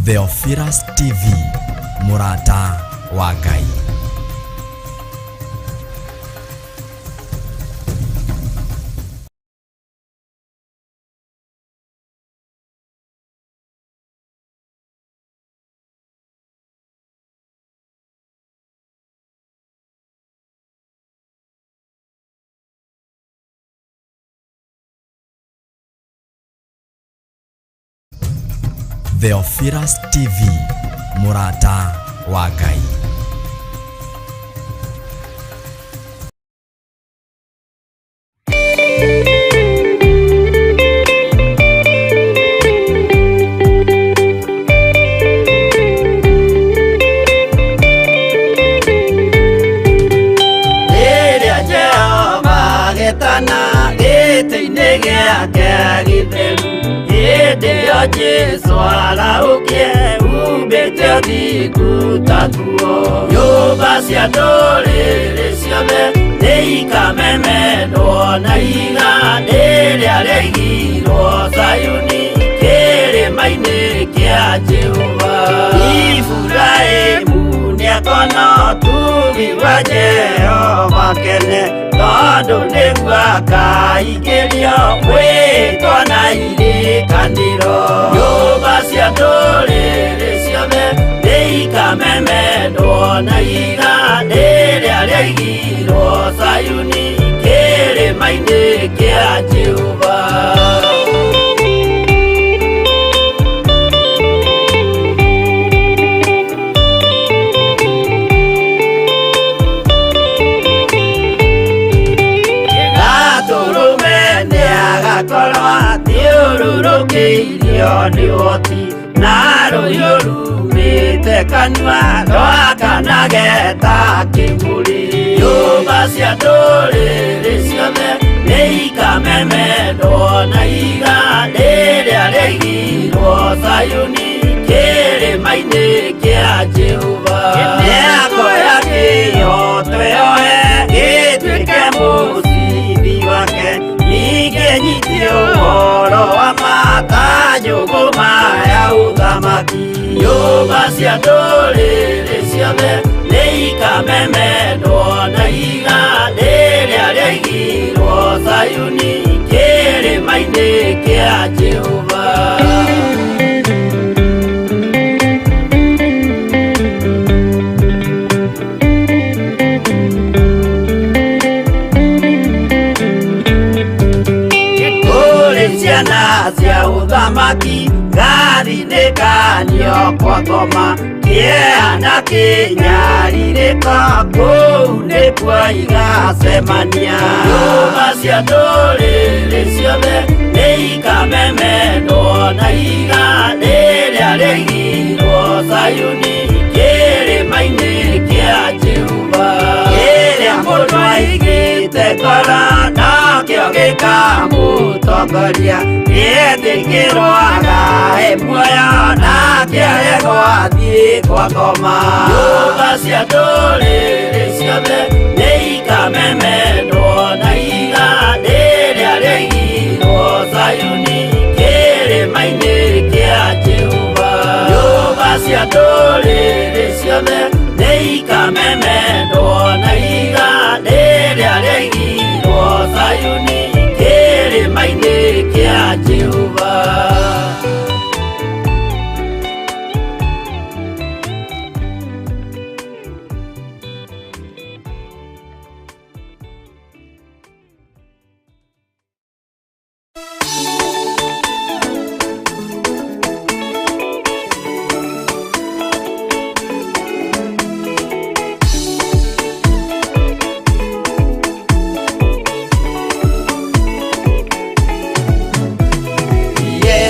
Theophilus TV, mũrata wa Ngai. Theophilus TV, mũrata wa Ngai. Rĩrĩa Jehova agetana gĩtĩ-inĩ gĩake gĩtheru, hĩndĩ ĩyo Jesũ arahũkie umbĩte ũthingu ta nguo. Nyũmba cia ndũrĩrĩ ciothe nĩikamemendwo na ihiga rĩrĩa rĩaigirwo Zayuni kĩrĩma-inĩ kĩa Jehova. Iburahĩmu nĩakona ũtugi wa Jehova kene, tondũ nĩguo akaingĩrio mwĩtwa na irĩkanĩro. Nyũmba cia ndũrĩrĩ ciothe nĩikamemendwo na ihiga rĩrĩa rĩaigirwo Zayuni kĩrĩma-inĩ kĩa Jehova. Gatũrũme nĩagakorwo athiũrũrũkĩirio nĩ ũhoti na rũhiũ rumĩte kanua rwakanage ta kĩmũrĩ. Nyũmba cia ndũrĩrĩ ciothe nĩikamemendwo na ihiga rĩrĩa rĩaigirwo Zayuni kĩrĩma-inĩ kĩa Jehova. Nĩakoya kĩhooto yoe gĩtuĩke mũcibi wake, ningĩ nyite ũhoro wa ma ta njũgũma ya ũthamaki. Nyũmba cia ndũrĩrĩ ciothe nĩikamemendwo na ihiga rĩrĩa rĩaigirwo Zayuni kĩrĩma-inĩ kĩa Jehova. Kũrĩ ciana cia ũthamaki ngathinĩkanio kwa ngoma kĩeha na kĩnyarirĩko kũu nĩkuo igacemania. Nyũmba cia ndũrĩrĩ ciothe nĩikamemendwo na ihiga rĩrĩa rĩaigirwo Zayuni kĩrĩma-inĩ kĩa Jehova. Kĩrĩa mũndũ aigĩte ngoro nakĩo gĩkamũtongoria, nĩetĩkĩrwo agae muoyo nake aregwo athiĩ kwa ngoma. Nyũmba cia ndũrĩrĩ ciothe nĩikamemendwo na ihiga rĩrĩa rĩaigirwo Zayuni kĩrĩma-inĩ kĩa Jehova. Nyũmba cia ndũrĩrĩ ciothe nĩikamemendwo na ihiga rĩrĩa rĩaigirwo Zayuni kĩrĩma-inĩ kĩa Jehova.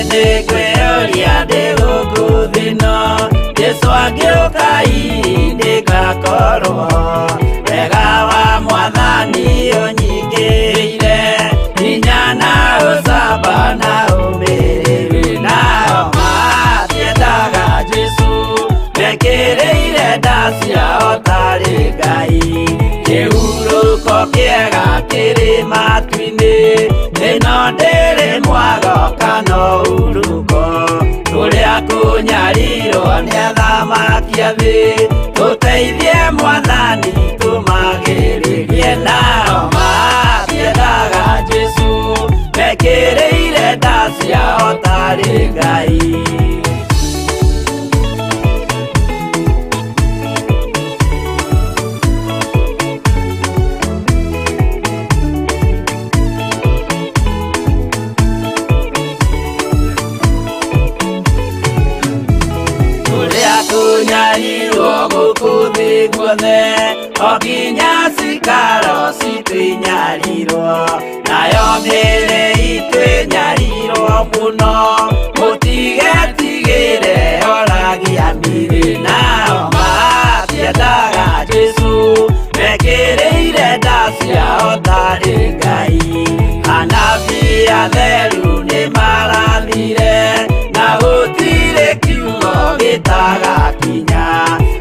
Nĩngwĩyũria ndĩ gũkũ thĩ ĩno, Jesũ angĩũka hihi ndĩgakorwo. Wega wa Mwathani ũnyingĩrĩire, hinya na ũcamba na ũmĩrĩru. Nao matiendaga Jesũ, mekĩrĩire nda ciao tarĩ Ngai. Kĩhurũko kĩega kĩrĩ matu-inĩ, ĩno ndĩrĩ mwago kana ũhurũko. Kũrĩa Tũnyarirwo nĩ athamaki a thĩ, tũteithie Mwathani tũmagĩrĩrie. Nao matiendaga Jesũ, mekĩrĩire nda ciao tarĩ Ngai. Tũrĩa tũnyarirwo gũkũ thĩ guothe, o nginya cikaro citũ inyarirwo, nayo mĩĩrĩ itũ ĩnyarirwo mũno, mũtigetigĩre oragia mĩrĩ. Nao matiendaga Jesũ, mekĩrĩire nda ciao tarĩ Ngai. Anabii atheru nĩmarathire, na gũtirĩ kiugo gĩtagakinya.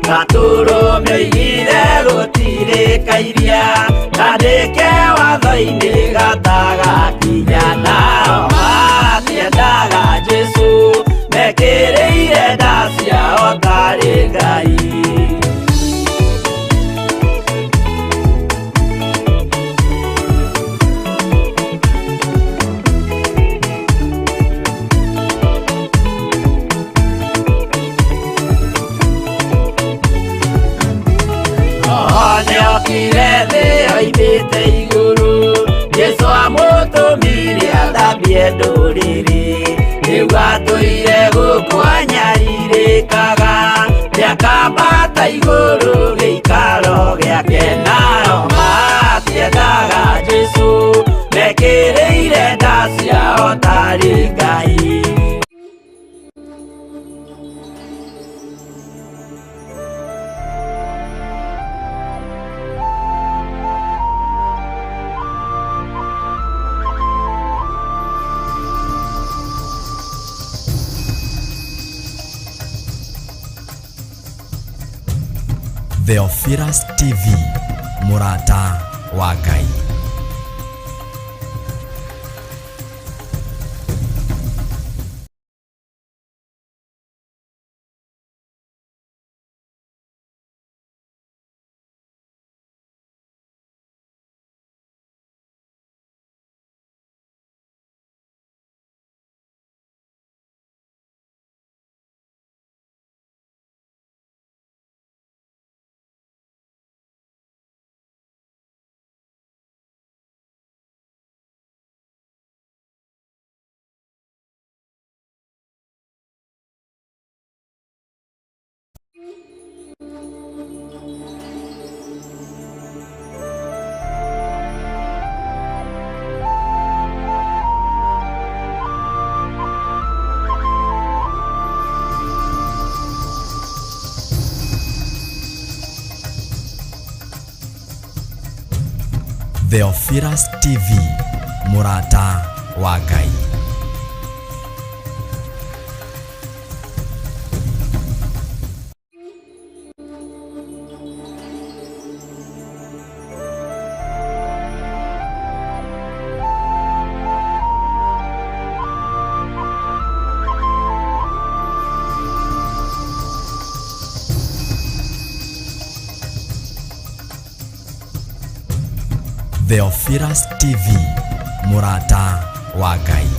Gatũrũme oigire gũtirĩ kairia kandĩke watho-inĩ gatagakinya. Nao matiendaga Jesũ, mekĩrĩire nda ciao tarĩ Ngai. Roho nĩokire thĩ oimĩte igũrũ, Jesũ amũtũmire athambie ndũrĩrĩ. Rĩu atũire gũkũ anyarirĩkaga, nĩakambata igũrũ gĩikaro gĩake. Nao matiendaga Jesũ, mekĩrĩire nda ciao tarĩ Ngai. Theophilus TV, mũrata wa Ngai. Theophilus TV, mũrata wa Ngai. Theophilus TV, mũrata wa Ngai.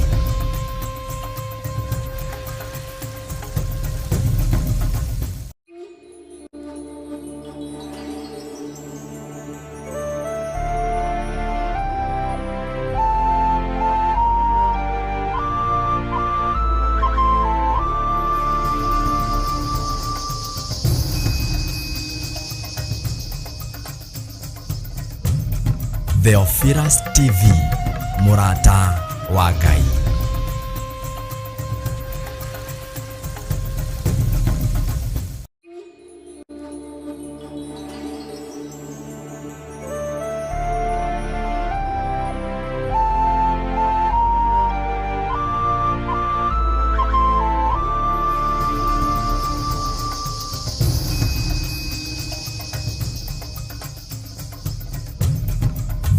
Theophilus TV, mũrata wa Ngai.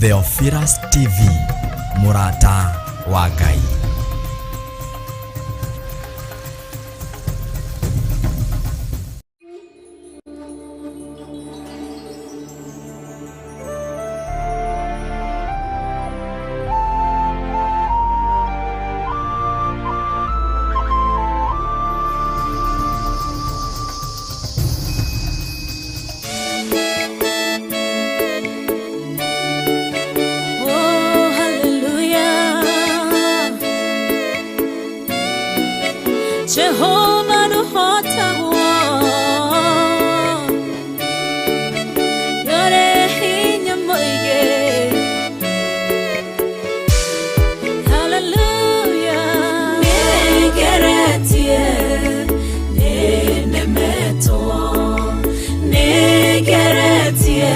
Theophilus TV, mũrata wa Ngai. Jehova nũhotagwo Nĩũrĩ hinya mũingĩ. Hallelujah. Nĩngeretie, nĩnemetwo, nĩngeretie,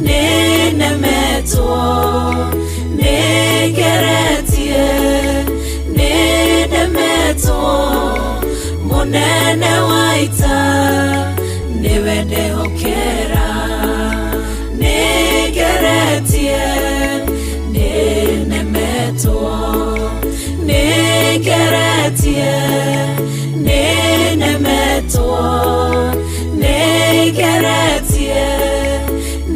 nĩnemetwo, nĩngeretie, nĩnemetwo, mũnene wa ita nĩwe ndehokera. Nĩngeretie, nĩnemetwo, nĩngeretie, nĩnemetwo, nĩngeretie,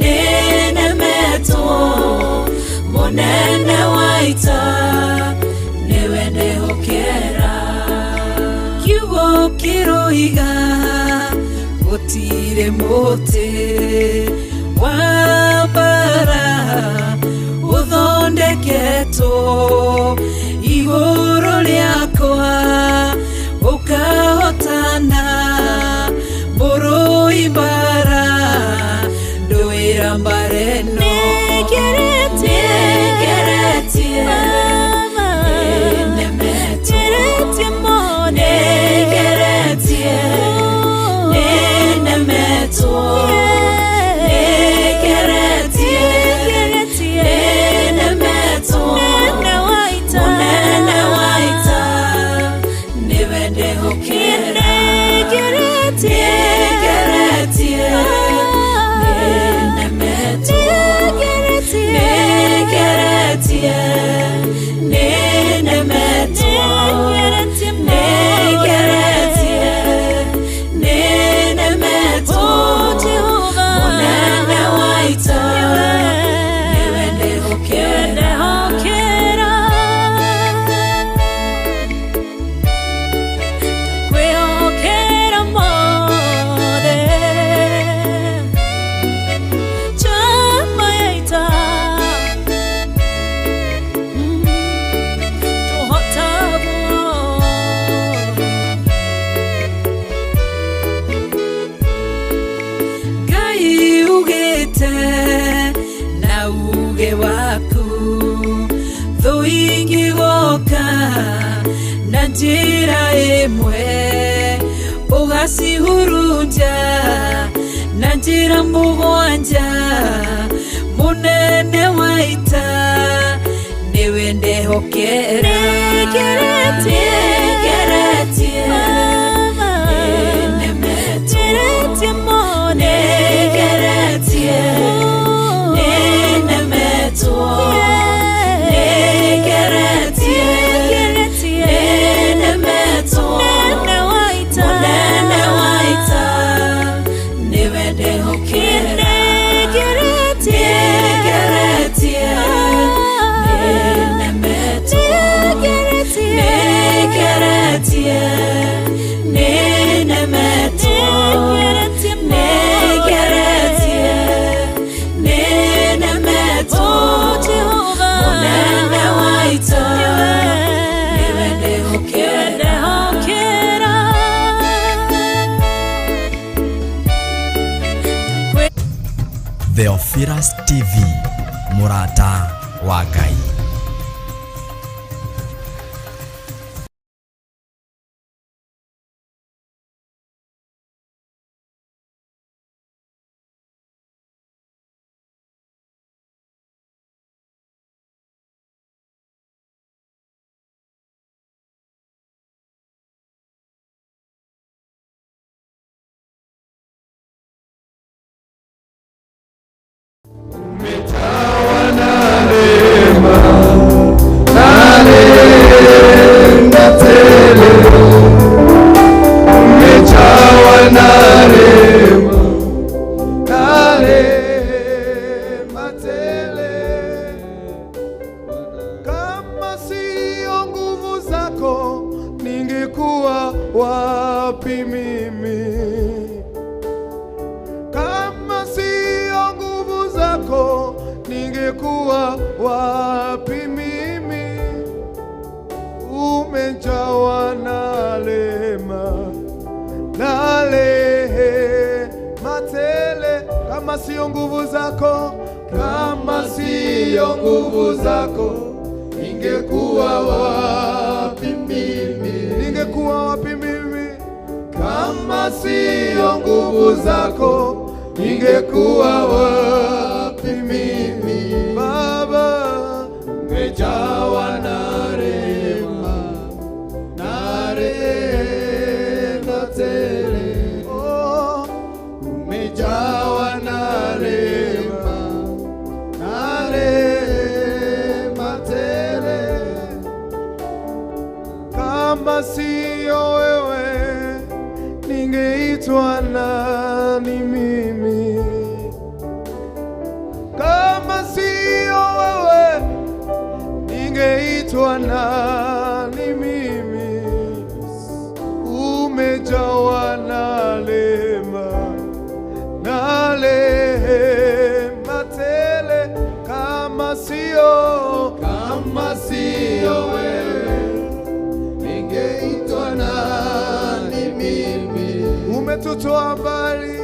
nĩnemetwo, mũnene wa ita nĩwe ndehokera. Kiugo kĩroiga gũtirĩ mũtĩ wa mbara ũthondeketwo igũrũ rĩakwa ũkahotana mũrũi mbara ndũĩra mbara ĩno. Nĩngeretie, nĩnemetwo, nĩngeretie, nĩnemetwo, nĩngeretie, nĩnemetwo, mũnene wa ita nĩwe ndehokera. Nĩngeretie, nĩnemetwo, nĩngeretie, nĩnemetwo, nĩngeretie, nĩnemetwo, mũnene wa ita nĩwe ndehokera. Kwĩhokera mothe njamba ya ita tũhotagwo. Ngai ugĩte na uge waku thũ ingĩgoka na njĩra ĩmwe ũgacihurunja na njĩra mũgwanja mũnene wa ita nĩwe ndehokera. Nĩngeretie, nĩnemetwo, nĩngeretie, nĩnemetwo, nĩngeretie, nĩnemetwo, mũnene wa ita nĩwe ndehokera. Nĩngeretie, nĩnemetwo, nĩngeretie, nĩnemetwo, nĩngeretie, nĩnemetwo, mũnene wa ita nĩwe ndehokera. Theophilus TV, mũrata wa Ngai. Kama sio nguvu zako ningekuwa wapi mimi? Kama sio nguvu zako ningekuwa wapi mimi? Umejawa na Sio nguvu zako, kama sio nguvu zako, ningekuwa wapi mimi? Ningekuwa wapi mimi? Kama sio nguvu zako, ningekuwa wapi mimi? Baba, umejawa na rehema, na rehema tele. Oh, umejawa na rehema, na rehema tele. Kama sio wewe, ningeitwa nani mimi? Kama sio wewe, ningeitwa nani mimi? Umejawa na rehema, na rehema tele. Kama sio wewe, ningeitwa nani mimi? Umetutoa mbali,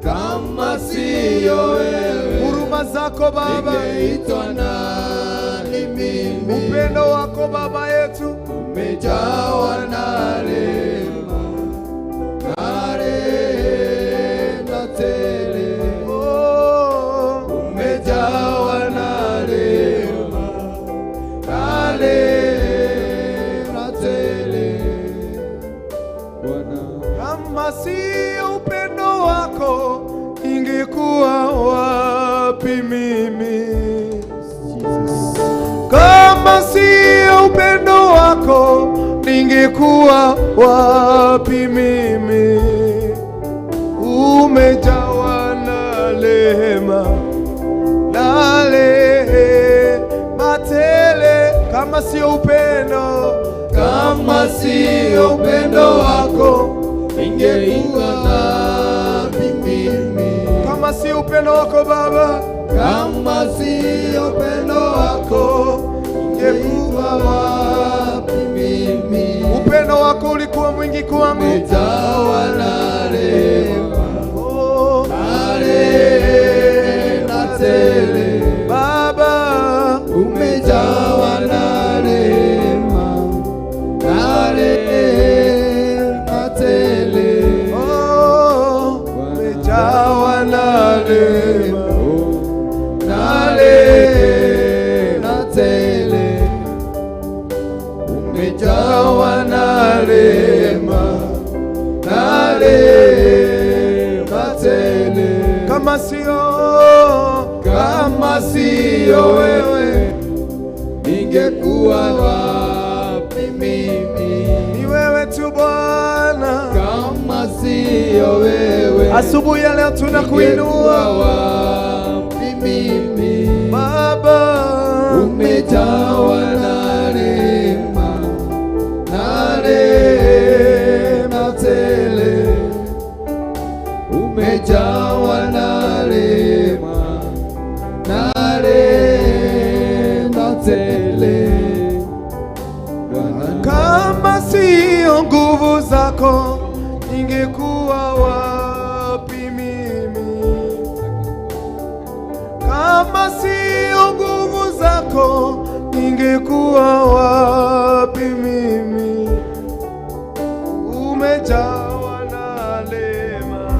kama sio wewe, huruma zako Baba, ningeitwa nani mimi? Upendo wako Baba yetu, umejawa na rehema, na rehema tele. Oh, umejawa na rehema, na rehema tele. Bwana. Kama sio upendo wako, ingekuwa wapi mimi? Kama sio upendo wako, ningekuwa wapi mimi? Umejawa na rehema, na rehema tele. Kama sio upendo, kama sio upendo wako, Ningekuwa wapi mimi? Kama sio upendo wako Baba, Kama sio upendo wako, ningekuwa wapi mimi? Upendo wako ulikuwa mwingi kwangu. Umejawa na rehema, Oh, na rehema tele. Baba, Umejawa na rehema, na rehema tele. Oh, umejawa na rehema, Na rehema tele. Umejawa na rehema, na rehema tele. Kama sio, Kama sio wewe, ningekuwa wapi mimi? Ni wewe tu Bwana. Kama sio wewe, Asubuhi ya leo ningekuwa tunakuinua wapi mimi? Baba, Umejawa na rehema, na rehema tele. Umejawa na rehema, na rehema tele. Bwana. Kama sio nguvu zako, ningekuwa wapi mimi? Kama sio nguvu zako, ningekuwa wapi mimi? Umejawa na rehema,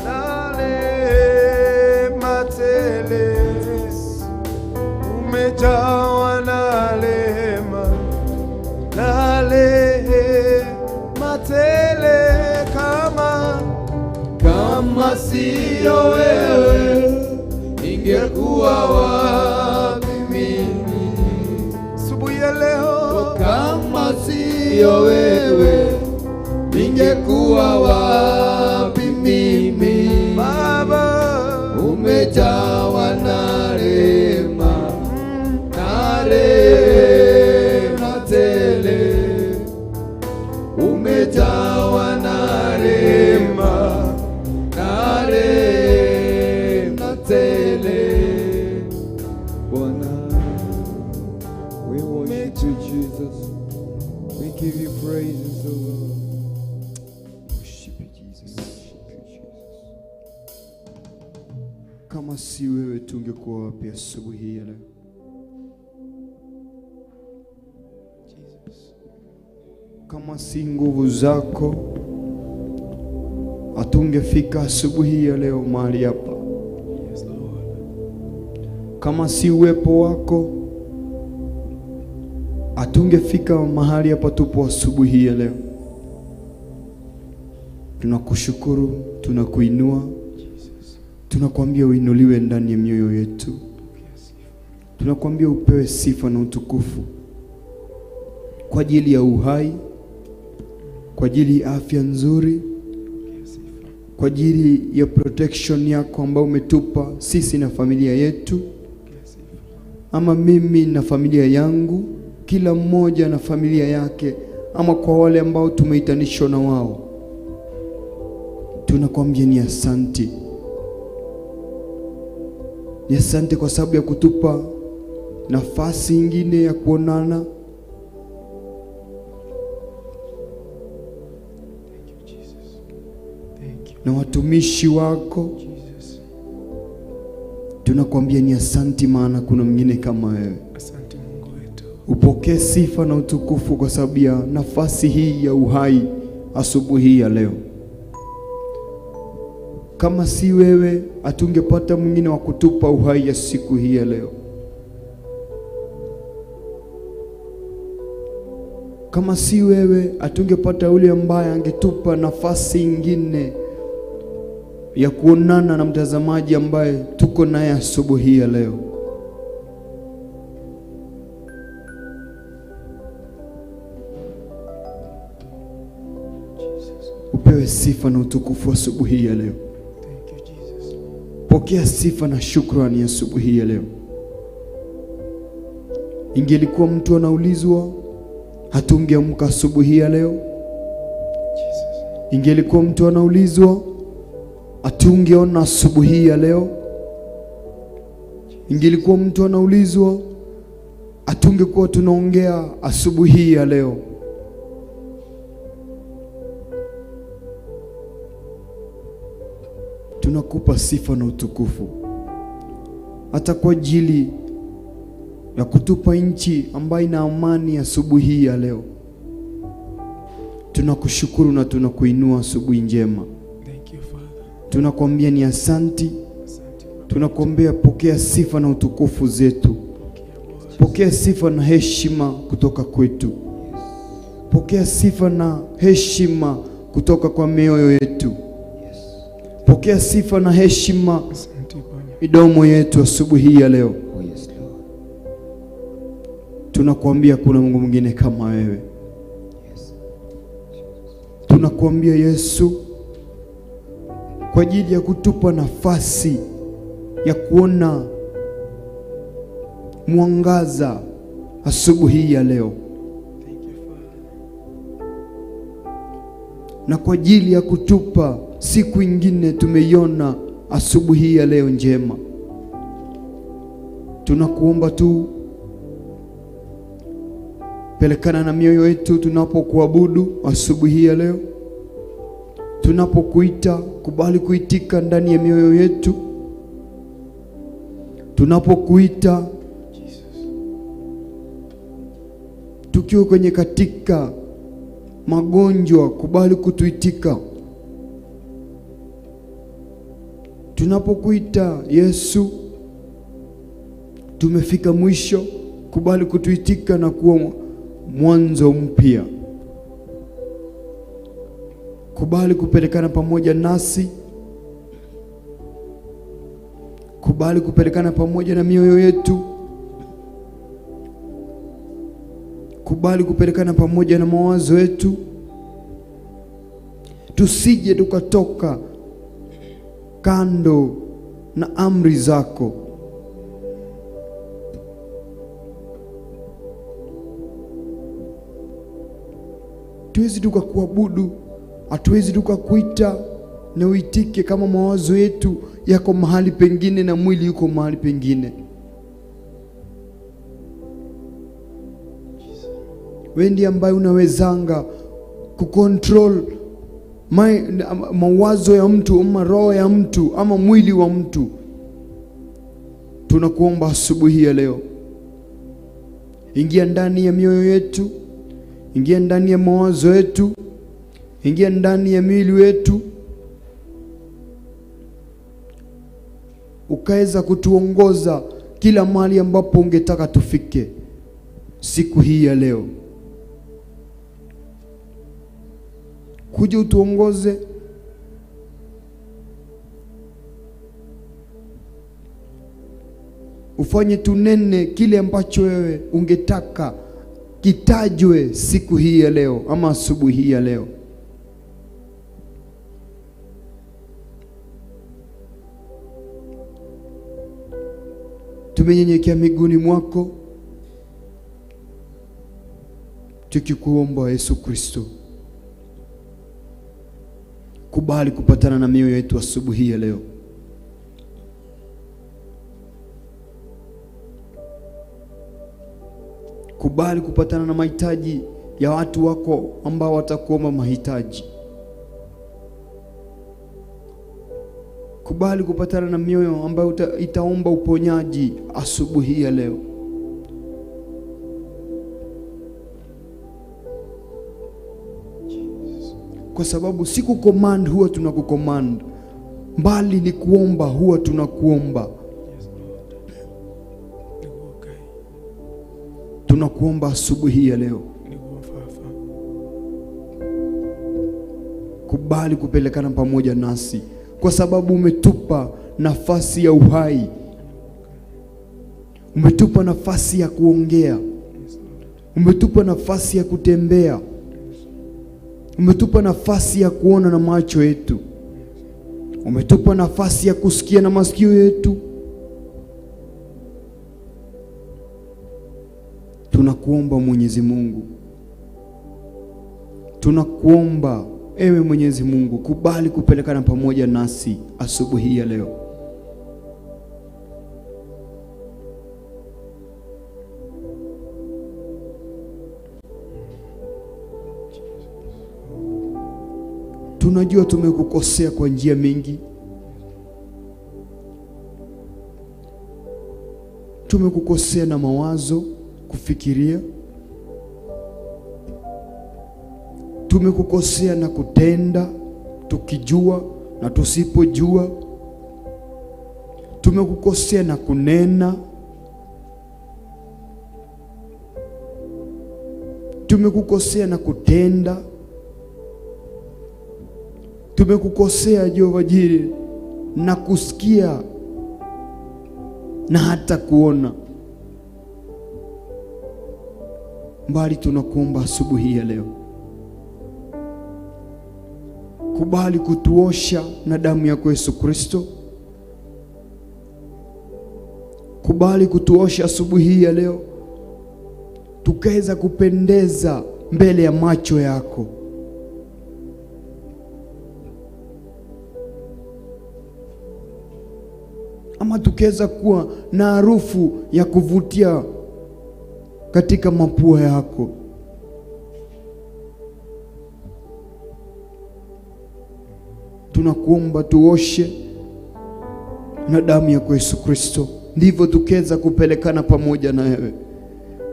na rehema tele. Umejawa na rehema, na rehema tele. Kama Kama siyo wewe, ningekuwa wapi mimi? Asubuhi ya leo, Kama siyo wewe, ningekuwa wapi mimi? Baba, Umejawa na rehema, na rehema tele. Umejawa na rehema, na rehema tele. Bwana, we worship you, Jesus. We give you praises, O Lord. Worship you, Jesus. Worship you, Jesus. Kama si wewe tungekuwa wapi asubuhi hii ya leo? Kama si nguvu zako hatungefika asubuhi ya leo mahali hapa. Kama si uwepo wako hatungefika mahali hapa tupo asubuhi ya leo. Tunakushukuru, tunakuinua, tunakuambia uinuliwe ndani ya mioyo yetu. Tunakuambia upewe sifa na utukufu kwa ajili ya uhai, kwa ajili ya afya nzuri, kwa ajili ya protection yako ambayo umetupa sisi na familia yetu, ama mimi na familia yangu, kila mmoja na familia yake, ama kwa wale ambao tumeitanishwa na wao. Tunakuambia ni asante. Ni asante kwa sababu ya kutupa nafasi nyingine ya kuonana. Na watumishi wako. Tunakuambia ni asante, maana kuna mwingine kama wewe. Asante Mungu wetu. Upokee sifa na utukufu kwa sababu ya nafasi hii ya uhai asubuhi ya leo. Kama si wewe hatungepata mwingine wa kutupa uhai ya siku hii ya leo. Kama si wewe hatungepata yule ambaye angetupa nafasi nyingine ya kuonana na mtazamaji ambaye tuko naye asubuhi ya leo. Upewe sifa na utukufu asubuhi ya leo. Thank you Jesus. Pokea sifa na shukrani asubuhi ya leo. Ingelikuwa mtu anaulizwa, hatungeamka asubuhi ya leo. Jesus. Ingelikuwa mtu anaulizwa, hatungeona asubuhi ya leo. Ingelikuwa mtu anaulizwa, hatungekuwa tunaongea asubuhi ya leo. Tunakupa sifa na utukufu hata kwa ajili ya kutupa nchi ambayo ina amani asubuhi ya leo. Tunakushukuru na tunakuinua asubuhi njema. Thank you Father. Tunakuambia ni asanti. Asante Baba. Tunakuambia pokea sifa na utukufu zetu. Pokea sifa na heshima kutoka kwetu. Pokea sifa na heshima kutoka kwa mioyo yetu. Pokea sifa na heshima Asante Bwana. midomo yetu asubuhi ya leo. Oh yes, Lord. Tunakuambia kuna Mungu mwingine kama wewe. Yes. Tunakuambia Yesu, kwa ajili ya kutupa nafasi ya kuona mwangaza asubuhi ya leo, Thank you Father. na kwa ajili ya kutupa siku ingine tumeiona asubuhi ya leo njema. Tunakuomba tu pelekana na mioyo yetu tunapokuabudu asubuhi ya leo, tunapokuita kubali kuitika ndani ya mioyo yetu, tunapokuita tukiwa kwenye katika magonjwa, kubali kutuitika. Tunapokuita Yesu, tumefika mwisho, kubali kutuitika na kuwa mwanzo mpya. Kubali kupelekana pamoja nasi, kubali kupelekana pamoja na mioyo yetu, kubali kupelekana pamoja na mawazo yetu, tusije tukatoka kando na amri zako. Hatuwezi tukakuabudu, hatuwezi tukakuita na uitike kama mawazo yetu yako mahali pengine na mwili yuko mahali pengine. Wewe ndiye ambaye unawezanga kucontrol mawazo ya mtu ama roho ya mtu ama mwili wa mtu. Tunakuomba asubuhi ya leo, ingia ndani ya mioyo yetu, ingia ndani ya mawazo yetu, ingia ndani ya miili yetu, ukaweza kutuongoza kila mahali ambapo ungetaka tufike siku hii ya leo. Kuja utuongoze, ufanye tunene kile ambacho wewe ungetaka kitajwe siku hii ya leo ama asubuhi hii ya leo. Tumenyenyekea miguuni mwako tukikuomba Yesu Kristo, kubali kupatana na mioyo yetu asubuhi ya leo. Kubali kupatana na mahitaji ya watu wako ambao watakuomba mahitaji. Kubali kupatana na mioyo ambayo itaomba uponyaji asubuhi ya leo. Kwa sababu si kucommand huwa tunakucommand, mbali ni kuomba huwa tunakuomba. Tunakuomba asubuhi ya leo, kubali kupelekana pamoja nasi, kwa sababu umetupa nafasi ya uhai, umetupa nafasi ya kuongea, umetupa nafasi ya kutembea, umetupa nafasi ya kuona na macho yetu, umetupa nafasi ya kusikia na masikio yetu. Tunakuomba Mwenyezi Mungu, tunakuomba ewe Mwenyezi Mungu, kubali kupelekana pamoja nasi asubuhi ya leo. Tunajua tumekukosea kwa njia mingi, tumekukosea na mawazo, kufikiria, tumekukosea na kutenda tukijua na tusipojua, tumekukosea na kunena, tumekukosea na kutenda, tumekukosea Jehova Jire na kusikia na hata kuona. Mbali tunakuomba asubuhi ya leo, kubali kutuosha na damu yako Yesu Kristo. Kubali kutuosha asubuhi ya leo, tukaweza kupendeza mbele ya macho yako. Ama tukaweza kuwa na harufu ya kuvutia katika mapua yako. Tunakuomba tuoshe na damu yako Yesu Kristo, ndivyo tukaweza kupelekana pamoja na wewe,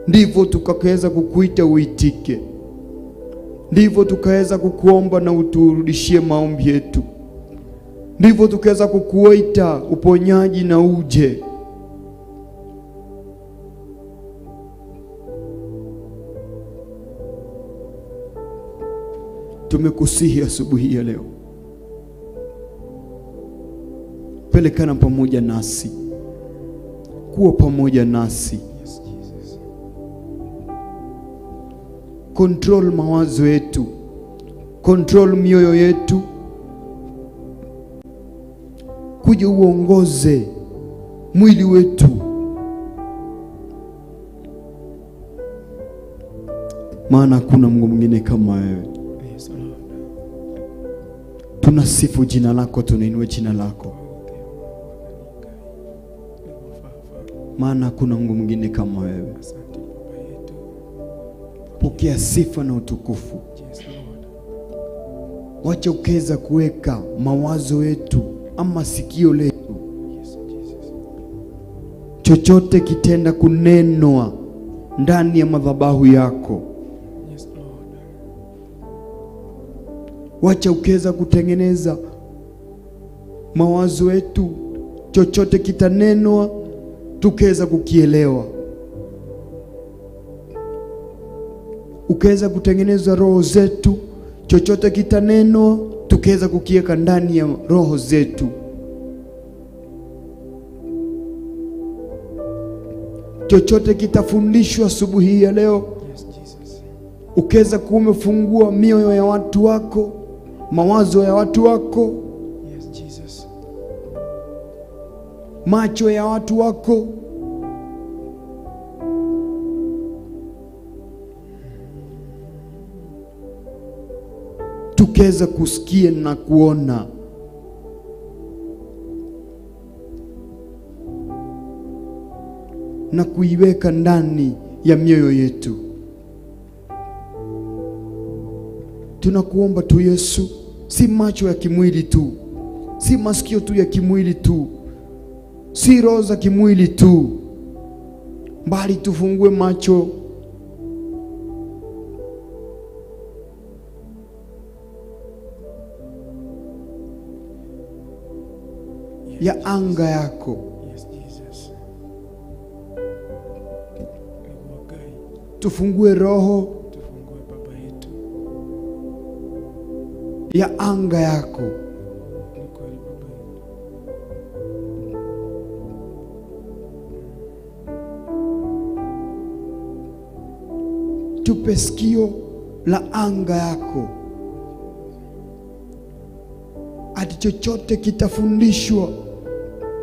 ndivyo tukaweza kukuita uitike, ndivyo tukaweza kukuomba na uturudishie maombi yetu, ndivyo tukaweza kukuita uponyaji na uje. Tumekusihi asubuhi ya leo, pelekana pamoja nasi, kuwa pamoja nasi. Yes, Jesus. Control mawazo yetu, control mioyo yetu, kuja uongoze mwili wetu, maana hakuna Mungu mwingine kama wewe. Yes, Lord. Tunasifu jina lako, tunainua jina lako, maana hakuna Mungu mwingine kama wewe. Asante Baba yetu. Pokea sifa na utukufu. Yes, Lord. Wacha ukaweza kuweka mawazo yetu ama sikio letu Yes, Jesus. Chochote kitenda kunenwa ndani ya madhabahu yako, Yes, Lord. wacha ukeza kutengeneza mawazo yetu, chochote kitanenwa tukaweza kukielewa, ukaweza kutengeneza roho zetu, chochote kitanenwa tukaweza kukiweka ndani ya roho zetu. Chochote kitafundishwa asubuhi hii ya leo, Yes, Jesus. ukaweza kuwa umefungua mioyo ya watu wako, mawazo ya watu wako, Yes, Jesus. macho ya watu wako, tukaweza kusikia na kuona. Na kuiweka ndani ya mioyo yetu. Tunakuomba tu Yesu, si macho ya kimwili tu, si masikio tu ya kimwili tu, si roho za kimwili tu, bali tufungue macho ya anga yako, Yes, Jesus. Niguo Ngai, tufungue roho tufungue Baba yetu. ya anga yako, Ni kweli Baba yetu. tupe sikio la anga yako, ati chochote kitafundishwa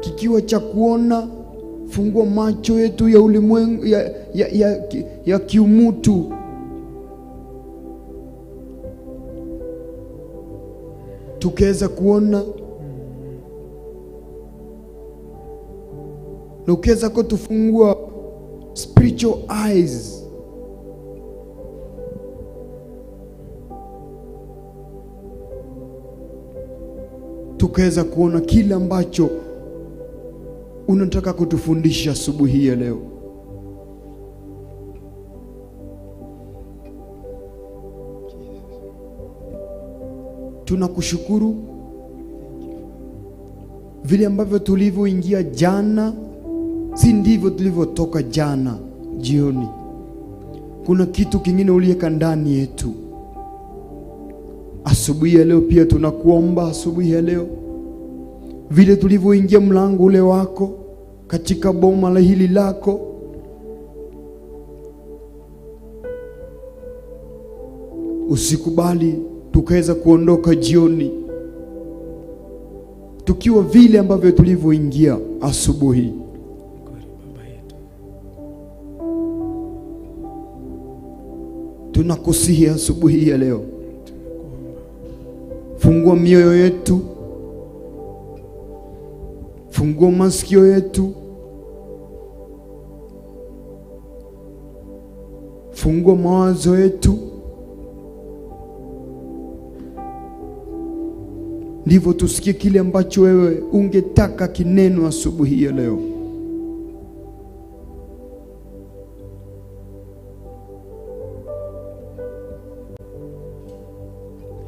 kikiwa cha kuona, fungua macho yetu ya ulimwengu ya kiumutu, tukaweza kuona na ukiweza kutufungua spiritual eyes tukaweza kuona kile ambacho unataka kutufundisha asubuhi ya leo. Tunakushukuru vile ambavyo tulivyoingia jana, si ndivyo tulivyotoka jana jioni. Kuna kitu kingine uliweka ndani yetu. Asubuhi ya leo pia tunakuomba asubuhi ya leo, vile tulivyoingia mlango ule wako katika boma la hili lako, usikubali tukaweza kuondoka jioni tukiwa vile ambavyo tulivyoingia asubuhi. Ni kweli Baba yetu. Tunakusihi asubuhi ya leo, Tunakuomba. fungua mioyo yetu, fungua masikio yetu, fungua mawazo yetu, ndivyo tusikie kile ambacho wewe ungetaka kineno asubuhi ya leo.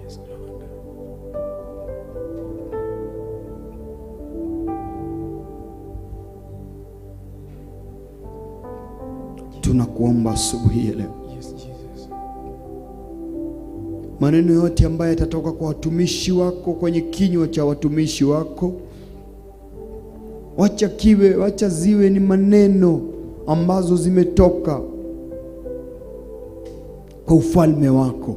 Yes, Lord. Tunakuomba asubuhi ya leo, Yes, Jesus. maneno yote ambayo yatatoka kwa watumishi wako, kwenye kinywa cha watumishi wako, wacha kiwe, wacha ziwe ni maneno ambazo zimetoka kwa ufalme wako.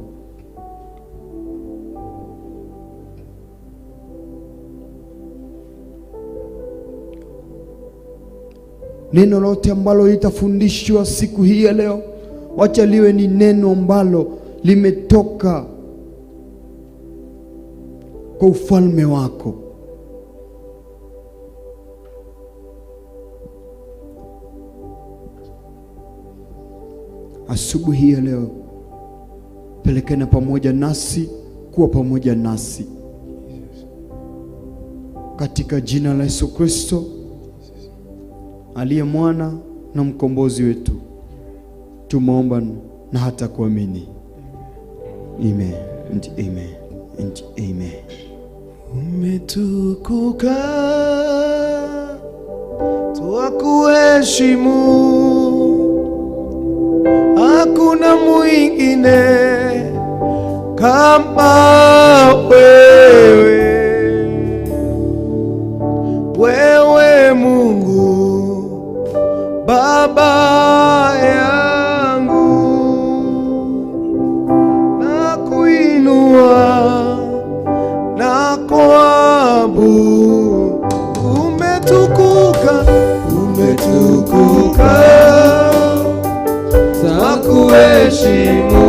Neno lote ambalo litafundishwa siku hii ya leo, wacha liwe ni neno ambalo limetoka kwa ufalme wako. Asubuhi ya leo, pelekana pamoja nasi, kuwa pamoja nasi katika jina la Yesu Kristo. aliye mwana na mkombozi wetu. Tumeomba na hata kuamini. Amen and amen and amen. Umetukuka, twakuheshimu, hakuna mwingine kama wewe. Wewe Mungu Baba yangu, nakuinua na kuabudu. Umetukuka, umetukuka, twakuheshimu,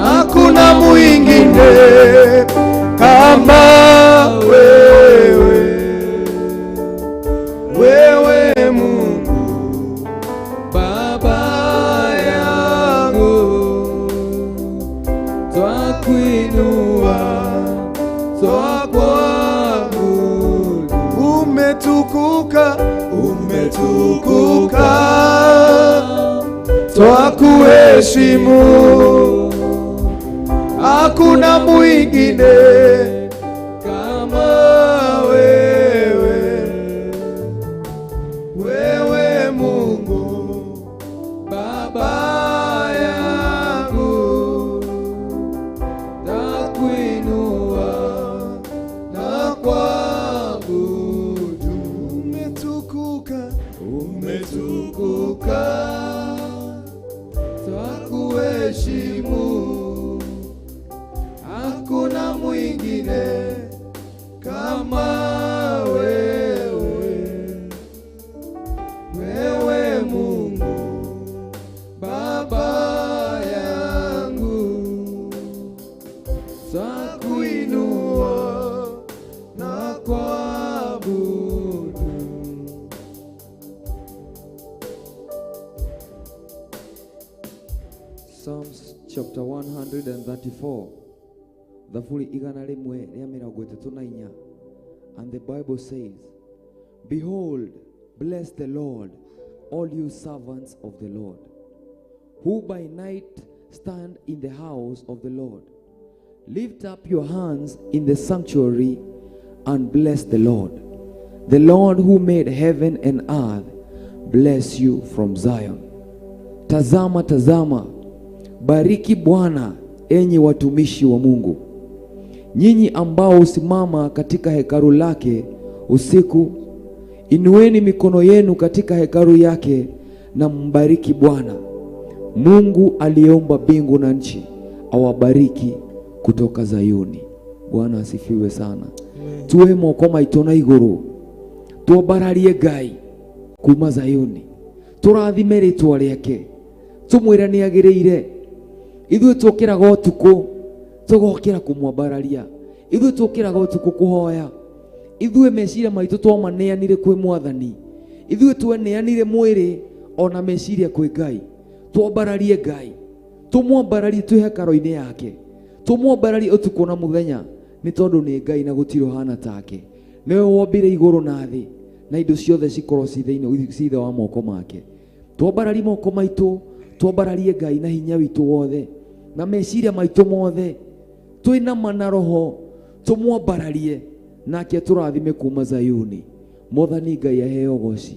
hakuna mwingine kama wewe. Wewe Mungu Baba yangu, twakuinua, twakuabudu. Umetukuka, umetukuka, twakuheshimu, hakuna mwingine kama wewe. Wewe Mungu Baba yangu, nakuinua na kuabudu. Umetukuka, umetukuka, twakuheshimu, hakuna mwingine kama wewe. Wewe Mungu Baba yangu, twakuinua na kuabudu. Psalms chapter 134, Thaburi 134. And the Bible says, Behold, bless the Lord, all you servants of the Lord, who by night stand in the house of the Lord. Lift up your hands in the sanctuary and bless the Lord. The Lord who made heaven and earth bless you from Zion. Tazama, tazama, bariki Bwana, enyi watumishi wa Mungu, nyinyi ambao husimama katika hekalu lake usiku. Inueni mikono yenu katika hekalu yake na mbariki Bwana. Mungu aliyeumba mbingu na nchi awabariki kutoka Zayuni. Bwana asifiwe sana. Tuwe moko maitũ na igũrũ, twambararie Ngai kuma Zayuni, tũrathime rĩtwa rĩake, tũmwĩre nĩ agĩrĩire. Ithuĩ tũkĩraga ũtukũ tũgokĩra kũmwambararia, ithuĩ tũkĩraga ũtukũ kũhoya, ithuĩ meciria maitũ twamaneanire kwĩ Mwathani, ithuĩ tweneanire mwĩrĩ ona meciria kwĩ Ngai. Twambararie Ngai, tũmwambararie twĩ hekaro-inĩ yake, tũmwambararie ũtukũ na mũthenya, nĩ tondũ nĩ Ngai na gũtirĩ ũhana take. Nĩwe wombire igũrũ na thĩ na indo ciothe cikorwo ci thĩinĩ ci thĩ wa moko make. Twambararie moko maitũ, twambararie Ngai na hinya witũ wothe na meciria maitũ mothe, twĩnama na roho tũmwambararie nake tũrathime kuma Zayuni. Mwathani Ngai aheo ũgoci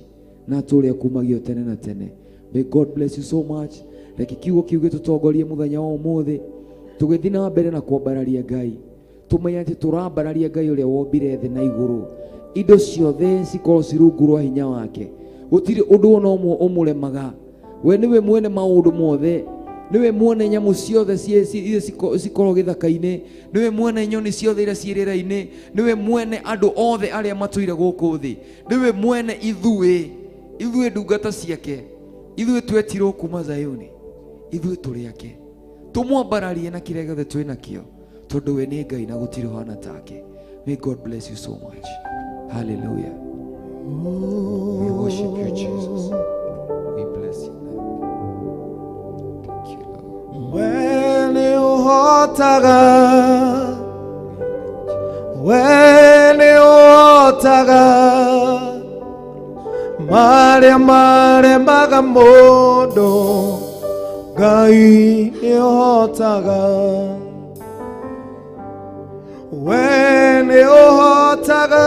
na atũũre akumagio tene na tene. May God bless you so much. Reke kiugo kiu gĩtũtongorie mũthenya wa ũmũthĩ tũgĩthiĩ na mbere na kwambararia Ngai, tũmenye atĩ tũrambararia Ngai ũrĩa wombire thĩ na igũrũ, indo ciothe cikorwo ci rungu rwa hinya wake. Gũtirĩ ũndũ ona ũmwe ũmũremaga. We nĩwe mwene maũndũ mothe, nĩwe mwene nyamũ ciothe iria cikorwo gĩthaka-inĩ, nĩwe mwene nyoni ciothe iria ciĩ rĩera-inĩ, nĩwe mwene andũ othe arĩa matũire gũkũ thĩ, nĩwe mwene ithuĩ, ithuĩ ndungata ciake, ithuĩ twetirwo kuma Zayuni, ithuĩ tũrĩ ake. Tũmwambararie na kĩrĩa gĩothe twĩ nakĩo, tondũ we nĩ Ngai na gũtirĩ ũhana take. May God bless you so much. Hallelujah. We worship you, Jesus. We bless your name. Thank you, Lord. We nĩũhotaga, we nĩũhotaga. Marĩa maremaga mũndũ Ngai nĩũhotaga. We nĩũhotaga,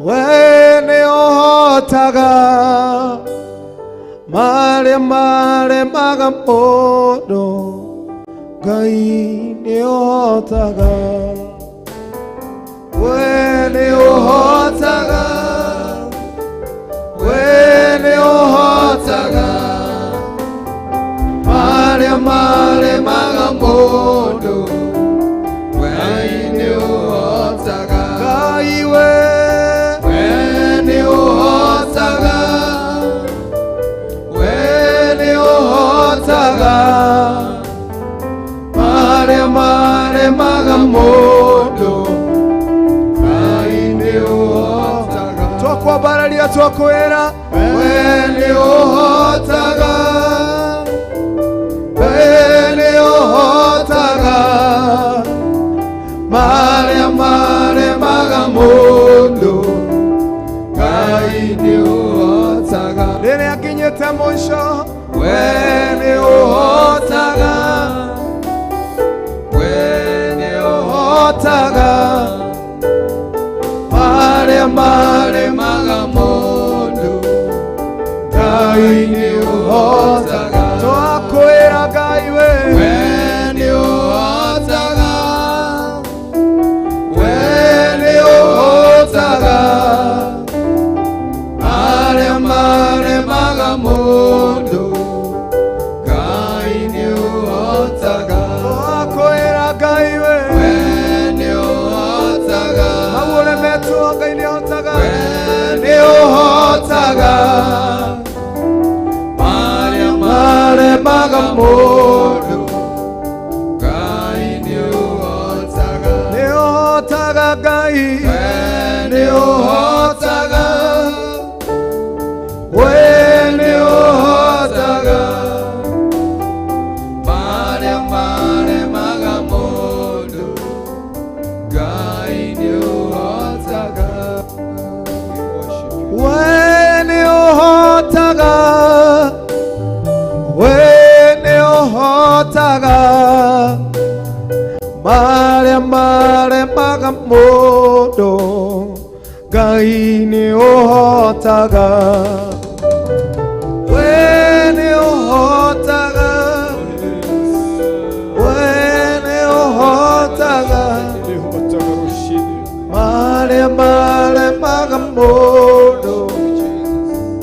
we nĩũhotaga. Marĩa maremaga mũndũ Ngai nĩũhotaga. We nĩũhotaga, we nĩũhotaga. Marĩa maremaga mũndũ Ngai nĩũhotaga. Ngai we nĩũhotaga, we nĩũhotaga. Marĩa maremaga mũndũ Ngai nĩũhotaga. Twakwambararia twakwĩra we nĩũhotaga, we nĩũhotaga. Marĩa maremaga mũndũ Ngai nĩũhotaga. Rĩrĩa nginyĩte mũico we nĩũhotaga, we nĩũhotaga. Marĩa maremaga mũndũ Ngai nĩũhotaga. Twakwĩra Ngai we nĩũhotaga, we nĩũhotaga. Marĩa maremaga mũndũ Ngai nĩũhotaga. Twakwĩra Ngai we nĩũhotaga. Mau ũremetwo Ngai nĩahotaga. We nĩũhotaga. Marĩa maremaga mũndũ Ngai nĩũhotaga. Nĩũhotaga Ngai we nĩũhotaga, we nĩũhotaga. Marĩa maremaga mũndũ Ngai nĩũhotaga. We nĩũhotaga, we nĩũhotaga. Marĩa maremaga mũndũ Ngai nĩũhotaga. We nĩũhotaga, we nĩũhotaga. Marĩa maremaga mũndũ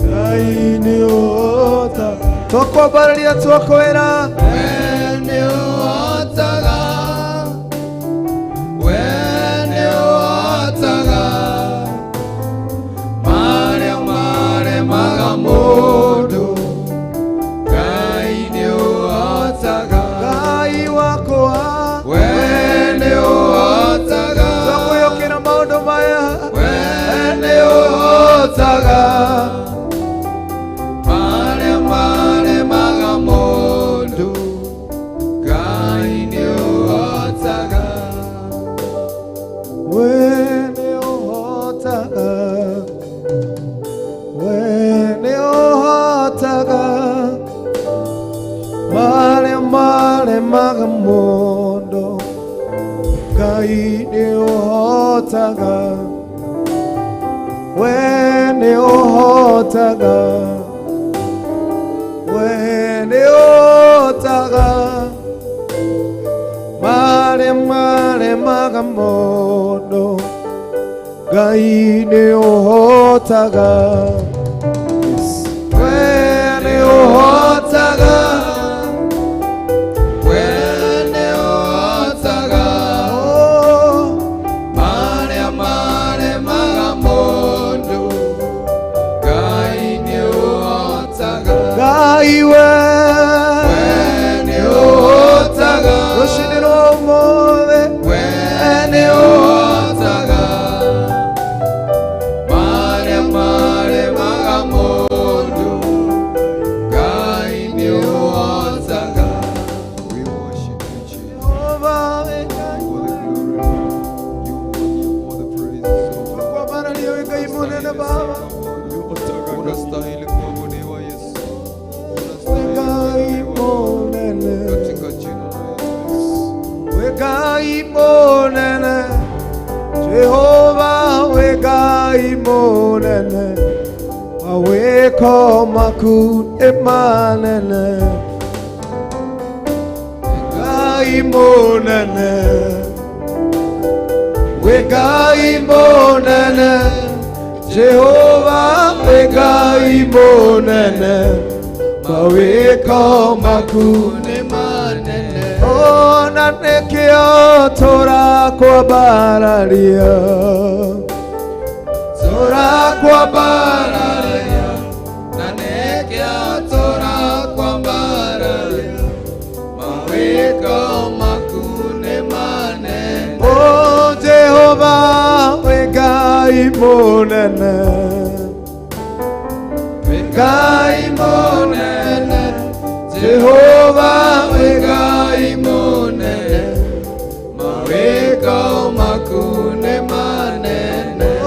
Ngai nĩũhotaga. Twakwambararia twakwĩra we nĩũhotaga, we nĩũhotaga. Marĩa maremaga mũndũ Ngai nĩũhotaga. Ngai wakwa we nĩũhotaga. Twakwĩyũkĩra maũndũ maya we nĩũhotaga. Marĩa maremaga mũndũ Ngai nĩũhotaga. We nĩũhotaga, we nĩũhotaga. Marĩa maremaga mũndũ Ngai nĩũhotaga. We nĩũhotaga, we nĩũhotaga. Marĩa maremaga mũndũ Ngai nĩũhotaga. We nĩũhotaga, we nĩũhotaga. Marĩa maremaga mũndũ Ngai nĩũhotaga. Ngai we nĩũhotaga. Rũcinĩ rwa ũmũthĩ we nĩũhotaga. Marĩa maremaga Mawĩko maku nĩ manene Ngai mũnene Wĩ Ngai mũnene Jehova wĩ Ngai mũnene Mawĩko maku nĩ manene Ona nĩkĩo tũrakwambararia Tũrakwambararia na nĩkĩo tũrakwambararia mawĩko maku nĩ manene O Jehova wĩ Ngai mũnene Wĩ Ngai mũnene Jehova wĩ Ngai mũnene mawĩko maku nĩ manene O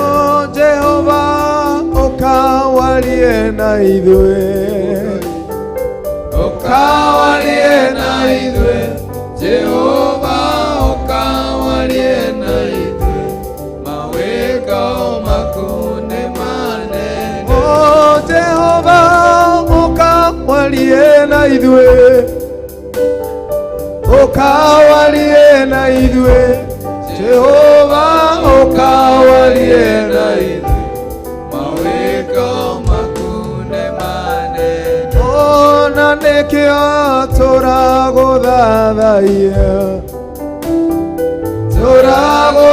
Jehova ũkawarie na ithuĩ ũkawarie na ithuĩ Jehova ũkawarie na ithuĩ mawĩko maku nĩ manene O Jehova ũkawarie na ithuĩ ũkawarie na ithuĩ Jehova ũkawarie na ithuĩ mawĩko maku nĩ manene Ona nĩkĩo tũragũthathaiya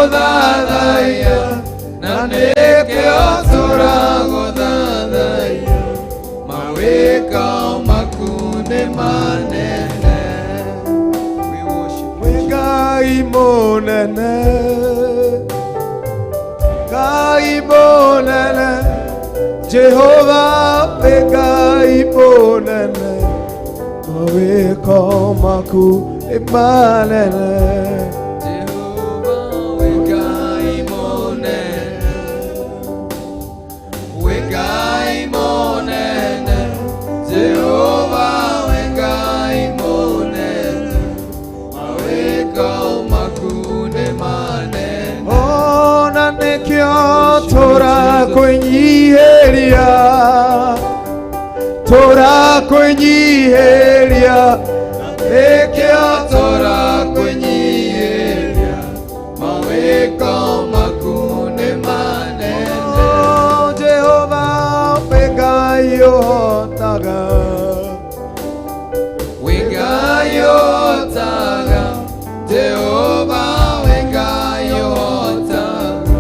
tũragũthathaiya na nĩkĩo tũragũthathaiya mawĩko maku nĩ manene We worship Wĩ Ngai mũnene Ngai mũnene Jehova wĩ Ngai mũnene mawĩko maku nĩ manene Jehova wĩ Ngai mũnene wĩ Ngai mũnene Jehova wĩ Ngai mũnene mawĩko maku nĩ manene Ona nĩkĩo tũrakwĩnyihĩria tũrakwĩnyihĩria nĩkĩo tũrakwĩnyihĩria mawĩko maku nĩ manene O Jehova wĩ Ngai ũhotaga wĩ Ngai ũhotaga Jehova wĩ Ngai ũhotaga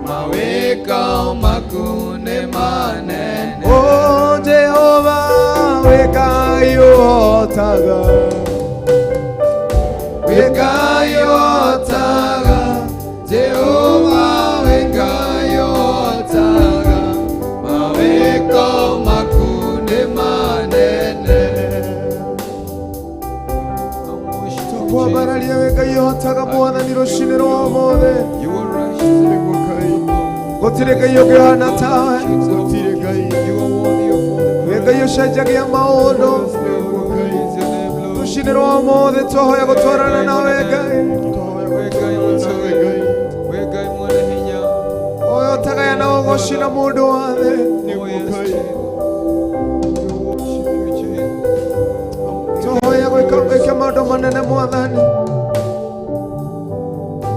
mawĩko maku nĩ manene O Jehova wĩ Ngai ũhotaga wĩ Ngai ũhotaga Jehova wĩ Ngai ũhotaga mawĩko maku nĩ manene Tũkwambararia wĩ Ngai ũhotaga Mwathani rũcinĩ rwa ũmũthĩ You are righteous. Gũtirĩ Ngai ũngĩhana tawe Gũtirĩ Ngai. You are worthy of all the wĩ Ngai ũcenjagia maũndũ praise. Your name, Lord. rũcinĩ rwa ũmũthĩ twahoya gũtwarana nawe Ngai Wĩ Ngai wĩ Ngai mwene hinya. Ũyũ ũtagayana ũgoci na mũndũ wa thĩ Oh, yes, Jesus. We worship you, Jesus. twahoya gwĩka wĩke maũndũ manene Mwathani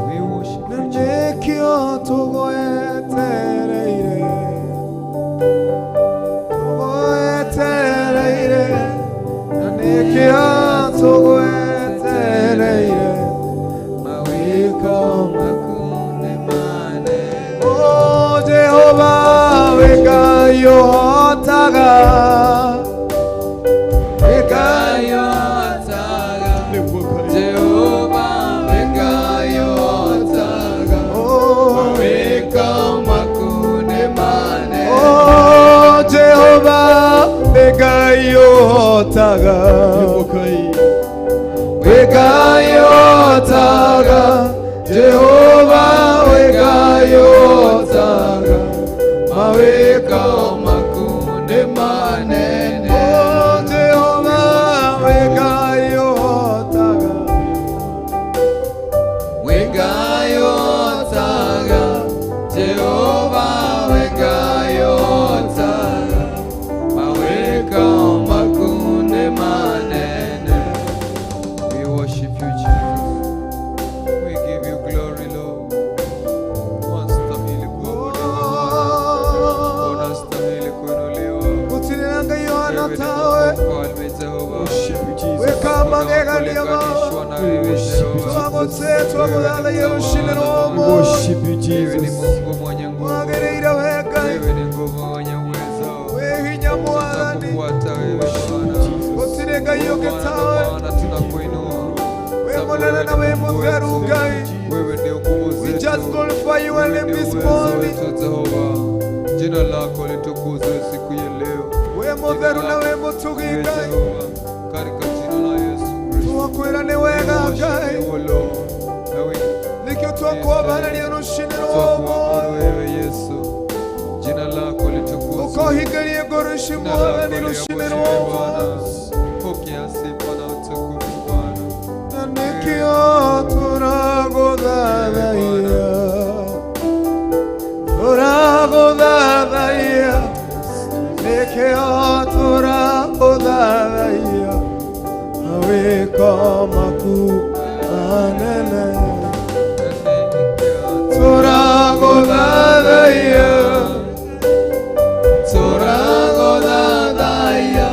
We worship na you, Jesus. nĩkĩo tũgwetereire tũgwetereire na nĩkĩo tũgwetereire Mawĩko maku nĩ manene. O Jehova wĩ Ngai ũhotaga wĩ Ngai Ngai ũhotaga. Jehova wĩ Ngai ũhotaga. Oh, Mawĩko maku nĩ manene. Oh Jehova wĩ Ngai ũhotaga wĩ Ngai ũhotaga Jehova wĩ Ngai ũhotaga Mawĩko maku nĩ manene. no tawe. Wĩka magegania Baba. Twagũtĩtwo gũthathaiya rũcinĩ rwa ũmũthĩ. Wagĩrĩire we Ngai. Wĩ hinya Mwathani. Gũtirĩ Ngai ũngĩ tawe. Wĩ mũnene na wĩ mũtheru Ngai. We just glorify your name this morning. Jina lako litukuzwe siku ya leo. Wĩ mũtheru na wĩ mũtugi Ngai. Katika jina la Yesu Kristo. Twakwĩra nĩ wega Ngai. Nĩkĩo twakwambarĩria rũcinĩ rwa ũmũthĩ. Wewe Yesu. Jina lako litukuzwe. Ũkohingĩrie ngoro ici Mwathani rũcinĩ rwa ũmũthĩ. Pokea sifa na utukufu Bwana. Na nĩkĩo tũragũthathaiya. Tũragũthathaiya. Nĩkĩo tũragũthathaiya. Mawĩko maku manene. Tũragũthathaiya. Tũragũthathaiya.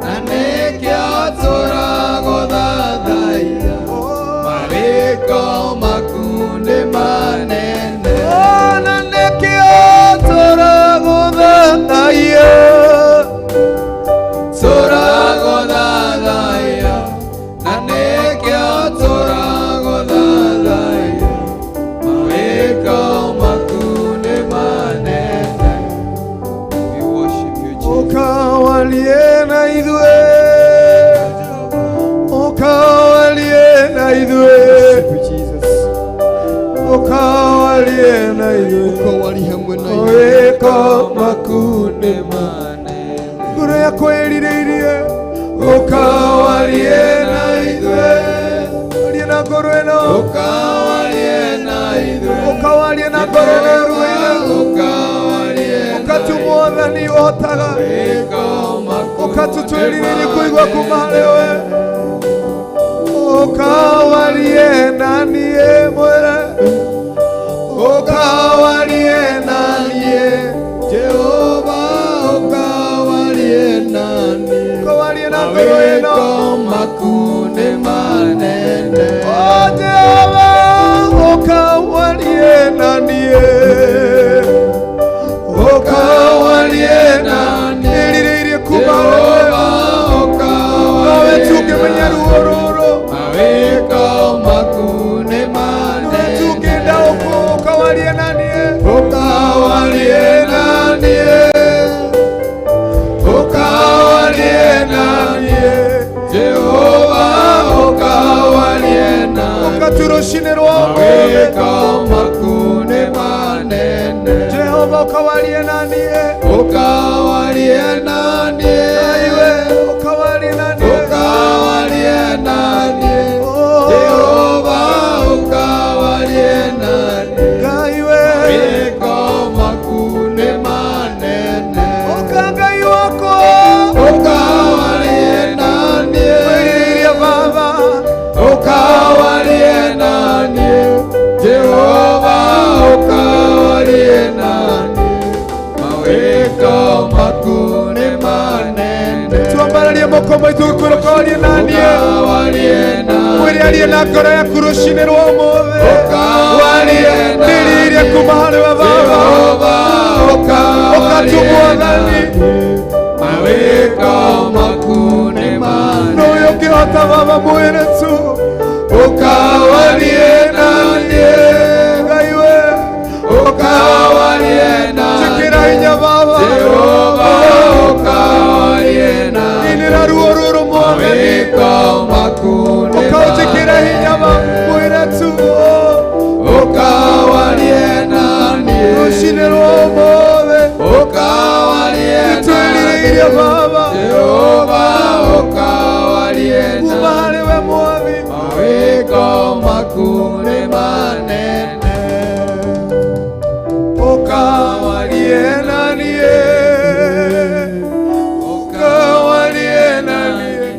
Na nĩkĩo tũragũthathaiya. Mawĩko maku nĩ manene. Na nĩkĩo tũragũthathaiya. Tũragũthathaiya. Na nĩkĩo tũragũthathaiya. Mawĩko maku nĩ manene. We worship you, Jesus. Ũkawarie na ithuĩ. Ũkawarie na ithuĩ. Ũkawarie na ithuĩ. Ũkawarie hamwe na ithuĩ. Mawĩko maku nĩ manene. Ngoro yakwa ĩrirĩirie. Ũkawarie na ithuĩ. Arie na ngoro ĩno. Ũkawarie na ithuĩ. Ũkawarie na ngoro ĩno ĩruĩre. Ũkawarie na Ũkatu Mwathani ũhotaga. Mawĩko maku Ũkatũtwĩrirĩrie kũigua kuma harĩ we. Ũkawarie na niĩ mwĩre. Ũkawarie na niĩ. Jehova ũkawarie na niĩ. Ũkawarie na ngoro ĩno. Mawĩko maku nĩ manene. O Jehova ũkawarie na niĩ. Ũkawarie na niĩ. Ĩrirĩirie kuma harĩ we. Jehova Nowe ũkawarie tũngĩmenya na ruo rũrũ. Mawĩko maku nĩ Nowe manene. tũngĩndaũkwo ũkawarie na niĩ. Ũkawarie na niĩ. Ũkawarie na niĩ. Jehova ũkawarie na niĩ. Ũkatu rũcinĩ rwa ũmũthĩ. Mawĩko maku nĩ manene. Jehova ũkawarie na niĩ. Ũkawarie na niĩ. Aiwe ũkawarie na niĩ. Ũkawarie na niĩ. Oh, Jehova ũkawarie na niĩ. Ngai we. Mawĩko maku nĩ manene. Ũka Ngai wakwa. Ũkawarie na niĩ. Wĩrirĩirie Baba. Ũkawarie na niĩ. Jehova ũkawarie na niĩ. Mawĩko maku nĩ manene. Twambararie moko maitũ gũkwĩra ũkawarie na niĩ. Ũkawarie na Mwĩre arie na ngoro yaku rũcinĩ rwa ũmũthĩ. Ũkawarie na Ndĩrirĩirie kuma harĩ we Baba. Jehova ũkawarie Ũkatu na Mwathani. niĩ. Mawĩko maku nĩ manene. Nowe ũngĩhota Baba mwĩre tu. Ũkawarie na niĩ. Ngai we. Ũkawarie na Njĩkĩra niĩ. hinya Baba. Jehova ũkawarie na niĩ. Inĩra ruo rũrũ Mwathani. Mawĩko maku nĩ Ũkaũnjĩkĩra hinya Baba manene. mwĩre tu. Ũkawarie na niĩ. Rũcinĩ rwa ũmũthĩ. Ũkawarie na Nĩtwĩrirĩirie niĩ. Baba. Jehova ũkawarie na Kuma harĩ we Mwathi. Mawĩko maku nĩ manene. Ũkawarie na niĩ. Ũkawarie na niĩ.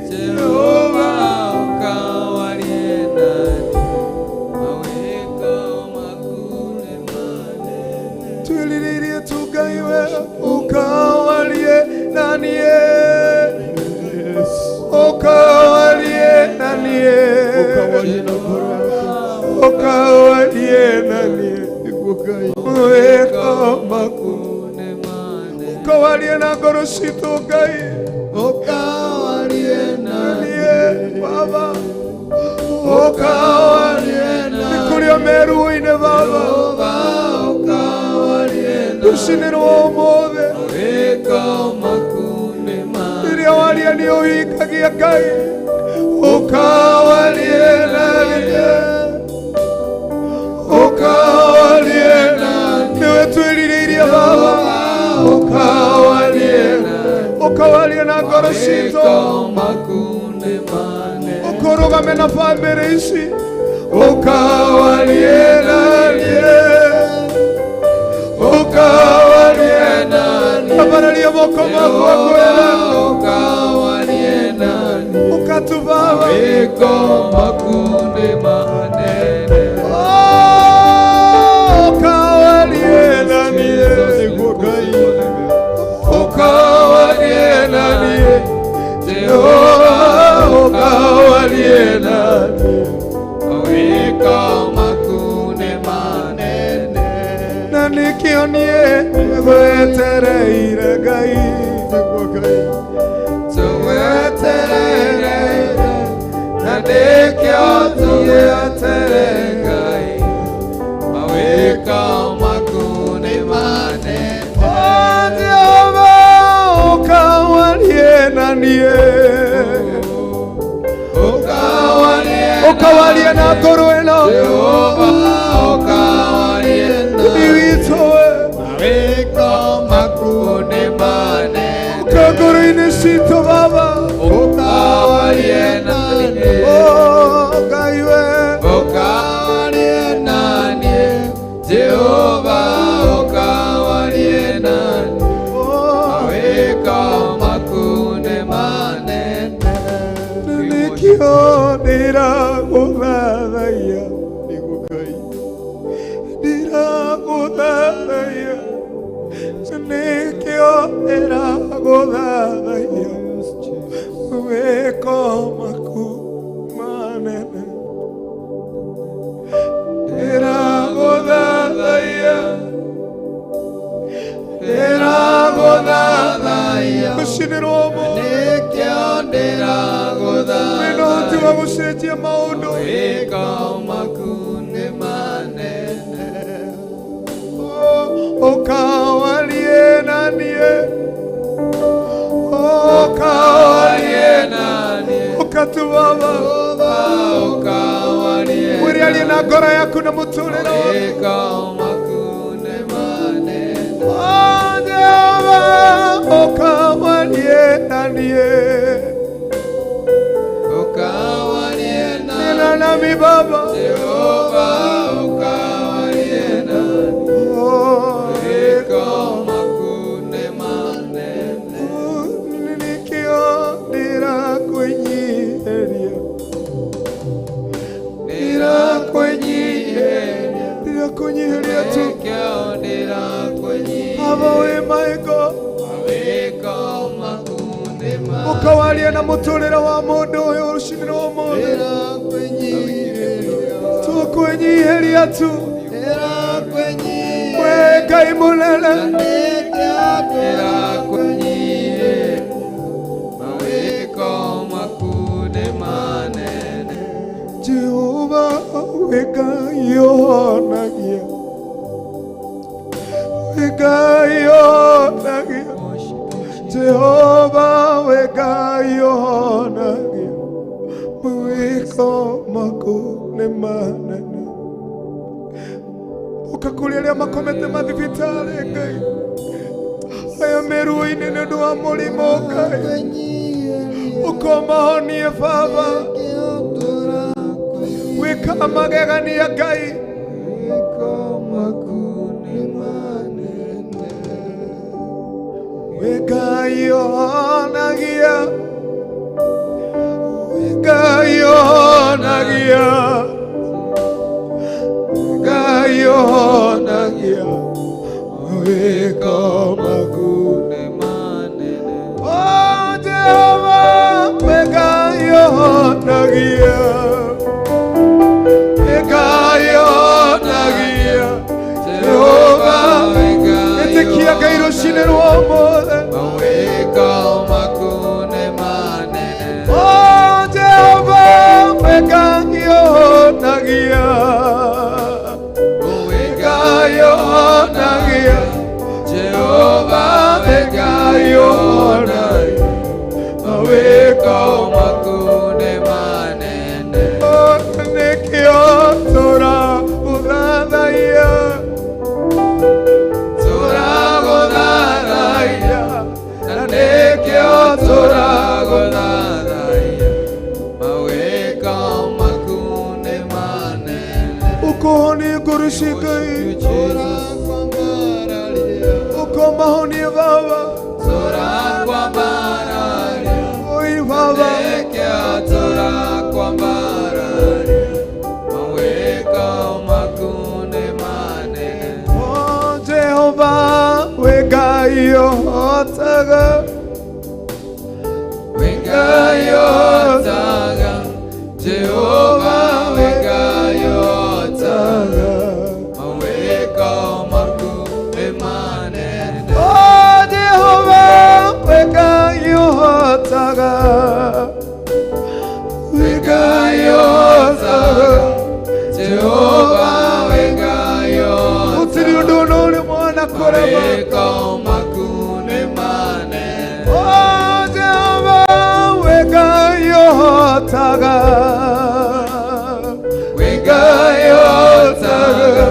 Jehova ũkawarie na niĩ. Mawĩko maku nĩ manene. Twĩrirĩirie tu Ngai we. Ũkawarie na niĩ. Ũkawarie na niĩ. Ũkawarie na niĩ. Mawĩko maku. Ũkawarie na ngoro citũ Ngai. Ũkawarie na niĩ Baba. Ũkawarie na niĩ. Nĩ kũrĩa meruo-inĩ Baba. Rũcinĩ rwa ũmũthĩ. Rĩrĩa waria nĩ ũhingagia Ngai. Ũkawarie na niĩ. Ũkawarie na niĩ. Nĩwe twĩrirĩirie Baba. Ũkawarie na niĩ. Ũkawarie na ngoro citũ. Ũkũrũgame na bamĩrĩ ici. Ũkawarie na niĩ. Ũkawarie na niĩ. Ambararia moko maku akwĩra. Ũkawarie na niĩ. Ũkatu Baba. Mawĩko maku nĩ manene. Ũkawarie na niĩ. Ũkawarie na niĩ. Jehova ũkawarie na niĩ. Mawĩko maku nĩ manene. Na nĩkĩo niĩ ngwetereire Ngai. Tũgwetereire na nĩkĩo tũgwetereire Ngai. Mawĩko maku nĩ manene. Oh, Jehova ũkawarie na niĩ. Ũkawarie Ũkawarie na ngoro ĩno. Jehova ũkawarie na Ngai witũ we. Mawĩko maku nĩ manene. Ũka ngoro-inĩ citũ Baba. Ũkawarie na niĩ. Oh, Ngai we. Ũkawarie na niĩ. Jehova ũkawarie na niĩ. Oh, Mawĩko maku nĩ manene. nĩkĩo ndĩragũthathaiya. Ndĩragũthathaiya. Nĩkĩo ndĩragũthathaiya. Mawĩko maku manene. Ndĩragũthathaiya. Ndĩragũthathaiya. Rũcinĩ rwa ũmũthĩ. Nĩkĩo ndĩragũthathaiya. Wĩna ũhoti wa gũcenjia maũndũ. Mawĩko maku nĩ manene. Ũkawarie na niĩ. Ũkawarie na niĩ. Ũkatu Baba. Ũkawarie Mwĩre arie na ngoro yaku na mũtũrĩre waku. Mawĩko maku nĩ manene. Oh, Jehova, ũkawarie na niĩ. Ũkawarie na Nena nami Baba. Jehova ũkawarie na niĩ. Oh, Mawĩko maku nĩ manene. nĩkĩo ndĩrakwĩnyiihĩria. Ndĩrakwĩnyiihĩria. Ndĩrakwĩnyiihĩria tu. Nĩkĩo ndĩrakwĩnyiihĩria. Baba wĩ maĩko. Mawĩko maku nĩ manene. Ũkawaria na mũtũrĩre wa mũndũ ũyũ rũcinĩ rwa ũmũthĩ. Tũkwĩnyiihĩria tu. We Ngai mũnene. Ndĩrakwĩnyiihĩria. Mawĩko maku nĩ manene. Jehova wĩ Ngai ũhonagia. Wĩ Ngai ũhonagia. Jehova wĩ Ngai ũhonagia. Mawĩko maku nĩ manene. Ũka kũrĩ arĩa makomete mathibitarĩ Ngai. Aya meruo-inĩ nĩ ũndũ wa mũrimũ Ngai. Ũkomahonie Baba. Wĩkaga magegania Ngai. Mawĩko maku nĩ manene. Wĩ Ngai ũhonagia. Wĩ Ngai ũhonagia. Wĩ Ngai ũhonagia. Mawĩko maku nĩ manene. Oh, Jehova, wĩ Ngai Nĩkĩo tũragũthathaiya, mawĩko maku nĩ manene. Ũkũhonie ngoro cia Ngai, ũkomahonie Baba. Tũrakwambararia, Oi Baba, nĩkĩo tũrakwambararia, mawĩko maku nĩ manene. O Jehova, wĩ Ngai ũhotaga. Wĩ Ngai ũhotaga, Jehova wĩ Ngai ũhotaga, mawĩko maku nĩ manene. O Jehova, wĩ Ngai ũhotaga. Wĩ Ngai ũhotaga. Jehova wĩ Ngai ũhotaga, Gũtirĩ ũndũ ona ũrĩmwe wanakũrema. mawĩko maku nĩ manene. O Jehova, wĩ Ngai ũhotaga. Wĩ Ngai ũhotaga,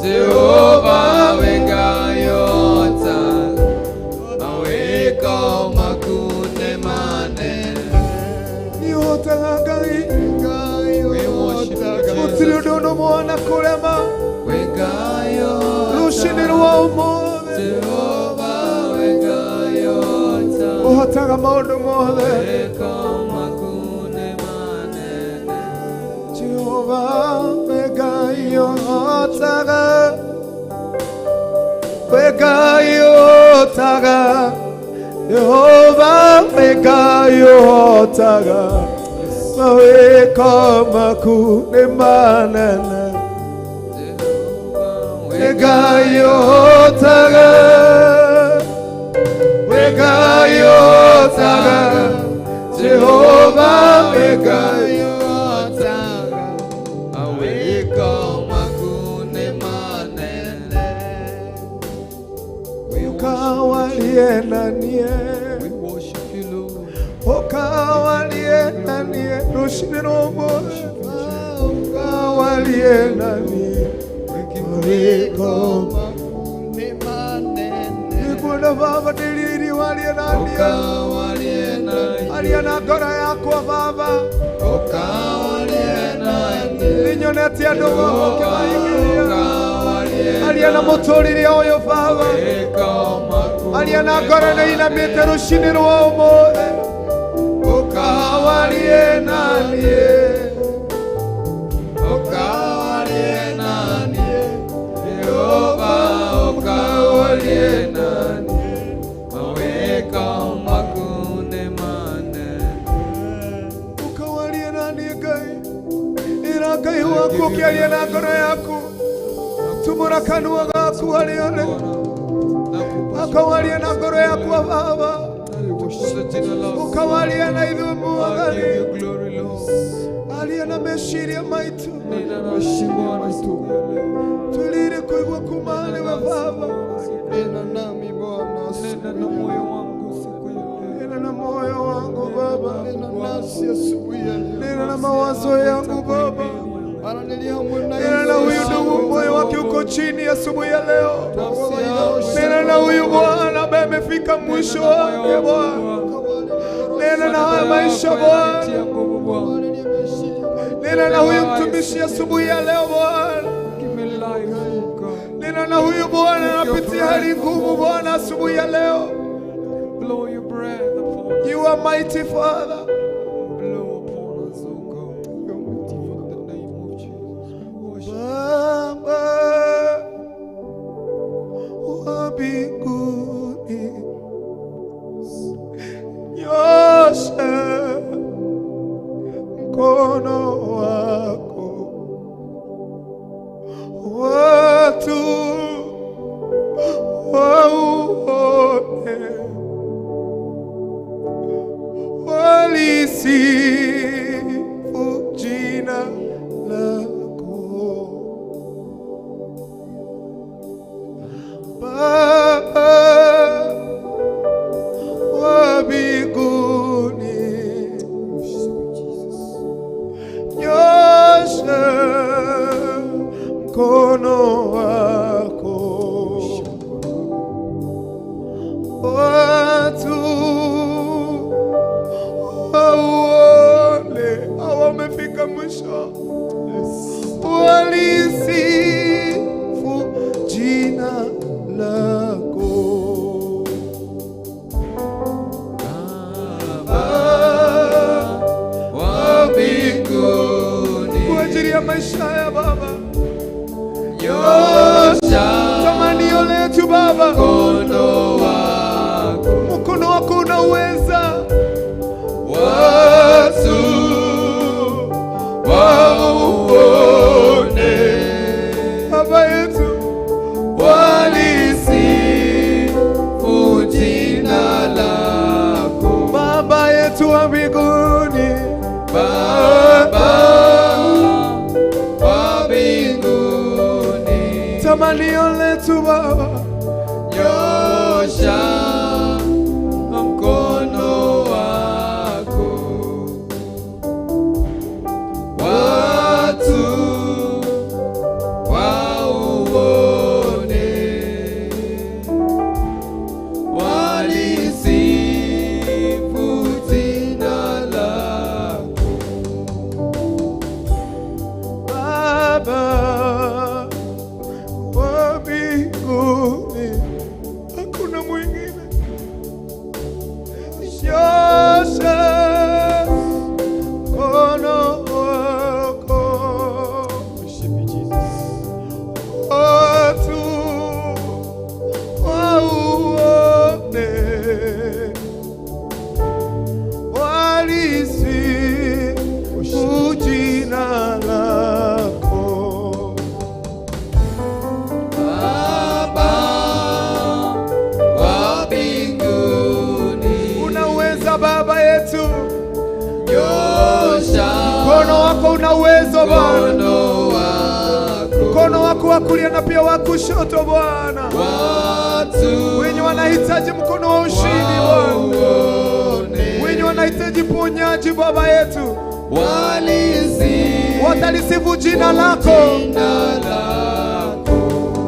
Jehova wĩ Ngai ũhotaga, mawĩko maku nĩ manene. Nĩ ũhotaga Ngai. We worship you, Gũtirĩ Jesus. ũndũ ona ũmwe wanakũrema. Wĩ Ngai ũhotaga, Rũcinĩ rwa ũmũthĩ Jehova wĩ Ngai ũhotaga, ũhotaga maũndũ mothe. mawĩko maku nĩ manene. Jehova, wĩ Ngai ũhotaga. Wĩ Ngai ũhotaga. Jehova, wĩ Ngai ũhotaga. Mawĩko maku nĩ manene. Jehova Wĩ Ngai ũhotaga. Wĩ Ngai ũhotaga. Jehova, wĩ Ngai ũhotaga, mawĩko maku nĩ manene. Ũkawarie na niĩ. We worship you, Lord. Ũkawarie na niĩ rũcinĩ rwa ũmũthĩ. Ũkawarie na niĩ. Mawĩko maku nĩ manene. Nĩngwenda Baba ndĩrirĩirie warie na niĩ. Ũkawarie na niĩ. Aria na ngoro yakwa Baba. Ũkawarie na niĩ. Nĩnyonete andũ ũkĩmaingĩria. Ũkawarie Aria na mũtũrĩre ũyũ Baba. mawĩko maku Aria na ngoro ĩno inamĩte rũcinĩ rwa ũmũthĩ. Ũkawarie na niĩ. Ũkawarie na niĩ. Jehova, ũkawarie na niĩ. Mawĩko maku nĩ manene. Ũkawarie na niĩ Ngai. Ĩra Ngai waku ũkĩaria na ngoro yaku. Tumũra kanua gaku harĩa ũrĩ. Akawarie na ngoro yaku Baba. Tukuze jina lako. Ũkawarie na ithuĩ I Mwathani. give you glory, Lord. Aria na meciria maitũ. Nena nasi Bwana siku ya leo. Twĩrĩire kũigua kuma harĩ we Baba. Nena nami Bwana, Nena na moyo wangu siku ya leo. Nena na moyo wangu Baba. nena nasi asubuhi ya leo. Nena na mawazo yangu Baba. Maana nili hamwe na Nena na huyu ndugu moyo wake uko chini asubuhi ya leo. Nafsi yangu Nena na huyu Bwana ambaye amefika mwisho wake Bwana. Nena na haya maisha Bwana. Tia nguvu Bwana. Nena na huyu mtumishi asubuhi ya leo Bwana. Give me life, oh God. Nena na huyu Bwana anapitia hali ngumu Bwana asubuhi ya leo. Blow your breath upon us. You are mighty Father. Blow upon us, oh God. In the name of Jesus. We worship Baba wa mbinguni, nyosha mkono wako, watu wauone, walisifu jina lako. Baba wa mbinguni, nyosha mkono wako, watu maisha haya Baba. Nyosha tamanio letu Baba, mkono wako, mkono wako unaweza. Watu wauone Baba yetu, walisifu jina lako. Baba yetu wa mbinguni, Baba wa mbinguni, tamanio letu Baba, nyosha mkono wako, watu wauone, walisifu jina lako. Baba wa mbinguni, hakuna mwingine. Nyosha mkono wako, watu wauone, walisifu jina lako. Baba wa mbinguni, Unaweza Baba yetu, nyosha mkono wako una uwezo Bwana, mkono wako, mkono wako wa kulia na pia wa kushoto Bwana. Watu Wenye wanahitaji mkono wa ushindi Bwana, wauone, wenye wanahitaji ponyaji Baba yetu, walisifu watalisifu jina lako. jina lako.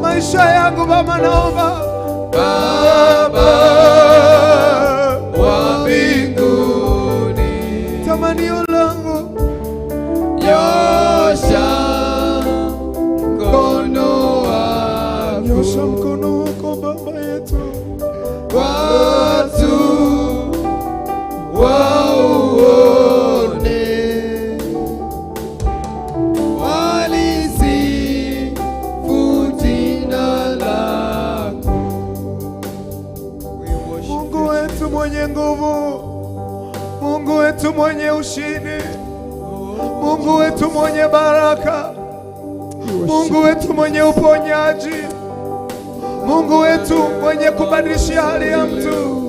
Maisha yangu Baba, naomba Baba wa mbinguni, tamanio langu nyosha mkono wako, nyosha mkono wako Baba yetu, watu wauone, walisifu jina lako. Mungu wetu mwenye nguvu, Mungu wetu mwenye ushindi, Mungu wetu mwenye baraka, Mungu wetu mwenye uponyaji, Mungu wetu mwenye kubadilisha hali ya mtu.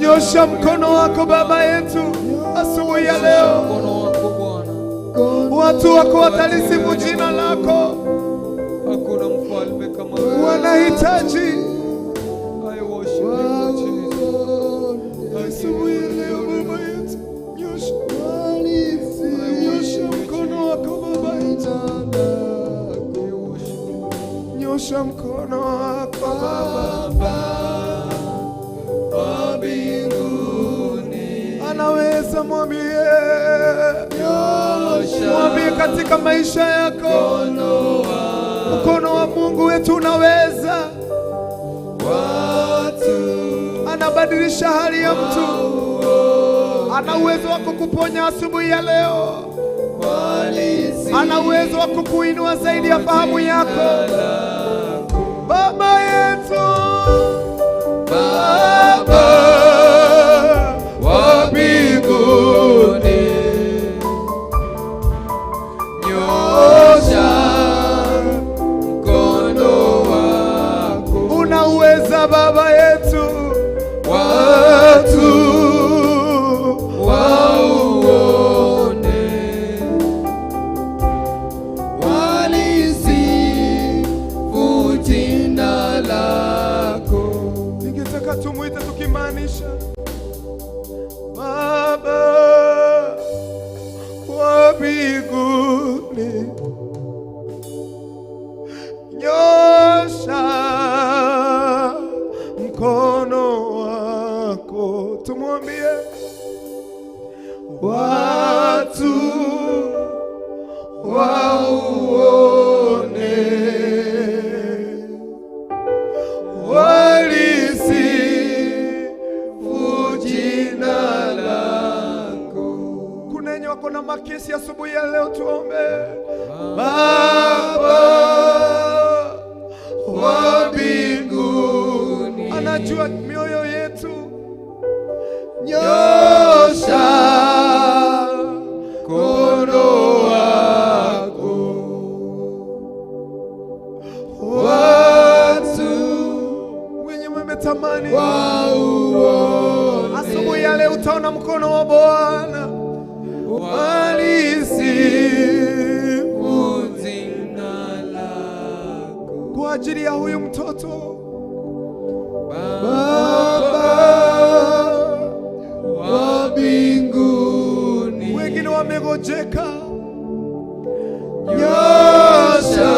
Nyosha mkono wako Baba yetu asubuhi ya leo, Mkono wako Bwana, watu wako watalisifu jina lako. Hakuna mfalme kama wewe. Wanahitaji I worship you, Jesus. asubuhi ya leo Baba yetu, nyosha, nyosha mkono wako Baba yetu, nyosha mkono wako Baba. Baba wa mbinguni, Anaweza, mwambie, nyosha mwambie katika maisha yako, mkono wako, mkono wa Mungu wetu unaweza, watu anabadilisha hali ya mtu, ana uwezo wa kukuponya asubuhi ya leo, ana uwezo wa kukuinua zaidi ya fahamu yako. Baba yetu, Baba wa mbinguni, nyosha mkono wako, unaweza Baba yetu, watu wauone, walisifu jina lako. Ningetaka tumwite tukimaanisha Baba wa mbinguni, nyosha mkono wako, tumwambie watu wauone, walisifu jina lako. Kuna wenye wako wako na makesi asubuhi ya leo, tuombe. Baba wa mbinguni, anajua mioyo yetu. Nyosha mkono wako, watu wenye wametamani wauone. Asubuhi ya leo utaona mkono wa Bwana. Walisifu jina lako kwa ajili ya huyu mtoto. Baba wa mbinguni, wengine wamegojeka. Nyosha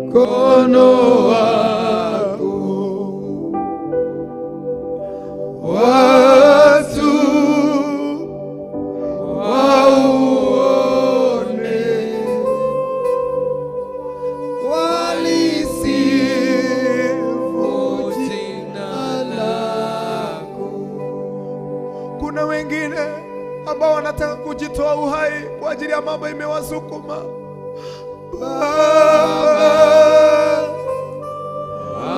mkono wako, watu wauone. Walisifu jina lako. Kuna wengine ambao wanataka kujitoa uhai kwa ajili ya mambo imewasukuma. Baba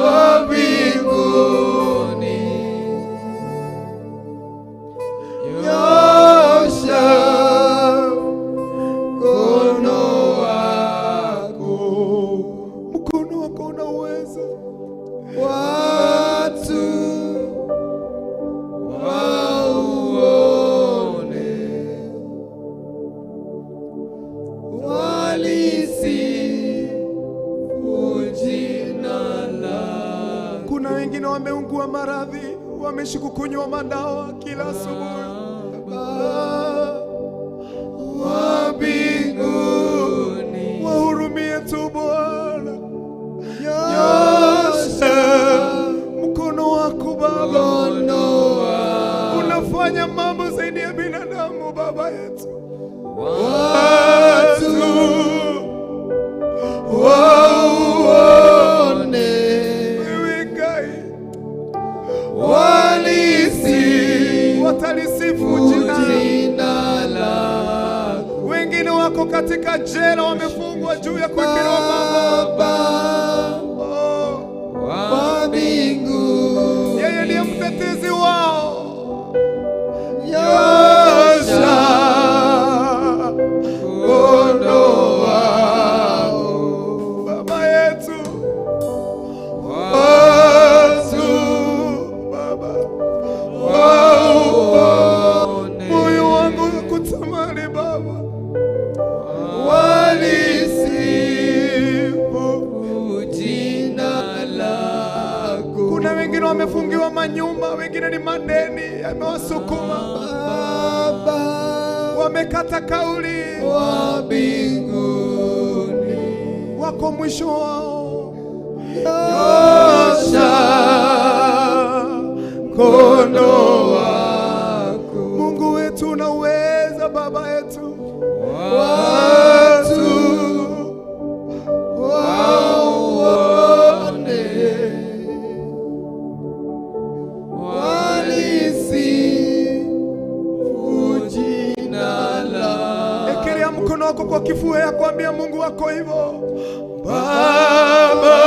wa mbinguni, nyosha mkono wako, mkono wako una uwezo, watu wauone. Walisifu jina lako. Kuna wengine wameungua maradhi, wameishi kukunywa madawa kila asubuhi. Baba wa mbinguni, wahurumie tu Bwana. Nyosha mkono wako Baba, unafanya mambo zaidi ya binadamu Baba yetu. Watu wauone. Wewe Ngai, Walisifu watalisifu jina. jina lako. Wengine wako katika jela, wamefungwa juu ya kuwekelewa mambo. Baba Oh, wa mbinguni, yeye ndiye mtetezi wao. Nyosha mkono wako Baba yetu, watu Baba wauone. moyo wangu kutamani Baba, walisifu jina lako. Kuna wengine wamefungiwa manyumba, wengine ni madeni yamewasukuma, Baba wamekata kauli, wa mbinguni, wako mwisho wao. Nyosha mkono wako, Mungu wetu unaweza, Baba yetu, watu wauone. Walisifu jina lako. Ekelea mkono wako kwa kifua ya kuambia Mungu wako hivyo. Baba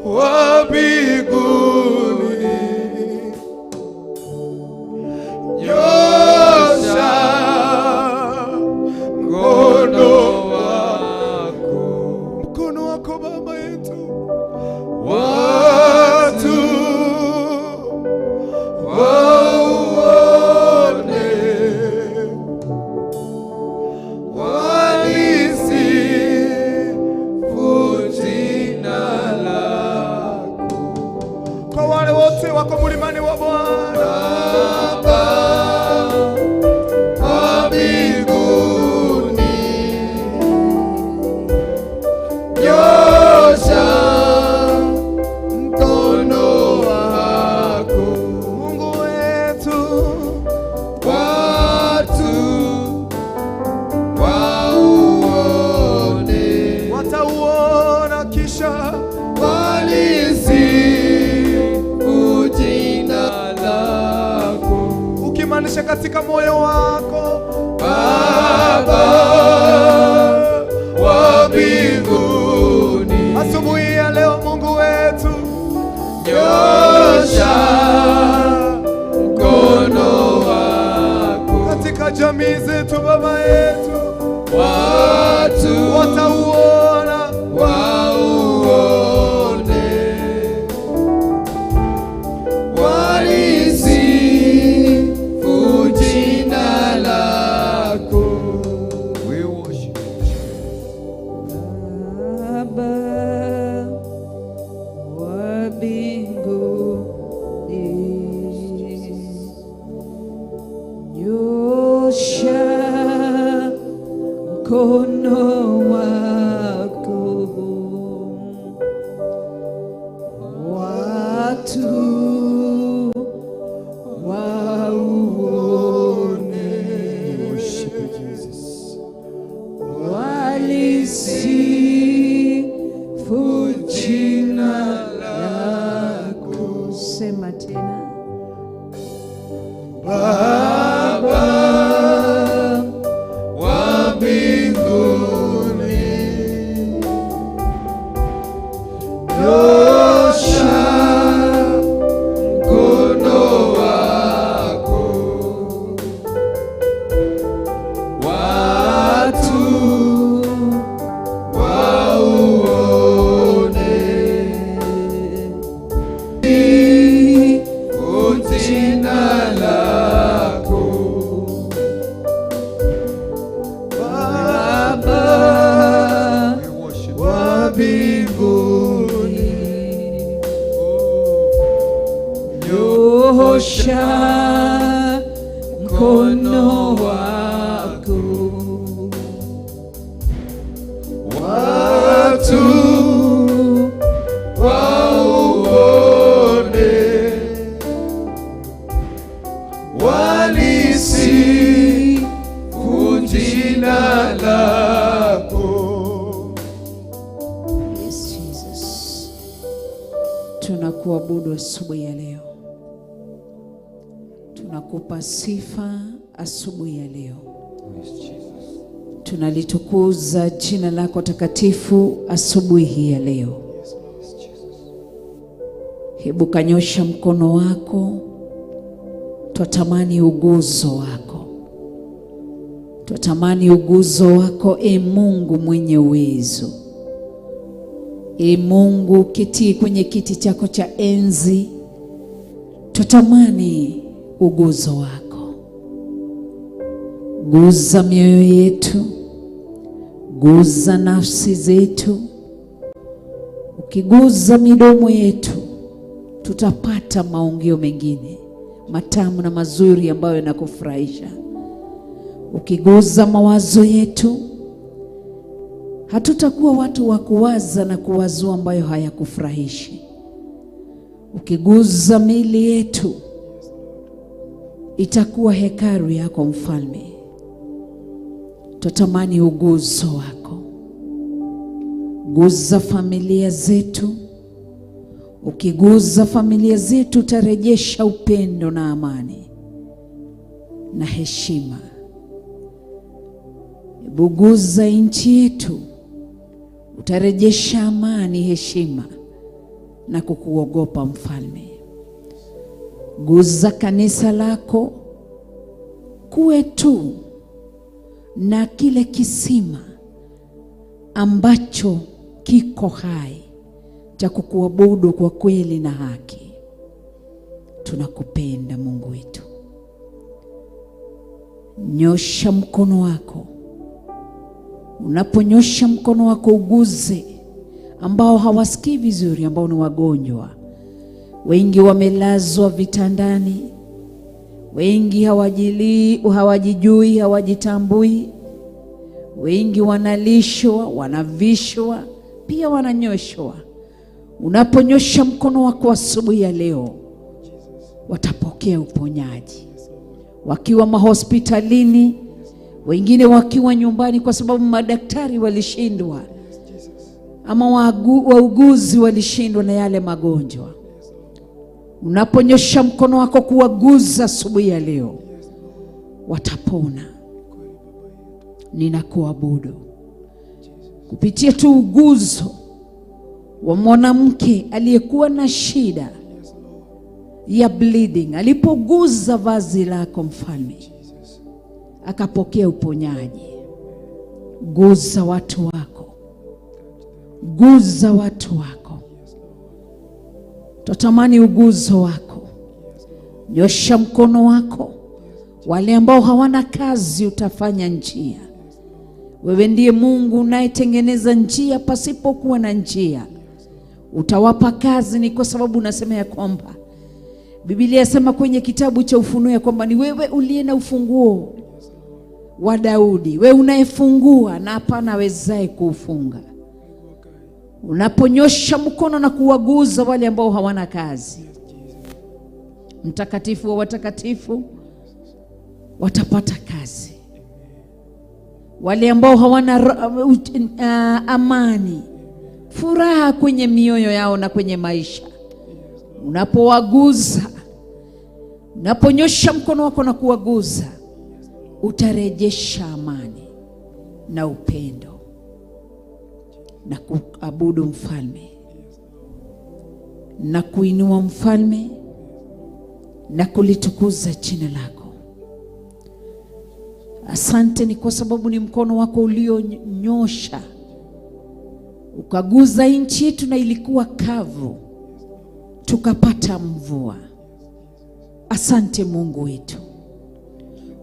wa mbinguni, nyosha mkono wako, mkono wako Baba yetu, watu wauone. Walisifu jina lako. Kwa wale wote wako mlimani wa Bwana, Baba wa mbinguni, nyosha mkono wako, Mungu wetu, watu wauone. Watauona kisha Walisifu jina lako. katika moyo wako. Baba wa mbinguni, asubuhi ya leo Mungu wetu, nyosha mkono wako katika jamii zetu, Baba yetu, watu watauona, wauone, walisifu jina lako. We worship Baba wa mbinguni, nyosha mkono wako, watu wauone, Worship you, Jesus. walisifu jina lako. Sema tena. Baba wa mbinguni, nyosha mkono wako, watu wauone, jina lako. Baba wa mbinguni, nyosha mkono wako, watu wauone, walisifu jina lako. Yes, Jesus. Tunakuabudu asubuhi ya leo, tunakupa sifa asubuhi ya leo, tunalitukuza jina lako takatifu asubuhi hii ya leo. Hebu kanyosha mkono wako, twatamani uguzo wako, twatamani uguzo wako, e Mungu mwenye uwezo. E Mungu kitii kwenye kiti chako cha enzi, twatamani uguzo wako. Guza mioyo yetu, guza nafsi zetu. Ukiguza midomo yetu, tutapata maongeo mengine matamu na mazuri ambayo yanakufurahisha. Ukiguza mawazo yetu, hatutakuwa watu wa kuwaza na kuwazua ambayo hayakufurahishi. Ukiguza miili yetu, itakuwa hekalu yako Mfalme. Twatamani uguzo wako. Guza familia zetu. Ukiguza familia zetu, utarejesha upendo na amani na heshima. Buguza nchi yetu, utarejesha amani, heshima na kukuogopa Mfalme. Guza kanisa lako, kuwe tu na kile kisima ambacho kiko hai cha kukuabudu kwa kweli na haki. Tunakupenda Mungu wetu. Nyosha mkono wako. Unaponyosha mkono wako, uguze ambao hawasikii vizuri, ambao ni wagonjwa. Wengi wamelazwa vitandani, wengi hawajijui, hawajitambui. Wengi wanalishwa, wanavishwa, pia wananyoshwa. Unaponyosha mkono wako asubuhi ya leo, watapokea uponyaji. Wakiwa mahospitalini, wengine wakiwa nyumbani kwa sababu madaktari walishindwa ama wauguzi walishindwa na yale magonjwa. Unaponyosha mkono wako kuwaguza asubuhi ya leo, watapona. Ninakuabudu kupitia tu uguzo wa mwanamke aliyekuwa na shida ya bleeding, alipoguza vazi lako mfalme, akapokea uponyaji. Guza watu wako, guza watu wako, twatamani uguzo wako. Nyosha mkono wako, wale ambao hawana kazi utafanya njia. Wewe ndiye Mungu unayetengeneza njia pasipokuwa na njia. Utawapa kazi, ni kwa sababu unasema ya kwamba Biblia yasema kwenye kitabu cha Ufunuo ya kwamba ni wewe uliye na ufunguo wa Daudi, wewe unayefungua na hapana awezaye kuufunga. Unaponyosha mkono na kuwaguza wale ambao hawana kazi, mtakatifu wa watakatifu, watapata kazi. Wale ambao hawana amani, furaha kwenye mioyo yao na kwenye maisha, unapowaguza, unaponyosha mkono wako na kuwaguza, utarejesha amani na upendo na kuabudu mfalme na kuinua mfalme na kulitukuza jina lako. Asante ni kwa sababu ni mkono wako ulionyosha ukaguza nchi yetu, na ilikuwa kavu, tukapata mvua. Asante Mungu wetu,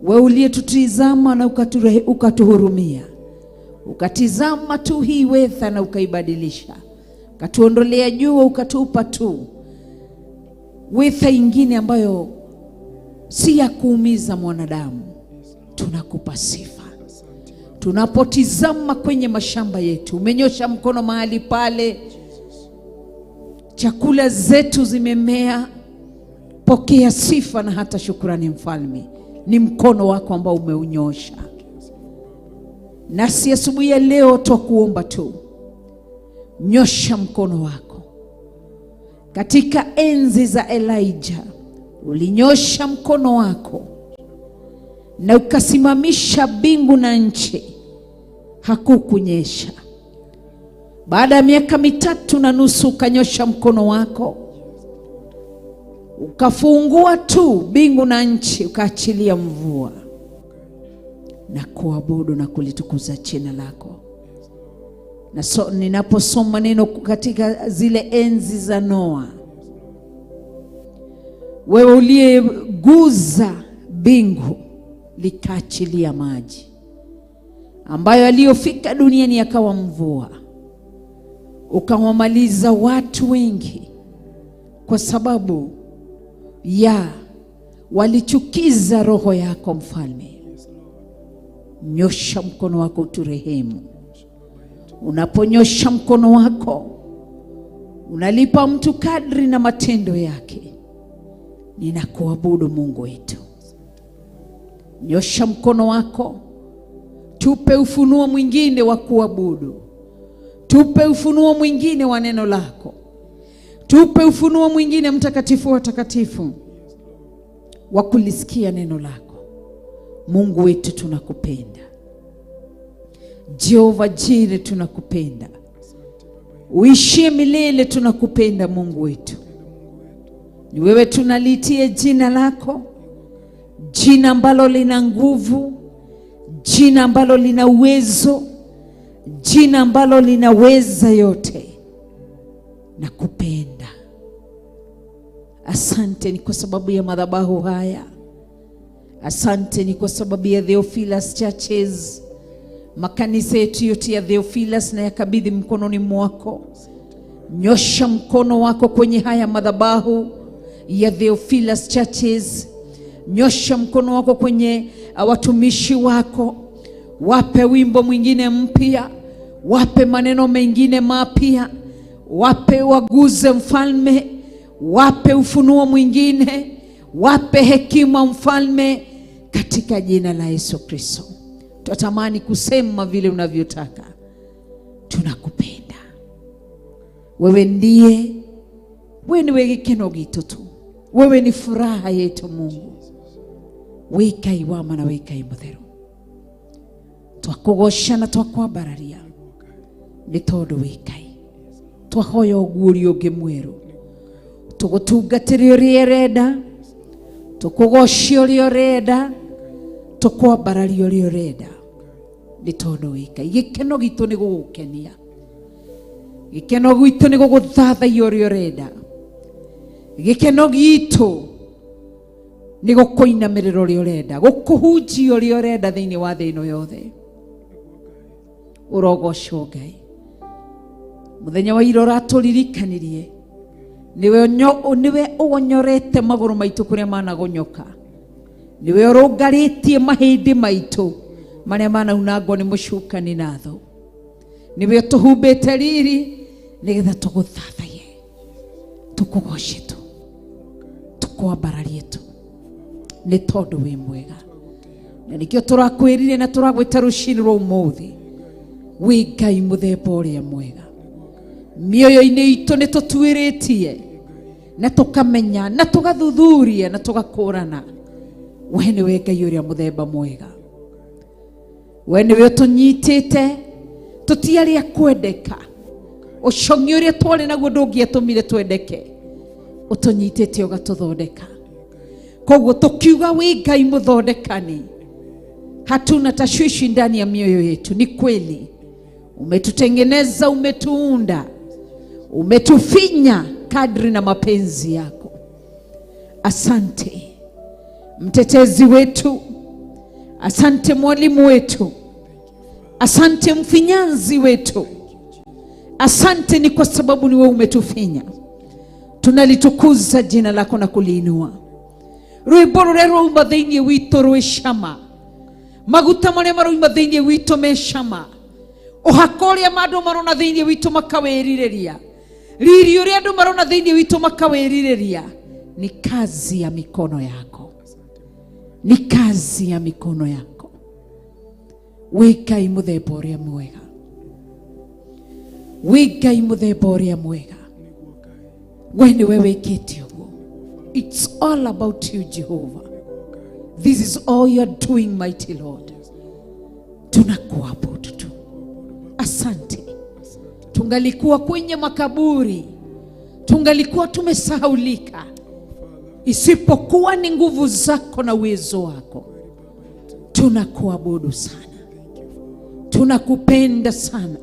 wewe uliyetutizama na ukatuhurumia, ukatizama tu hii weather na ukaibadilisha, ukatuondolea jua, ukatupa tu weather ingine ambayo si ya kuumiza mwanadamu. Tunakupa sifa. Tunapotizama kwenye mashamba yetu, umenyosha mkono mahali pale, chakula zetu zimemea. Pokea sifa na hata shukrani mfalme, ni mkono wako ambao umeunyosha. Nasi asubuhi ya leo twakuomba tu, nyosha mkono wako. Katika enzi za Elijah ulinyosha mkono wako na ukasimamisha mbingu na nchi, hakukunyesha. Baada ya miaka 3.5 ukanyosha mkono wako, ukafungua tu mbingu na nchi, ukaachilia mvua. Na kuabudu na kulitukuza jina lako. Na ninaposoma neno katika zile enzi za Noa, wewe uliyeguza mbingu likaachilia maji ambayo aliyofika duniani yakawa mvua, ukawamaliza watu wengi kwa sababu ya walichukiza roho yako mfalme. Nyosha mkono wako uturehemu. Unaponyosha mkono wako unalipa mtu kadri na matendo yake. Ninakuabudu Mungu wetu. Nyosha mkono wako, tupe ufunuo mwingine wa kuabudu, tupe ufunuo mwingine wa neno lako, tupe ufunuo mwingine mtakatifu wa takatifu wa kulisikia neno lako. Mungu wetu tunakupenda. Jehova Jire tunakupenda. Uishie milele tunakupenda Mungu wetu. Ni wewe tunalitia jina lako, jina ambalo lina nguvu, jina ambalo lina uwezo, jina ambalo linaweza yote. Nakupenda. Asante ni kwa sababu ya madhabahu haya. Asante ni kwa sababu ya Theophilus Churches, makanisa yetu yote ya Theophilus na yakabidhi mkononi mwako. Nyosha mkono wako kwenye haya madhabahu ya Theophilus Churches. Nyosha mkono wako kwenye watumishi wako. Wape wimbo mwingine mpya, wape maneno mengine mapya, wape waguze mfalme, wape ufunuo mwingine, wape hekima mfalme, katika jina la Yesu Kristo. Twatamani kusema vile unavyotaka. Tunakupenda. Wewe ndiye, wewe ni gikeno gitu tu. Wewe ni furaha yetu Mungu. Wĩ Ngai wa ma na wĩ Ngai mũtheru, twakũgoca na twakwambararia nĩ tondũ wĩ Ngai. Twahoya ũguũrio ũngĩ mwerũ, tũgũtungatĩre ũrĩa ũrenda, tũkũgoce ũrĩa ũrenda, tũkwambararia ũrĩa ũrenda, nĩ tondũ wĩ Ngai. Gĩkeno gitũ nĩ gũgũkenia, gĩkeno gitũ nĩ gũgũthathaiya ũrĩa ũrenda, gĩkeno gitũ nĩ gũkũinamĩrĩra ũrĩa ũrenda, gũkũhunjia ũrĩa ũrenda thĩinĩ wa thĩ ĩno yothe. Ũrogocwo Ngai. Mũthenya wa ira ũratũririkanirie nĩwe ũgonyorete magũrũ maitũ kũrĩa managonyoka, nĩwe ũrũngarĩtie mahĩndĩ maitũ marĩa manaunangwo nĩ mũcukani na thũ, nĩwe ũtũhumbĩte riri nĩgetha tũgũthathaiye, tũkũgoce tu, tũkwambararie tu, nĩ tondũ wĩ mwega. Na nĩkĩo tũrakwĩrire na tũragwĩta rũcinĩ rwa ũmũthĩ, wĩ Ngai mũthemba ũrĩa mwega. Mĩoyo-inĩ itũ nĩ tũtuĩrĩtie na tũkamenya na tũgathuthuria na tũgakũrana, we nĩwe Ngai ũrĩa mũthemba mwega, we nĩwe ũtũnyitĩte tũtiarĩ a kwendeka, ũcong'i ũrĩa twarĩ naguo ndũngĩatũmire twendeke, ũtũnyitĩte ũgatũthondeka. Koguo tũkiuga wĩ Ngai mũthondekani, hatuna tashwishi ndani ya mioyo yetu. Ni kweli umetutengeneza, umetuunda, umetufinya kadri na mapenzi yako. Asante mtetezi wetu, asante mwalimu wetu, asante mfinyanzi wetu, asante ni kwa sababu ni wewe umetufinya. Tunalitukuza jina lako na kuliinua. Rwĩmbo rũrĩa rwauma thĩinĩ witũ rwĩ cama, maguta marĩa marauma thĩinĩ witũ me cama, ũhaka ũrĩa andũ marona thĩinĩ witũ makawĩrirĩria, riri ũrĩa andũ marona thĩinĩ witũ makawĩrirĩria, ni kazi ya mikono yako, ni kazi ya mikono yako. Wĩ Ngai mũthemba ũrĩa mwega, wĩ Ngai mũthemba ũrĩa mwega, we nĩwe wĩkĩte ũguo. It's all about you, Jehovah. This is all you're doing, mighty Lord. Tunakuabudu tu. Asante. Tungalikuwa kwenye makaburi, tungalikuwa tumesahaulika, isipokuwa ni nguvu zako na uwezo wako. Tunakuabudu sana, tunakupenda sana,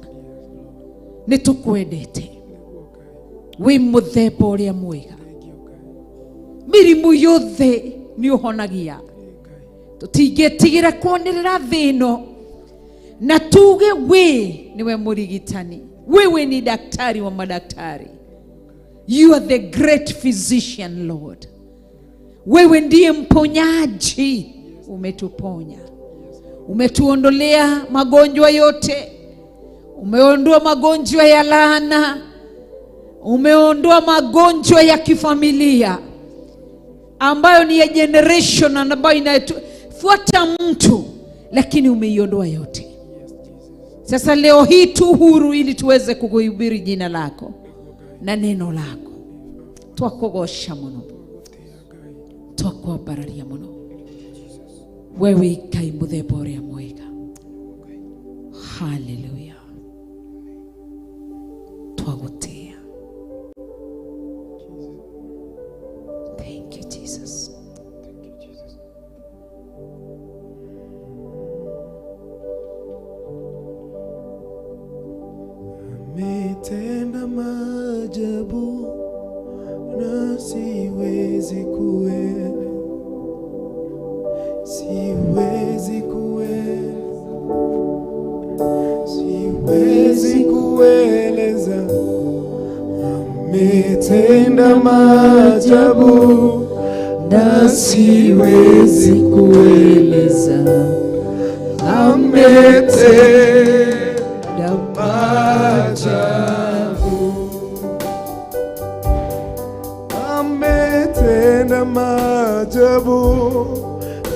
nĩtũkwendete. Wĩ mũthemba ũrĩa mwega, mĩrimũ yothe nĩ ũhonagia. Tũtingĩtigĩra kwanĩrĩra thĩ ĩno na tuge we niwe mũrigitani, wewe ni daktari wa madaktari. You are the great physician, Lord. Wewe ndiye mponyaji, umetuponya, umetuondolea magonjwa yote, umeondoa magonjwa ya laana, umeondoa magonjwa ya kifamilia ambayo ni ya generation ambayo inafuata mtu, lakini umeiondoa yote. Sasa leo hii tu huru ili tuweze kukuhubiri jina lako na neno lako. Twakugosha muno, twakwambararia muno, wewe Ngai mũthemba ũrĩa mwega. Hallelujah. Twagũtĩĩa. Thank you, Jesus. Thank you, Jesus. Ametenda maajabu na siwezi kueleza, siwezi kueleza, siwezi kueleza. Ametenda maajabu na siwezi kueleza. Ametenda maajabu, ametenda maajabu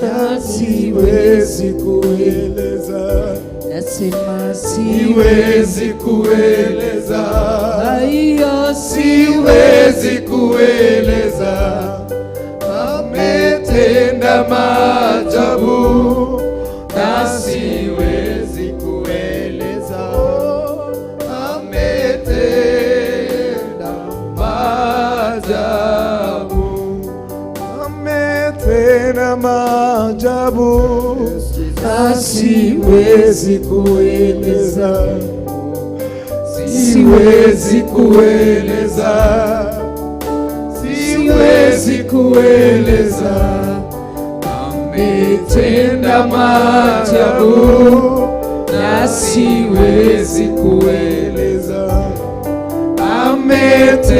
na siwezi kueleza, Nasema siwezi kueleza, Haya, siwezi kueleza. Ametenda maajabu. Ametenda maajabu na siwezi kueleza, siwezi kueleza, siwezi kueleza. Ametenda maajabu na siwezi kueleza. Ametenda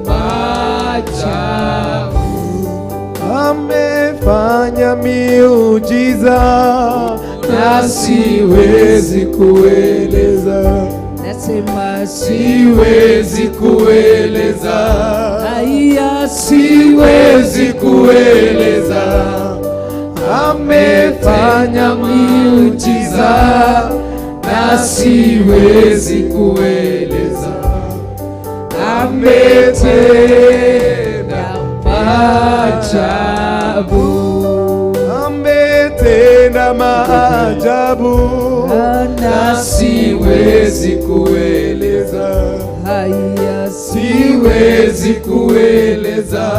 maajabu, Amefanya miujiza na siwezi kueleza, Nasema siwezi kueleza, haya, siwezi kueleza. Amefanya miujiza na siwezi kueleza. Ametenda maajabu, Ametenda maajabu na siwezi kueleza, haya, siwezi kueleza,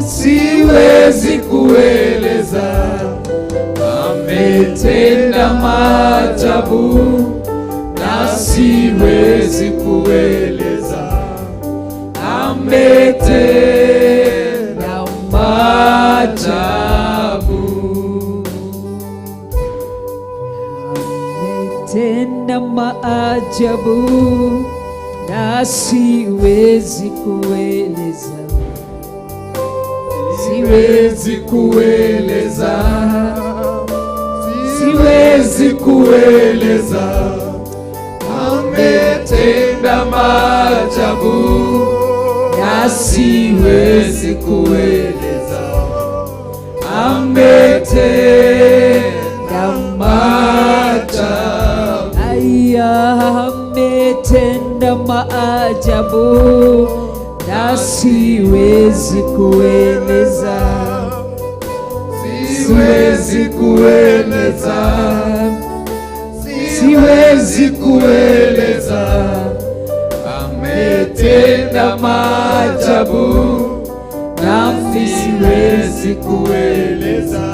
siwezi kueleza. Ametenda maajabu na siwezi kueleza. Ametenda maajabu. Ametenda maajabu na siwezi kueleza, Siwezi kueleza, siwezi kueleza. Ametenda maajabu na siwezi kueleza. Ametenda maajabu, Aya, ametenda maajabu na siwezi kueleza, siwezi kueleza, siwezi kueleza. Ametenda maajabu nami siwezi kueleza.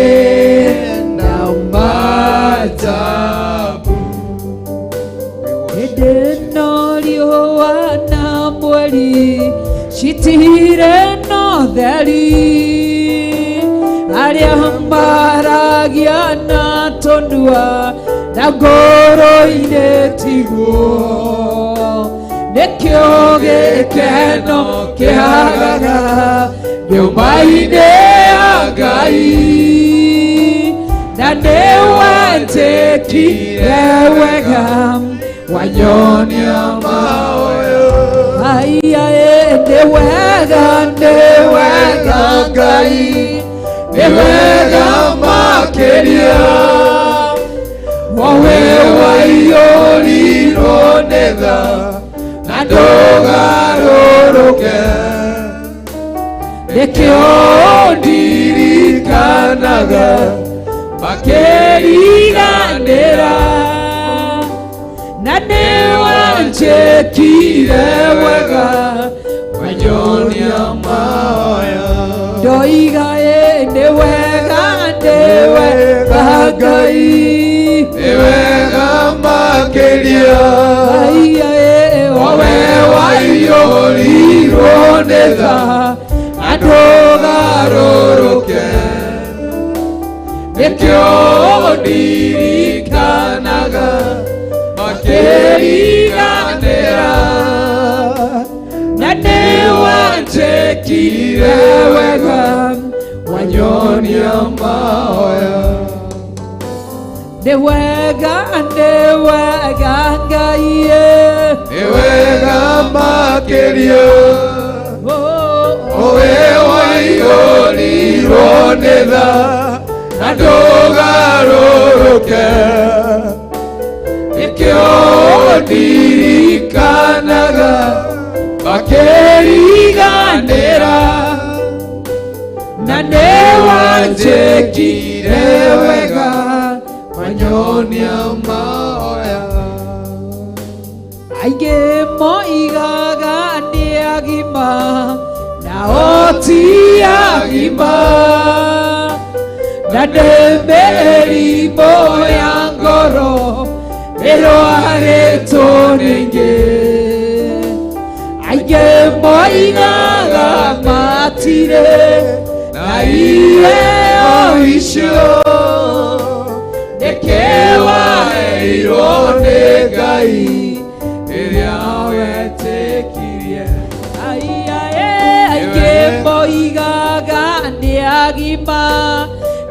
Ametenda maajabu. Hĩndĩ riũa na mweri citire na ũtheri, arĩa maragia na tũnua na ngoro-inĩ tiguo, nĩkĩo gĩkeno kĩhagaga nyũmba-inĩ ya Ngai, na nĩwanjĩkire wega Wanyonia maoyo. Haya, nĩ wega, nĩ wega Ngai, nĩ wega makĩria, wowe waiyũrirwo nĩ tha na ndũgarũrũke. Nĩkĩo ndirikanaga makĩriganĩra, na nĩwanjĩkire wega wanyonia maoyo. Ndoiga nĩ wega, nĩ wega Ngai, nĩ wega makĩria, Haya, wowe waiyũrirwo nĩ tha na ndũgarũrũke. Nĩkĩo ndirikanaga makĩriganĩra, na nĩwanjĩkire wega wanyonia maoyo. Nĩ wega, nĩ wega Ngai, nĩ wega makĩria, wowe waiyũrirwo nĩ tha na ndũgarũrũke. Nĩkĩo ndirikanaga makĩriganĩra, na nĩwanjĩkire wega wanyonia maoya. Aingĩ moigaga nĩ agima agima na nĩ mĩrimũ ya ngoro ĩrwarĩtwo ningĩ aingĩ moigaga matirĩ na iheo icio nĩkĩ waheirwo nĩ Ngai rĩrĩa wetĩkirie. Aingĩ moigaga nĩ agima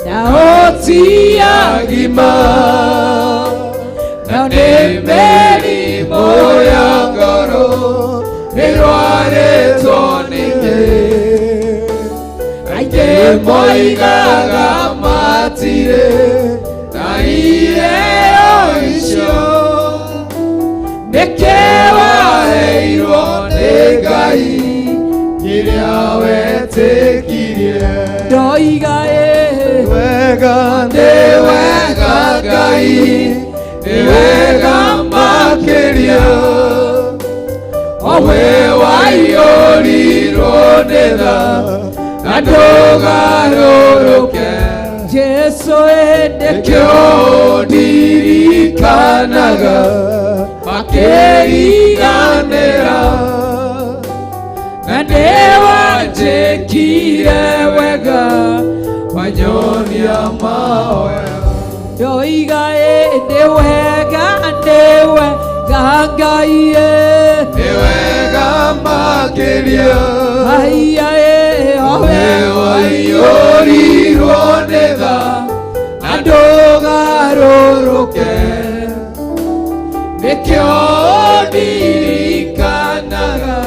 nao ti agima na nĩ mĩrimũ ya ngoro ĩrwarĩtwo ningĩ aingĩ moigaga matirĩ na iheo icio nĩkĩ waheirwo nĩ Ngai rĩrĩa wetĩkirie. Ndoiga Wega nĩ wega Ngai nĩ wega makĩria owe waiyũrirwo nĩ tha na ndũgarũrũke. Jesu nĩkĩo ndirikanaga makĩriganĩra na nĩwanjĩkire wega wanyonia mahoya. Ndoiga nĩ wega nĩ wega Ngai nĩ wega makĩria Aya owe waiyũrirwo nĩ tha na ndũgarũrũke nĩkĩo ndirikanaga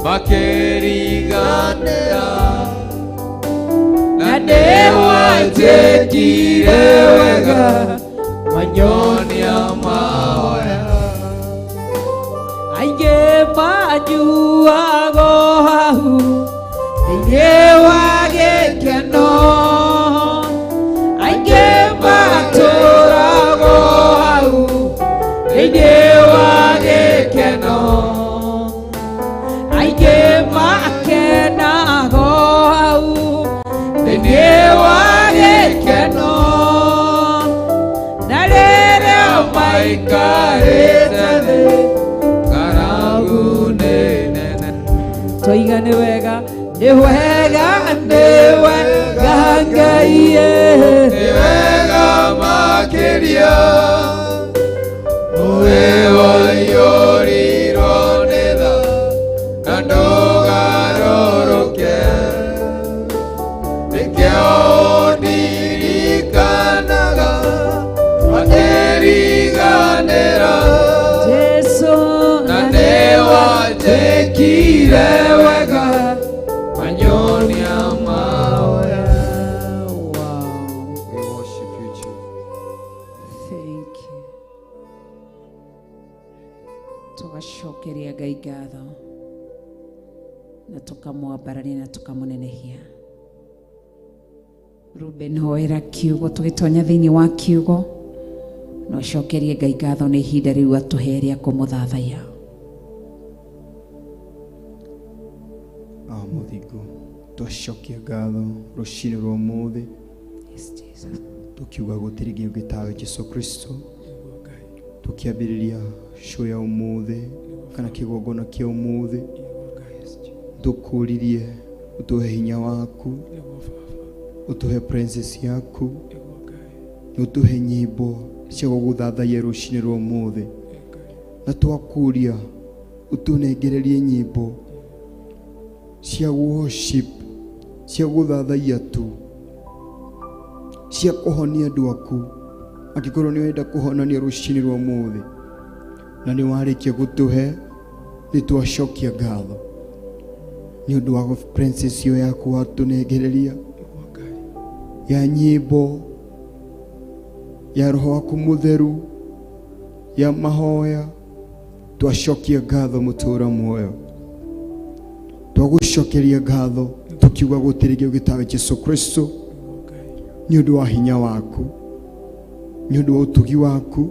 makĩriganĩra na nĩwanjĩkire wega wanyonia mahoya. Aingĩ manyuago hau thĩinĩ wa gĩkeno aingĩ matũrago hau thĩinĩ wa gĩkeno aingĩ makenago hau thĩinĩ wa gĩkeno na rĩrĩa maikarĩte thĩ ng'aragu nĩ nene. Toiga nĩ wega nĩ wega nĩ wega Ngai nĩ wega makĩria owe waiyũrirwo nĩ tha na ndũgarũrũke nĩkĩo ndirikanaga makĩriganĩra Jesu na nĩwanjĩkire wega wanyonia mahoya. Wow. We worship you, Jesus. Thank you. Tugacokeria Ngai ngatho na tukamwambararia na tukamũnenehia. Ruben hoera kiugo tũgĩtonya thĩinĩ wa kiugo na ũcokerie Ngai ngatho nĩ ihinda rĩu atũhe rĩa kũmũthathaiya. Mũthingu twacokia ngatho rũcinĩ rwa ũmũthĩ Yes, Jesus. tukiuga gũtirĩ ngai ũngĩ tawe Jesu Kristo tukiambĩrĩria show ya ũmũthĩ kana kĩgongona kĩa ũmũthĩ tũkũririe ũtũhe hinya waku ũtũhe presence yaku na ũtũhe nyĩmbo cia gũgũthathaiya rũcinĩ rwa ũmũthĩ na twakũria ũtũnengererie nyĩmbo cia worship cia gũthathaiya tu cia kũhonia andũ aku angĩkorwo nĩ ũrenda kũhonania rũcinĩ rwa ũmũthĩ na nĩ warĩkia gũtũhe nĩ twacokia ngatho nĩ ũndũ wa princess ĩyo yaku watũnengereria ya nyĩmbo ya roho waku mũtheru ya mahoya twacokia ngatho mũtũra muoyo twagũcokeria ngatho tukiuga gũtirĩ kĩndũ gĩtawe Jesu Kristo nĩ ũndũ wa hinya waku nĩ ũndũ wa ũtugi waku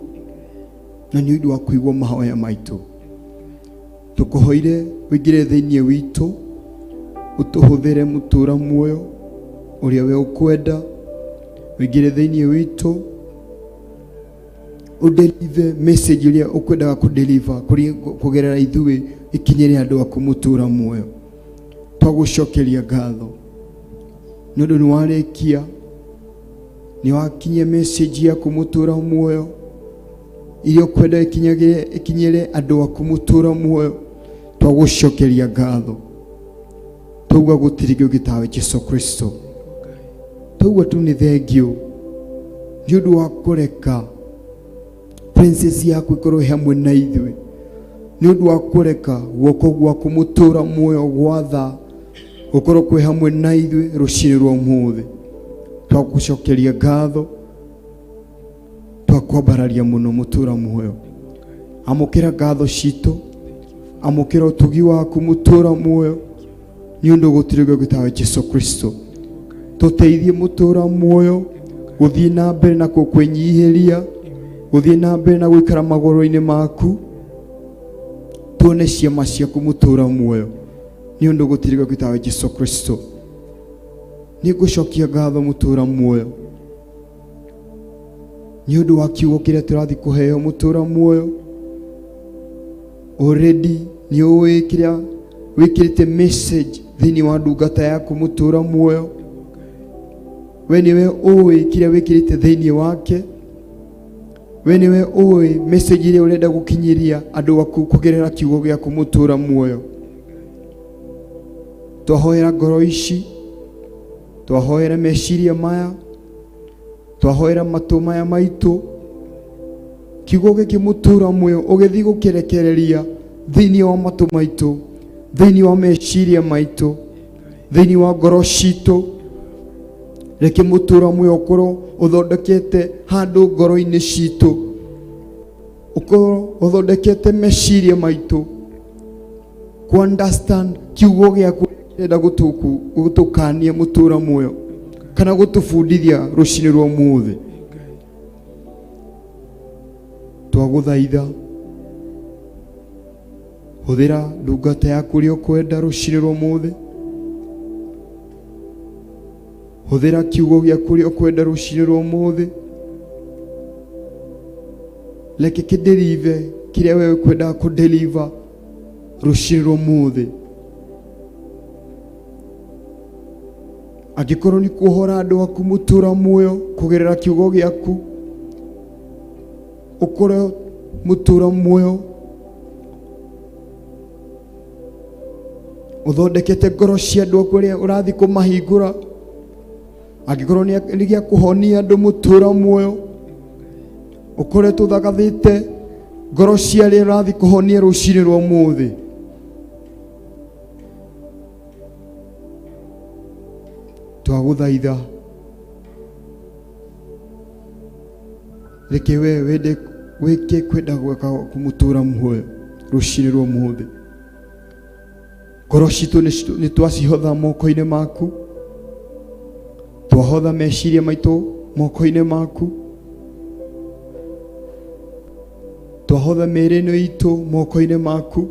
na nĩ ũndũ wa kũigua mahoya maitũ tũkũhoire ũingĩre thĩinĩ witũ Ũtũhũthĩre mũtũra muoyo ũrĩa we ũkwenda, ũingĩre thĩinĩ witũ, ũdeliver message ĩrĩa ũkwendaga kũdeliver kũgerera ithuĩ ikinyĩre andũ aku mũtũra muoyo. Twagũcokeria ngatho nĩ ũndũ nĩ warĩkia, nĩ wakinyia message yaku mũtũra muoyo iria ũkwenda ikinyĩre andũ aku mũtũra muoyo. Twagũcokeria ngatho, twauga gũtirĩ kĩngĩ tawe Jesu Kristo. Twauga tu nĩ thengiũ nĩ ũndũ wa kũreka princess yaku ĩkorwo ĩ hamwe na ithuĩ, nĩ ũndũ wa kũreka guoko gwaku mũtũra muoyo gwatha gũkorwo kwĩ hamwe na ithuĩ rũcinĩ rwa ũmũthĩ. Twagũcokeria ngatho, twakwambararia mũno mũtũra muoyo. Amũkĩra ngatho citũ, amũkĩra ũtugi waku mũtũra muoyo, nĩ ũndũ gũtirĩ ũngĩ tawe Jesu Kristo. Tũteithie mũtũra muoyo gũthiĩ na mbere na kwĩnyihĩria, gũthiĩ na mbere na gũikara magũrũ-inĩ maku, tuone ciama ciaku mũtũra muoyo, nĩ ũndũ gũtirĩ ũngĩ tawe Jesu Kristo. Nĩ ngũcokia ngatho mũtũra muoyo nĩ ũndũ wa kiugo kĩrĩa tũrathiĩ kũheo mũtũra muoyo. Already nĩ ũĩ kĩrĩa wĩkĩrĩte message thĩinĩ wa ndungata yaku mũtũra muoyo. We nĩwe ũĩ kĩrĩa wĩkĩrĩte thĩinĩ wake, we nĩwe ũĩ message ĩrĩa ũrenda gũkinyĩria andũ aku kũgerera kiugo gĩaku mũtũra muoyo. Twahoera ngoro ici, twahoera meciria maya, twahoera matũ maya maitũ, kiugo gĩkĩ mũtũra muoyo ũgĩthiĩ gũkĩrekereria thĩinĩ wa matũ maitũ, thĩinĩ wa meciria maitũ, thĩinĩ wa ngoro citũ. Reke mũtũra muoyo ũkorwo ũthondekete handũ ngoro-inĩ citũ, ũkorwo ũthondekete meciria maitũ ku understand kiugo gĩaku kĩrenda gũtũkania mũtũra muoyo kana gũtũbundithia rũcinĩ rwa ũmũthĩ. Twagũthaitha hũthĩra ndungata yaku ũrĩa ũkwenda rũcinĩ rwa ũmũthĩ, hũthĩra kiugo gĩaku ũrĩa ũkwenda rũcinĩ rwa ũmũthĩ. Reke kĩdeliver kĩrĩa wewe ũkwendaga kũdeliver rũcinĩ rwa ũmũthĩ. Angĩkorwo nĩ kuohora andũ aku mũtũra muoyo kũgerera kiugo gĩaku, ũkorwo mũtũra muoyo ũthondekete ngoro cia andũ aku arĩa ũrathiĩ kũmahingũra. Angĩkorwo nĩ gĩa kũhonia andũ mũtũra muoyo, ũkoretwo ũthagathĩte ngoro cia arĩa ũrathiĩ kũhonia rũcinĩ rwa ũmũthĩ. Twagũthaitha reke we wende wĩke kwenda gwaka kũmũtũra muoyo rũcinĩ rwa ũmũthĩ. Ngoro citũ nĩ twacihotha moko-inĩ maku, twahotha meciria maitũ moko-inĩ maku, twahotha mĩĩrĩ ĩno itũ moko-inĩ maku.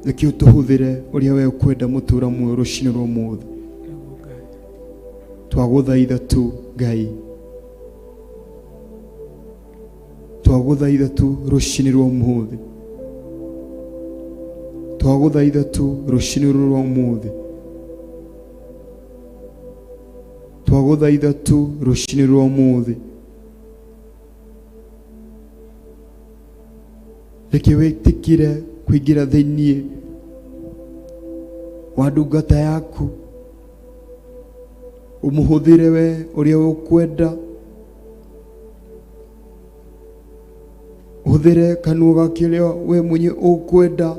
Reke ũtũhũthĩre ũrĩa we ũkwenda mũtũra muoyo rũcinĩ rwa ũmũthĩ. Twagũthaitha tu Ngai, twagũthaitha tu rũcinĩ rwa ũmũthĩ, twagũthaitha tu rũcinĩ rũrũ rwa ũmũthĩ, twagũthaitha tu rũcinĩ rwa ũmũthĩ. Reke wĩtĩkĩre kũingĩra thĩinĩ wa ndungata yaku, ũmũhũthĩre we ũrĩa ũkwenda, ũhũthĩre kanua gake ũrĩa we mwenye ũkwenda.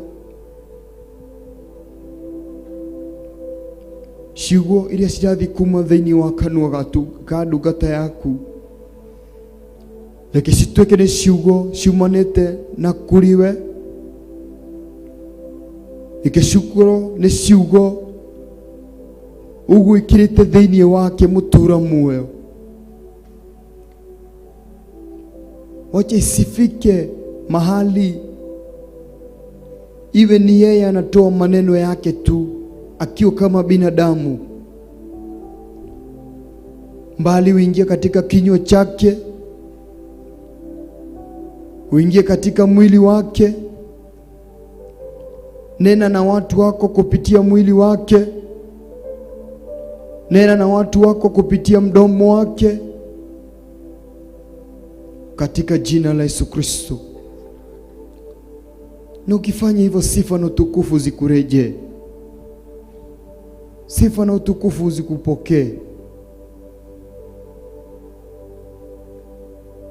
Ciugo iria cirathiĩ kuma thĩinĩ wa kanua ka ndungata yaku, reke cituĩke nĩ ciugo ciumanĩte na kũrĩ we. Reke cikorwo nĩ ciugo ũgwĩkĩrĩte thĩinĩ wake mũtũra muoyo. Wacha isifike mahali Iwe ni yeye anatoa maneno yake tu akiwa kama binadamu, mbali uingie katika kinywa chake, uingie katika mwili wake. Nena na watu wako kupitia mwili wake, nena na watu wako kupitia mdomo wake, katika jina la Yesu Kristo. Na ukifanya hivyo, sifa na utukufu zikurejee, sifa na utukufu zikupokee,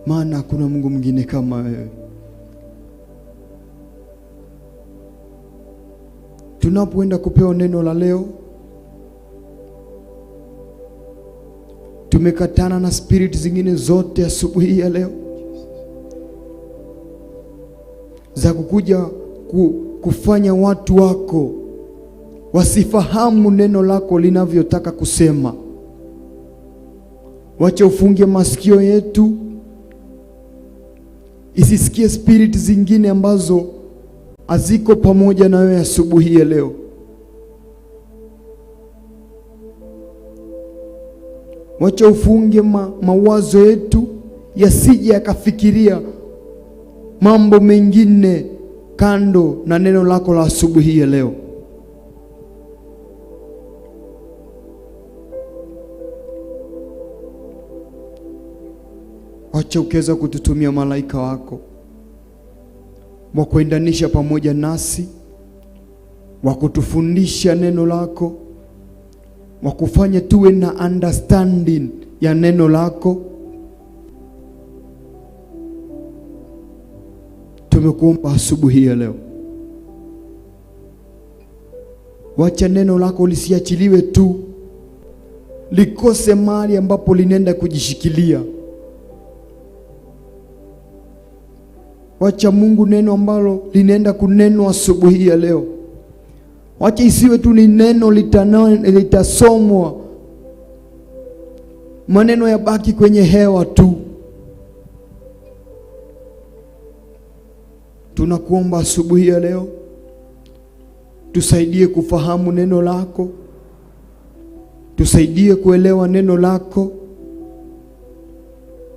maana hakuna Mungu mwingine kama wewe. Tunapoenda kupewa neno la leo, tumekatana na spirit zingine zote asubuhi ya leo za kukuja kufanya watu wako wasifahamu neno lako linavyotaka kusema. Wacha ufunge masikio yetu isisikie spirit zingine ambazo haziko pamoja na wewe asubuhi ya leo. Wacha ufunge mawazo yetu yasije yakafikiria mambo mengine kando na neno lako la asubuhi ya leo. Wacha ukiweza kututumia malaika wako wa kuendanisha pamoja nasi, wa kutufundisha neno lako, wa kufanya tuwe na understanding ya neno lako. Tumekuomba asubuhi ya leo, wacha neno lako lisiachiliwe tu likose mahali ambapo linaenda kujishikilia. Wacha Mungu neno ambalo linaenda kunenwa asubuhi ya leo, wacha isiwe tu ni neno litasomwa, maneno yabaki kwenye hewa tu. Tunakuomba asubuhi ya leo, tusaidie kufahamu neno lako, tusaidie kuelewa neno lako,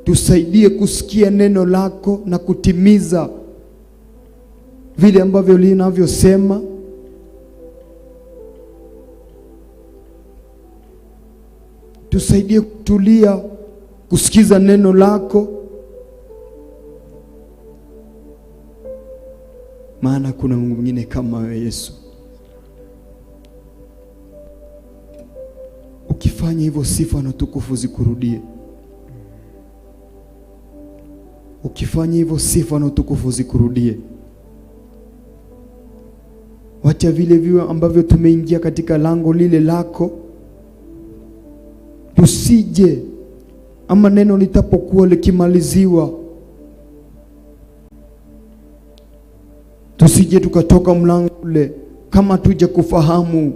tusaidie kusikia neno lako na kutimiza vile ambavyo linavyosema. Tusaidie kutulia kusikiza neno lako, maana kuna Mungu mwingine kama wewe Yesu. Ukifanya hivyo, sifa na utukufu zikurudie. Ukifanya hivyo, sifa na utukufu zikurudie. Wacha vile viwe ambavyo tumeingia katika lango lile lako, tusije ama neno litapokuwa likimaliziwa, tusije tukatoka mlango ule kama hatuja kufahamu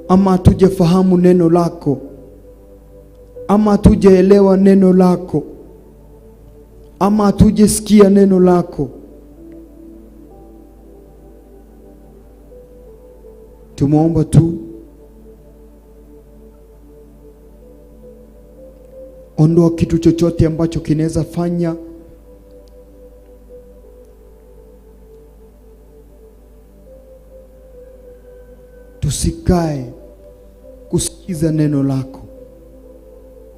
ama hatujafahamu neno lako ama hatujaelewa neno lako ama hatujasikia neno lako. Tumeomba tu, ondoa kitu chochote ambacho kinaweza fanya tusikae kusikiza neno lako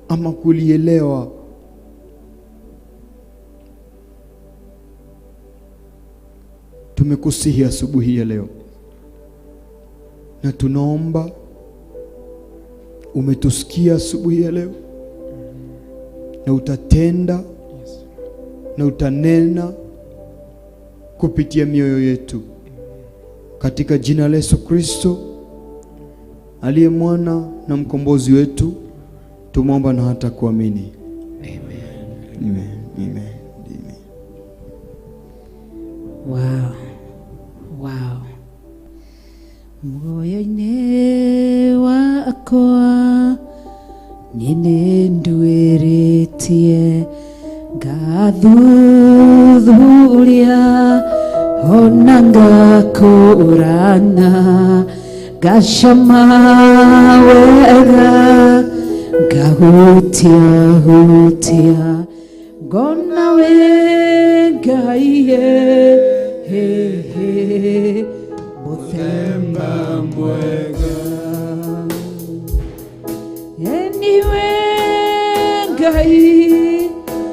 ama kulielewa. Tumekusihi asubuhi ya leo na tunaomba umetusikia asubuhi ya leo na utatenda na utanena kupitia mioyo yetu, katika jina la Yesu Kristo aliye mwana na mkombozi wetu tumwomba na hata kuamini. Amen. Amen. Amen. Amen. Wow. Wow. Moyo-inĩ wakwa nĩ nduĩrĩtie ngathuthuria Ona ngakũrana ngacama wega ngahutia hutia ngona we Ngai he he mũthemba mwega eniwe Ngai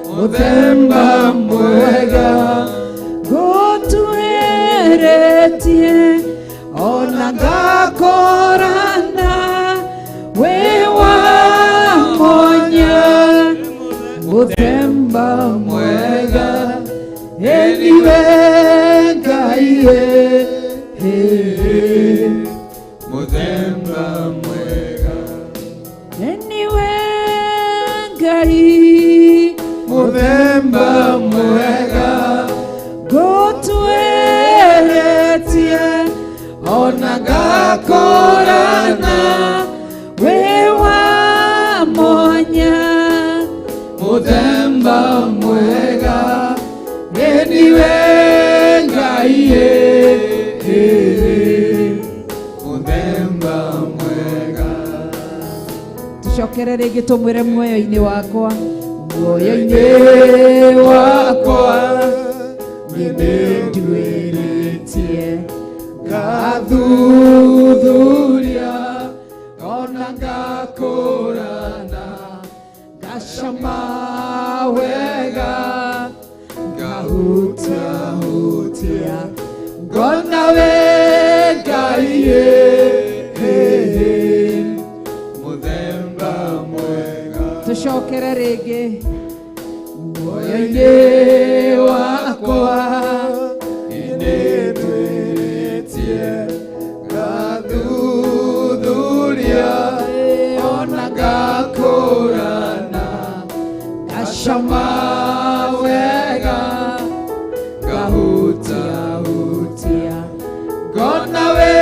mũthemba mwega ngũtuĩrĩtie ona ngakorana wĩ wa mwanya mũthemba mwega eniwe Ngai he Mũthemba mwega eniwe Ngai Mũthemba mwega ngũtuĩrĩtie ona ngakorana wĩ wa mwanya Mũthemba mwega eniwe Ngai Mũthemba mwega tucokere rĩngĩ tũmwĩre muoyo-inĩ wakwa muoyo-inĩ wakwa niĩ nĩnduĩrĩtie Ngathuthuria ona ngakũrana ngacama wega ngahutia hutia ngona we Ngai mũthemba mwega tucokere rĩngĩ muoyo-inĩ wakwa nĩnduĩrĩtie ngathuthuria ona ngakũrana ngacama wega ngahutia hutia ngona we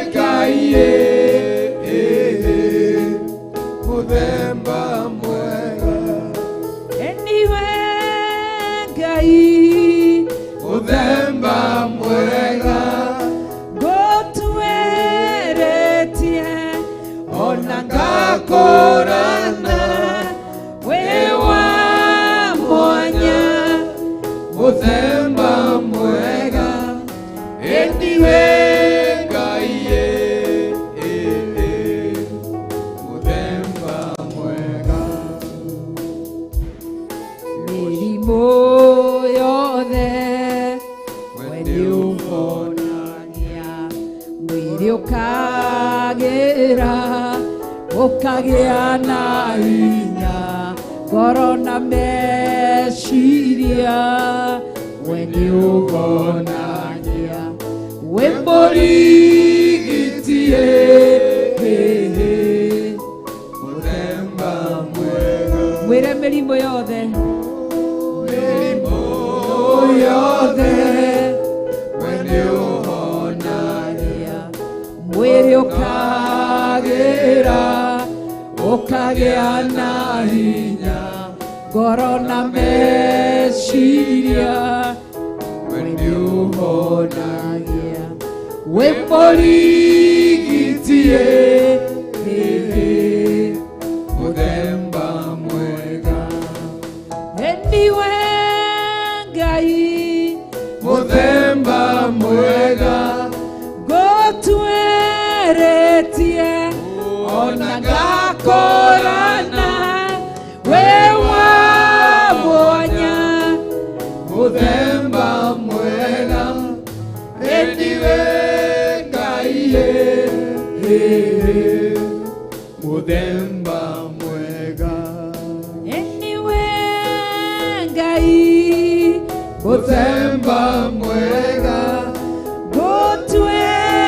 Ngai mũthemba mwega eniwe Ngai mũthemba mwega ngũtuĩrĩtie ona ngakũrana wĩ wa mwanya mũthemba mwega eniwe Ngai mũthemba mwega mĩrimũ yothe we nĩũhonagia mwĩrĩ ũkagĩra ũkagĩa na hinya ngoro na meciria we nĩũhonagia wĩ mũrigitie mũthemba mwega mwĩre mĩrimũ yothe mĩrimũ yothe we nĩũhonagia mwĩrĩ ũkagĩra ũkagĩa na hinya ngoro na meciria we nĩũhonagia wĩ mũrigitie mũthemba mwega eniwe Ngai mũthemba mwega ngũtuĩrĩtie ona ngakũrana wĩ wa mwanya mũthemba mwega eniwe Ngai mũthemba mwega eniwe Ngai mũthemba mwega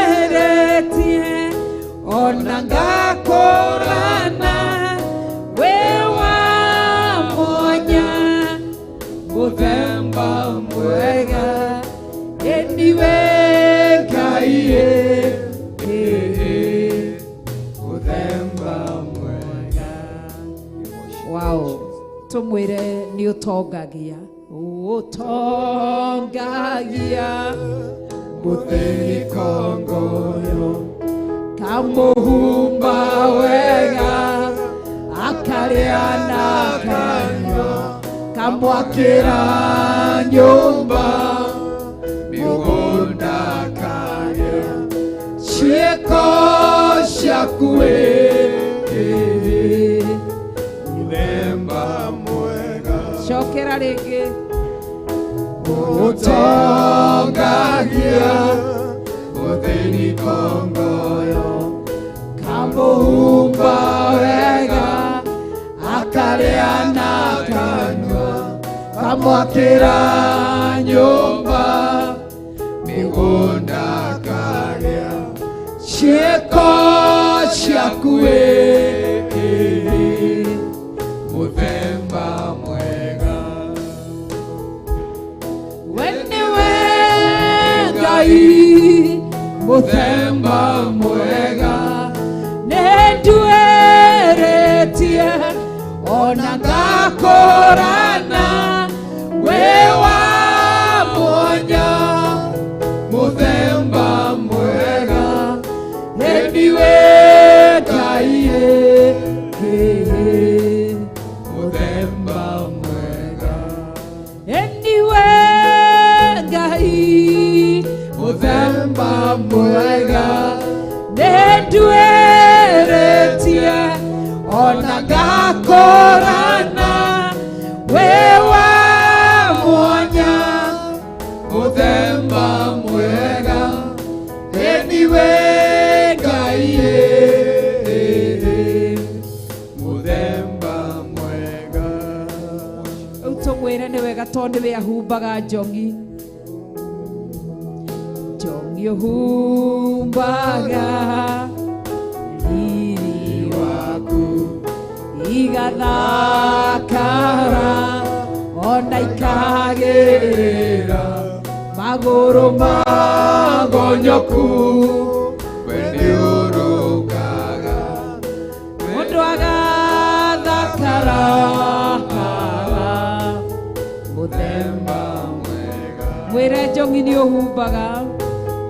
ngũtuĩrĩtie ona ngakũrana wĩ wa mwanya mũthemba mwega eniwe Ngai mũthemba mwega Wow, tũmwĩre nĩ ũtongagia. Ũtongagia Mũthĩni kongoyo Kamũhumba wega Akarĩa na akanyua Kamwakĩra nyũmba Mĩgũnda akarĩa Ciĩko ciaku wĩ Mũthemba mwega Cokera rĩngĩ Ũtongagia Mũthĩni kongoyo Kamũhumba wega Akarĩa na akanyua Kamwakĩra nyũmba Mĩgũnda akarĩa Ciĩko ciaku wĩ Mũthemba mwega We nĩwe Ngai Mũthemba mwega Nĩnduĩrĩtie Ona ngakũrana Wĩ wa mwanya Mũthemba mwega Nĩniwe Ngai Mũthemba mwega Nĩniwe Ngai Mũthemba mwega Nĩnduĩrĩtie Ona ngakũrana Wĩ wa mwanya Mũthemba mwega Nĩniwe Ngai Mũthemba mwega Rĩu tũmwĩre nĩ wega tondũ nĩwe ahumbaga njongi Njongi ũhumbaga riri waku Igathakara ona ikagĩrĩra Magũrũ magonyoku We nĩũrũngaga Mũndũ agathakara Mũthemba mwega Mwĩre njongi nĩ ũhumbaga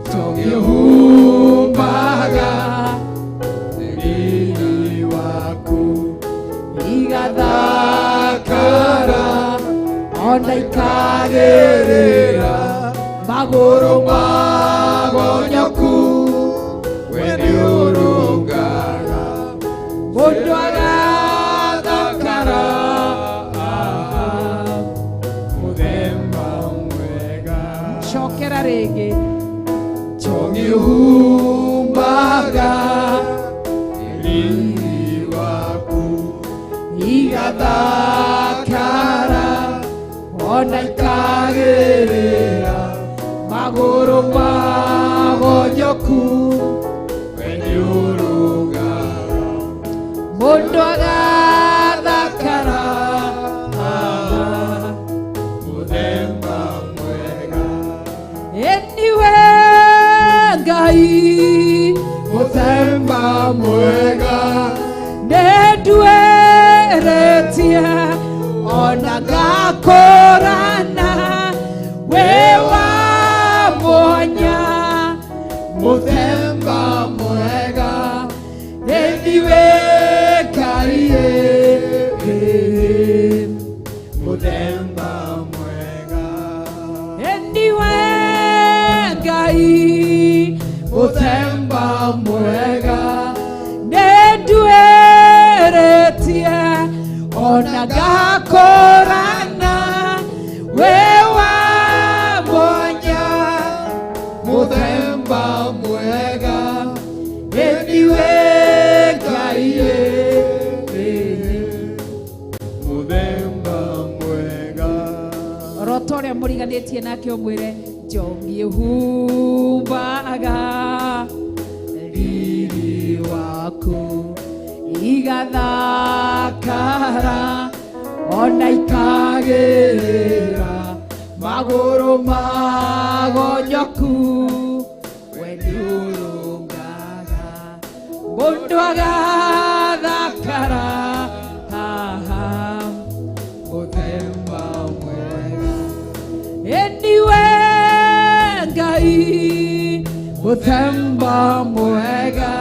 Njongi ũhumbaga riri waku Igathakara ona ikagĩrĩra Magũrũ magonyoku We nĩũrũngaga Mũndũ agathakara Mũthemba mwega Cokera rĩngĩ Njongi ũhumbaga riri waku Igathakara ona ikagĩrĩra Magũrũ magonyoku We nĩũrũngaga Mũndũ agathakara Mũthemba mwega Ĩniwe Ngai Mũthemba mwega Nĩnduĩrĩtie ona ngakũrana Wĩ wa mwanya Mũthemba mwega Ĩniwe Ngai Mũthemba mwega Ĩniwe Ngai Mũthemba mwega Nĩnduĩrĩtie ona ngakũrana Wĩ wa mwanya Mũthemba mwega Ĩniwe Ngai Mũthemba mwega Rota ũrĩa mũriganĩtie nake ũmwĩre njongi ũhumbaga riri waku igathakara ona ikagĩrĩra Magũrũ magonyoku We nĩũrũngaga Mũndũ agathakara Mũthemba mwega Mũthemba mwega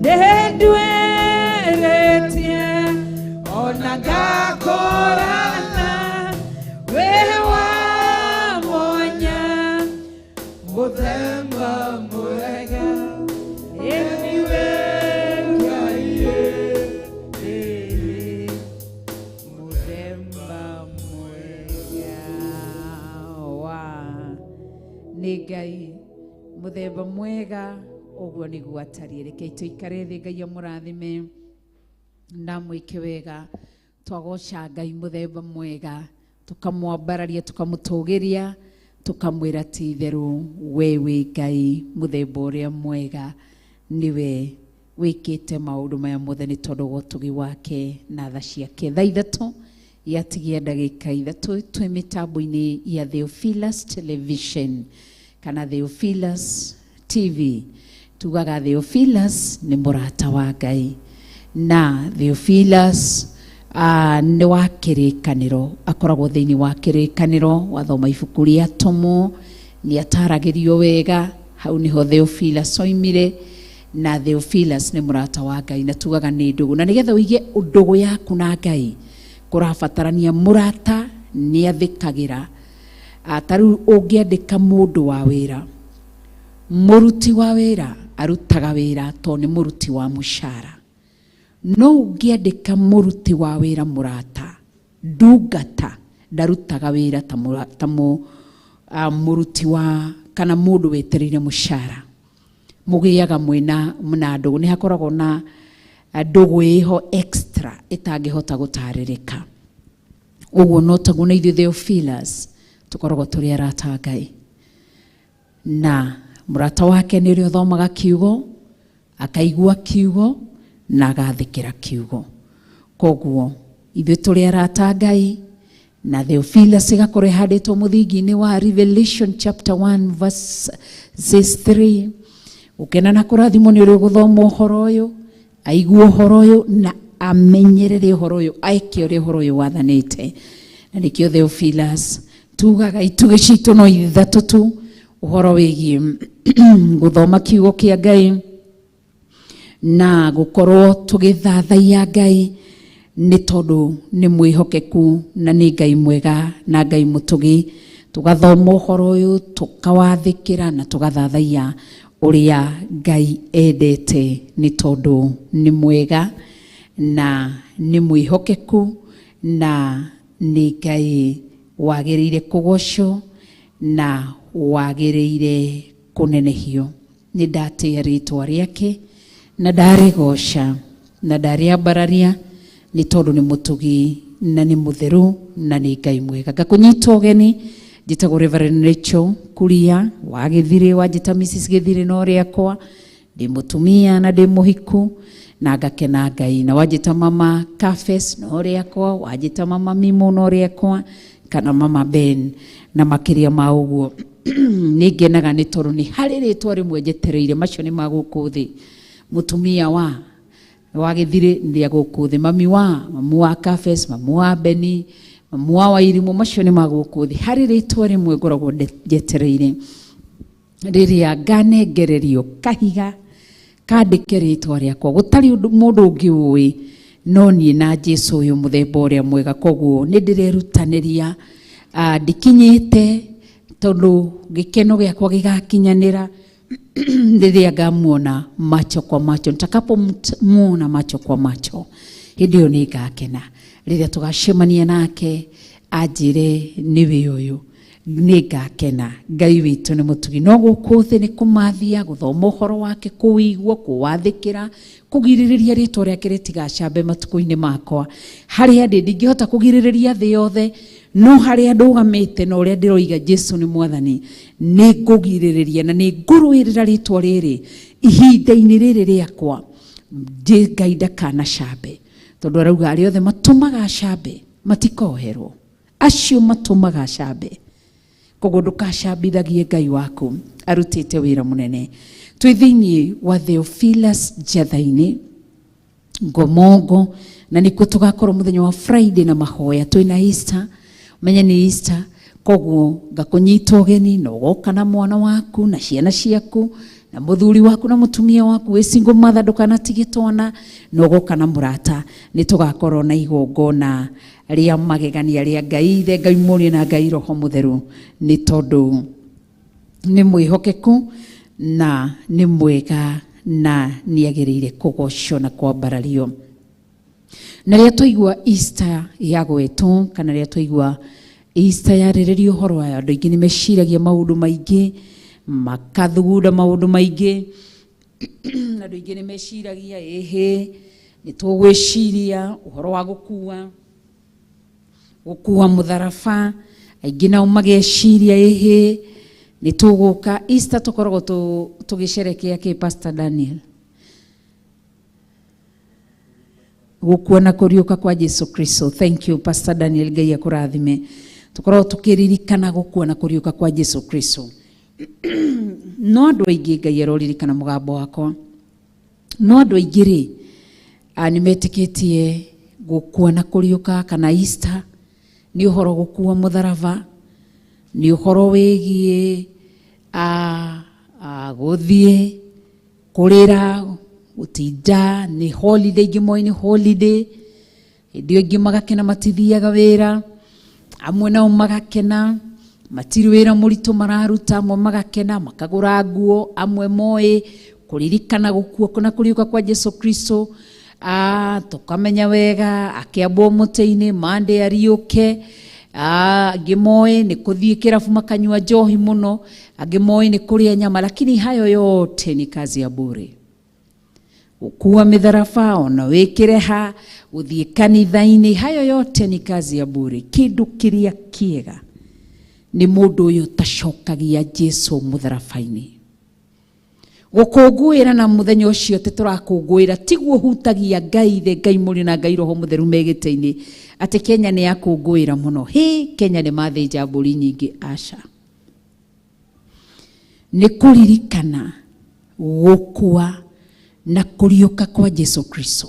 nĩnduĩrĩtie ona ngakũrana wĩ wa mwanya mũthemba mwega ĩniwe Ngai mũthemba mwega wa nĩ Ngai mũthemba mwega ũguo nĩguo atariĩ. Rekei tũikare thĩ, Ngai amũrathime na mwĩke wega. Twagoca Ngai mũthemba mwega, tũkamwambararia, tũkamũtũgĩria, tũkamwĩra ti itherũ we wĩ Ngai mũthemba ũrĩa mwega, nĩwe wĩkĩte maũndũ maya mothe nĩ tondũ wa ũtugi wake na tha ciake. Thaa 3 yatigia ndagĩka 3 twĩ mĩtambo-inĩ ya Theophilus Television kana Theophilus TV. Tugaga Theophilus nĩ mũrata wa Ngai na Theophilus nĩ wa kĩrĩkanĩro, akoragwo thĩinĩ wa kĩrĩkanĩro. Wathoma ibuku rĩa Atũmwo nĩ ataragĩrio wega, hau nĩho Theophilus oimire, na Theophilus nĩ mũrata wa Ngai na tugaga nĩ ndũgũ. Na nĩgetha ũige ndũgũ yaku na Ngai kũrabatarania mũrata nĩ athĩkagĩra. Ta rĩu ũngĩandĩka mũndũ wa wĩra, mũruti wa wĩra arutaga wĩra tondũ nĩ mũruti wa mũcara. No ũngĩandĩka mũruti wa wĩra mũrata, ndungata, ndarutaga wĩra ta mũruti wa kana mũndũ wetereire mũcara. Mũgĩaga mwĩna na ndũgũ, nĩ hakoragwo na ndũgũ ĩho extra ĩtangĩhota gũtarĩrĩka. Ũguo no taguo na ithuĩ Theophilus tũkoragwo tũrĩ arata a Ngai, na mũrata wake nĩ ũrĩa ũthomaga kiugo, akaigua kiugo na agathĩkĩra kiugo. Koguo ithuĩ tũrĩ arata a Ngai, na Theophilus ĩgakorwo ĩhandĩtwo mũthingi-inĩ wa Revelation chapter 1 verse 3. Gũkena na kũrathimwo nĩ ũrĩa ũgũthoma ũhoro ũyũ, aigue ũhoro ũyũ na amenyerere ũhoro ũyũ, aeke ũrĩa ũhoro ũyũ wathanĩte. Na nĩkĩo Theophilus tugaga itugĩ citũ no ithatũ tu, ũhoro wĩgiĩ gũthoma kiugo kĩa Ngai na gũkorwo tũgĩthathaiya Ngai nĩ tondũ nĩ mwĩhokeku na nĩ Ngai mwega na Ngai mũtugi. Tũgathoma ũhoro ũyũ, tũkawathĩkĩra na tũgathathaiya ũrĩa Ngai endete nĩ tondũ nĩ mwega na nĩ mwĩhokeku na nĩ Ngai wagĩrĩire kũgocwo na wagĩrĩire kũnenehio. Nĩ ndatĩĩa rĩtwa rĩake na ndarĩgoca na ndarĩambararia nĩ tondũ nĩ mũtugi na nĩ mũtheru na nĩ Ngai mwega. Ngakũnyita ũgeni, njĩtagwo Reverend Rachel Kuria wa Gĩthirĩ, wanjĩta Mrs Gĩthirĩ no rĩakwa, ndĩ mũtumia na ndĩ mũhiku na ngakena Ngai. Na wanjĩta Mama Kafes no rĩakwa, wanjĩta Mama Mimo no rĩakwa, kana Mama Ben. Na makĩria ma ũguo nĩ ngenaga nĩ tondũ nĩ harĩ rĩtwa rĩmwe njetereire, macio nĩ ma gũkũ thĩ. Mũtumia wa Gĩthirĩ nĩ rĩa gũkũ thĩ, mami wa, mamu wa Kafes, mamu wa Beni, mamu wa Wairimũ, macio nĩ ma gũkũ thĩ. Harĩ rĩtwa rĩmwe ngoragwo njetereire rĩrĩa nganengererio kahiga kandĩke rĩtwa rĩakwa, gũtarĩ ũndũ mũndũ ũngĩ ũĩ no niĩ na Jesu ũyũ mũthemba ũrĩa mwega. Koguo nĩ ndĩrerutanĩria, ndikinyĩte tondũ gĩkeno gĩakwa gĩgakinyanĩra rĩrĩa ngamuona macho kwa macho. Nitakapomuona macho kwa macho, hĩndĩ ĩyo nĩ ngakena. Rĩrĩa tũgacemania nake anjĩre nĩwe ũyũ, nĩ ngakena. Ngai witũ nĩ mũtugi. No gũkũ thĩ nĩ kũmathia, gũthoma ũhoro wake, kũwĩigua, kũwathĩkĩra, kũgirĩrĩria rĩtwa rĩake rĩtigacambe matukũ-inĩ makwa. Harĩa ndĩ ndingĩhota kũgirĩrĩria thĩ yothe, no harĩa ndũgamĩte na ũrĩa ndĩroiga Jesu nĩ mwathani, nĩ ngũgirĩrĩria na nĩ ngũrũĩrĩra rĩtwa rĩrĩ ihinda-inĩ rĩrĩ rĩakwa. Ngai ndakanacambe, tondũ arauga arĩa othe matũmaga acambe matikoherwo, acio matũmaga acambe. Koguo ndũkacambithagie Ngai waku, arutĩte wĩra mũnene. Twĩ thĩinĩ wa Theophilus Njatha-inĩ Ngomongo, na nĩkuo tũgakorwo mũthenya wa Friday na mahoya. Twĩna Easter, menye nĩ Easter, koguo ngakũnyita ũgeni na ũgoka na mwana waku na ciana ciaku Na muthuri waku na mutumia waku wĩ single mother ndũkanatige twana na ũgoka na mũrata. Nĩ tũgakorwo na igongona rĩa magegania rĩa Ngai Ithe, Ngai Mũriũ na Ngai Roho Mũtheru, nĩ tondũ nĩ mwĩhokeku na nĩ mwega na nĩ agĩrĩire kũgocwo na kwambarario. Na rĩrĩa twaigua Easter ya gwetwo kana rĩrĩa twaigua Easter yarĩrĩrio ũhoro wayo, andũ aingĩ nĩ meciragia maũndũ maingĩ, makathugunda maũndũ maingĩ. Andũ aingĩ nĩ meciragia ĩhĩ nĩ tũgwĩciria ũhoro wa gũkua mũtharaba. Aingĩ nao mageciria ĩhĩ nĩ tũgũka Easter tũkoragwo tũgĩcerekea kĩ Pastor Daniel? Gũkua na kũriũka kwa Jesu Kristo. Thank you Pastor Daniel, Ngai akũrathime. Tũkoragwo tũkĩririkana gũkua na kũriũka kwa Jesu Kristo. No andũ aingĩ, Ngai aroririkana mũgambo wakwa, no andũ aingĩ rĩ nĩ metĩkĩtie gũkua na kũriũka kana Easter nĩ ũhoro gũkua mũtharaba, nĩ ũhoro wĩgiĩ gũthiĩ kũrĩra, gũtinda, nĩ holiday, ingĩ moĩ nĩ holiday. Hĩndĩ ĩyo ingĩ magakena matithiaga wĩra, amwe nao magakena matirĩ wĩra mũritũ mararuta, amwe magakena makagũra nguo, amwe moĩ kũririkana gũkua na kũriũka kwa Jesu Kristo. Tũkamenya wega akĩambwo mũtĩ-inĩ, Monday ariũke. Angĩ moĩ nĩ kũthiĩ kĩrabu makanyua njohi mũno, angĩ moĩ nĩ kũrĩa nyama, lakini hayo yote ni kazi ya bure. Gũkua mĩtharaba ona wĩkĩre ha, gũthiĩ kanitha-inĩ, hayo yote ni kazi ya bure. Kĩndũ kĩrĩa kĩega nĩ mũndũ ũyũ ũtacokagia Jesu mũtharaba-inĩ. Gũkũngũĩra na mũthenya ũcio atĩ tũrakũngũĩra tiguo hutagia Ngai Ithe, Ngai Mũriũ na Ngai Roho Mũtheru megĩte-inĩ atĩ Kenya nĩ yakũngũĩra mũno. Hĩ, Kenya nĩ mathĩnja mbũri nyingĩ, aca. Nĩ kũririkana gũkua na kũriũka kwa Jesu Kristo.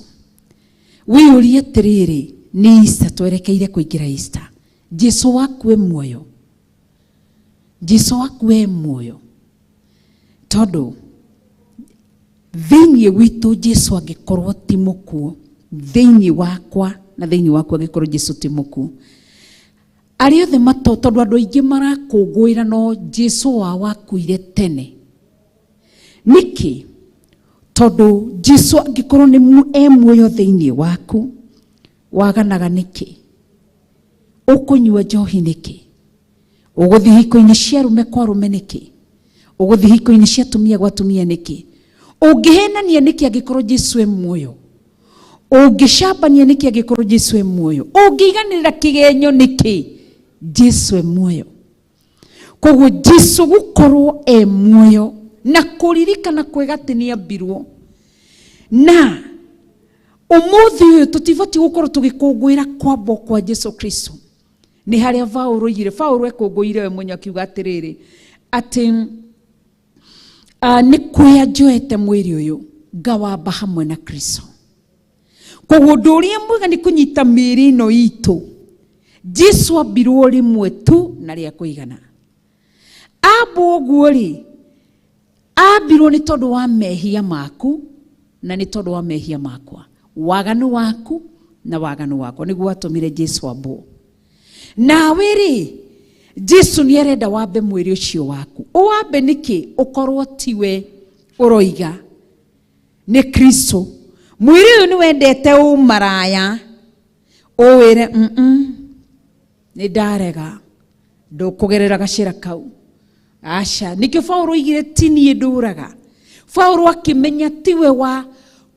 Wĩyũrie atĩrĩrĩ, nĩ Easter twerekeire kũingĩra Easter. Jesu waku e muoyo, Jesu waku e muoyo, tondũ thĩinĩ witũ Jesu angĩkorwo ti mũkuũ, thĩinĩ wakwa na thĩinĩ waku angĩkorwo Jesu ti mũkuũ, arĩa othe mato, tondũ andũ aingĩ marakũngũĩra no Jesu wao akuire tene. Nĩkĩ? Tondũ Jesu angĩkorwo nĩ e muoyo thĩinĩ waku, waganaga nĩkĩ? Ũkũnyua njohi nĩkĩ? Ũgũthiĩ hiko-inĩ cia arũme kwa arũme nĩkĩ? Ũgũthiĩ hiko-inĩ cia atumia gwa atumia nĩkĩ? Ũngĩhenania nĩkĩ angĩkorwo Jesu e muoyo? Ũngĩcambania nĩkĩ angĩkorwo Jesu e muoyo? Ũngĩiganĩrĩra kĩgenyo nĩkĩ? Jesu e muoyo. Koguo Jesu gũkorwo e muoyo na kũririkana kwega atĩ nĩ ambirwo. Na ũmũthĩ ũyũ tũtibatiĩ gũkorwo tũgĩkũngũĩra kwambwo kwa Jesu Kristo. Nĩ harĩa Paũlũ oigire, Paũlũ ekũngũĩire we mwenyewe akiuga atĩrĩrĩ, atĩ nĩ kuoya njoete mwĩrĩ ũyũ ngawamba hamwe na Kristo. Koguo ũndũ ũrĩa mwega nĩ kũnyita mĩĩrĩ ĩno itũ. Jesu ambirwo rĩmwe tu na rĩa kũigana. Ambwo ũguo rĩ, ambirwo nĩ tondũ wa mehia maku na nĩ tondũ wa mehia makwa, waganu waku na waganu wakwa, nĩguo watũmire Jesu ambwo. Nawe rĩ, Jesu nĩ arenda wambe mwĩrĩ ũcio waku. Ũwambe nĩkĩ? Ũkorwo tiwe ũroiga, nĩ Kristo. Mwĩrĩ ũyũ nĩ wendete ũmaraya, ũwĩre nĩ ndarega, ndũkũgerera gacĩra kau. Aca, nĩkĩo Paũlũ oigire ti niĩ ndũraga. Paũlũ akĩmenya tiwe wa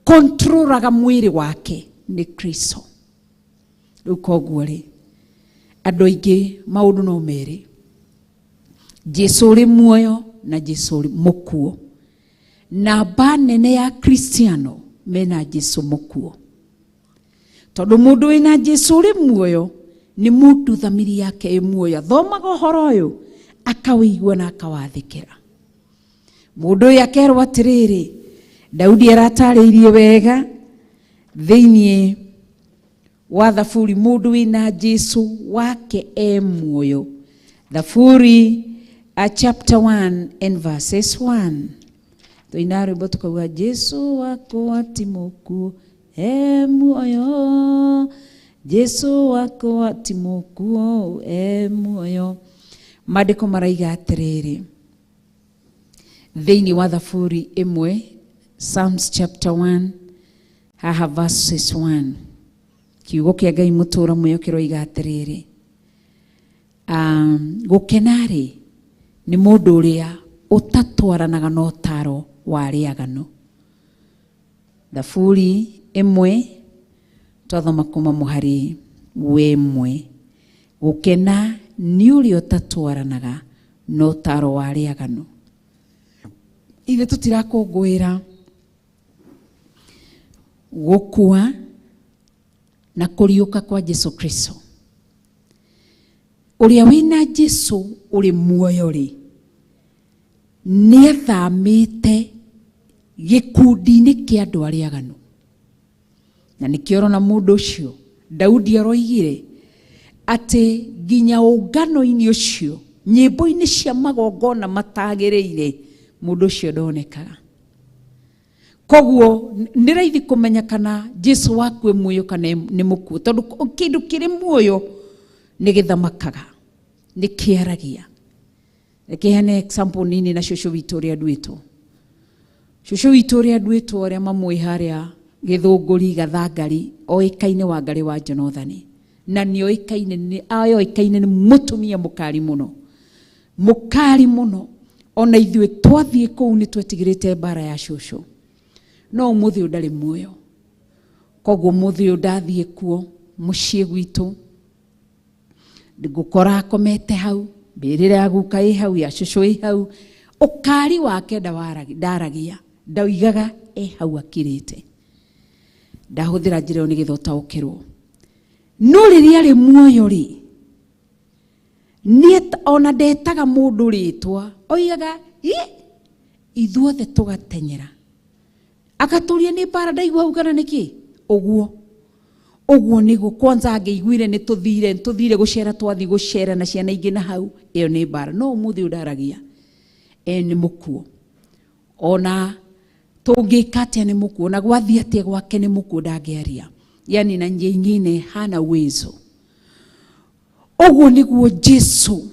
kontrolaga mwĩrĩ wake, nĩ Kristo. Rĩu koguo rĩ, andũ aingĩ maũndũ no merĩ, Jesu ũrĩ muoyo na Jesu ũrĩ mũkuũ. Namba nene ya Kristiano mena Jesu mũkuũ, tondũ mũndũ wĩna Jesu ũrĩ muoyo nĩ mũndũ thamiri yake ĩ muoyo, athomaga ũhoro ũyũ akawĩigua na akawathĩkĩra. Mũndũ ũyũ akerwo atĩrĩrĩ, Daudi aratarĩirie wega thĩinĩ wa Thaburi, mũndũ wĩna Jesu wake e muoyo. Thaburi chapter 1 and verses 1. Twaina rwĩmbo tukauga Jesu wakwa ti mũkuũ e muoyo, Jesu wakwa ti mũkuũ e muoyo. Maandĩko maraiga atĩrĩrĩ thĩinĩ wa Thaburi ĩmwe, Psalms chapter 1 haha verses 1, kiugo kĩa Ngai mũtũra muoyo kĩroiga atĩrĩrĩ, gũkena-rĩ nĩ mũndũ ũrĩa ũtatwaranaga na ũtaro wa arĩa aganu. Thaburi ĩmwe twathoma kuma mũhari wemwe, gũkena nĩ ũrĩa ũtatwaranaga na ũtaro wa arĩa aganu. Ithe tũtirakũngũĩra gũkua na kũriũka kwa Jesu Kristo. Ũrĩa wĩna Jesu ũrĩ muoyo rĩ, nĩathamĩte gĩkundi-inĩ kĩa andũ arĩa aganu. Na nĩkĩo ũrona mũndũ ũcio Daudi aroigire atĩ nginya ũngano-inĩ ũcio, nyĩmbo-inĩ cia magongona matagĩrĩire, mũndũ ũcio ndonekaga. Koguo nĩ raithi kũmenya kana Jesu waku e muoyo kana nĩ mũkuũ, tondũ kĩndũ kĩrĩ muoyo nĩ gĩthamakaga, nĩ kĩaragia. Reke heane example nini na cũcũ witũ ũrĩa nduĩtwo. Cũcũ witũ ũrĩa nduĩtwo, arĩa mamũĩ harĩa Gĩthũngũri Gathangari, oĩkaine Wangarĩ wa Jonathani, na nĩ oĩkaine nĩ mũtumia mũkari mũno, mũkari mũno. Ona ithuĩ twathiĩ kũu nĩ twetigĩrĩte mbara ya cũcũ, no ũmũthĩ ũyũ ndarĩ muoyo. Koguo ũmũthĩ ũyũ ndathiĩ kuo mũciĩ gwitũ, ngũkora akomete hau, mbĩrĩra ya guka ĩ hau, ya cũcũ ĩ hau. Ũkari wake ndaragia, ndauigaga e hau akirĩte. Ndahũthĩra njĩra ĩyo nĩgetha ũtaũkĩrwo. No rĩrĩa arĩ muoyo rĩ, ona ndetaga mũndũ rĩtwa, oigaga ĩ ithuothe tũgatenyera, akatũria nĩ mbara ndaigua hau kana nĩkĩ. Ũguo ũguo nĩguo kwanza angĩiguire nĩ tũthire gũcera, twathiĩ gũcera na ciana ingĩ na hau, ĩyo nĩ mbara. No ũmũthĩ ũyũ ndaragia, nĩ mũkuũ. Ona tũngĩka atĩa nĩ mũkuũ, na gwathiĩ atĩa gwake nĩ mũkuũ, ndangĩaria. Yani na njia ingine hana uwezo. Ũguo nĩguo Jesu,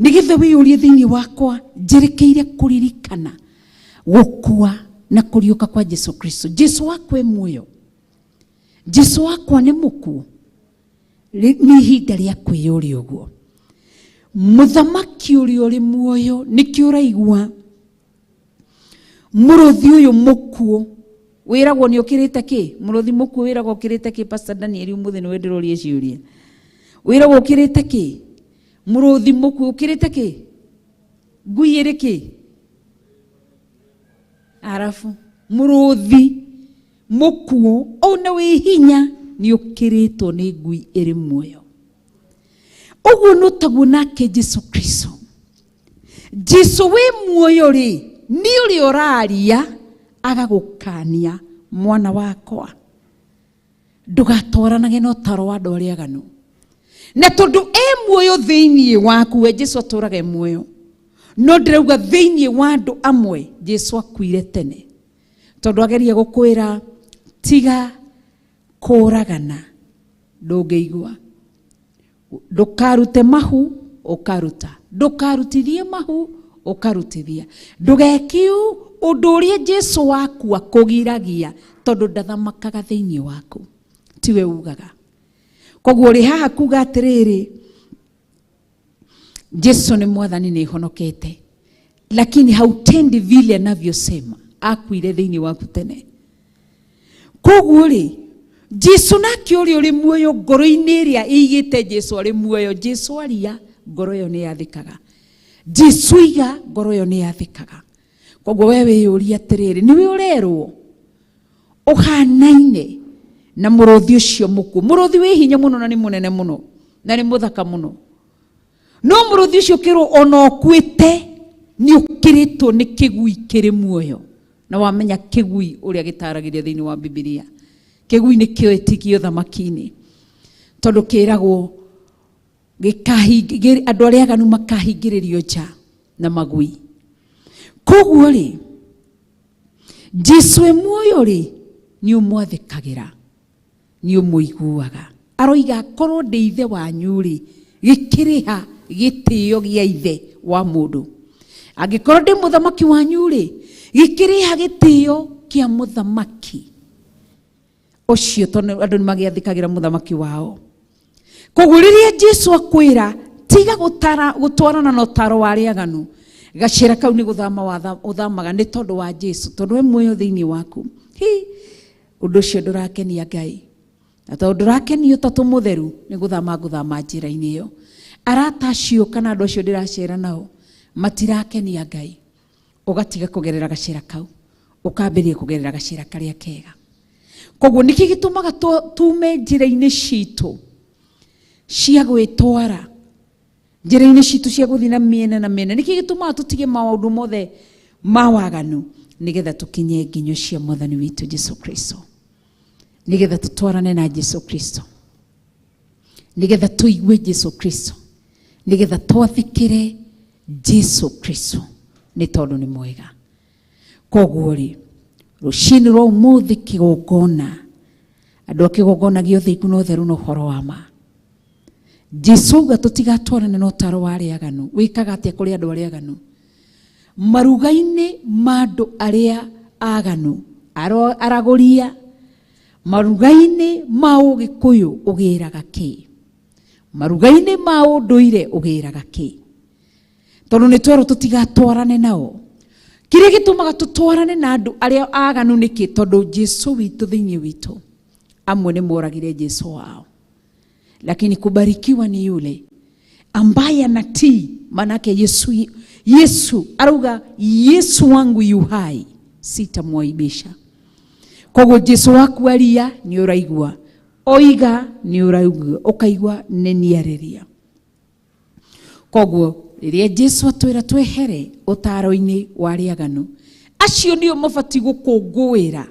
nĩgetha wĩyũrie thĩinĩ wakwa njerekeire kũririkana gũkua na kũriũka kwa Jesu Kristo. Jesu wakwa e muoyo, Jesu wakwa nĩ mũkuũ. Nĩ ihinda rĩa kwĩyũria ũguo. Mũthamaki ũrĩa ũrĩ muoyo, nĩkĩo ũraigua mũrũthi ũyũ mũkuũ wĩragwo nĩ ũkĩrĩte kĩ? Mũrũthi mũkuũ wĩragwo ũkĩrĩte kĩ? Pastor Daniel ũmũthĩ nĩwe ndĩroria ciũria. Wĩragwo ũkĩrĩte kĩ? Mũrũthi mũkuũ ũkĩrĩte kĩ? Ngui ĩrĩ kĩ? Arabu mũrũthi mũkuũ ona wĩ hinya nĩ ũkĩrĩtwo nĩ ngui ĩrĩ muoyo. Ũguo no taguo nake Jesu Kristo. Jesu wĩ muoyo rĩ, nĩ ũrĩa ũraria agagũkania, mwana wakwa ndũgatwaranage na ũtaro wa andũ arĩa aganu. Na tondũ e muoyo thĩinĩ waku, we Jesu atũraga e muoyo, no ndĩrauga thĩinĩ wa andũ amwe Jesu akuire tene, tondũ ageria gũkwĩra tiga kũragana, ndũngĩigua. Ndũkarute mahu, ũkaruta. Ndũkarutithie mahu, ũkarutithia. Ndũgeke ũndũ ũrĩa Jesu waku akũgiragia, tondũ ndathamakaga thĩinĩ waku, tiwe ugaga. Koguo rĩ haha kuga atĩrĩrĩ, Jesu nĩ mwathani, nĩ honokete, lakini hautendi vile anavyosema. Akuire thĩinĩ waku tene. Koguo rĩ, Jesu nake ũrĩa ũrĩ muoyo ngoro-inĩ ĩrĩa ĩigĩte Jesu arĩ muoyo, Jesu aria ngoro ĩyo nĩ yathĩkaga, Jesu iga ngoro ĩyo nĩ yathĩkaga. Koguo we wĩyũrie atĩrĩrĩ, nĩwe ũrerwo ũhanaine na mũrũthi ũcio mũkuũ, mũrũthi wĩ hinya mũno na nĩ mũnene mũno na nĩ mũthaka mũno, no mũrũthi ũcio ũkĩrwo ona ũkuĩte nĩ ũkĩrĩtwo nĩ kĩgui kĩrĩ muoyo. Na wamenya kĩgui ũrĩa gĩtaragĩria thĩinĩ wa Bibilia, kĩgui nĩ kĩoĩtikio thamaki-inĩ, tondũ kĩragwo andũ arĩa aganu makahingĩrĩrio nja na magui. Koguo rĩ, Jesu e muoyo rĩ nĩ ũmwathĩkagĩra, nĩ ũmũiguaga. Aroiga korwo ndĩ ithe wanyu rĩ, gĩkĩrĩha gĩtĩo gĩa ithe wa mũndũ. Angĩkorwo ndĩ mũthamaki wanyu rĩ, gĩkĩrĩha gĩtĩo kĩa mũthamaki ũcio, tondũ andũ nĩ magĩathĩkagĩra mũthamaki wao. Koguo rĩrĩa Jesu akwĩra tiga gũtwarana na ũtaro wa arĩa aganu, gacĩra kau nĩ gũthama ũthamaga nĩ tondũ wa Jesu, tondũ we muoyo thĩinĩ waku. Hi, ũndũ ũcio ndũrakenia Ngai. Na tondũ ndũrakenio Ũtatũ Mũtheru, nĩ gũthama ngũthama njĩra-inĩ ĩyo. Arata acio kana andũ acio ndĩracera nao matirakenia Ngai, ũgatiga kũgerera gacĩra kau, ũkambĩrĩria kũgerera gacĩra karĩa kega. Koguo nĩkĩ gĩtũmaga tume njĩra-inĩ citũ cia gwĩtwara, njĩra-inĩ citũ cia gũthiĩ na mĩena na mĩena? Nĩkĩ gĩtũmaga tũtige maũndũ mothe ma waganu nĩgetha tũkinye nginyo cia Mwathani witũ Jesu Kristo, nĩgetha tũtwarane na Jesu Kristo, nĩgetha tũigue Jesu Kristo, nĩgetha twathĩkĩre Jesu Kristo, nĩ tondũ nĩ mwega. Koguo rĩ, rũcinĩ rwa ũmũthĩ kĩgongona, andũ a kĩgongona gĩa ũthingu na ũtheru na ũhoro wa ma, Jesu auga tũtigatwarane na ũtaro wa arĩa aganu. Wĩkaga atĩa kũrĩ andũ arĩa aganu? Maruga-inĩ ma andũ arĩa aganu, aragũria, maruga-inĩ ma ũgĩkũyũ ũgĩraga kĩ? Maruga-inĩ ma ũndũire ũgĩraga kĩ? Tondũ nĩ twerwo tũtigatwarane nao. Kĩrĩa gĩtũmaga tũtwarane na andũ arĩa aganu nĩkĩ? Tondũ Jesu witũ thĩinĩ witũ, amwe nĩ moragire Jesu wao. Lakini kubarikiwa ni yule ambaye anatii, manake Yesu arauga Yesu wangu yu hai, sitamwaibisha. Koguo Jesu waku aria ni ũraigua, oiga ni ũraigua, ũkaigua nĩ niarĩria. Koguo rĩrĩa Jesu atwĩra twehere ũtaro-inĩ wa arĩa aganu, acio nĩo mabatiĩ gũkũngũĩra.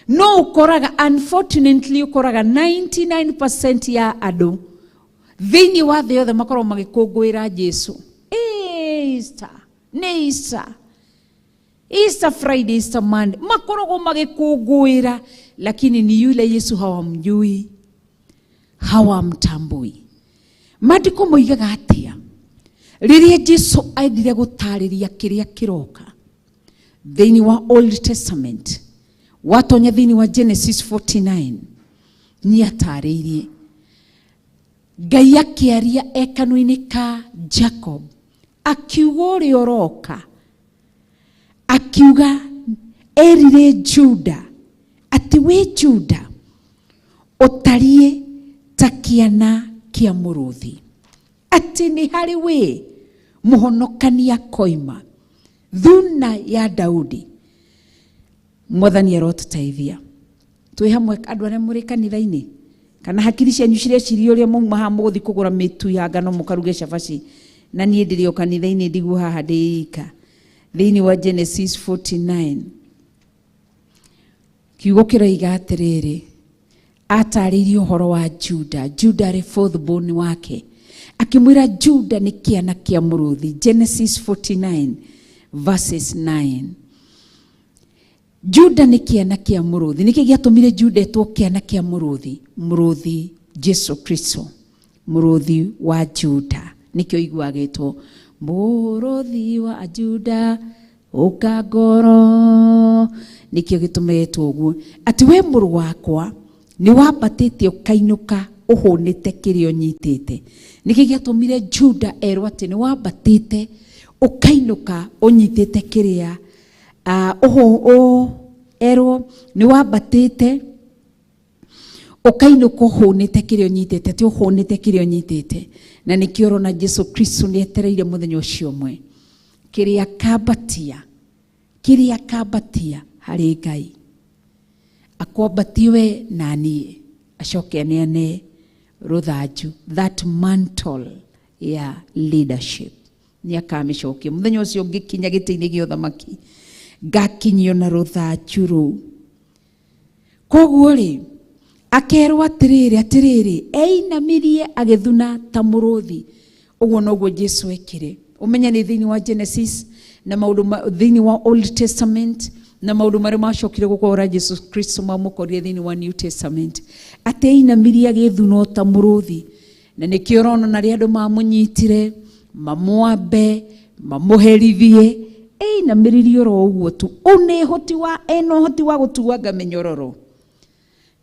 No ũkoraga unfortunately ũkoraga 99% ya andũ thĩinĩ wa thĩ yothe makoragwo magĩkũngũĩra Jesu. Easter, nĩ Easter. Easter Friday, Easter Monday, makoragwo magĩkũngũĩra, lakini ni yule Yesu hawamjui, hawamtambui. Maandĩko moigaga atĩa? Rĩrĩa Jesu endire gũtarĩria kĩrĩa kĩroka thĩinĩ wa Old Testament, watonya thĩinĩ wa Genesis 49, nĩatarĩirie Ngai akĩaria e kanua-inĩ ka Jacob, akiuga ũrĩa ũroka, akiuga erire Juda atĩ wĩ Juda ũtariĩ ta kĩana kĩa mũrũthi, atĩ nĩ harĩ wĩ mũhonokania koima thuna ya Daudi. Mwathani arotũteithia. Twĩ hamwe andũ arĩa mũrĩ kanitha-inĩ, kana hakiri cianyu cireciria ũrĩa mauma haha mũgũthiĩ kũgũra mĩtu ya ngano mũkaruge cabaci, na niĩ ndĩrĩ o kanitha-inĩ ndigwo haha ndĩ ika. Thĩinĩ wa Genesis 49 kiugo kĩroiga atĩrĩrĩ, atarĩirie ũhoro wa Juda. Juda arĩ fourth born wake, akĩmwĩra Juda nĩ kĩana kĩa mũrũthi. Genesis 49 verses 9. Juda nĩ kĩana kĩa mũrũthi. Nĩkĩ gĩatũmire Juda etwo kĩana kĩa mũrũthi? Mũrũthi Jesu Kristo, mũrũthi wa Juda. Nĩkĩo iguaga ĩtwo mũrũthi wa Juda ũka ngoro. Nĩkĩo gĩtũmĩtwo ũguo, atĩ we mũrũ wakwa nĩ wambatĩte ũkainũka ũhũnĩte kĩrĩa ũnyitĩte. Nĩkĩ gĩatũmire Juda erwo atĩ nĩ wambatĩte ũkainũka ũnyitĩte kĩrĩa erwo nĩ wambatĩte ũkainũka ũhũnĩte kĩrĩa ũnyitĩte, atĩ ũhũnĩte kĩrĩa ũnyitĩte. Na nĩkĩo ũrona Jesu Kristo nĩ etereire mũthenya ũcio ũmwe kĩrĩa kambatia harĩ Ngai akwambatie we na niĩ, acoke aneane rũthanju, that mantle ya leadership, nĩ akamĩcokia mũthenya ũcio ngĩkinya gĩtĩ-inĩ gĩa ũthamaki, ngakinyio na rũthanju rũu. Koguo rĩ, akerwo atĩrĩrĩ, atĩrĩrĩ, einamirie agĩthuna ta mũrũthi. Ũguo noguo Jesu ekire. Ũmenye nĩ thĩinĩ wa Genesis na maũndũ thĩinĩ wa Old Testament, Na maũndũ marĩa macokire gũkora Jesu Kristo mamũkorire thĩinĩ wa New Testament, atĩ ainamirie agĩthuna ta mũrũthi. Na nĩkĩo ũrona na rĩrĩa andũ mamũnyitire mamwambe mamũherithie, ainamĩrĩrie oro ũguo tu. Ũnĩ ũhoti wa ena ũhoti wa gũtuanga mĩnyororo,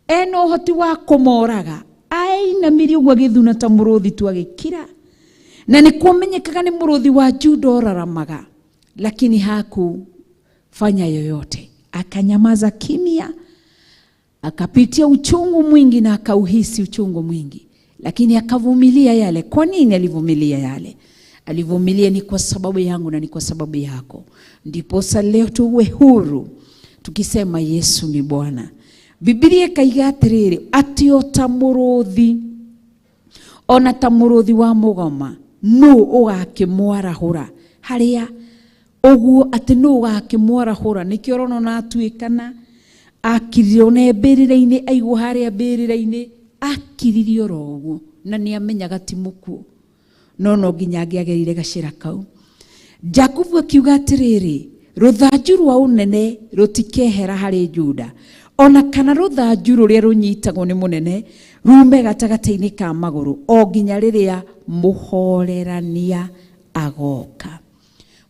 ena ũhoti wa kũmoraga, ainamirie ũguo agĩthuna ta mũrũthi tu agĩkira. Na nĩ kuomenyekaga nĩ mũrũthi wa Juda ũraramaga, lakini hakufanya yoyote, akanyamaza kimya, akapitia uchungu mwingi na akauhisi uchungu mwingi, lakini akavumilia yale. Kwa nini alivumilia yale? Alivumilia ni kwa sababu yangu na ni kwa sababu yako. Ndiposa leo tuwe huru tukisema Yesu ni Bwana. Biblia ikaiga atiriri, ati o ta mũrũthi, ona ta mũrũthi wa mũgoma, nũ ũgakĩmwarahũra harĩa ũguo, atĩ nũ ũgakĩmwarahũra. Nĩkĩo ũrona ona atuĩkana akirire ona mbĩrĩra-inĩ, aigwo harĩa mbĩrĩra-inĩ, akiririe oro ũguo, na nĩamenyaga ti mũkuũ, no no nginya angĩagerire gacĩra kau. Jakubu akiuga atĩrĩrĩ, rũthanju rwa ũnene rũtikehera harĩ Juda, ona kana rũthanju rũrĩa rũnyitagwo nĩ mũnene rume gatagatĩ-inĩ ka magũrũ, o nginya rĩrĩa mũhorerania agoka.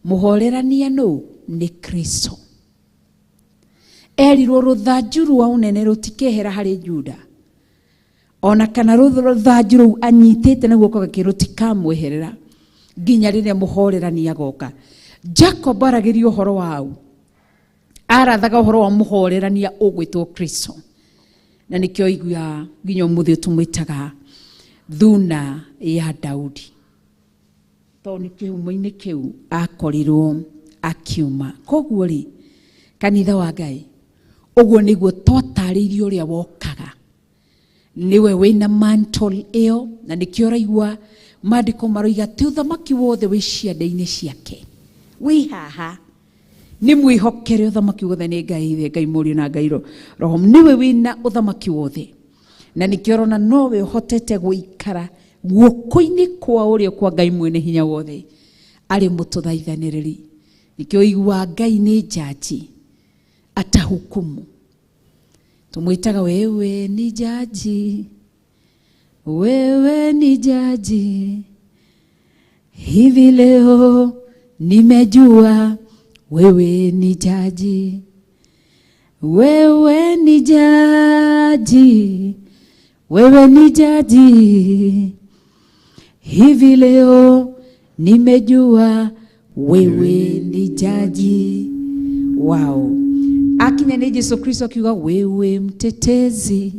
Mũhorerania nũ? Nĩ Kristo. Erirwo rũthanju rwa ũnene rũtikehera harĩ Juda, ona kana rũthanju rũu anyitĩte na guoko gake rũtikamweherera nginya rĩrĩa mũhorerania agoka. Jacob aragĩria ũhoro wau, arathaga ũhoro wa mũhorerania ũgwĩtwo Kristo, na nĩkĩo iguaga nginya ũmũthĩ tũmwĩtaga thuna ya Daudi, tondũ nĩ kĩhumo-inĩ kĩu akorirwo akiuma. Koguo rĩ, kanitha wa Ngai, ũguo nĩguo twatarĩirio ũrĩa wokaga, nĩwe wĩna mantle ĩyo, na nĩkĩo ũraigua maandĩko maroiga atĩ ũthamaki wothe wĩ ciande-inĩ ciake, wĩ haha, nĩ mwĩhokere ũthamaki wothe nĩ Ngai Ithe, Ngai Mũriũ na Ngai Roho, nĩwe wĩna ũthamaki wothe. Na nĩkĩo ũrona nowe ũhotete gũikara guoko-inĩ kwa ũrĩo kwa Ngai mwene hinya wothe arĩ mũtũthaithanĩrĩri. Nĩkĩo ũiguaga Ngai nĩ jaji, atahukumu. Tumwitaga wewe ni jaji, wewe ni jaji, hivi leo nimejua wewe ni jaji, wewe ni jaji, wewe ni jaji, hivi leo nimejua wewe ni jaji. Wow. Akinya ni Jesu Kristo akiuga wewe mtetezi,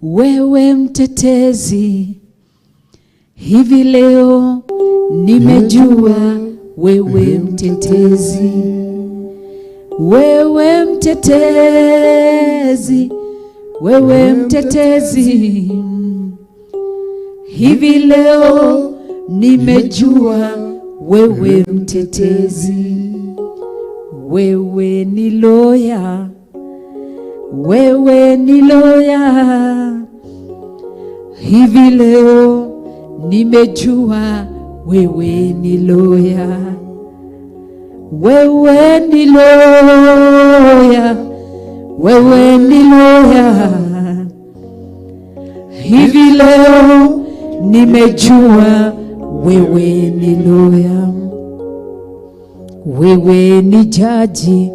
wewe mtetezi, hivi leo nimejua wewe mtetezi, wewe mtetezi, wewe mtetezi, hivi leo nimejua wewe mtetezi. Wewe ni loya, wewe ni loya, hivi leo nimejua wewe ni loya, wewe ni loya, wewe ni loya, hivi leo nimejua wewe ni loya. Wewe ni jaji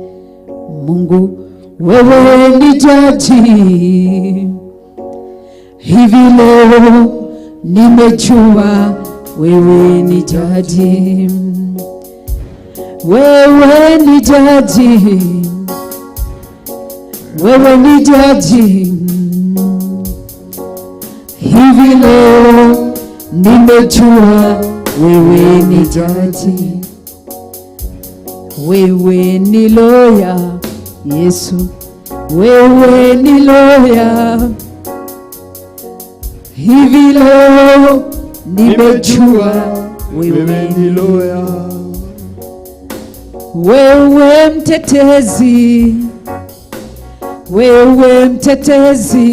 Mungu, wewe ni jaji, hivi leo nimejua wewe ni jaji, wewe ni jaji, wewe ni jaji, hivi leo nimejua wewe ni jaji. Wewe ni loya Yesu, wewe ni loya, hivi leo nimejua wewe ni loya. Wewe mtetezi, wewe mtetezi,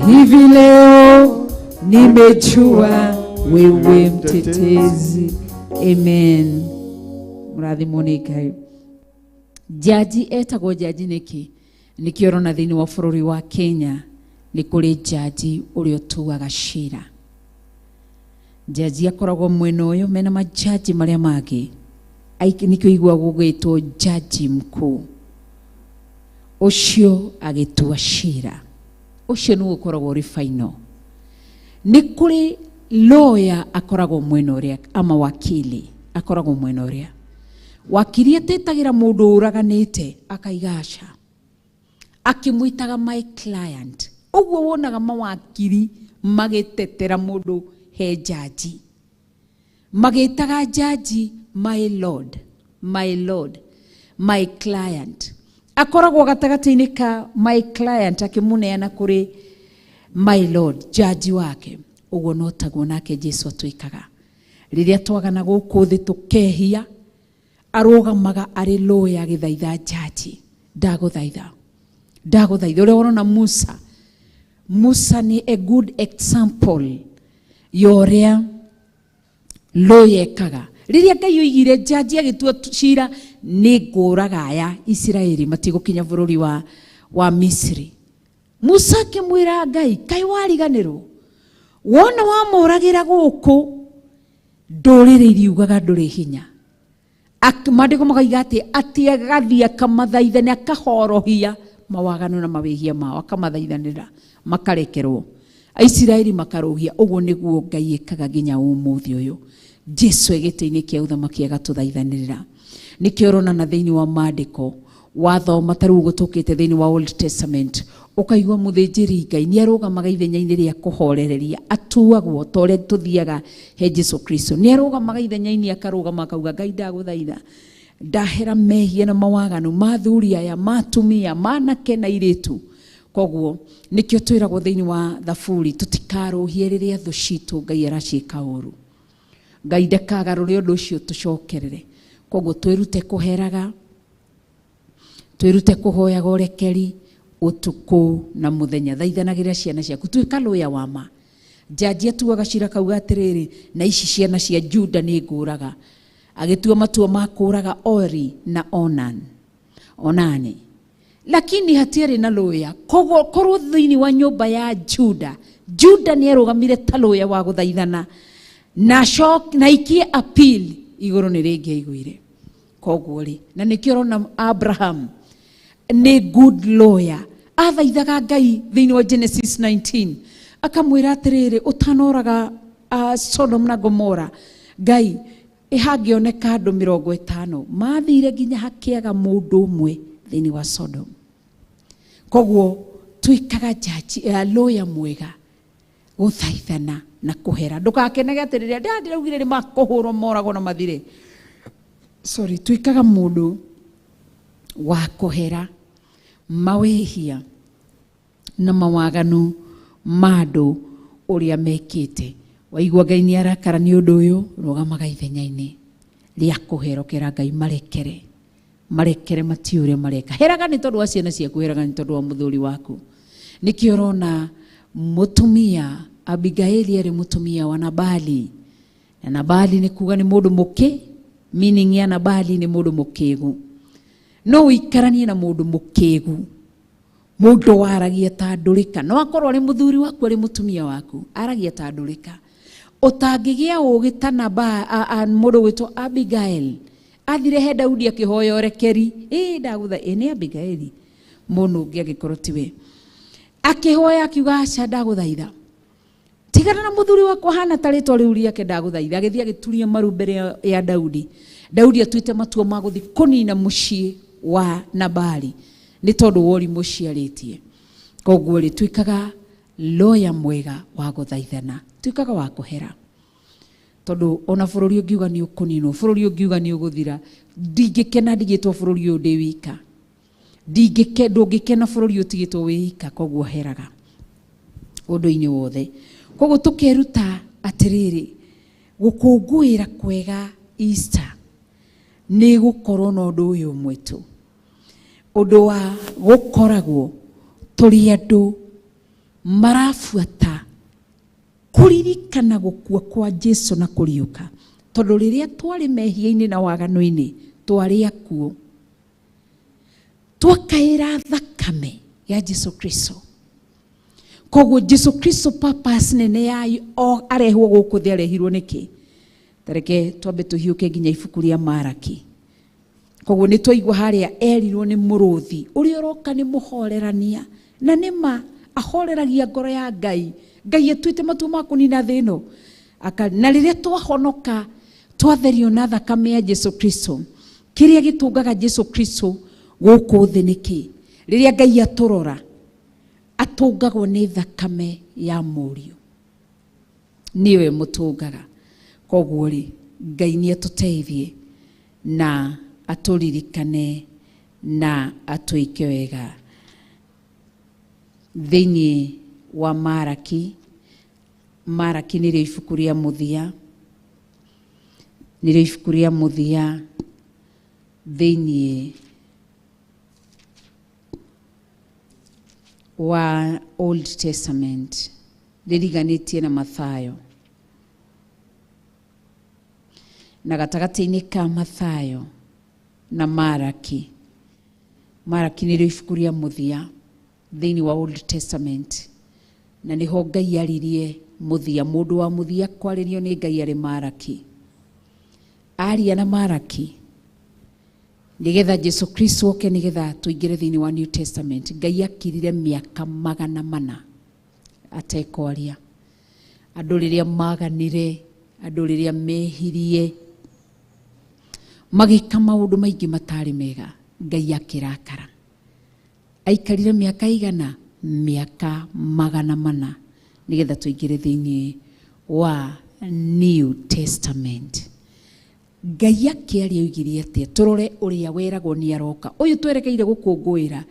hivi leo nimejua wewe mtetezi. Amen. Mrathimwo nĩ Ngai. Njanji etagwo njanji nĩkĩ? Nĩkĩo ũrona thĩinĩ wa bũrũri wa Kenya nĩ kũrĩ njanji ũrĩa ũtuaga cira. Njanji akoragwo mwena ũyũ mena manjanji marĩa mangĩ. Nĩkĩo iguagwo gũgĩtwo jaji mkuu. Ũcio agĩtua cira. Ũcio nĩguo ũkoragwo ũrĩ final. Nĩ kũrĩ lawyer akoragwo mwena ũrĩa ama wakili akoragwo mwena ũrĩa. Wakiri atetagĩra mũndũ ũraganĩte akaiga aca. Akĩmwĩtaga my client. Ũguo wonaga mawakiri magĩtetera mũndũ he jaji. Magĩtaga jaji my lord, my lord, my client. Akoragwo gatagatĩ-inĩ ka my client akĩmũneana kũrĩ my lord, jaji wake. Ũguo no taguo nake Jesu atwĩkaga. Rĩrĩa twagana gũkũ thĩ tũkehia, arũgamaga arĩ lawyer agĩthaitha jaji, ndagũthaitha, ndagũthaitha. Ũrĩa ũrona Musa, Musa nĩ a good example ya ũrĩa lawyer ekaga. Rĩrĩa Ngai oigire jaji agĩtua cira, nĩ ngũraga aya Isiraeli matigũkinya bũrũri wa Misri. Musa akĩmwĩra Ngai, kaĩ wariganĩrwo? Wona wamũragĩra gũkũ, ndũrĩrĩ iriugaga ndũrĩ hinya. Maandĩko makaiga atĩ agathiĩ akamathaithania, akahorohia mawaganu na mawĩhia mao, akamathaithanĩra makarekerwo. Aisiraeli makarũhia. Ũguo nĩguo Ngai ĩkaga nginya ũmũthĩ ũyũ. Jesu e gĩtĩ-inĩ kĩa ũthamaki agatũthaithanĩrĩra. Nĩkĩo ũrona na thĩinĩ wa maandĩko wathoma ta rĩu ũguo tũkĩte thĩinĩ wa Old Testament, ũkaigua mũthĩnjĩri Ngai nĩ arũgamaga ithenya-inĩ rĩa kũhorereria, atuagwo ta ũrĩa tũthiaga he Jesu Kristo. Nĩ arũgamaga ithenya-inĩ, akarũgama akauga, Ngai ndagũthaitha, ndahera mehia na mawaganu ma athuri aya, ma atumia, ma anake na airĩtu. Koguo nĩkĩo twĩragwo thĩinĩ wa Thaburi tũtikarũhie rĩrĩa thũ citũ Ngai araciĩka ũru. Ngai ndakagarũre ũndũ ũcio tũcokerere. Koguo twĩrute kũheraga, twĩrute kũhoyaga ũrekeri ũtukũ na mũthenya. Thaithanagĩrĩra ciana ciaku, tuĩka lawyer wa ma. Jaji atuaga cira kauga atĩrĩrĩ, na ici ciana cia Juda nĩ ngũraga. Agĩtua matua ma kũraga Ori na Onan. Onani. Lakini hatiarĩ na lawyer. Koguo korwo thĩinĩ wa nyũmba ya Juda, Juda nĩ arũgamire ta lawyer wa gũthaithana na na aikie appeal igũrũ nĩ rĩngĩaiguire. Koguo rĩ, na nĩkĩo ũrona Abraham nĩ good lawyer. Athaithaga Ngai thĩinĩ wa Genesis 19 akamwĩra atĩrĩrĩ, ũtanoraga Sodom na Gomora, Ngai ĩhangĩoneka andũ 50 mathire nginya hakĩaga mũndũ ũmwe thĩinĩ wa Sodom. Koguo tuĩkaga jaji, lawyer mwega gũthaithana na kũhera. Ndũgakenage atĩ rĩrĩa ndĩraugire nĩ makũhũrwo moragwo na mathire. Sorry, tuĩkaga mũndũ wa kũhera mawĩhia na mawaganu ma andũ ũrĩa mekĩte. Waigua Ngai nĩ arakara nĩ ũndũ ũyũ, rũgamaga ithenya-inĩ rĩa kũhera, ũkera Ngai marekere, marekere matiũĩ ũrĩa mareka. Heraga nĩ tondũ wa ciana ciaku, heraga nĩ tondũ wa mũthuri waku. Nĩkĩo ũrona mũtumia Abigaili arĩ mũtumia wa Nabali. Na Nabali nĩ kuga nĩ mũndũ mũkĩ, meaning ya Nabali nĩ mũndũ mũkĩgu. No ũikaranie na mũndũ mũkĩgu, mũndũ waragia ta ndũrĩka, no akorwo arĩ mũthuri waku, arĩ mũtumia waku, aragia ta ndũrĩka. Ũtangĩgĩa ũgĩ ta mũndũ ũgwĩtwo Abigail. Athire he Daudi akĩhoya ũrekeri. Ndagũtha, nĩ Abigail. Mũndũ ũngĩ angĩkorwo tiwe. Akĩhoya akiuga aca ndagũthaitha. Tigana na mũthuri wakwa hana ta rĩtwa rĩu rĩake ndagũthaitha. Agĩthiĩ agĩturia maru mbere ya Daudi. Daudi atuĩte matua ma gũthiĩ kũnina mũciĩ wa Nabali nĩ tondũ wa ũrimũ ciarĩtie. Koguo rĩ, tuĩkaga lawyer mwega wa gũthaithana, tuĩkaga wa kũhera. Tondũ ona bũrũri ũngiuga nĩ ũkũninwo, bũrũri ũngiuga nĩ ũgũthira, ndingĩkena ndigĩtwo bũrũri ũyũ ndĩ wika. Ndũngĩkena bũrũri ũtigĩtwo wĩ wika, koguo heraga ũndũ-inĩ wothe. Koguo tũkeruta atĩrĩrĩ, gũkũngũĩra kwega Easter nĩ gũkorwo na ũndũ ũyũ ũmwe tu, ũndũ wa gũkoragwo tũrĩ andũ marabuata kũririkana gũkua kwa Jesu na kũriũka. Tondũ rĩrĩa twarĩ mehia-inĩ na waganu-inĩ, twarĩ akuũ. Twakaĩra thakame ya Jesu Kristo. Koguo Jesu Kristo purpose nene ya o arehwo gũkũ thĩ arehirwo nĩkĩ? Tareke twambe tũhiũke nginya ibuku rĩa Maraki. Koguo nĩ twaigua harĩa erirwo nĩ mũrũthi ũrĩa ũroka nĩ mũhorerania, na nĩ ma ahoreragia ngoro ya Ngai. Ngai atuĩte matua ma kũnina thĩ ĩno. Na rĩrĩa twahonoka twatherio na thakame ya Jesu Kristo, kĩrĩa gĩtũngaga Jesu Kristo gũkũ thĩ nĩkĩ? Rĩrĩa Ngai atũrora atũngagwo nĩ thakame ya mũriũ, nĩwe mũtũngaga. Koguo rĩ, Ngai nĩ atũteithie na atũririkane na atwĩke wega. Thĩinĩ wa Maraki, Maraki nĩrĩo ibuku rĩa mũthia, nĩrĩo ibuku rĩa mũthia thĩinĩ wa Old Testament, rĩriganĩtie na Mathayo. Na gatagatĩ-inĩ ka Mathayo na Maraki, Maraki nĩrĩo ibuku rĩa mũthia thĩinĩ wa Old Testament, na nĩho Ngai aririe mũthia. Mũndũ wa mũthia kwarĩrio nĩ Ngai arĩ Maraki. Aria na Maraki nĩgetha Jesu Kristo oke, nĩgetha tũingĩre thĩinĩ wa New Testament. Ngai akirire mĩaka 400 atekwaria. Andũ rĩrĩa maganire, andũ rĩrĩa mehirie, magĩka maũndũ maingĩ matarĩ mega, Ngai akĩrakara. Aikarire mĩaka igana, mĩaka 400 nĩgetha tũingĩre thĩinĩ wa New Testament. Ngai akĩaria oigire atĩa? Tũrore ũrĩa weragwo nĩ aroka. Ũyũ twerekeire gũkũngũĩra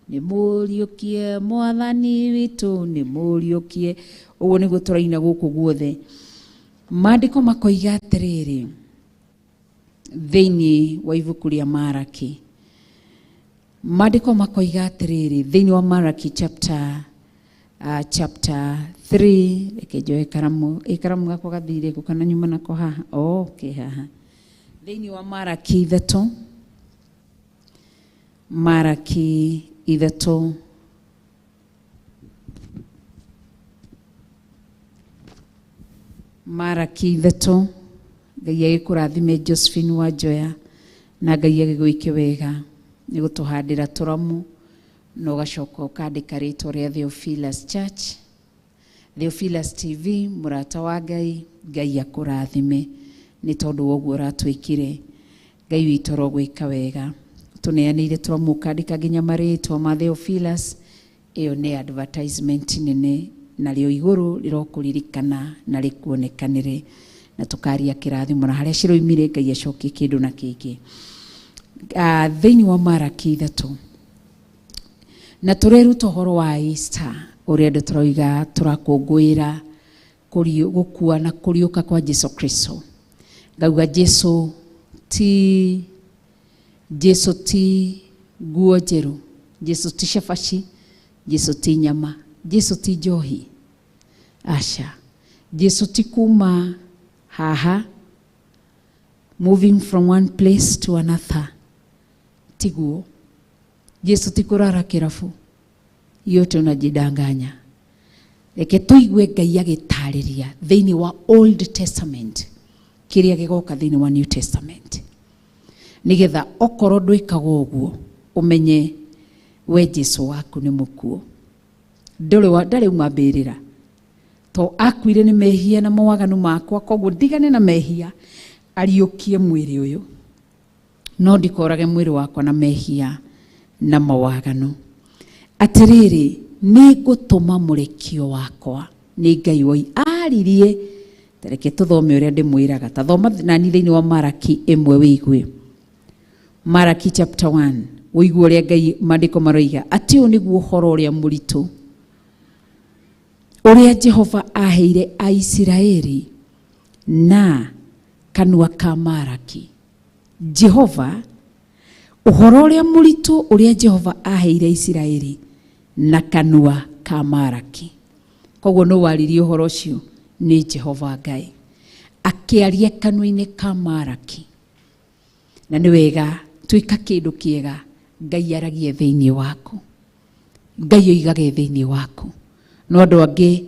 nĩ mũriũkie mwathani witũ, nĩ mũriũkie. Ũguo nĩguo tũraina gũkũ guothe. Maandĩko makoiga atĩrĩrĩ thĩinĩ wa ibuku rĩa Maraki. Maandĩko makoiga atĩrĩrĩ thĩinĩ wa Maraki chapter 3. Reke njoe karamu, karamu gakwa gathire kũ kana nyuma nako haha? Okay, haha. Thĩinĩ wa Maraki 3, Maraki 3 Maraki 3. Ngai agĩkũrathime Josephine wa Njoya, na Ngai agĩgwĩke wega nĩ gũtũhandĩra tũramu, na ũgacoka ũkandĩka rĩtwa rĩa Theophilus Church, Theophilus TV, mũrata wa Ngai. Ngai akũrathime nĩ tondũ wa ũguo ũratwĩkire. Ngai witũ arogwĩka wega. Tũneanĩire tũramu, ũkandĩka nginya marĩtwa ma Theophilus. Ĩyo nĩ advertisement nene, narĩo igũrũ rĩrokũririkana na rĩkuonekanĩre, na tũkaria kĩrathimo na harĩa ciroimire Ngai acokie kĩndũ na kĩngĩ. Thĩinĩ wa Maraki 3 na tũreruta ũhoro wa Easter, ũrĩa andũ tũroiga tũrakũngũĩra gũkua na kũriũka kwa Jesu Kristo. Ngauga Jesu ti nguo njerũ, Jesu ti cabaci, Jesu ti nyama, Jesu ti njohi. Aca, Jesu ti kuma haha, moving from one place to another, tiguo. Jesu ti kũrara kĩrabu, yote unajidanganya. Reke tũigue Ngai agĩtarĩria thĩinĩ wa Old Testament kĩrĩa gĩgoka thĩinĩ wa New Testament, nĩgetha okorwo ndwĩkaga ũguo ũmenye we Jesu waku nĩ mũkuo. Ndarĩ uma mbĩrĩra, to akuire nĩ mehia na mawaganu makwa, koguo ndigane na mehia, ariũkie mwĩrĩ ũyũ, no ndikorage mwĩrĩ wakwa na mehia na mawaganu. Atĩrĩrĩ, nĩ ngũtũma mũrekio wakwa, nĩ Ngai woi aririe. Tareke tũthome ũrĩa ndĩmwĩraga. Tathoma nani thĩinĩ wa Maraki 1 wĩigue. Maraki chapter 1 wĩigue ũrĩa Ngai maandĩko maroiga atĩ ũyũ nĩguo ũhoro ũrĩa mũritũ ũrĩa Jehova aheire Aisiraeli na kanua ka Maraki. Jehova, ũhoro ũrĩa mũritũ ũrĩa Jehova aheire Isiraeli na kanua ka Maraki. Koguo no waririe ũhoro ũcio nĩ Jehova Ngai akĩaria kanua-inĩ ka Maraki. Na nĩ wega twĩka kĩndũ kĩega Ngai aragie thĩinĩ waku, Ngai oigage thĩinĩ waku. No andũ angĩ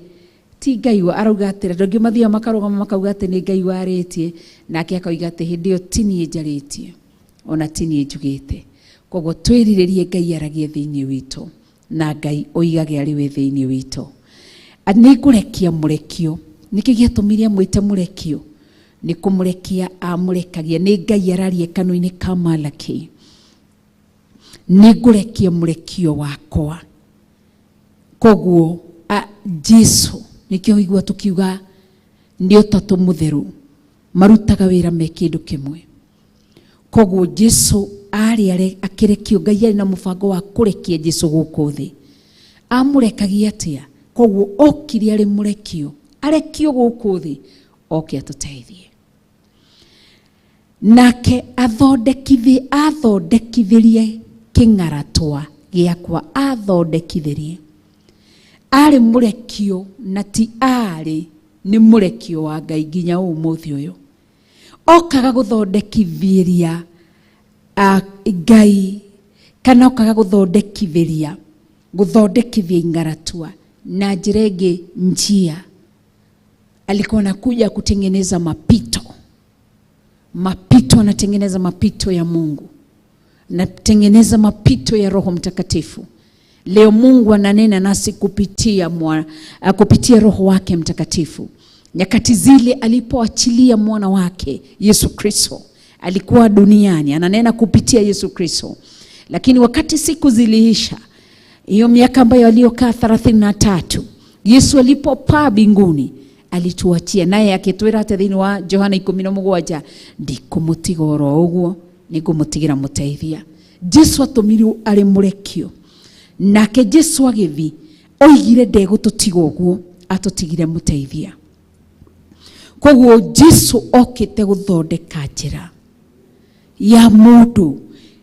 ti Ngai arauga atĩrĩ, andũ angĩ mathiaga makarũgama makauga atĩ nĩ Ngai warĩtie, nake akauga atĩ hĩndĩ ĩyo ti niĩ njarĩtie, ona ti niĩ njugĩte. Koguo twĩrirĩrie Ngai aragie thĩinĩ witũ, na Ngai oigage arĩ we thĩinĩ witũ. Nĩ ngũrekia mũrekio. Nĩkĩ gĩatũmire amwĩte mũrekio? Nĩ kũmũrekia amũrekagia. Nĩ Ngai araria kanua-inĩ ka Malaki. Nĩ ngũrekia mũrekio wakwa. Koguo Jesu nĩkĩo ũigua tũkiuga nĩ ũtatũ mũtheru, marutaga wĩra me kĩndũ kĩmwe. Koguo Jesu arĩ akĩrekio, Ngai arĩ na mũbango wa kũrekia Jesu gũkũ thĩ. Amũrekagia atĩa? Koguo okire arĩ mũrekio, arekio gũkũ thĩ oke atũteithie. Nake athondekithirie kĩng'aratwa gĩakwa, athondekithirie. Arĩ mũrekio na ti arĩ, nĩ mũrekio wa Ngai nginya ũmũthĩ ũyũ. Okaga gũthondekithĩria Ngai, kana okaga gũthondekithĩria, gũthondekithia ing'aratua na njĩra ĩngĩ njia. Alikuwa anakuja kutengeneza mapito. Mapito, anatengeneza mapito ya Mungu. Anatengeneza mapito ya Roho Mtakatifu. Leo Mungu ananena nasi kupitia Roho wake Mtakatifu. Nyakati zile alipoachilia mwana wake Yesu Kristo, alikuwa duniani ananena kupitia Yesu Kristo. Lakini wakati siku ziliisha, hiyo miaka ambayo aliyokaa 33, Yesu alipopaa mbinguni alituachia, naye akitwira atĩ thĩinĩ wa Johana 17, ndikũmũtiga oro ũguo, nĩngũmũtigĩra mũteithia. Jesu atũmirwo arĩ mũrekio. Nake Jesu agĩthiĩ, oigire ndegũtũtiga ũguo, atũtigire mũteithia. Koguo Jesu okĩte gũthondeka njĩra ya mũndũ.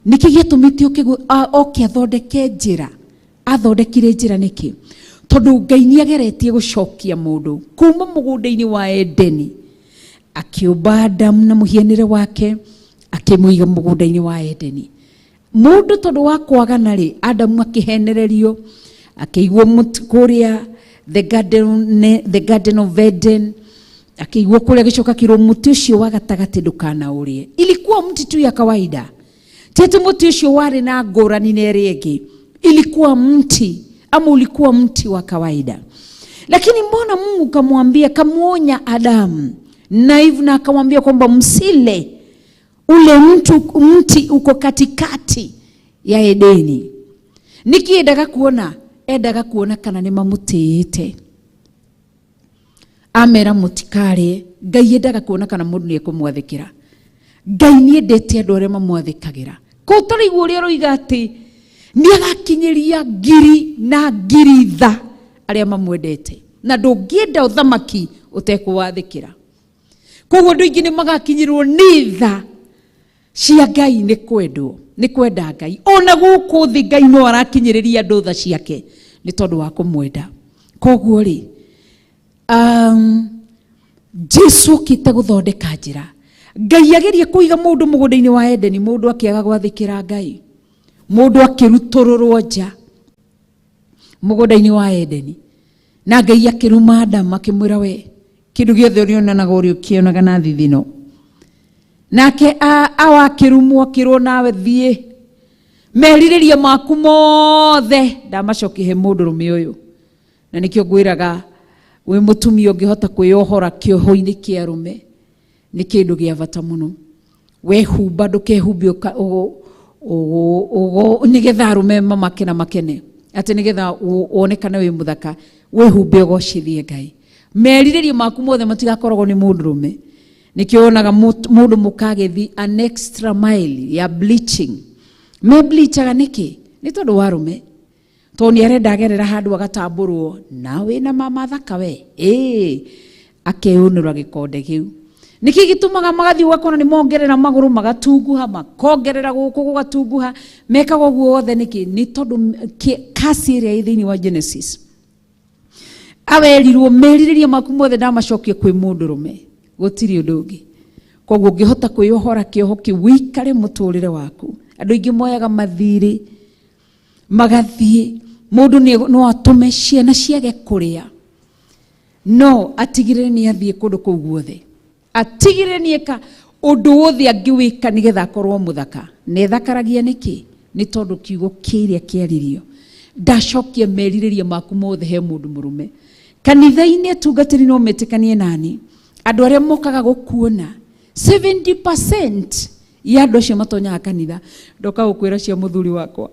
Nĩkĩ gĩatũmĩte oke athondeke njĩra? Athondekire njĩra nĩkĩ? Tondũ Ngai nĩageretie gũcokia mũndũ kuma mũgũnda-inĩ wa Edeni. Akĩũmba Adamu na mũhianĩre wake, akĩmũiga mũgũnda-inĩ wa Edeni. Mũndũ tondũ wa kwagana rĩ, Adamu akĩhenererio, akĩigwo kũrĩa the garden of Eden, akĩigwo kũrĩa, agĩcoka akĩrwo mũtĩ ũcio wa gatagatĩ ndũkanaũrĩe. Ilikuwa mti tu ya kawaida. Ti atĩ mũtĩ ũcio warĩ na ngũrani na ĩrĩa ĩngĩ. Ilikuwa mti ama ulikuwa mti wa kawaida. Lakini mbona Mungu kamuonya Adamu na Eve na akamwambia kwamba msile ule mti uko katikati ya Edeni. Niki endaga kuona? Endaga kuona kana nĩ mamũtĩĩte. Amera mũtikarĩe. Ngai endaga kuona kana mũndũ nĩ ekũmwathĩkĩra. Ngai nĩ endete andũ arĩa mamwathĩkagĩra. Kũu tũraigua ũrĩa ũroiga atĩ nĩ agakinyĩria ngiri na ngiri tha arĩa mamwendete. Na ndũngĩenda ũthamaki ũtekũwathĩkĩra. Koguo andũ aingĩ nĩ magakinyĩrwo nĩ tha cia Ngai nĩ kwendwo, nĩ kwenda Ngai. Ona gũkũ thĩ Ngai no arakinyĩrĩria andũ tha ciake nĩ tondũ wa kũmwenda. Koguo rĩ, Jesu okĩte gũthondeka njĩra. Ngai agerie kũiga mũndũ mũgũnda-inĩ wa Edeni, mũndũ akĩaga gwathĩkĩra Ngai. Mũndũ akĩrutũrũrwo nja mũgũnda-inĩ wa Edeni. Na Ngai akĩruma Adamu akĩmwĩra we, kĩndũ gĩothe ũrĩonanaga ũrĩ ũkĩonaga na thithino. Nake awa akĩrumwo akĩrwo nawe thiĩ. Merirĩria maku mothe ndamacokie he mũndũrũme ũyũ. Na nĩkĩo ngwĩraga wĩ mũtumia ũngĩhota kwĩyohora kĩoho-inĩ kĩa arũme nĩ kĩndũ gĩa bata mũno. Wehumba ndũkehumbe nĩgetha arũme mamake na makene, atĩ nĩgetha wonekane wĩ mũthaka, wĩhumbe ũgocithie Ngai. Merirĩria maku mothe matigakoragwo nĩ mũndũrũme. Nĩkĩo wonaga mũndũ mũkagĩthi an extra mile ya bleaching. Me bleachaga nĩkĩ? Nĩ tondũ wa arũme. Tondũ nĩ arenda agerera handũ agatambũrwo, na wĩna mama thaka we. Ĩĩ, akeyũnũra gĩkonde kĩu. Nĩkĩ gĩtũmaga magathiĩ ũgakora nĩ mongerera magũrũ magatunguha, makongerera gũkũ gũgatunguha, mekaga ũguo wothe nĩkĩ? Nĩ tondũ kasi ĩrĩa ĩ thĩinĩ wa Genesis. Awerirwo merirĩria maku mothe ndamacokia kwĩ mũndũrũme, gũtirĩ ũndũ ũngĩ. Koguo ũngĩhota kwĩyohora kĩoho kĩu wĩikare mũtũrĩre waku. Andũ aingĩ moyaga mathirĩ magathiĩ, mũndũ no atũme ciana ciage kũrĩa, no atigĩrĩre nĩ athiĩ kũndũ kũu guothe, atigĩrĩre nĩ eka ũndũ wothe angĩwĩka nĩgetha akorwo mũthaka. Na ethakaragia nĩkĩ? Nĩ tondũ kiugo kĩrĩa kĩaririo, ndacokia merirĩria maku mothe he mũndũ mũrũme. Kanitha-inĩ atungatĩri no metĩkanie nani, andũ arĩa mokaga gũkuona 70% ya andũ acio matonyaga kanitha, ndoka gũkwĩra cia mũthuri wakwa,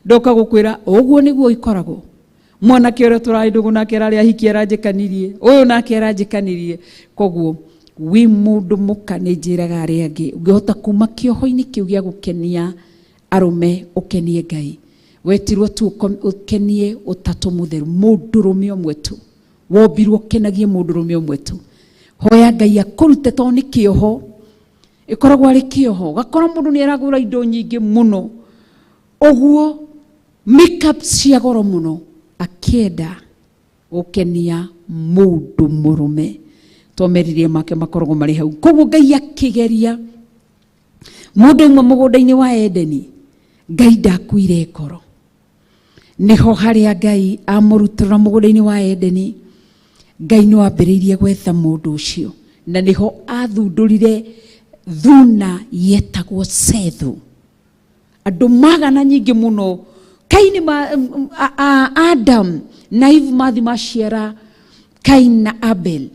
ndoka gũkwĩra ũguo nĩguo ikoragwo. Mwanake ũrĩa tũrarĩ ndũgũ nake ararĩ ahiki aranjĩkanirie, ũyũ nake aranjĩkanirie. Koguo wĩ mũndũ mũka nĩ njĩraga arĩa angĩ, ũngĩhota kuma kĩoho-inĩ kĩu gĩa gũkenia arũme ũkenie Ngai, wetirwo tu ũkenie ũtatũ mũtheru, mũndũrũme ũmwe tu wombirwo ũkenagie mũndũrũme ũmwe tu. Hoya Ngai akũrute, tondũ nĩ kĩoho, ĩkoragwo arĩ kĩoho. Ũgakora mũndũ nĩ aragũra indo nyingĩ mũno ũguo, makeup cia goro mũno, akĩenda gũkenia mũndũ mũrũme, to merirĩria make makoragwo marĩ hau. Koguo Ngai akĩgeria mũndũ ũmwe mũgũnda-inĩ wa Edeni, Ngai ndakuire ngoro. Nĩho harĩa Ngai amũrutũrũra mũgũnda-inĩ wa Edeni, Ngai nĩ wambĩrĩirie gwetha mũndũ ũcio, na nĩho athundũrire thuna yetagwo Sethu. Andũ magana nyingĩ mũno Kaini Adam na Eve mathi maciara Kain na Abel.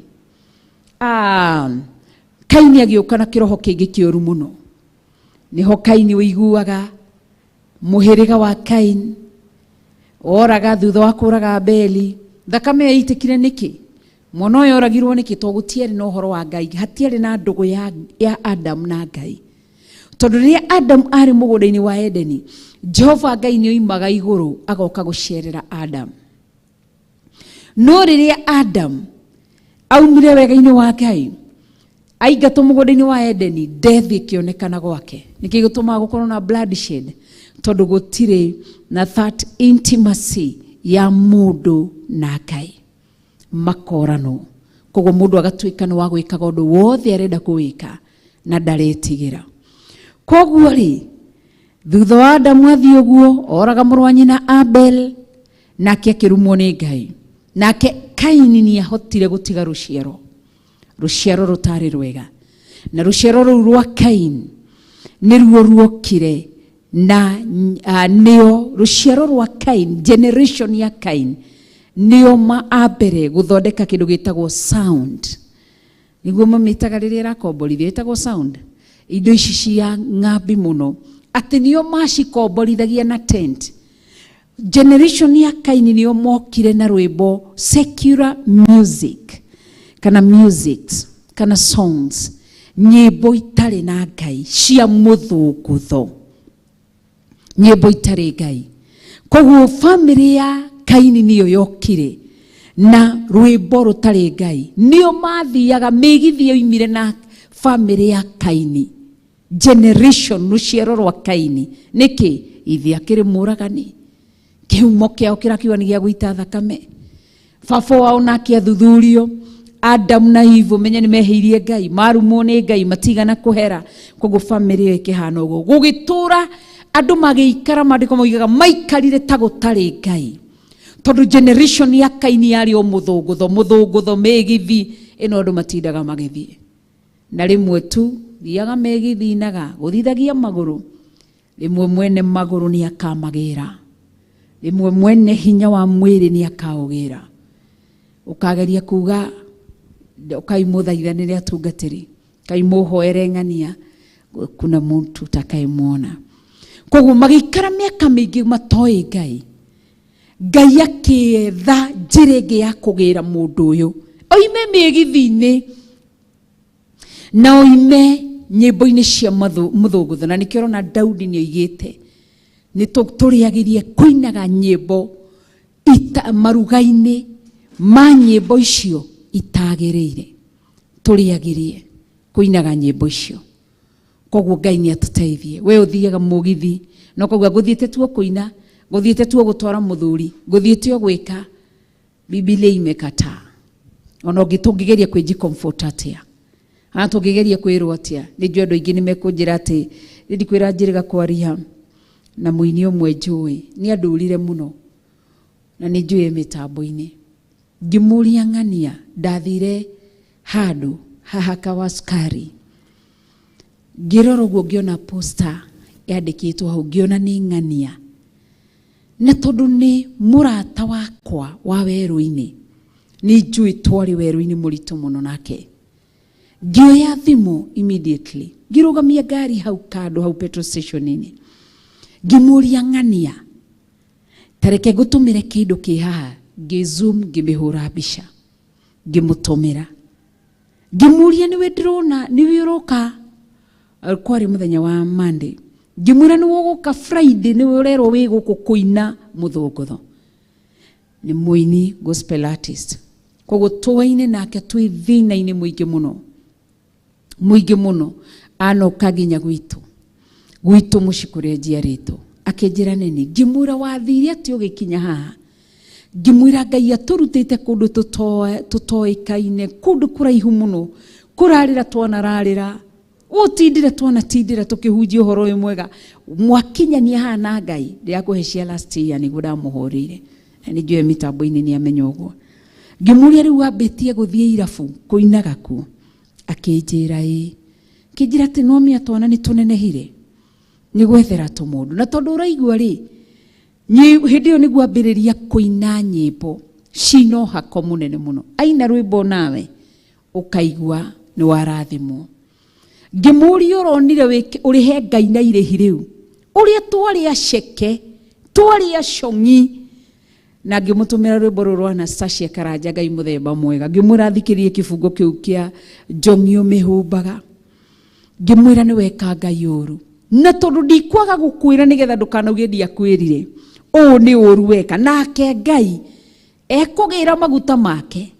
Kaini agĩũka na kĩroho kĩngĩ kĩũru mũno. Nĩho Kaini ũiguaga mũhĩrĩga wa Kain oraga thutha wa kũraga Abeli. Thakame yaitĩkire nĩkĩ? Mwana ũyũ oragirwo nĩkĩ? Tondũ gũtiarĩ na ũhoro wa Ngai, hatiarĩ na ndũgũ ya Adam na Ngai. Tondũ rĩrĩa Adam arĩ mũgũnda-inĩ wa Edeni, Jehova Ngai nĩ oimaga igũrũ agoka gũcerera Adam. No rĩrĩa Adam aumire wega-inĩ wa Ngai, aingatwo mũgũnda-inĩ wa Edeni, death ĩkĩonekana gwake. Nĩkĩ gĩtũmaga gũkorwo na bloodshed? Tondũ gũtirĩ na that intimacy ya mũndũ na Ngai, makoranwo. Koguo mũndũ agatuĩka nĩ wa gwĩkaga ũndũ wothe arenda kũwĩka na ndaretigĩra. Koguo rĩ, thutha wa Adamu athiĩ ũguo, oraga mũrũ wa nyina Abel, nake akĩrumwo nĩ Ngai. Nake Kaini nĩ ahotire gũtiga rũciaro, rũciaro rũtarĩ rwega. Na rũciaro rũu rwa Kain nĩruo ruokire na nĩo rũciaro rwa Kain, generation ya Kain, nĩo ma mbere gũthondeka kĩndũ gĩtagwo sound. Nĩguo mamĩtaga rĩrĩa ĩrakomborithio, ĩtagwo sound. Indo ici cia ng'ambi mũno, atĩ nĩo macikomborithagia na tent. Generation ya Kaini nĩo mokire na rwĩmbo secular music, kana music, kana songs, nyĩmbo itarĩ na Ngai cia mũthũngũtho, nyĩmbo itarĩ Ngai. Koguo family ya Kaini nĩyo yokire na rwĩmbo rũtarĩ Ngai. Nĩo mathiaga mĩgithi yoimire na family ya Kaini, generation rũciaro rwa Kaini. Nĩkĩ? Ithe akĩrĩ mũragani, kĩhumo kĩao kĩrakiuga nĩ gĩa gũita thakame. Baba wao nake athuthurio, Adam na Eve ũmenye nĩ mehĩirie Ngai, marumwo nĩ Ngai, matigana kũhera. Koguo family ĩyo ĩkĩhana ũguo, gũgĩtũra andũ magĩikara, maandĩko moigaga maikarire ta gũtarĩ Ngai, tondũ generation ya Kaini yarĩ o mũthũngũtho, mũthũngũtho, mĩgithi ĩno andũ matindaga magĩthiĩ. Na rĩmwe tu thiaga mĩgithi inaga gũthithagia magũrũ, rĩmwe mwene magũrũ nĩ akamagĩra, rĩmwe mwene hinya wa mwĩrĩ nĩ akaũgĩra. Ũkageria kuga ũkaimũthaithanĩre atungatĩri, kaimũhoere ng'ania, kuna muntu utakayemuona. Koguo magĩikara mĩaka mĩingĩ matoĩ Ngai. Ngai akĩetha njĩra ĩngĩ ya kũgĩra mũndũ ũyũ oime mĩgithi-inĩ na oime nyĩmbo-inĩ cia mũthũngũtho. Na nĩkĩo ũrona Daudi nĩ oigĩte nĩ tũrĩagĩrie kũinaga nyĩmbo maruga-inĩ ma nyĩmbo icio itagĩrĩire, tũrĩagĩrie kũinaga nyĩmbo icio. Koguo Ngai nĩ atũteithie. We ũthiaga mũgithi no koguo ngũthiĩte tuo kũina, ngũthiĩte tuo gũtwara mũthuri, ngũthiĩte o gwĩka, Biblia imekataa. Ona tũngĩgeria kwĩji comfort atĩa, kana tũngĩgeria kwĩrwo atĩa, nĩ njũĩ andũ aingĩ nĩ mekũnjĩra atĩ Ndikwĩra njĩrĩga kwaria na mũini ũmwe njũĩ nĩ andũrire mũno na nĩ njũĩ mĩtambo-inĩ. Ngĩmũria ng'ania ndathire handũ haha Kawa Sukari, ngĩrora ũguo ngĩona poster yandĩkĩtwo hau, ngĩona nĩ ng'ania, na tondũ nĩ mũrata wakwa wa werũ-inĩ, nĩ njũĩ twarĩ werũ-inĩ mũritũ mũno nake. Ngĩoya thimũ immediately, ngĩrũgamia ngari hau kando hau petrol station-inĩ, ngĩmũria ng'ania tareke ngũtũmĩre kĩndũ kĩ haha. Ngĩ zoom ngĩmĩhũra mbica ngĩmũtũmĩra, ngĩmũria nĩwe ndĩrona nĩwe ũroka. Kwarĩ mũthenya wa Monday, ngĩmwĩra nĩwe ũgũka Friday, nĩwe ũrerwo wĩ gũkũ kũina mũthũngũtho. Nĩ mũini gospel artist, koguo tũwaine nake twĩ thĩna-inĩ mũingĩ mũno mũingĩ mũno. Anoka nginya gwitũ mũciĩ kũrĩa njiarĩtwo, akĩnjĩra nini. Ngĩmwĩra wathire atĩ ũgĩkinya haha? Ngĩmwĩra Ngai atũrutĩte kũndũ tũtoĩkaine, kũndũ kũraihu mũno, kũrarĩra twanararĩra, gũtindĩra twanatindĩra tũkĩhunjia ũhoro ũyũ mwega, mwakinyania haha na Ngai. Ndĩrakũhe cia last year nĩguo ndamũhũrĩire, na nĩ njũĩ mĩtambo-inĩ nĩ amenya ũguo. Ngĩmũria rĩu wambĩtie gũthiĩ irabu kũinaga kuo? Akĩnjĩra ĩĩ. Akĩnjĩra atĩ no mĩa twana nĩ tũnenehire, nĩ gwethera tũmũndũ. Na tondũ ũraigua rĩ, hĩndĩ ĩyo nĩguo ambĩrĩria kũina nyĩmbo cina ũhako mũnene mũno. Aina rwĩmbo nawe ũkaigua nĩ warathimwo. Ngĩmũria ũronire ũrĩhe Ngai na irĩhi rĩu ũrĩa twarĩ aceke twarĩ acong'i. Na ngĩmũtũmĩra rwĩmbo rũrũ rwa Anastasia Karanja Ngai mũthemba mwega, ngĩmwĩra thikĩrie kĩbungo kĩu kĩa njong'i ũmĩhumbaga. Ngĩmwĩra nĩ weka Ngai ũru, na tondũ ndikwaga gũkwĩra nĩgetha ndũkanauge ndiakwĩrire, ũũ nĩ ũru weka. Nake Ngai ekũgĩra maguta make,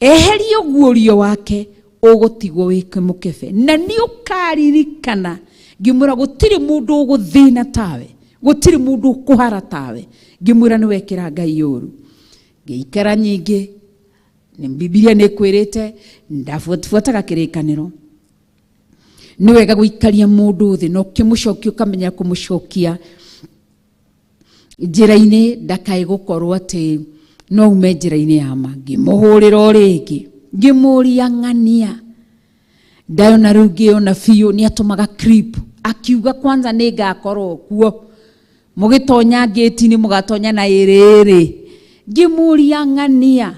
eherie ũguũrio wake, ũgũtigwo wĩ mũkebe na nĩ ũkaririkana. Ngĩmwĩra gũtirĩ mũndũ ũgũthĩna tawe, gũtirĩ mũndũ ũkũhara tawe. Ngĩmwĩra nĩ wekĩra Ngai ũru. Ngĩikara nyingĩ, nĩ Bibilia nĩ ĩkwĩrĩte ndabuataga kĩrĩkanĩro. Nĩ wega gũikaria mũndũ thĩ na ũkĩmũcokia ũkamenya kũmũcokia njĩra-inĩ, ndakae gũkorwo atĩ no ume njĩra-inĩ ya ma. Ngĩmũhũrĩra o rĩngĩ, ngĩmũria ng'ania ndayona rĩu ngĩona biũ nĩ atũmaga clip, akiuga kwanza nĩ ngakorwo kuo, mũgĩtonya ngĩti-inĩ mũgatonya na ĩrĩrĩ. Ngĩmũria ng'ania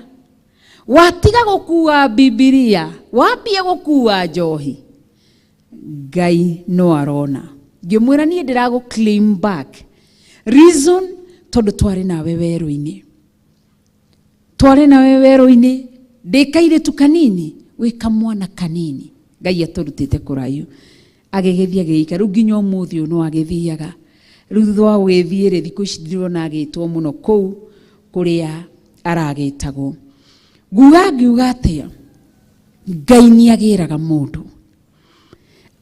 watiga gũkua Bibilia wambia gũkua njohi, Ngai no arona. Ngĩmwĩra niĩ ndĩragũ claim back. Reason tondũ twarĩ nawe werũ-inĩ, twarĩ nawe werũ-inĩ, ndĩ kairĩtu kanini wĩ kamwana kanini, Ngai atũrutĩte kũraihu. Agĩgĩthiĩ agĩgĩikara rĩu nginya ũmũthĩ ũyũ no agĩthiaga. Rĩu thutha wa gũgĩthiĩ rĩ, thikũ ici ndirona agĩtwo mũno kũu kũrĩa aragĩtagwo. Nguga ngiuga atĩa, Ngai nĩ agĩraga mũndũ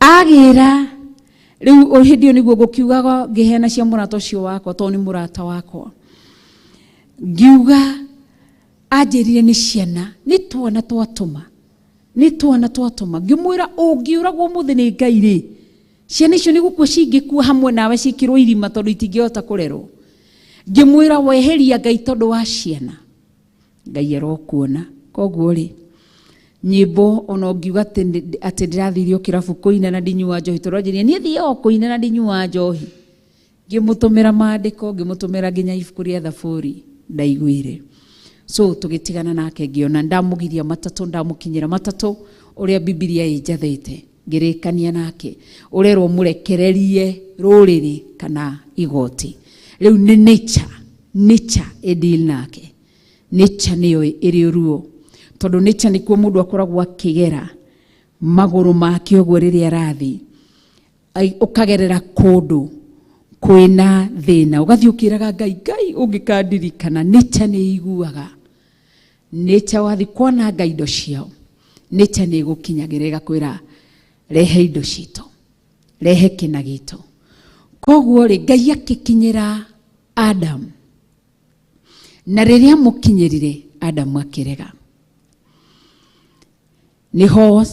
agĩra. Rĩu hĩndĩ ĩyo nĩguo ngũkiugaga ngĩheana cia mũrata ũcio wakwa, tondũ nĩ mũrata wakwa. Ngiuga anjĩrire nĩ ciana, nĩ twana twatũma, nĩ twana twatũma. Ngĩmwĩra ũngĩũragwo ũmũthĩ nĩ Ngai rĩ, ciana icio nĩ gũkua cingĩkua hamwe nawe ciĩkĩrwo irima tondũ itingĩhota kũrerwo. Ngĩmwĩra weheria Ngai tondũ wa ciana, Ngai arokuona. Koguo rĩ, nyĩmbo ona ũngiuga atĩ ndĩrathiire o kĩrabu kũina na ndinyua njohi, tondũ anjĩrire niĩ thiaga o kũina na ndinyua njohi. Ngĩmũtũmĩra maandĩko, ngĩmũtũmĩra nginya ibuku rĩa Thaburi, ndaiguire. So tũgĩtigana nake, ngĩona ndamũgiria matatũ, ndamũkinyĩra matatũ ũrĩa Bibilia ĩnjathĩte. Ngĩrĩkania nake, ũrerwo mũrekererie rũrĩrĩ kana igoti. Rĩu nĩ nature, nature ĩdeal nake. Nature nĩyo ĩrĩ ruo, tondũ nature nĩkuo mũndũ akoragwo akĩgera magũrũ make ũguo rĩrĩa arathiĩ, ũkagerera kũndũ kwĩna thĩna, ũgathiĩ ũkĩraga Ngai, Ngai ũngĩkandirikana. Nature nĩ iguaga. Nature wathiĩ kwananga indo ciao, nature nĩ ĩgũkinyagĩra ĩgakwĩra rehe indo citũ, rehe kĩna gitũ. Koguo rĩ, Ngai akĩkinyĩra Adam, na rĩrĩa amũkinyĩrire Adamu akĩrega. Niho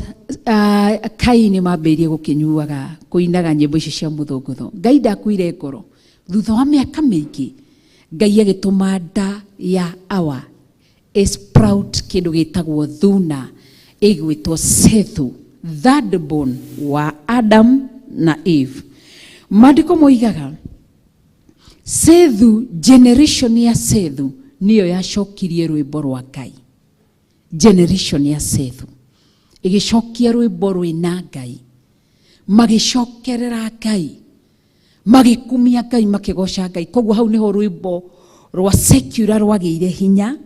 Kaini mambĩrĩirie gũkĩnyuaga kũinaga nyĩmbo icio cia mũthũngũtho. Ngai ndakuire ngoro. Thutha wa mĩaka mĩingĩ Ngai agĩtũma nda ya Awa sprout kĩndũ gĩtagwo thuna ĩgwĩtwo Sethu, third born wa Adam na Eve. Maandĩko moigaga Sethu, generation ya Sethu nĩyo yacokirie rwĩmbo rwa Ngai. Generation ya Sethu ĩgĩcokia rwĩmbo rwĩna Ngai, magĩcokerera Ngai, magĩkumia Ngai, makĩgoca Ngai. Koguo hau nĩho rwĩmbo rwa secular rwagĩire hinya,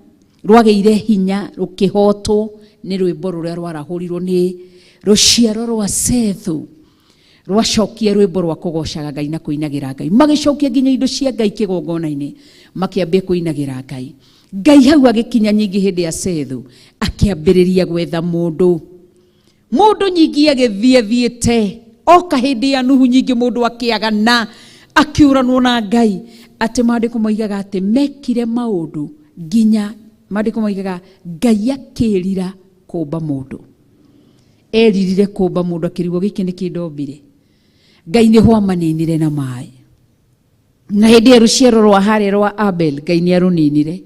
rwagĩire hinya rũkĩhotwo nĩ rwĩmbo rũrĩa rwarahũrirwo nĩ rũciaro rwa Sethu, rwacokia rwĩmbo rwa kũgocaga Ngai na kũinagĩra Ngai. Magĩcokia nginya indo cia Ngai kĩgongona-inĩ, makĩambia kũinagĩra Ngai. Ngai hau agĩkinya nyingĩ hĩndĩ ya Sethu, akĩambĩrĩria gwetha mũndũ. Mũndũ nyingĩ agĩthiĩ thiĩte oka hĩndĩ ya Nuhu, nyingĩ mũndũ akĩagana akĩũranwo na Ngai. Atĩ maandĩko moigaga atĩ mekire maũndũ nginya maandĩko moigaga Ngai akĩrira kũmba mũndũ. Eririre kũmba mũndũ akĩrigwo gĩkĩ nĩ kĩndũ ombire. Ngai nĩho amaninire na maĩ. Na hĩndĩ ya rũciaro rwa harĩa rwa Abel, Ngai nĩ arũninire.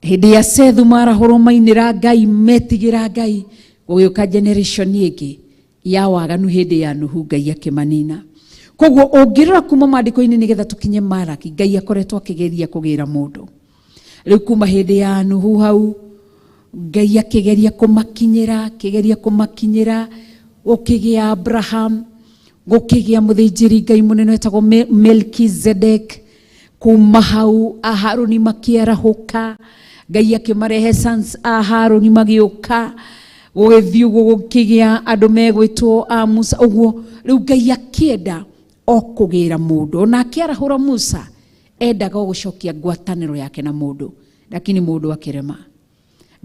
Hĩndĩ ya Sethu marahũrwo mainĩra Ngai, metigĩra Ngai, gũgĩũka generation ĩngĩ ya waganu hĩndĩ ya Nuhu, Ngai akĩmanina. Koguo ũngĩrora kuma maandĩko-inĩ nĩgetha tũkinye Malaki, Ngai akoretwo akĩgeria kũgĩra mũndũ. Rĩu kuma hĩndĩ ya Nuhu hau Ngai akĩgeria kũmakinyĩra, akĩgeria kũmakinyĩra, gũkĩgĩa Abraham, gũkĩgĩa mũthĩnjĩri Ngai mũnene wetagwo Melkizedek. Kuma hau Aharuni makĩarahũka, Ngai akĩmarehe sons a Haruni magĩũka, gũgĩthiĩ ũguo gũkĩgĩa andũ megwĩtwo a Musa ũguo. Rĩu Ngai akĩenda o kũgĩra mũndũ, ona akĩarahũra Musa endaga o gũcokia ngwatanĩro yake na mũndũ, lakini mũndũ akĩrema.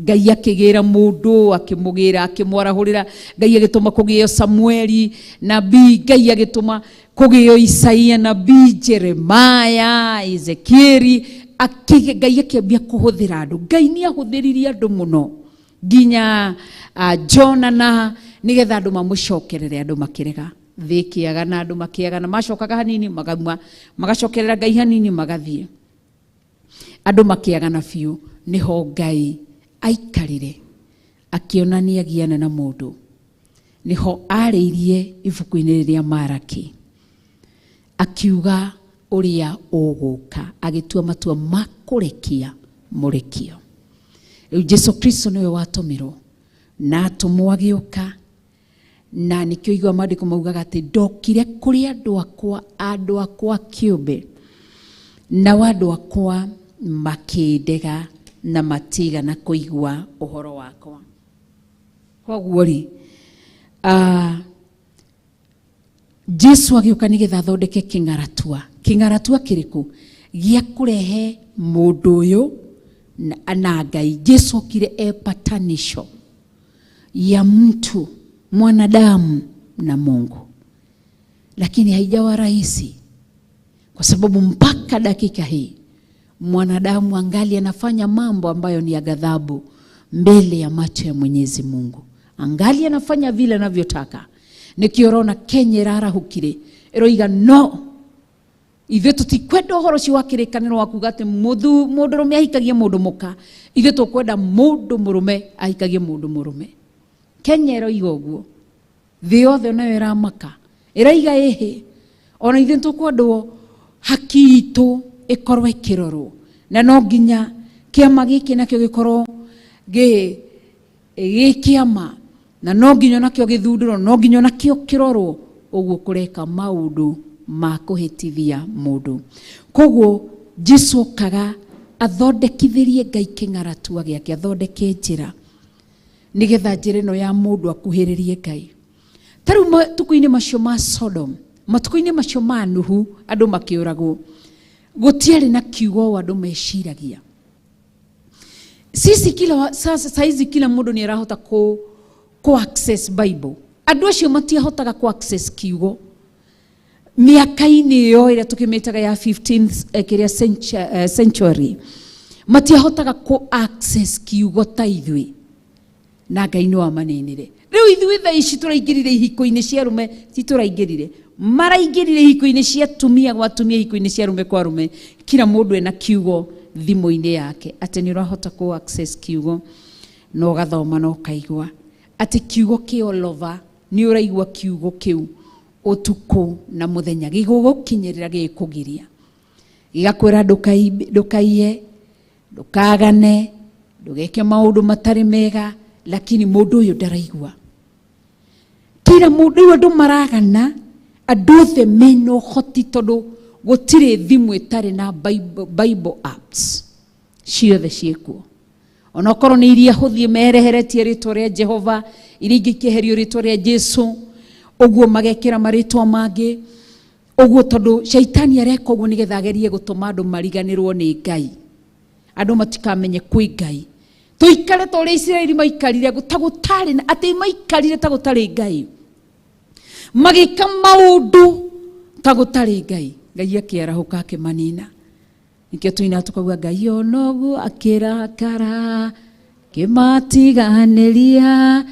Ngai akĩgĩra mũndũ, akĩmũgĩra, akĩmwarahũrĩra. Ngai agĩtũma kũgĩo Samueli nabii, Ngai agĩtũma kũgĩo Isaia nabii, Jeremaya, Ezekieli. Ngai akĩambia kũhũthĩra andũ. Ngai nĩ ahũthĩririe andũ mũno nginya Jona na nĩgetha andũ mamũcokerere, andũ makĩrega. Thĩ ĩkĩagana, andũ makĩagana, macokaga hanini magauma, magacokerera Ngai hanini magathiĩ. Andũ makĩagana biũ. Nĩho Ngai aikarire akĩonania giana na mũndũ. Nĩho arĩirie ibuku-inĩ rĩa Malaki akiuga ũrĩa ũgũka, agĩtua matua ma kũrekia mũrekio. Rĩu Jesu Kristo nĩwe watũmirwo na atũmwo agĩũka, na nĩkĩo igua maandĩko maugaga atĩ ndokire kũrĩ andũ akwa, andũ akwa kĩũmbe, nao andũ akwa makĩndega na matigana kũigua ũhoro wakwa. Koguo rĩ, Jesu agĩũka nĩgetha athondeke kĩng'aratua. Kĩng'aratua kĩrĩkũ? Gĩa kũrehe mũndũ ũyũ na Ngai. Jesu okire e patanisho ya mtu mwanadamu na Mungu, lakini haijawa rahisi kwa sababu mpaka dakika hii mwanadamu angali anafanya mambo ambayo ni ya ghadhabu mbele ya macho ya Mwenyezi Mungu. Angali anafanya vile anavyotaka. Nikio rona Kenya ĩrarahũkire ĩroiga no, ithuĩ tũtikwenda ũhoro ũcio wa kĩrĩkanĩro wa kuga atĩ mũndũrũme ahikagie mũndũ mũka, ithuĩ tũkwenda mũndũ mũrũme ahikagie mũndũ mũrũme. Kenya ĩroiga ũguo, thĩ yothe nayo ĩramaka, ĩraiga ĩhĩ, ona ithuĩ tũkwendwo haki itũ ĩkorwo ĩkĩrorwo, na no nginya kĩama gĩkĩ nakĩo gĩkorwo gĩ kĩama, na no nginya nakĩo gĩthundũrwo, no nginya nakĩo kĩrorwo ũguo kũreka maũndũ ma kũhĩtithia mũndũ. Koguo Jesu okaga athondekithĩrie Ngai kĩng'aratua gĩake, athondeke njĩra nĩgetha njĩra ĩno ya mũndũ akuhĩrĩrie Ngai. Ta rĩu matukũ-inĩ macio ma Sodom, matukũ-inĩ macio ma Nuhu, andũ makĩũragwo, gũtiarĩ na kiugo o andũ meciragia. Sisi kila sasa saizi kila mũndũ nĩ arahota ku access Bible. Andũ acio matiahotaga ku access kiugo. Mĩaka-inĩ ĩyo ĩrĩa tũkĩmĩtaga ya 15th kĩrĩa century, matiahotaga ku access kiugo ta ithuĩ. Na Ngai nĩ wamaninire. Rĩu ithuĩ thaa ici tũraingĩrire ihiko-inĩ cia arũme, ti tũraingĩrire, maraingĩrire ihiko-inĩ cia atumia gwa atumia, ihiko-inĩ cia arũme kwa arũme. Kila mũndũ ena kiugo thimũ-inĩ yake, atĩ nĩ ũrahota kũ access kiugo na ũgathoma na ũkaigua atĩ kiugo kĩ all over, nĩ ũraigua kiugo kĩu ũtukũ na mũthenya gĩgũgũkinyĩrĩra, gĩgĩkũgiria, gĩgakwĩra ndũkaiye, ndũkagane, ndũgeke maũndũ matarĩ mega, lakini mũndũ ũyũ ndaraigua. Kila mũndũ, rĩu andũ maragana, andũ othe mena ũhoti, tondũ gũtirĩ thimũ ĩtarĩ na Bible apps ciothe ciĩkuo. Onokorwo nĩ iria hũthie mereheretie rĩtwa rĩa Jehova, iria ingĩ ikĩeherio rĩtwa rĩa Jesu, ũguo magekĩra marĩtwa mangĩ ũguo, tondũ shaitani areka ũguo nĩgetha agerie gũtũma andũ mariganĩrwo nĩ Ngai, andũ matikamenye kwĩ Ngai, tũikare ta ũrĩa Isiraeli maikarire, ta gũtarĩ na, atĩ maikarire ta gũtarĩ Ngai, magĩka maũndũ ta gũtarĩ Ngai. Ngai akĩarahũka akĩmanina. Nĩkĩo tũina tũkauga Ngai onoguo akĩrakara, kĩmatiganĩria,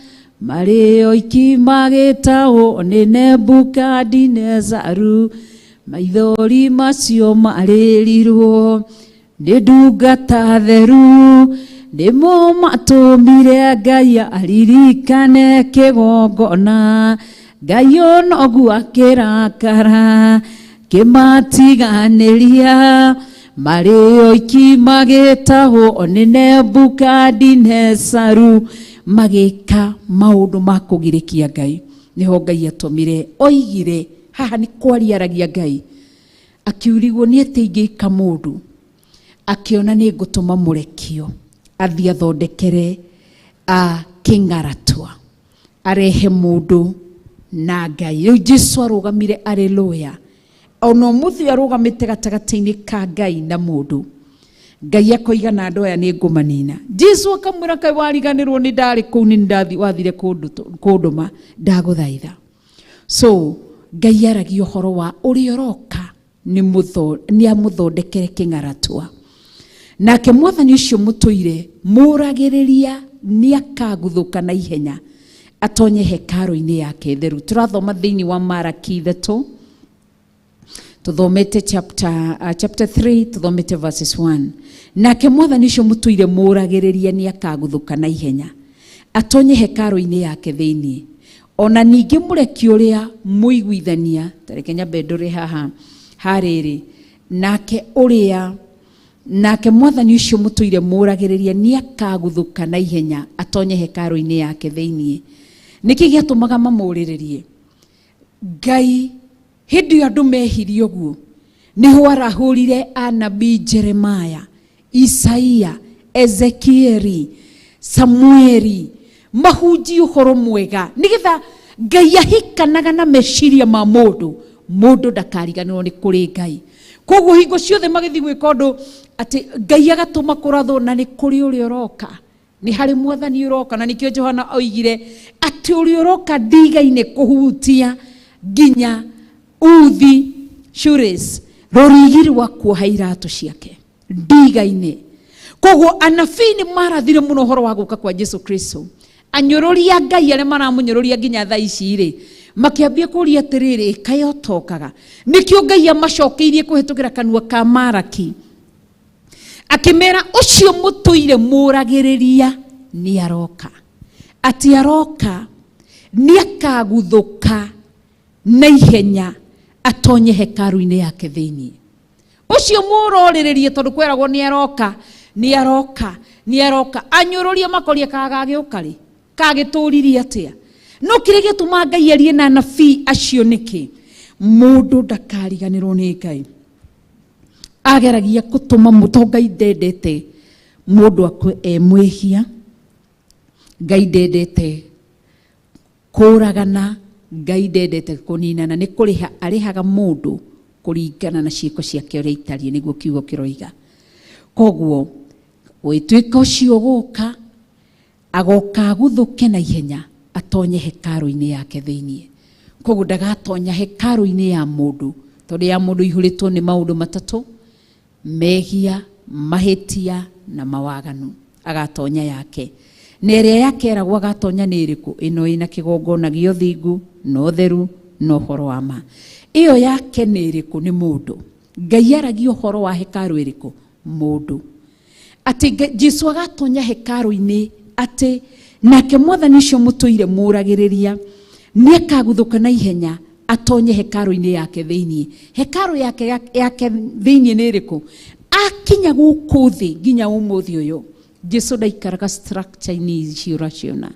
marĩ oiki magĩtahwo nĩ Nebukadinezaru, maithori macio marĩrirwo nĩ ndungata theru, nĩmo matũmire Ngai aririkane kĩgongona. Ngai onoguo akĩrakara, kĩmatiganĩria, marĩ oiki magĩtahwo nĩ Nebukadinezaru, magĩka maũndũ ma kũgirĩkia Ngai. Nĩho Ngai atũmire oigire, haha nĩ kwaria aragia Ngai, akiurigwo nĩ atĩ ingĩka mũndũ, akĩona nĩ ngũtũma mũrekio athiĩ athondekere kĩng'aratua, arehe mũndũ na Ngai. Rĩu Jesu arũgamire arĩ lawyer, ona ũmũthĩ arũgamĩte gatagatĩ-inĩ ka Ngai na mũndũ. Ngai akoiga na andũ aya nĩ ngũmanina. Jesu akamwĩra kaĩ wariganĩrwo nĩ ndarĩ kũu, nĩ ndathi wathire kũndũma, ndagũthaitha. So Ngai aragia ũhoro wa ũrĩa ũroka nĩ amũthondekere kĩng'aratua. Nake mwathani ũcio mũtũire mũragĩrĩria nĩ akaguthũka na ihenya atonye hekarũ-inĩ yake theru. Tũrathoma thĩinĩ wa Maraki 3, tũthomete chapter 3, tũthomete verses 1. Nake mwathani ũcio mũtũire mũragĩrĩria nĩ akaguthũka na ihenya atonye hekarũ-inĩ yake thĩinĩ. Ona ningĩ mũreki ũrĩa mũiguithania, tareke nyambe ndũre haha harĩrĩ, nake ũrĩa nake mwathani ũcio mũtũire mũragĩrĩria nĩ akaguthũka na ihenya atonye hekarũ-inĩ yake thĩinĩ. Nĩkĩ gĩatũmaga mamũrĩrĩrie Ngai hĩndĩ ĩyo andũ mehirie ũguo? Nĩho arahũrire anabii Jeremiah, Isaia, Ezekieli, Samueli, mahunjie ũhoro mwega nĩgetha Ngai ahikanaga na meciria ma mũndũ, mũndũ ndakariganĩrwo nĩ kũrĩ Ngai. Koguo hingo ciothe magĩthiĩ gwĩka ũndũ atĩ Ngai agatũma kũrathwo na nĩ kũrĩ ũrĩa ũroka, nĩ harĩ mwathani ũroka. Na nĩkĩo Johana oigire atĩ ũrĩa ũroka ndigaine kũhutia nginya uthi shoelace, rũrigi rwa kuoha iratũ ciake ndigaine. Koguo anabii nĩ marathire mũno ũhoro wa gũka kwa Jesu Kristo. Anyũrũria Ngai arĩa maramũnyũrũria nginya thaa ici rĩ, makĩambia kũria atĩrĩrĩ, kaĩ ũtokaga? Nĩkĩo Ngai amacokeirie kũhĩtũkĩra kanua ka Maraki, akĩmera ũcio mũtũire mũragĩrĩria nĩ aroka, atĩ aroka nĩ akaguthũka na ihenya atonye hekarũ-inĩ yake thĩinĩ. Ũcio mũrorĩrĩrie, tondũ kweragwo nĩ aroka, nĩ aroka, nĩ aroka. Anyũrũria makoria kagagĩũka rĩ, kagĩtũririe atĩa? No kĩrĩa gĩatũma Ngai arie na anabii acio nĩkĩ? Mũndũ ndakariganĩrwo nĩ Ngai. Ageragia gũtũma mũndũ, Ngai ndendete mũndũ akue e mwĩhia, Ngai ndendete kũragana, Ngai ndendete kũninana, nĩ kũrĩha arĩhaga mũndũ kũringana na ciĩko ciake ũrĩa itariĩ, nĩguo kiugo kĩroiga. Koguo gwĩtuĩka ũcio gũka agoka aguthũke na ihenya atonye hekarũ-inĩ yake thĩinĩ. Koguo ndagatonya hekarũ-inĩ ya mũndũ, tondũ ya mũndũ ihũrĩtwo nĩ maũndũ matatũ: mehia, mahĩtia na mawaganu. Agatonya yake. Na ĩrĩa yakeragwo agatonya nĩ ĩrĩkũ? Ĩno ĩna kĩgongona gĩa ũthingu na ũtheru na ũhoro wa ma. Ĩyo yake nĩ ĩrĩkũ? Nĩ mũndũ. Ngai aragia ũhoro wa hekarũ ĩrĩkũ? Mũndũ. Atĩ Jesu agatonya hekarũ-inĩ, atĩ nake mwathani ũcio mũtũire mũragĩrĩria nĩ akaguthũka na ihenya atonye hekarũ-inĩ yake thĩiniĩ. Hekarũ yake thĩiniĩ nĩ ĩrĩkũ? Akinya gũkũ thĩ nginya ũmũthĩ ũyũ, Jesu ndaikaraga structure-inĩ ici ũraciona.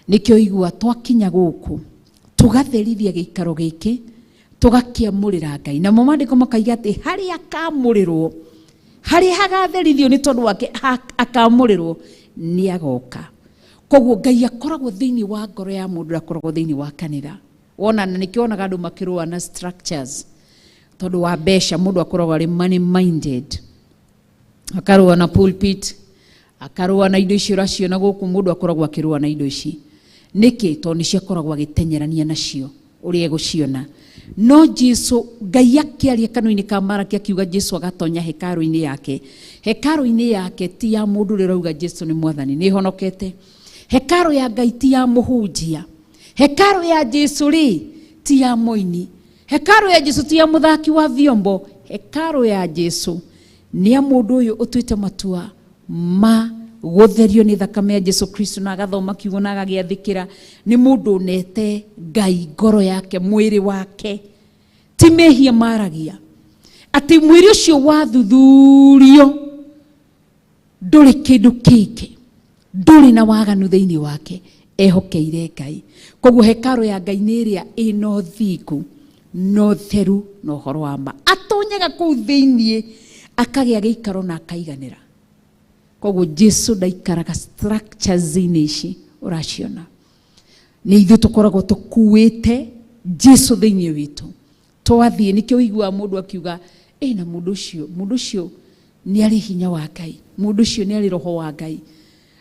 Nĩkĩo igua twakinya gũkũ tũgatherithia gĩikaro gĩkĩ, tũgakĩamũrĩra Ngai. Namo maandĩko makaiga atĩ harĩa akamũrĩrwo, harĩa hagatherithio nĩ tondũ wake akamũrĩrwo, nĩ agoka. Koguo Ngai akoragwo thĩinĩ wa ngoro ya mũndũ, akoragwo thĩinĩ wa kanitha. Wona, na nĩkĩo wonaga andũ makĩrũa na structures tondũ wa mbeca. Mũndũ akoragwo arĩ money minded, akarũa na pulpit, akarũa na indo icio ũraciona gũkũ. Mũndũ akoragwo akĩrũa na indo ici nĩkĩ? Tondũ nĩcio akoragwo agĩtenyerania nacio ũrĩa egũciona. No Jesu, Ngai akĩaria kanua-inĩ ka Maraki akiuga Jesu agatonya hekarũ-inĩ yake. Hekarũ-inĩ yake ti ya mũndũ ũrĩa ũrauga Jesu nĩ mwathani, nĩ honokete. Hekarũ ya Ngai ti ya mũhunjia. Hekarũ ya Jesu rĩ ti ya mũini. Hekarũ ya Jesu ti ya mũthaki wa vyombo. Hekarũ ya Jesu nĩ ya mũndũ ũyũ ũtuĩte matua ma gũtherio nĩ thakame ya Jesu Kristo na agathoma kiugo na agagĩathĩkĩra. Nĩ mũndũ ũnete Ngai ngoro yake, mwĩrĩ wake ti mehia maragia, atĩ mwĩrĩ ũcio wathuthurio ndũrĩ kĩndũ kĩngĩ, ndũrĩ na waganu thĩinĩ wake, ehokeire Ngai. Koguo hekarũ ya Ngai nĩ ĩrĩa ĩna ũthingu na ũtheru na ũhoro wa ma. Atonyaga kũu thĩinĩ akagĩa gĩikaro na akaiganĩra. Koguo Jesu ndaikaraga structures-inĩ ici ũraciona. Nĩ ithuĩ tũkoragwo tũkuĩte Jesu thĩinĩ witũ. Twathiĩ nĩkĩo ũiguaga mũndũ akiuga na mũndũ ũcio nĩ arĩ hinya wa Ngai, mũndũ ũcio nĩ arĩ roho wa Ngai.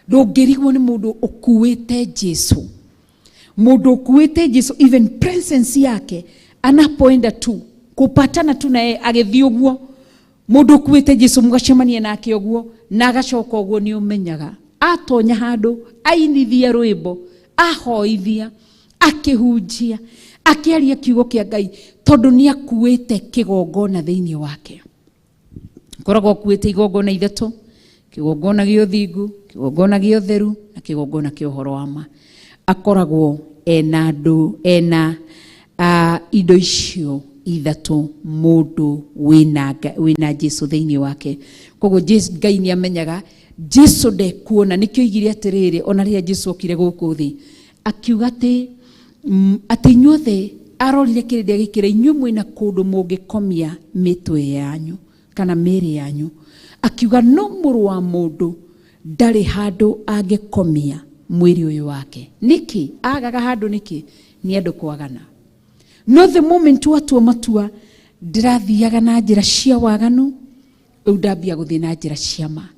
Ndũngĩrigwo nĩ mũndũ ũkuĩte Jesu. Mũndũ ũkuĩte Jesu, even presence yake anapoenda tu kupatana tu naye agĩthiĩ ũguo, mũndũ ũkuĩte Jesu mũgacemania nake ũguo na agacoka ũguo, nĩ ũmenyaga atonya handũ ainithia rwĩmbo, ahoithia, akĩhunjia, akĩaria kiugo kĩa Ngai, tondũ nĩ akuĩte kĩgongona thĩinĩ wake. Koragwo akuĩte igongona ithatũ, kĩgongona gĩa ũthingu, kĩgongona gĩa ũtheru na kĩgongona kĩa ũhoro wa ma. Akoragwo ena andũ, ena indo icio ithatũ, mũndũ wĩna Jesu thĩinĩ wake. Koguo Ngai nĩ amenyaga Jesu ndekuona. Nĩkĩo oigire atĩrĩrĩ, ona rĩrĩa Jesu okire gũkũ thĩ akiuga atĩ atĩ inyuothe, arorire kĩrĩndĩ agĩkĩra, inyuĩ mwĩna kũndũ mũngĩkomia mĩtwe yanyu kana mĩĩrĩ yanyu. Akiuga no mũrũ wa mũndũ ndarĩ handũ angĩkomia mwĩrĩ ũyũ wake. Nĩkĩ agaga handũ? Nĩkĩ? Nĩ andũ kwagana. No the moment watua matua ndĩrathiaga na njĩra cia waganu, rĩu ndambia gũthiĩ na njĩra cia ma,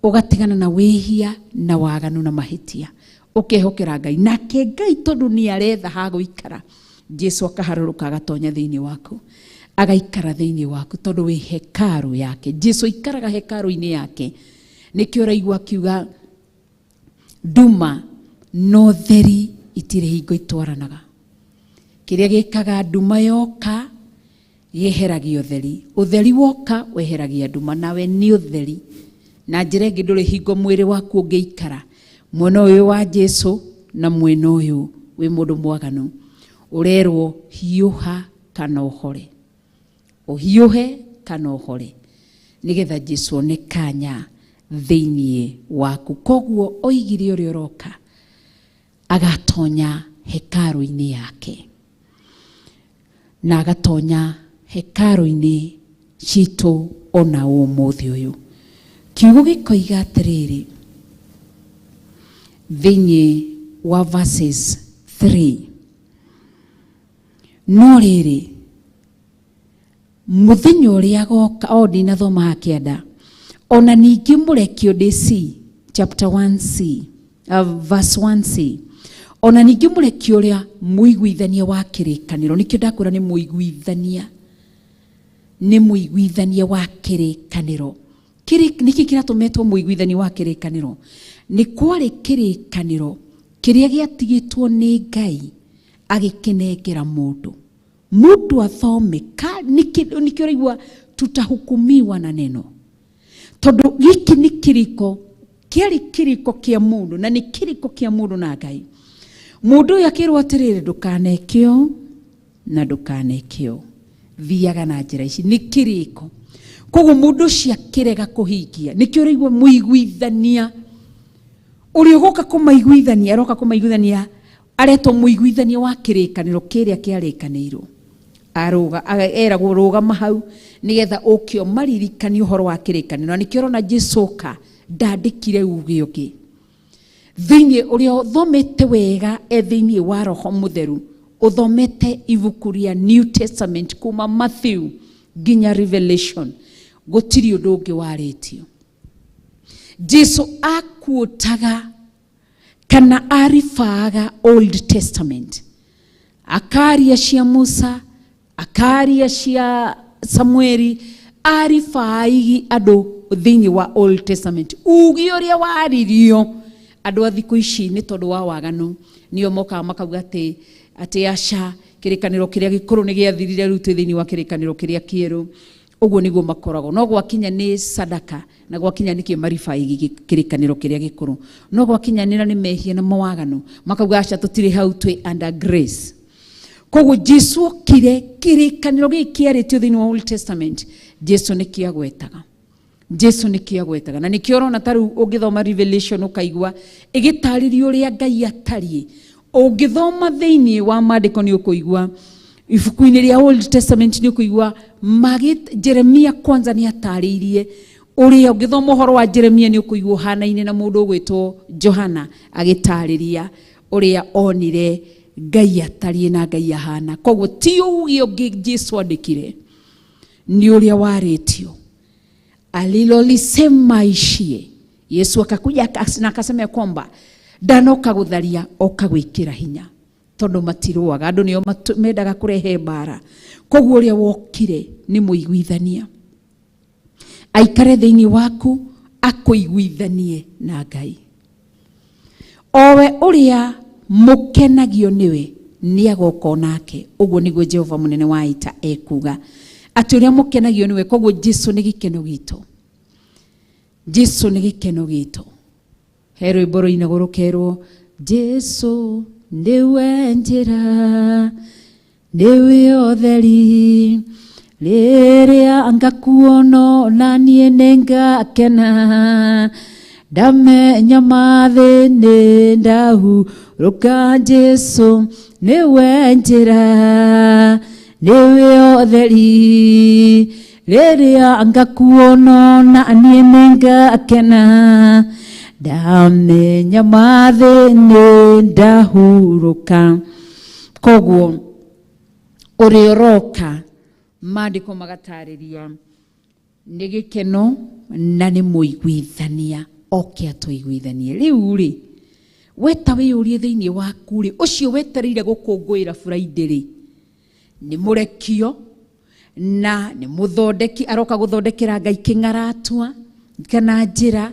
ũgatigana na wĩhia na waganu na mahĩtia, ũkehokera Ngai. Nake Ngai tondũ nĩ aretha ha gũikara, Jesu akaharũrũka agatonya thĩinĩ waku, agaikara thĩinĩ waku tondũ wĩ hekarũ yake. Jesu aikaraga hekarũ-inĩ yake. Nĩkĩo ũraigua akiuga nduma na ũtheri itirĩ hingo itwaranaga. Kĩrĩa gĩkaga nduma yoka yeheragia ũtheri, ũtheri woka weheragia nduma, nawe nĩ ũtheri. Na njĩra ĩngĩ ndũrĩ hingo mwĩrĩ waku ũngĩikara mwena ũyũ wa Jesu na mwena ũyũ wĩ mũndũ mwaganu. Ũrerwo hiũha kana ũhore, ũhiũhe kana ũhore, nĩgetha Jesu one kanya thĩinĩ waku. Koguo oigire ũrĩa ũroka agatonya hekarũ-inĩ yake na agatonya hekarũ-inĩ citũ ona ũmũthĩ ũyũ. Kiugo gĩkoiga atĩrĩrĩ thĩinĩ wa verses 3, no rĩrĩ mũthenya ũrĩa agoka, o ndinathoma hakĩanda, ona ningĩ mũrekio ndĩ C chapter 1c verse 1c, ona ningĩ mũrekio ũrĩa mũiguithania wa kĩrĩkanĩro. Nĩkĩo ndakwĩra nĩ mũiguithania, nĩ mũiguithania wa kĩrĩkanĩro. Nĩkĩ kĩratũmetwo mũiguithania wa kĩrĩkanĩro? Nĩ kwarĩ kĩrĩkanĩro kĩrĩa gĩatigĩtwo nĩ Ngai agĩkĩnengera mũndũ. Mũndũ athome nĩkĩo ũraigua tutahukumiwa na neno. Tondũ gĩkĩ nĩ kĩrĩko, kĩarĩ kĩrĩko kĩa mũndũ na nĩ kĩrĩko kĩa mũndũ na Ngai. Mũndũ ũyũ akĩrwo atĩrĩrĩ, ndũkaneke ũũ na ndũkaneke ũũ, thiaga na njĩra ici, nĩ kĩrĩko. Koguo mũndũ ũcio akĩrega kũhingia, nĩkĩo ũraigua mũiguithania ũrĩa ũgoka kũmaiguithania, aroka kũmaiguithania, aretwo mũiguithania wa kĩrĩkanĩro kĩrĩa kĩarĩkanĩirwo. Arũga, eragwo rũgama hau nĩgetha ũke ũmaririkanie ũhoro wa kĩrĩkanĩro. Na nĩkĩo ũrona Jesũ oka ndandĩkire uge ũngĩ. Thĩinĩ ũrĩa ũthomete wega e thĩinĩ wa Roho Mũtheru, ũthomete ibuku rĩa New Testament kuma Matthew nginya Revelation, gũtirĩ ũndũ ũngĩ warĩtio. Jesu akuotaga kana arifaaga Old Testament, akaria cia Musa, akaria cia Samueli, arifaigi andũ thĩinĩ wa Old Testament. Uge ũrĩa waririo andũ a thikũ ici nĩ tondũ wa waganu nĩo mokaga makauga atĩ aca kĩrĩkanĩro kĩrĩa gĩkũrũ nĩ gĩathirire, rĩu twĩ thĩinĩ wa kĩrĩkanĩro kĩrĩa kĩerũ. Ũguo nĩguo makoragwo. No gwakinya nĩ sadaka na gwakinya nĩ kĩmaribaigi kĩrĩkanĩro kĩrĩa gĩkũrũ, no gwakinyanĩra nĩ mehia na mawaganu makauga aca tũtirĩ hau, twĩ under grace. Koguo Jesu okire kĩrĩkanĩro gĩkĩ kĩarĩtio thĩinĩ wa Old Testament, Jesu nĩ kĩagwetaga. Jesu nĩ kĩagwetaga. Na nĩkĩo ũrona ta rĩu ũngĩthoma Revelation ũkaigua ĩgĩtarĩria ũrĩa Ngai atariĩ. Ũngĩthoma thĩinĩ wa maandĩko nĩ ũkũigua ibuku-inĩ rĩa Old Testament nĩ ũkũigua Jeremia kwanza nĩ atarĩirie ũrĩa, ũngĩthoma ũhoro wa Jeremia nĩ ũkũigua ũhanaine na mũndũ ũgwĩtwo Johana agĩtarĩria ũrĩa onire Ngai atariĩ na Ngai ahana. Koguo ti uge ũngĩ Jesu andĩkire, nĩ ũrĩa warĩtio alilolisema ishie. Yesu akakuja na akasema kwamba ndanoka gũtharia, oka gwĩkĩra hinya, tondũ matirũaga, andũ nĩo mendaga kũrehe mbara. Koguo ũrĩa wokire nĩ mũiguithania, aikare thĩinĩ waku akũiguithanie na Ngai. Owe ũrĩa mũkenagio nĩwe nĩagoka onake. Ũguo nĩguo Jehova mũnene wa ita ekuga, atĩ ũrĩa mũkenagio nĩwe. Koguo Jesu nĩ gĩkeno gitũ, Jesu nĩ gĩkeno gitũ. He rwĩmbo rũinagwo rũkerwo, Jesu nĩwe njĩra, nĩwe ũtheri, rĩrĩa ngakuona na niĩ nĩngakena, ndamenya mathĩnĩ ndahurũka, Jesu nĩwe njĩra, nĩwe ũtheri, rĩrĩa ngakuona na niĩ nĩngakena, ndamenya mathĩnĩ ndahurũka. Koguo ũrĩa ũroka maandĩko magatarĩria nĩ gĩkeno na nĩ mũiguithania, oke atũiguithanie. Rĩu rĩ, we ta wĩyũrie thĩinĩ waku rĩ, ũcio wetereire gũkũngũĩra Friday rĩ, nĩ mũrekio na nĩ mũthondeki, aroka gũthondekera Ngai kĩng'aratua kana njĩra,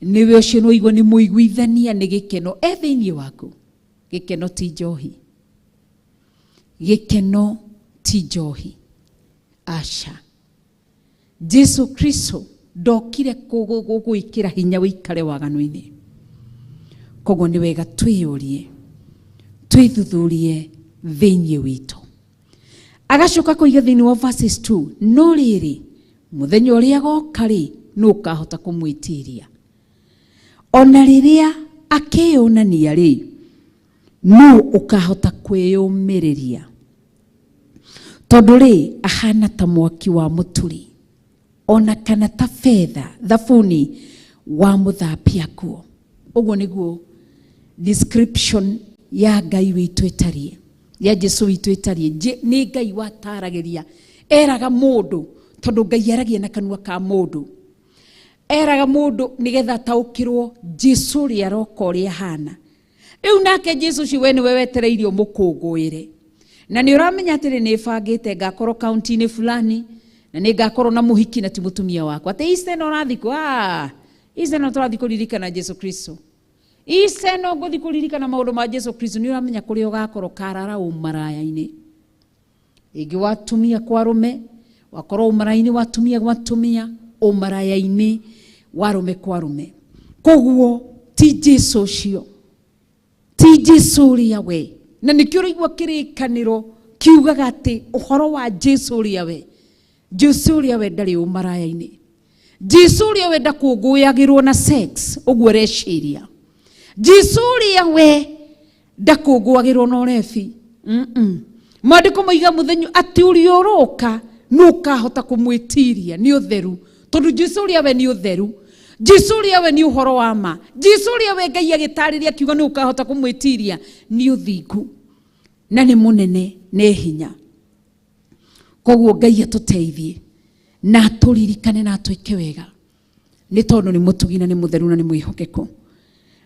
nĩwe ũcio nĩ ũigua nĩ mũiguithania, nĩ gĩkeno e thĩinĩ waku. Gĩkeno ti njohi, gĩkeno ti njohi, aca. Jesu Kristo ndokire gũgwĩkĩra hinya wĩikare waganu-inĩ. Koguo nĩ wega twĩyũrie, twĩthuthurie thĩinĩ witũ. Agacoka kũiga thĩinĩ wa verses 2, no rĩrĩ mũthenya ũrĩa agoka rĩ, nũ ũkahota kũmwĩtiria? Ona rĩrĩa akĩyonania rĩ, nũ ũkahota kwĩyũmĩrĩria? Tondũ rĩ, ahana ta mwaki wa mũturi, ona kana ta betha thabuni wa mũthambia nguo. Ũguo nĩguo description ya Ngai witũ ĩtariĩ, ya Jesu witũ ĩtariĩ. Nĩ Ngai wataragĩria, eraga mũndũ, tondũ Ngai aragia na kanua ka mũndũ, eraga mũndũ nĩgetha ataũkĩrwo Jesu ũrĩa aroka ũrĩa ahana. Rĩu nake Jesu ũcio we nĩwe wetereire ũmũkũngũĩre, na nĩ ũramenya atĩrĩ, nĩ bangĩte ngakorwo kaunti-inĩ fulani na nĩ ngakorwo na mũhiki na ti mũtumia wakwa, atĩ Easter ĩno ũrathiĩ kũ? Iceno tũrathiĩ kũririkana Jesu Kristo. Iceno ngũthiĩ kũririkana maũndũ ma Jesu Kristo, nĩ ũramenya kũrĩa ũgakorwo karara ũmaraya-inĩ. Ĩngĩ watumia kwa arũme, wakorwo ũmaraya-inĩ watumia gwa atumia, ũmaraya-inĩ wa arũme kwa arũme. Koguo ti Jesu ũcio, ti Jesu ũrĩa we. Na nĩkĩo ũraigua kĩrĩkanĩro kiugaga atĩ ũhoro wa Jesu ũrĩa we, Jesu ũrĩa we ndarĩ ũmaraya-inĩ. Jesu ũrĩa we ndakũngũyagĩrwo na sex ũguo ũreciria. Jesu ũrĩa we ndakũngũagĩrwo na ũrebi. Maandĩko maiga mũthenya atĩ ũrĩa ũroka nĩ ũkahota kũmwĩtiria nĩ ũtheru, tondũ Jesu ũrĩa we nĩ ũtheru. Jesu ũrĩa we nĩ ũhoro wa ma. Jesu ũrĩa we Ngai agĩtarĩria akiuga nĩ ũkahota kũmwĩtiria nĩ ũthingu na nĩ mũnene nĩ hinya. Koguo Ngai atũteithie na atũririkane na atwĩke wega, nĩ tondũ nĩ mũtugi na nĩ mũtheru na nĩ mwĩhokeku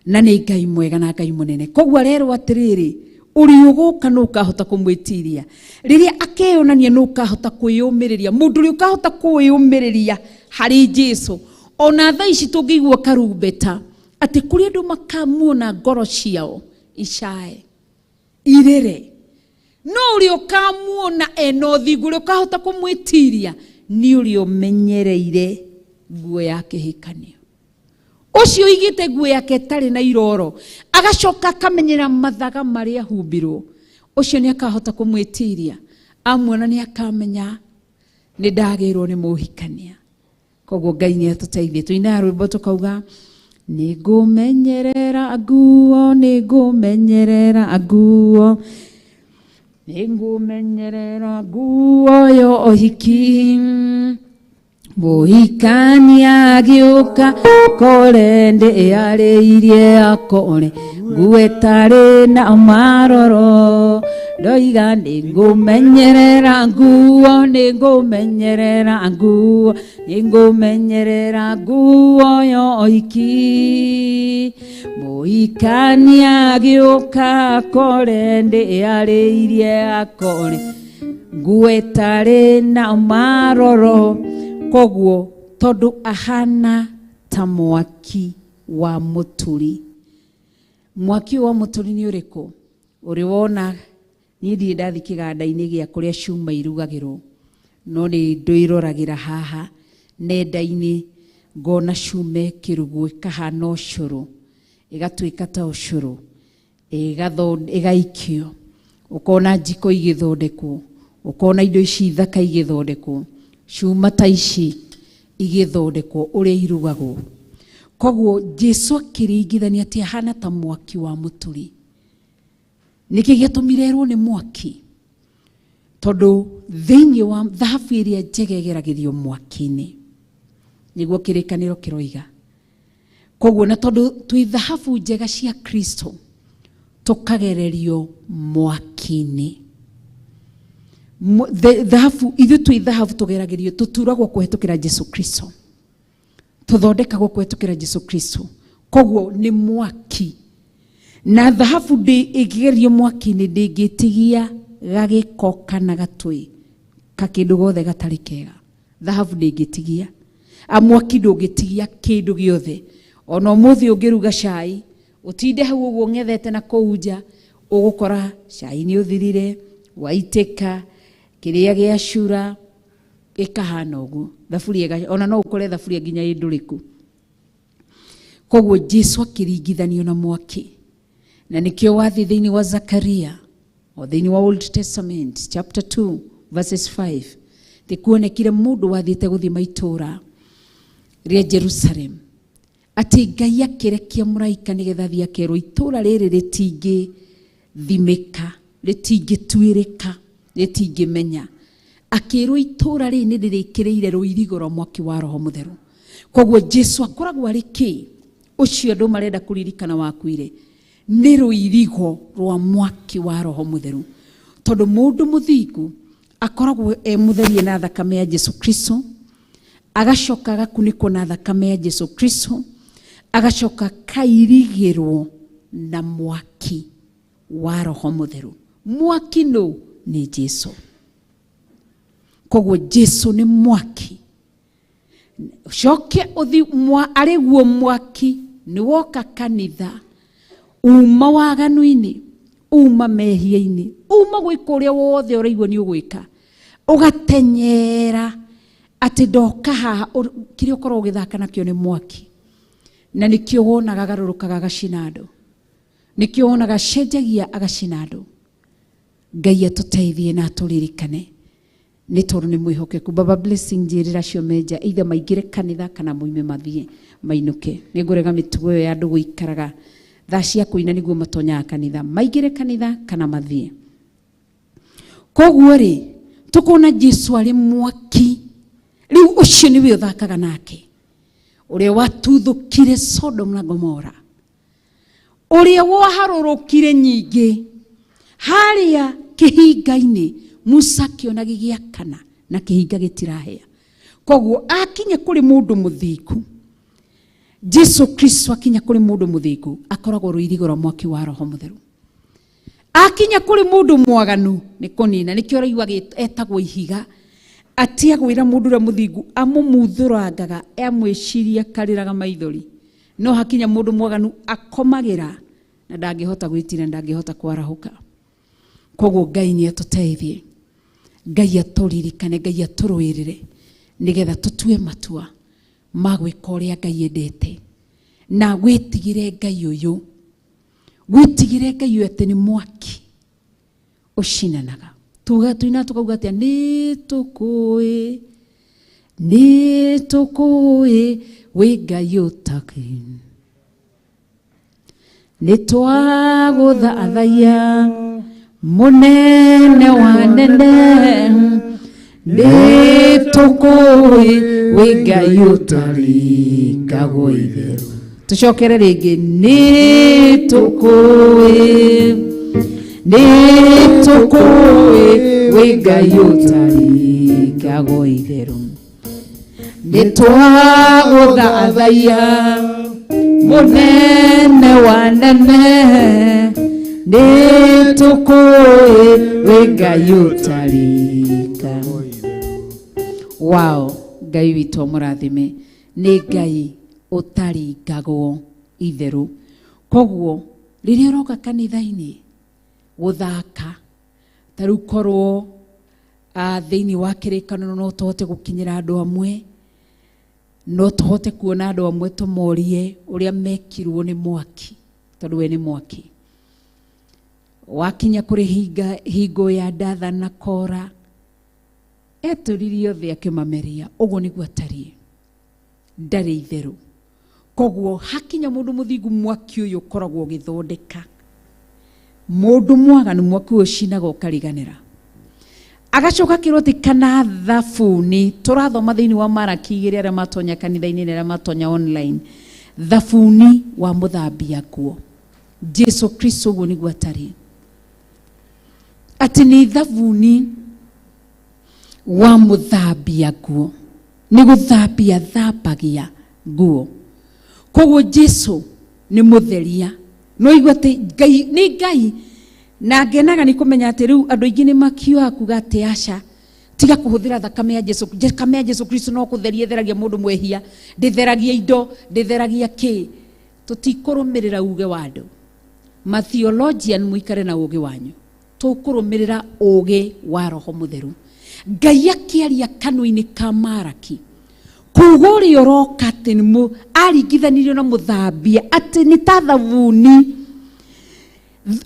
na nĩ Ngai mwega na Ngai mũnene. Koguo arerwo atĩrĩrĩ, ũrĩa ũgũka nĩ ũkahota kũmwĩtiria. Rĩrĩa akeyonania nĩ ũkahota kwĩyũmĩrĩria. Mũndũ ũrĩa ũkahota kwĩyũmĩrĩria harĩ Jesu, ona thaa ici tũngĩigua karumbeta atĩ kũrĩ andũ makamuona ngoro ciao icae irĩre, no ũrĩa ũkamuona ena ũthingu, ũrĩa ũkahota kũmwĩtiria nĩ ũrĩa ũmenyereire nguo ya kĩhikanio. Ũcio ũigĩte nguo yake ĩtarĩ na iroro, agacoka akamenyera mathaga marĩa ahumbirwo, ũcio nĩ akahota kũmwĩtiria. Amuona nĩ akamenya nĩ ndagĩrwo nĩ mũhikania. Koguo Ngai nĩ atũteithie. Tũinaga rwĩmbo tũkauga, nĩ ngũmenyerera nguo, nĩ ngũmenyerera nguo, nĩ ngũmenyerera nguo ya ũhiki. Mũhikania agĩũka kore ndĩarĩirie akore nguo ĩtarĩ na maroro. Ndoiga nĩ ngũmenyerera nguo, nĩ ngũmenyerera nguo, nĩ ngũmenyerera nguo ya ũhiki. Mũhikania agĩũka kore ndĩarĩirie akore nguo ĩtarĩ na maroro. Koguo tondũ ahana ta mwaki wa mũturi. Mwaki wa mũturi nĩ ũrĩkũ? Ũrĩ wona niĩ ndirĩ ndathiĩ kĩganda-inĩ gĩa kũrĩa cuma irugagĩrwo, no nĩ ndĩroragĩra haha nenda-inĩ ngona cuma ĩkĩrugwo ĩkahana ũcũrũ, ĩgatuĩka ta ũcũrũ, ĩgaikio, ũkona njiko igĩthondekwo, ũkona indo ici thaka igĩthondekwo, cuma ta ici igĩthondekwo ũrĩa irugagwo. Koguo Jesu akĩringithania atĩ ahana ta mwaki wa mũturi. Nĩkĩ gĩatũmire erwo nĩ mwaki? Tondũ thĩinĩ wa thahabu ĩrĩa njega ĩgeragĩrio mwaki-inĩ, nĩguo kĩrĩkanĩro kĩroiga. Koguo na tondũ twĩ thahabu njega cia Kristo, tũkagererio mwaki-inĩ. Thahabu, ithuĩ twĩ thahabu tũgeragĩrio, tũturagwo kũhetũkĩra Jesu Kristo, tũthondekagwo kũhetũkĩra Jesu Kristo. Koguo nĩ mwaki. Na thahabu ĩngĩgerio mwaki-inĩ ndĩngĩtigia gagĩko kana gatũĩ kakĩndũ gothe gatarĩ kega. Thahabu ndĩngĩtigia, mwaki ndũngĩtigia kĩndũ gĩothe. Ona ũmũthĩ ũngĩruga cai ũtinde hau ũguo ũng'ethete na kũu nja, ũgũkora cai nĩ ũthirire, waitĩka, kĩrĩa gĩacura, ĩkahana ũguo. Thaburia ona no ũkore thaburia nginya ĩ ndũrĩku. Koguo Jesu akĩringithanio na mwaki. Na nĩkĩo wathiĩ thĩinĩ wa Zakaria, o thĩinĩ wa Old Testament chapter 2 verses 5, thĩ kuonekire mũndũ wathiĩte gũthima itũũra rĩa Jerusalem, atĩ Ngai akĩrekia mũraika nĩgetha athiĩ akerwo itũũra rĩrĩ rĩtingĩthimĩka, rĩtingĩtuĩrĩka, rĩtingĩmenya. Akĩrwo itũũra rĩrĩ nĩ rĩrĩkĩrĩire rũirigo rwa mwaki wa Roho Mũtheru. Koguo Jesu akoragwo arĩ kĩ? Ũcio andũ marenda kũririkana wakuire nĩ rũirigo rwa mwaki wa Roho Mũtheru. Tondũ mũndũ mũthingu akoragwo e mũtherie na thakame ya Jesu Kristo, agacoka agakunĩkwo na thakame ya Jesu Kristo, agacoka akairigĩrwo na mwaki wa Roho Mũtheru. Mwaki nũ? Nĩ Jesu. Koguo Jesu nĩ mwaki. Ucoke uthi arĩguo mwaki nĩ woka kanitha uma waganu-inĩ, uma mehia-inĩ, uma gwĩka ũrĩa wothe ũraigua nĩ ũgwĩka, ũgatenyera atĩ ndoka haha kĩrĩa ũkoragwo ũgĩthaka nakĩo nĩ mwaki. Na nĩkĩo wonaga agarũrũkaga agacina andũ, nĩkĩo wonaga acenjagia agacina andũ. Ngai atũteithie na atũririkane nĩ tondũ nĩ mwĩhokeku. Baba Blessing njĩrĩra acio menja either maingĩre kanitha kana moime mathiĩ mainũke. Nĩ ngũrega mĩtugo ĩyo ya andũ gũikaraga thaa cia kũina nĩguo matonyaga kanitha, maingĩre kanitha kana mathiĩ. Koguo rĩ tũkona Jesu arĩ mwaki rĩu ũcio nĩwe ũthakaga nake, ũrĩa watuthũkire Sodom na Gomora, ũrĩa waharũrũkire nyingĩ harĩa kĩhinga-inĩ. Musa akĩona gĩgĩakana na kĩhinga gĩtirahĩa. Koguo akinya kũrĩ mũndũ mũthingu, Jesu Kristo akinya kũrĩ mũndũ mũthingu akoragwo rũirigo rwa mwaki wa Roho Mũtheru. Akinya kũrĩ mũndũ mwaganu nĩ kũnina, nĩkĩo ũraigua etagwo ihiga. Atiagwĩra mũndũ ũrĩa mũthingu amũmuthũrangaga, amwĩciria karĩraga maithori, no hakinya mũndũ mwaganu akomagĩra na ndangĩhota gwĩtira, ndangĩhota kwarahũka. Koguo Ngai nĩ atũteithie, Ngai atũririkane, Ngai atũrũĩrĩre nĩgetha tũtue matua ma gwĩka ũrĩa Ngai endete na wĩtigĩre Ngai ũyũ, wĩtigĩre Ngai ũyũ atĩ nĩ mwaki ũcinanaga. Tuga tuina tukauga atĩa, nĩ tũkũĩ, nĩ tũkũĩ wĩ Ngai ũtakĩ, nĩ twagũthathaiya mũnene wa nene, nĩ tũkũĩ wĩ Ngai ũtaringagwo itherũ. Tũcokere rĩngĩ, nĩ tũkũĩ, nĩ tũkũĩ wĩ Ngai ũtaringagwo itherũ, nĩ twagũthathaiya mũnene wa nene, nĩ tũkũĩ wĩ Ngai ũtaringagwo. Wow, Ngai witũ amũrathime. Nĩ Ngai ũtaringagwo itherũ. Koguo rĩrĩa ũroka kanitha-inĩ gũthaka, ta rĩu korwo thĩinĩ wa kĩrĩkanĩro no tũhote gũkinyĩra andũ amwe, no tũhote kuona andũ amwe tũmorie ũrĩa mekirwo nĩ mwaki, tondũ we nĩ mwaki. Wakinya kũrĩ hingo ya Dathan na Kora, etũririe othe akĩmameria. Ũguo nĩguo atariĩ, ndarĩ itherũ. Koguo hakinya mũndũ mũthingu mwaki ũyũ ũkoragwo ũgĩthondeka. Mũndũ mwaganu mwaki ũyũ ũcinaga ũkariganĩra. Agacoka akĩrwo atĩ kana thabuni, tũrathoma thĩinĩ wa Maraki igĩrĩ arĩa matonya kanitha-inĩ na arĩa matonya online, thabuni wa mũthambia nguo. Jesu Kristo ũguo nĩguo atariĩ, atĩ nĩ thabuni wa mũthambia nguo, nĩ gũthambia thambagia nguo. Koguo Jesu nĩ mũtheria. No igua atĩ Ngai nĩ Ngai, na ngenaga nĩ kũmenya atĩ rĩu andũ aingĩ nĩ makiuga kuga atĩ aca, tiga kũhũthĩra thakame ya Jesu. Thakame ya Jesu Kristo no kũtheria ĩtheragia mũndũ mwehia, ndĩtheragia indo, ndĩtheragia kĩ. Tũtikũrũmĩrĩra uge wa andũ. Matheologian mũikare na ũgĩ wanyu, tũkũrũmĩrĩra ũgĩ wa Roho Mũtheru. Ngai akĩaria kanua-inĩ ka Maraki kuga ũrĩa ũroka atĩ nĩ aringithanirio na mũthambia, atĩ nĩ ta thabuni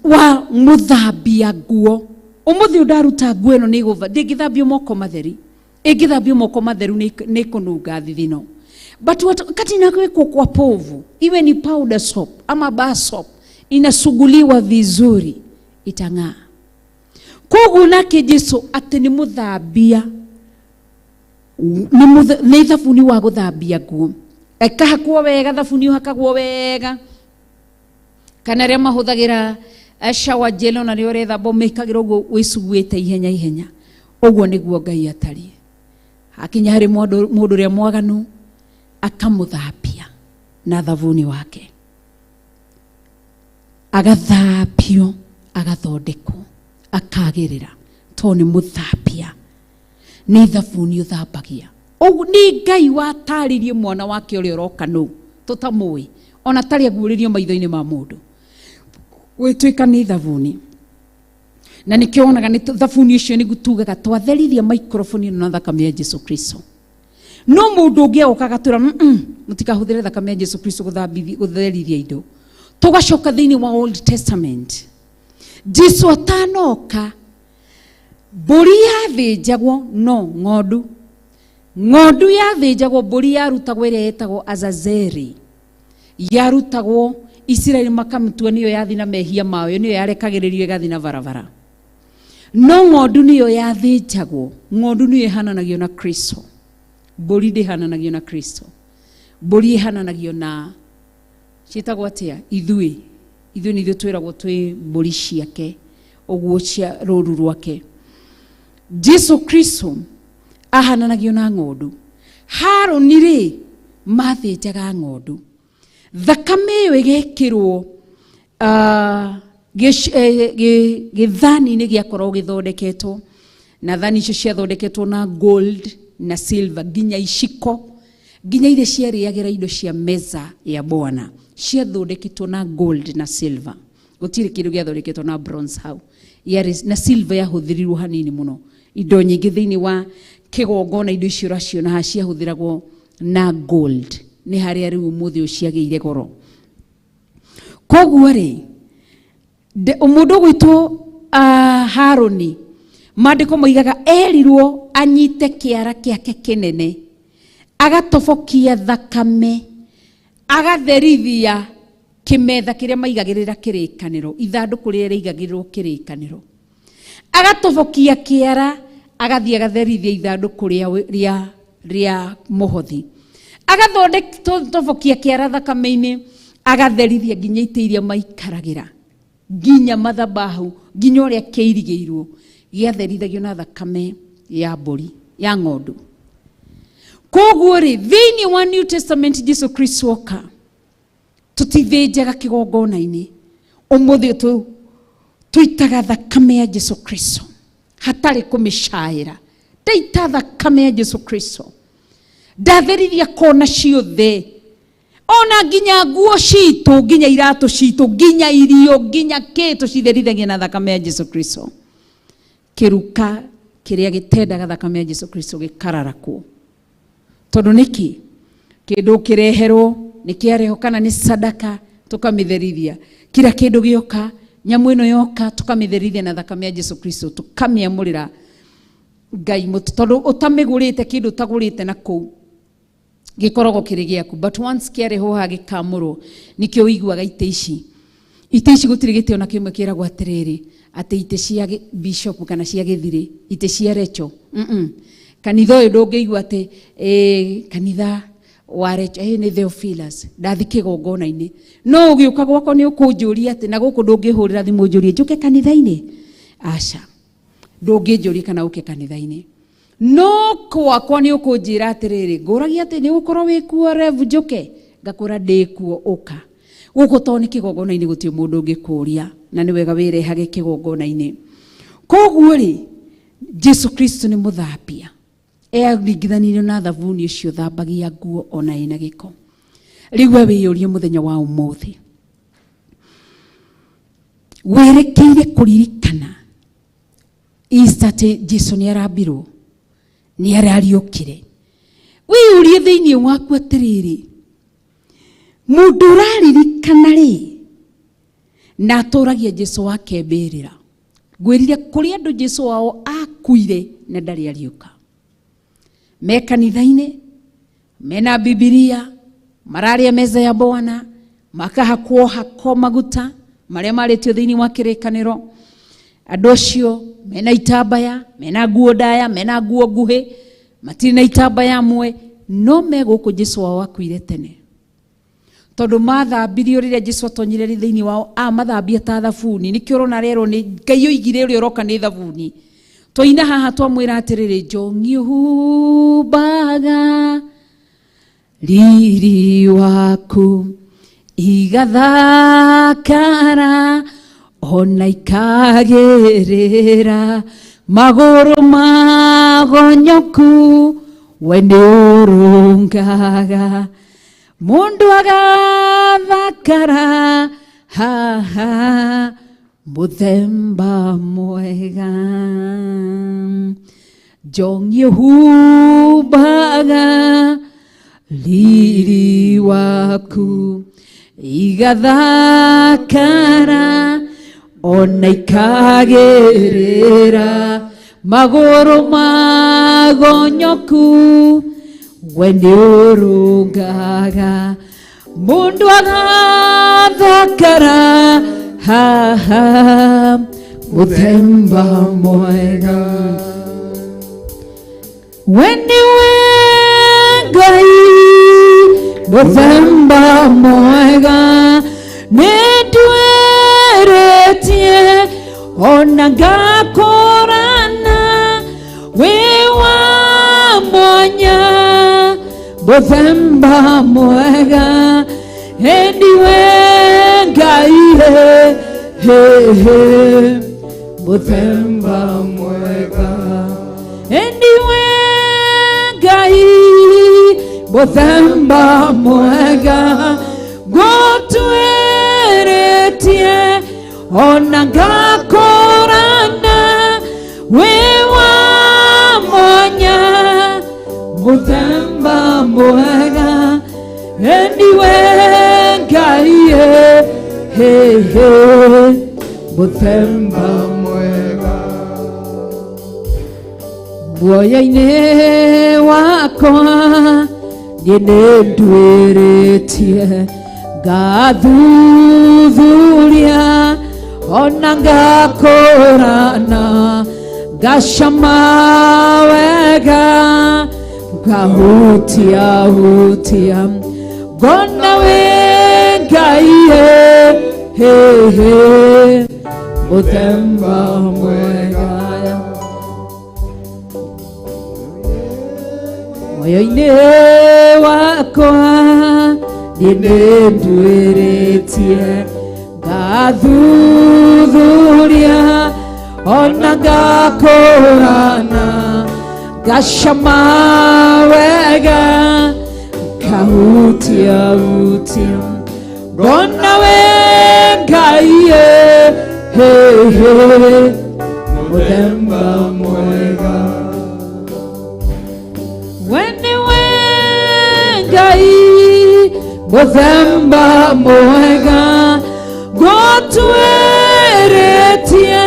wa mũthambia nguo. Ũmũthĩ ũndaruta nguo ĩno nĩ ĩgũtha, ndĩngĩthambio moko matheri, ĩngĩthambio moko matheru nĩ ĩkũnunga thithino. But wakati inawekwa kwa povu, iwe ni powder soap ama bar soap, inasuguliwa vizuri, itang'aa. Koguo nake Jesu atĩ nĩ mũthambia, nĩ thabuni wa gũthambia nguo. Ĩkahakwo wega, thabuni ũhakagwo wega. Kana arĩa mahũthagĩra shower gel ona nĩ ũrethamba ũmĩkagĩra ũguo wĩcuguĩte ihenya ihenya. Ũguo nĩguo Ngai atariĩ. Hakinya harĩ mũndũ ũrĩa mwaganu akamũthambia na thabuni wake, agathambio, agathondekwo, akagĩrĩra, tondũ nĩ mũthambia, nĩ thabuni ũthambagia. Ũguo nĩ Ngai watarĩrie mwana wake ũrĩa ũroka nũ tũtamũĩ ona tarĩ aguũrĩrio maitho-inĩ ma mũndũ. Gwĩtuĩka nĩ thabuni. Na nĩkĩo wonaga nĩ thabuni ũcio nĩguo tugaga twatherithia microphone ĩno na thakame ya Jesu Kristo. No mũndũ ũngĩ agoka agatwĩra mũtikahũthĩre thakame ya Jesu Kristo gũtherithia indo. Tũgacoka thĩinĩ wa Old Testament. Jesu atanoka mbũri yathĩnjagwo no ng'ondu. Ng'ondu yathĩnjagwo, mbũri yarutagwo ĩrĩa ĩtagwo Azazeli. Yarutagwo Isiraeli makamĩtua nĩyo yathi na mehia mao, nĩyo yarekagĩrĩrio ĩgathi na barabara. No ng'ondu nĩyo yathĩnjagwo, ng'ondu nĩyo ĩhananagio na Kristo. Mbũri ndĩhananagio na Kristo. Mbũri ĩhananagio na ciĩtagwo atĩa? Ithuĩ. Ithuĩ nĩ ithuĩ twĩragwo twĩ mbũri ciake, ũguo cia rũru rwake. Jesu Kristo ahananagio na ng'ondu. Harũni rĩ mathĩnjaga ng'ondu. Thakame ĩyo ĩgekĩrwo gĩthani-inĩ gĩakoragwo gĩthondeketwo, na thani icio ciathondeketwo na gold na silver, nginya iciko, nginya iria ciarĩagĩra indo cia meza ya Bwana ciathondeketwo na gold na silver. Gũtirĩ kĩndũ gĩathondeketwo na bronze hau. Yarĩ na silver yahũthĩrirwo hanini mũno. Indo nyingĩ thĩinĩ wa kĩgongona, indo icio ũraciona haha ciahũthĩragwo na gold. Nĩ harĩa rĩu ũmũthĩ ũyũ ciagĩire goro. Koguo rĩ, mũndũ ũgwĩtwo Harũni, maandĩko moigaga erirwo anyite kĩara kĩake kĩnene, agatobokia thakame, agatherithia kĩmetha kĩrĩa maigagĩrĩra kĩrĩkanĩro, ithandũkũ rĩrĩa rĩigagĩrĩrwo kĩrĩkanĩro. Agatobokia kĩara, agathiĩ agatherithia ithandũkũ rĩa mũhothi. Agathondeka kĩara thakame-inĩ, agatherithia nginya itĩ iria maikaragĩra, nginya mathabahu, nginya ũrĩa kĩirigĩirwo, gĩatherithagio na thakame ya mbũri, ya ng'ondu. Koguo rĩ, thĩinĩ wa New Testament Jesu Kristo oka, tũtithĩnjaga kĩgongona-inĩ. Ũmũthĩ tũitaga thakame ya Jesu Kristo hatarĩ kũmĩcaĩra. Ndaita thakame ya Jesu Kristo, ndatherithia kona ciothe, ona nginya nguo citũ, nginya iratũ citũ, nginya irio, nginya kĩ, tũcitherithagia na thakame ya Jesu Kristo. Kĩruka kĩrĩa gĩtendaga thakame ya Jesu Kristo gĩkararakwo. Tondũ nĩkĩ? Kĩndũ kĩreherwo nĩ kĩarehwo kana nĩ sadaka, tũkamĩtherithia. Kila kĩndũ gĩoka, nyamũ ĩno yoka, tũkamĩtherithia na thakame ya Jesu Kristo, tũkamĩamũrĩra Ngai mũtu. Tondũ ũtamĩgũrĩte, kĩndũ ũtagũrĩte na kũu gĩkoragwo kĩrĩ gĩaku, but once kĩarehwo haha gĩkamũrwo, nĩkĩo ũiguaga itĩ ici. Itĩ ici gũtirĩ gĩtĩ ona kĩmwe kĩragwo atĩrĩrĩ, atĩ itĩ cia bishop kana cia gĩthirĩ, itĩ cia Recho. Kanitha ũyũ ndũngĩigua atĩ, kanitha wa Recho, nĩ Theophilus, ndathi kĩgongona-inĩ. No ũgĩũka gwakwa nĩ ũkũnjũria atĩ, na gũkũ ndũngĩhũrĩra thimũ ũnjũrie njũke kanitha-inĩ? Aca, ndũngĩnjũria kana ũke kanitha-inĩ. No gwakwa nĩ ũkũnjĩra atĩrĩrĩ, ngũragia atĩ nĩ ũgũkorwo wĩ kuo Rev njũke? Ngakũra ndĩ kuo, ũka. Gũkũ tondũ nĩ kĩgongona-inĩ gũtirĩ mũndũ ũngĩkũria, na nĩ wega wĩrehage kĩgongona-inĩ. Koguo rĩ, Jesu Kristo nĩ mũthambia. Eringithanirio na thabuni ũcio thambagia nguo ona ĩna gĩko. Rĩu we wĩyũrie mũthenya wa ũmũthĩ, wĩrĩkĩire kũririkana Easter atĩ Jesu nĩ arambirwo, nĩ arariũkire. Wĩyũrie thĩinĩ waku atĩrĩrĩ, mũndũ ũraririkana rĩ, na atũragia Jesu wake mbĩrĩra. Ngwĩrire kũrĩ andũ Jesu wao akuire na ndarĩ ariũka. Me kanitha-inĩ, mena Bibilia, mararĩa meza ya Bwana, makahakwo hako maguta marĩa marĩtio thĩinĩ wa kĩrĩkanĩro. Andũ acio mena itambaya, mena nguo ndaya, mena nguo nguhĩ, matirĩ na itambaya amwe, no me gũkũ Jesu wao akuire tene. Tondũ mathambirio rĩrĩa Jesu atonyire thĩinĩ wao, amathambia ta thabuni. Nĩkĩo ũrona rerwo nĩ Ngai oigire ũrĩa ũroka nĩ thabuni. Twaina haha twamwĩra atĩrĩrĩ, njongi ũhumbaga riri waku igathakara ona ikagĩrĩra magũrũ magonyoku We nĩ ũrũngaga mũndũ agathakara haha mũthemba mwega njongi ũhumbaga riri waku igathakara ona ikagĩrĩra magũrũ magonyoku we nĩ ũrũngaga mũndũ agathakara haha mũthemba mwega we nĩwe Ngai mũthemba mwega nĩnduĩrĩtie ona ngakũrana wĩ wa mwanya mũthemba mwega ĩniwe Ngai he he mũthemba mwega ĩniwe Ngai mũthemba mwega ngũtuĩrĩtie ona ngakũrana wĩ wa mwanya mũthemba mwega ĩniwe Ngai he he mũthemba mwega muoyo-inĩ wakwa niĩ nĩnduĩrĩtie ngathuthuria ona ngakũrana ngacama wega ngahutia hutia ngona wĩ Ngai he he mũthemba mwega muoyo-inĩ wakwa niĩ nĩnduĩrĩtie ngathuthuria ona ngakũrana ngacama wega ngahutia hutia ngona wĩ Ngai he he mũthemba mwega we nĩwe Ngai mũthemba mwega ngũtuĩrĩtie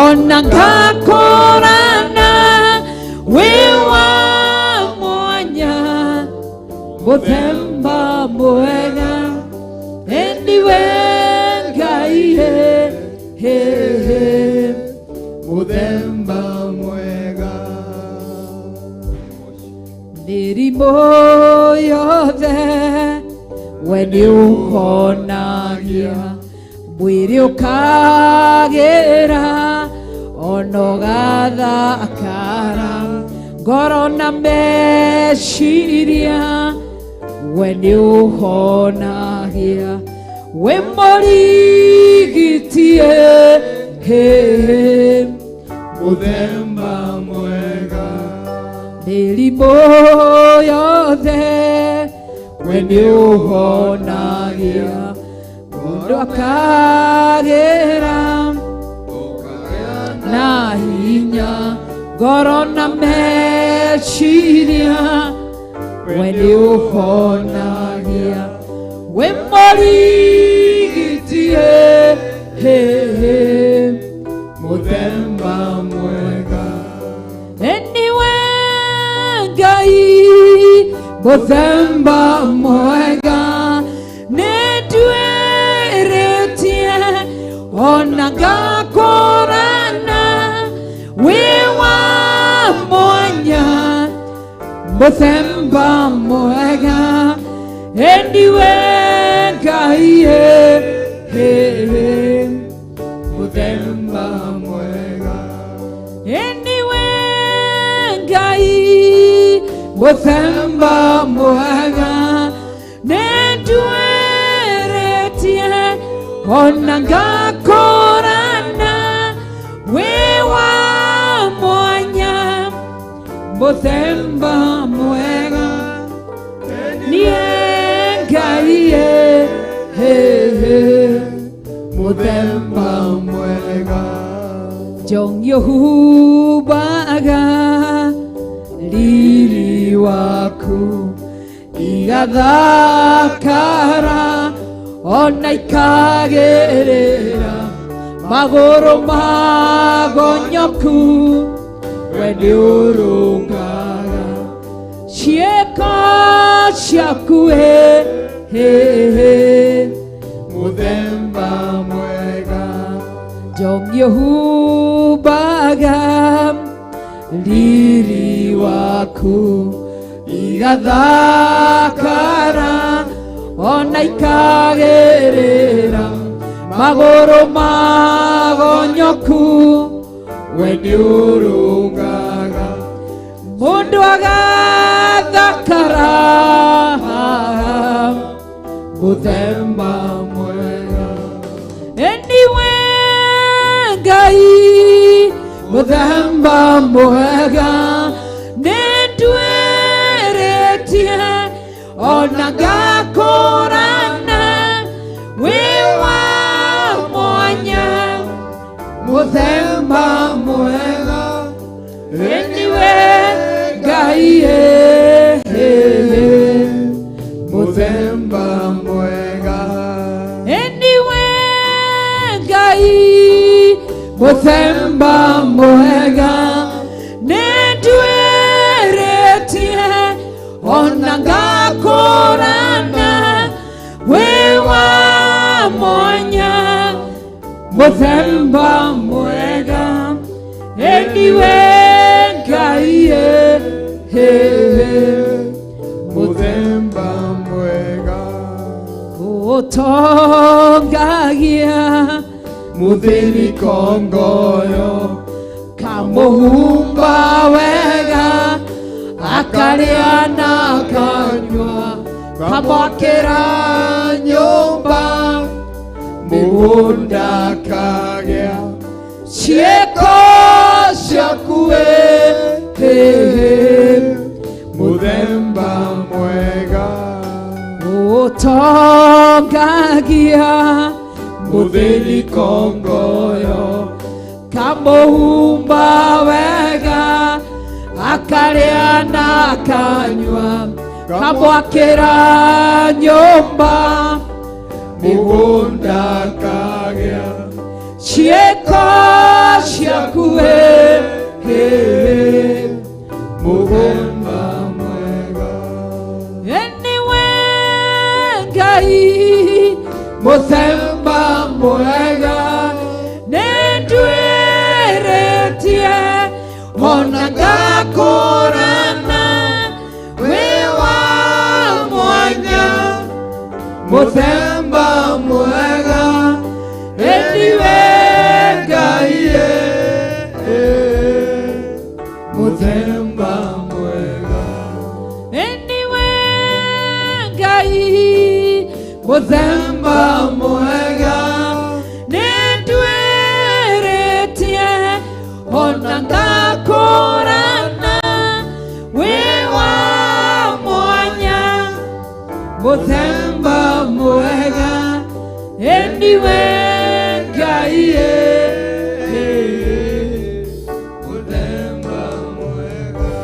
ona ngakũrana wĩ wa mwanya mũthemba mwega ĩniwe Ngai he he mũthemba mwega mĩrimũ yothe we nĩ ũhonagia mwĩrĩ ũkagĩra ona ũgathakara ngoro na meciria we nĩ ũhonagia wĩ mũrigitie he mũthemba mwega mĩrimũ yothe we nĩ ũhonagia mũndũ akagĩra na hinya ngoro na meciria we nĩ ũhonagia wĩ mũrigitie he he mũthemba mwega ĩniwe Ngai mũthemba mwega nĩnduĩrĩtie ona ngakũrana wĩ wa mwanya mũthemba mwega ĩniwe Ngai he he mũthemba mwega ĩniwe Ngai mũthemba mwega nĩnduĩrĩtie ona ngakũrana wĩ wa mwanya Muthemba mwega niĩ Ngai Muthemba mwega Jongyohubaga riri waku igathakara ona ikagĩrĩra magũrũ magonyoku we nĩũrũngaga ciĩko ciaku Muthemba mwega Jongyohubaga riri waku igathakara ona ikagĩrĩra magũrũ magonyoku we nĩũrũngaga mũndũ agathakara Muthemba mwega eniwe Ngai Muthemba mwega nĩnduĩrĩtie ona ngakũrana wĩ wa mwanya Muthemba mwega eniwe Ngai Muthemba mwega eniwe Ngai Muthemba mwega nĩnduĩrĩtie ona ngakũrana wĩ wa mwanya Muthemba mwega eniwe Ngai Muthemba mwega ũtongagia muthĩni kongoyo kamũhumba wega akarĩa na akanyua kamwakĩra nyũmba mũgũnda kagĩa ciĩko ciaku Muthemba mwega ũtongagia muthĩni kongoyo kamũhumba wega akarĩa na akanyua kamwakĩra nyũmba mũgũnda kagĩa ciĩko ciaku Muthemba mwega eniwe Ngai Muthemba mwega nĩnduĩrĩtie ona ngakũrana wĩ wa mwanya Muthemba mwega eniwe Ngai Muthemba mwega eniwe Ngai Muthemba mwega nĩnduĩrĩtie ona ngakũrana wĩ wa mwanya Muthemba mwega eniwe Ngai Muthemba mwega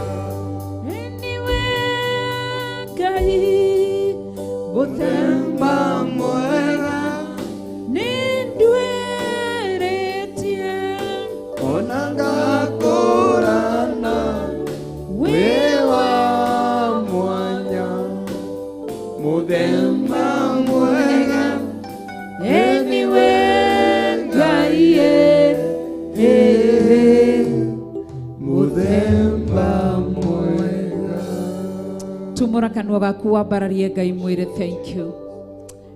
eniwe Ngai Muthemba mwega nĩnduĩrĩtie ona ngakũrana wĩ wĩ wa mwanya Muthemba mwega eniwe Ngai Muthemba mwega tumũra kanua gaku wambararie Ngai mwĩre thank you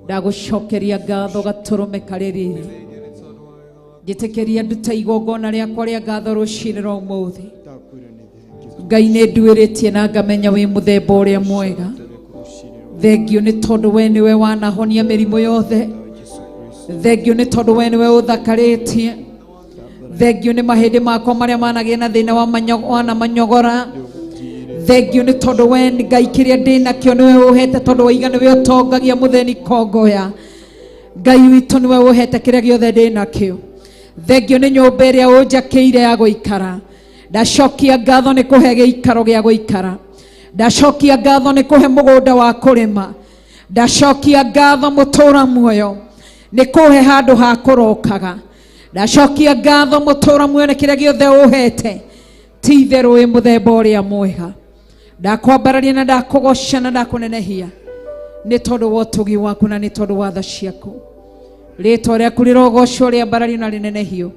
ndagũcokeria ngatho gatũrũme karĩ riri njĩtĩkĩria ndute igongona rĩakwa rĩa ngatho rũcinĩ rwa ũmũthĩ Ngai nĩ nduĩrĩtie na ngamenya wĩ mũthemba ũrĩa mwega thengio nĩ tondũ we nĩwe wanahonia mĩrimũ yothe thengio nĩ tondũ we nĩwe ũthakarĩtie thengio nĩ mahĩndĩ makwa marĩa managĩa na thĩna wa wana manyogora Thengio nĩ tondũ we Ngai kĩrĩa ndĩ nakĩo nĩwe ũhete, tondũ waiga nĩwe ũtongagia mũthĩni kongoya. Ngai witũ nĩwe ũhete kĩrĩa gĩothe ndĩ nakĩo. Thengio nĩ nyũmba ĩrĩa ũnjakĩire ya gũikara. Ndacokia ngatho nĩ kũhe gĩikaro gĩa gũikara. Ndacokia ngatho nĩ kũhe mũgũnda wa kũrĩma. Ndacokia ngatho mũtũra muoyo nĩ kũhe handũ ha kũrokaga. Ndacokia ngatho mũtũra muoyo nĩ kĩrĩa gĩothe ũhete, ti itherũ wĩ mũthemba ũrĩa mwega. Ndakwambararia na ndakũgoca na ndakũnenehia nĩ tondũ wa ũtugi waku na nĩ tondũ wa tha ciaku. Rĩtwa rĩaku rĩrogocwo, rĩambarario na rĩnenehio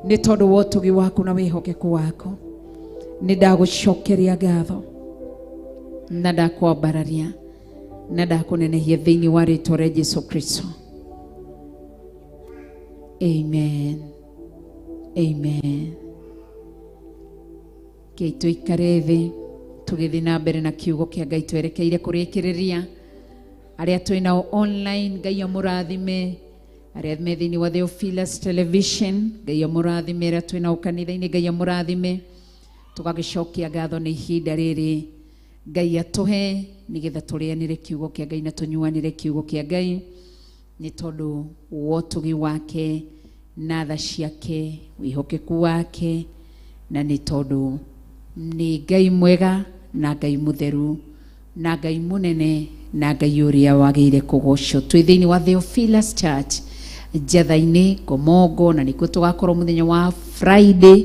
nĩ tondũ wa ũtugi waku na wĩhokeku waku. Nĩ ndagũcokeria ngatho na ndakwambararia na ndakũnenehia thĩinĩ wa rĩtwa rĩa Jesu Kristo. Amen. Amen. Kei tũikare thĩ tũgĩthiĩ na mbere na kiugo kĩa Ngai twerekeire kũrĩkĩrĩria. Arĩa twĩ nao online, Ngai amũrathime. Arĩa me thĩinĩ wa Theophilus Television, Ngai amũrathime. Arĩa twĩ nao kanitha-inĩ, Ngai amũrathime. Tũgagĩcokia ngatho nĩ ihinda rĩrĩ Ngai atũhe nĩgetha tũrĩanĩre kiugo kĩa Ngai na tũnyuanĩre kiugo kĩa Ngai, nĩ tondũ wa ũtugi wake na tha ciake, wĩhokeku wake, na nĩ tondũ nĩ Ngai mwega na Ngai mũtheru na Ngai mũnene na Ngai ũrĩa wagĩrĩire kũgocwo. Twĩ thĩinĩ wa Theophilus Church Njatha-inĩ Ngomongo, na nĩkuo tũgakorwo mũthenya wa Friday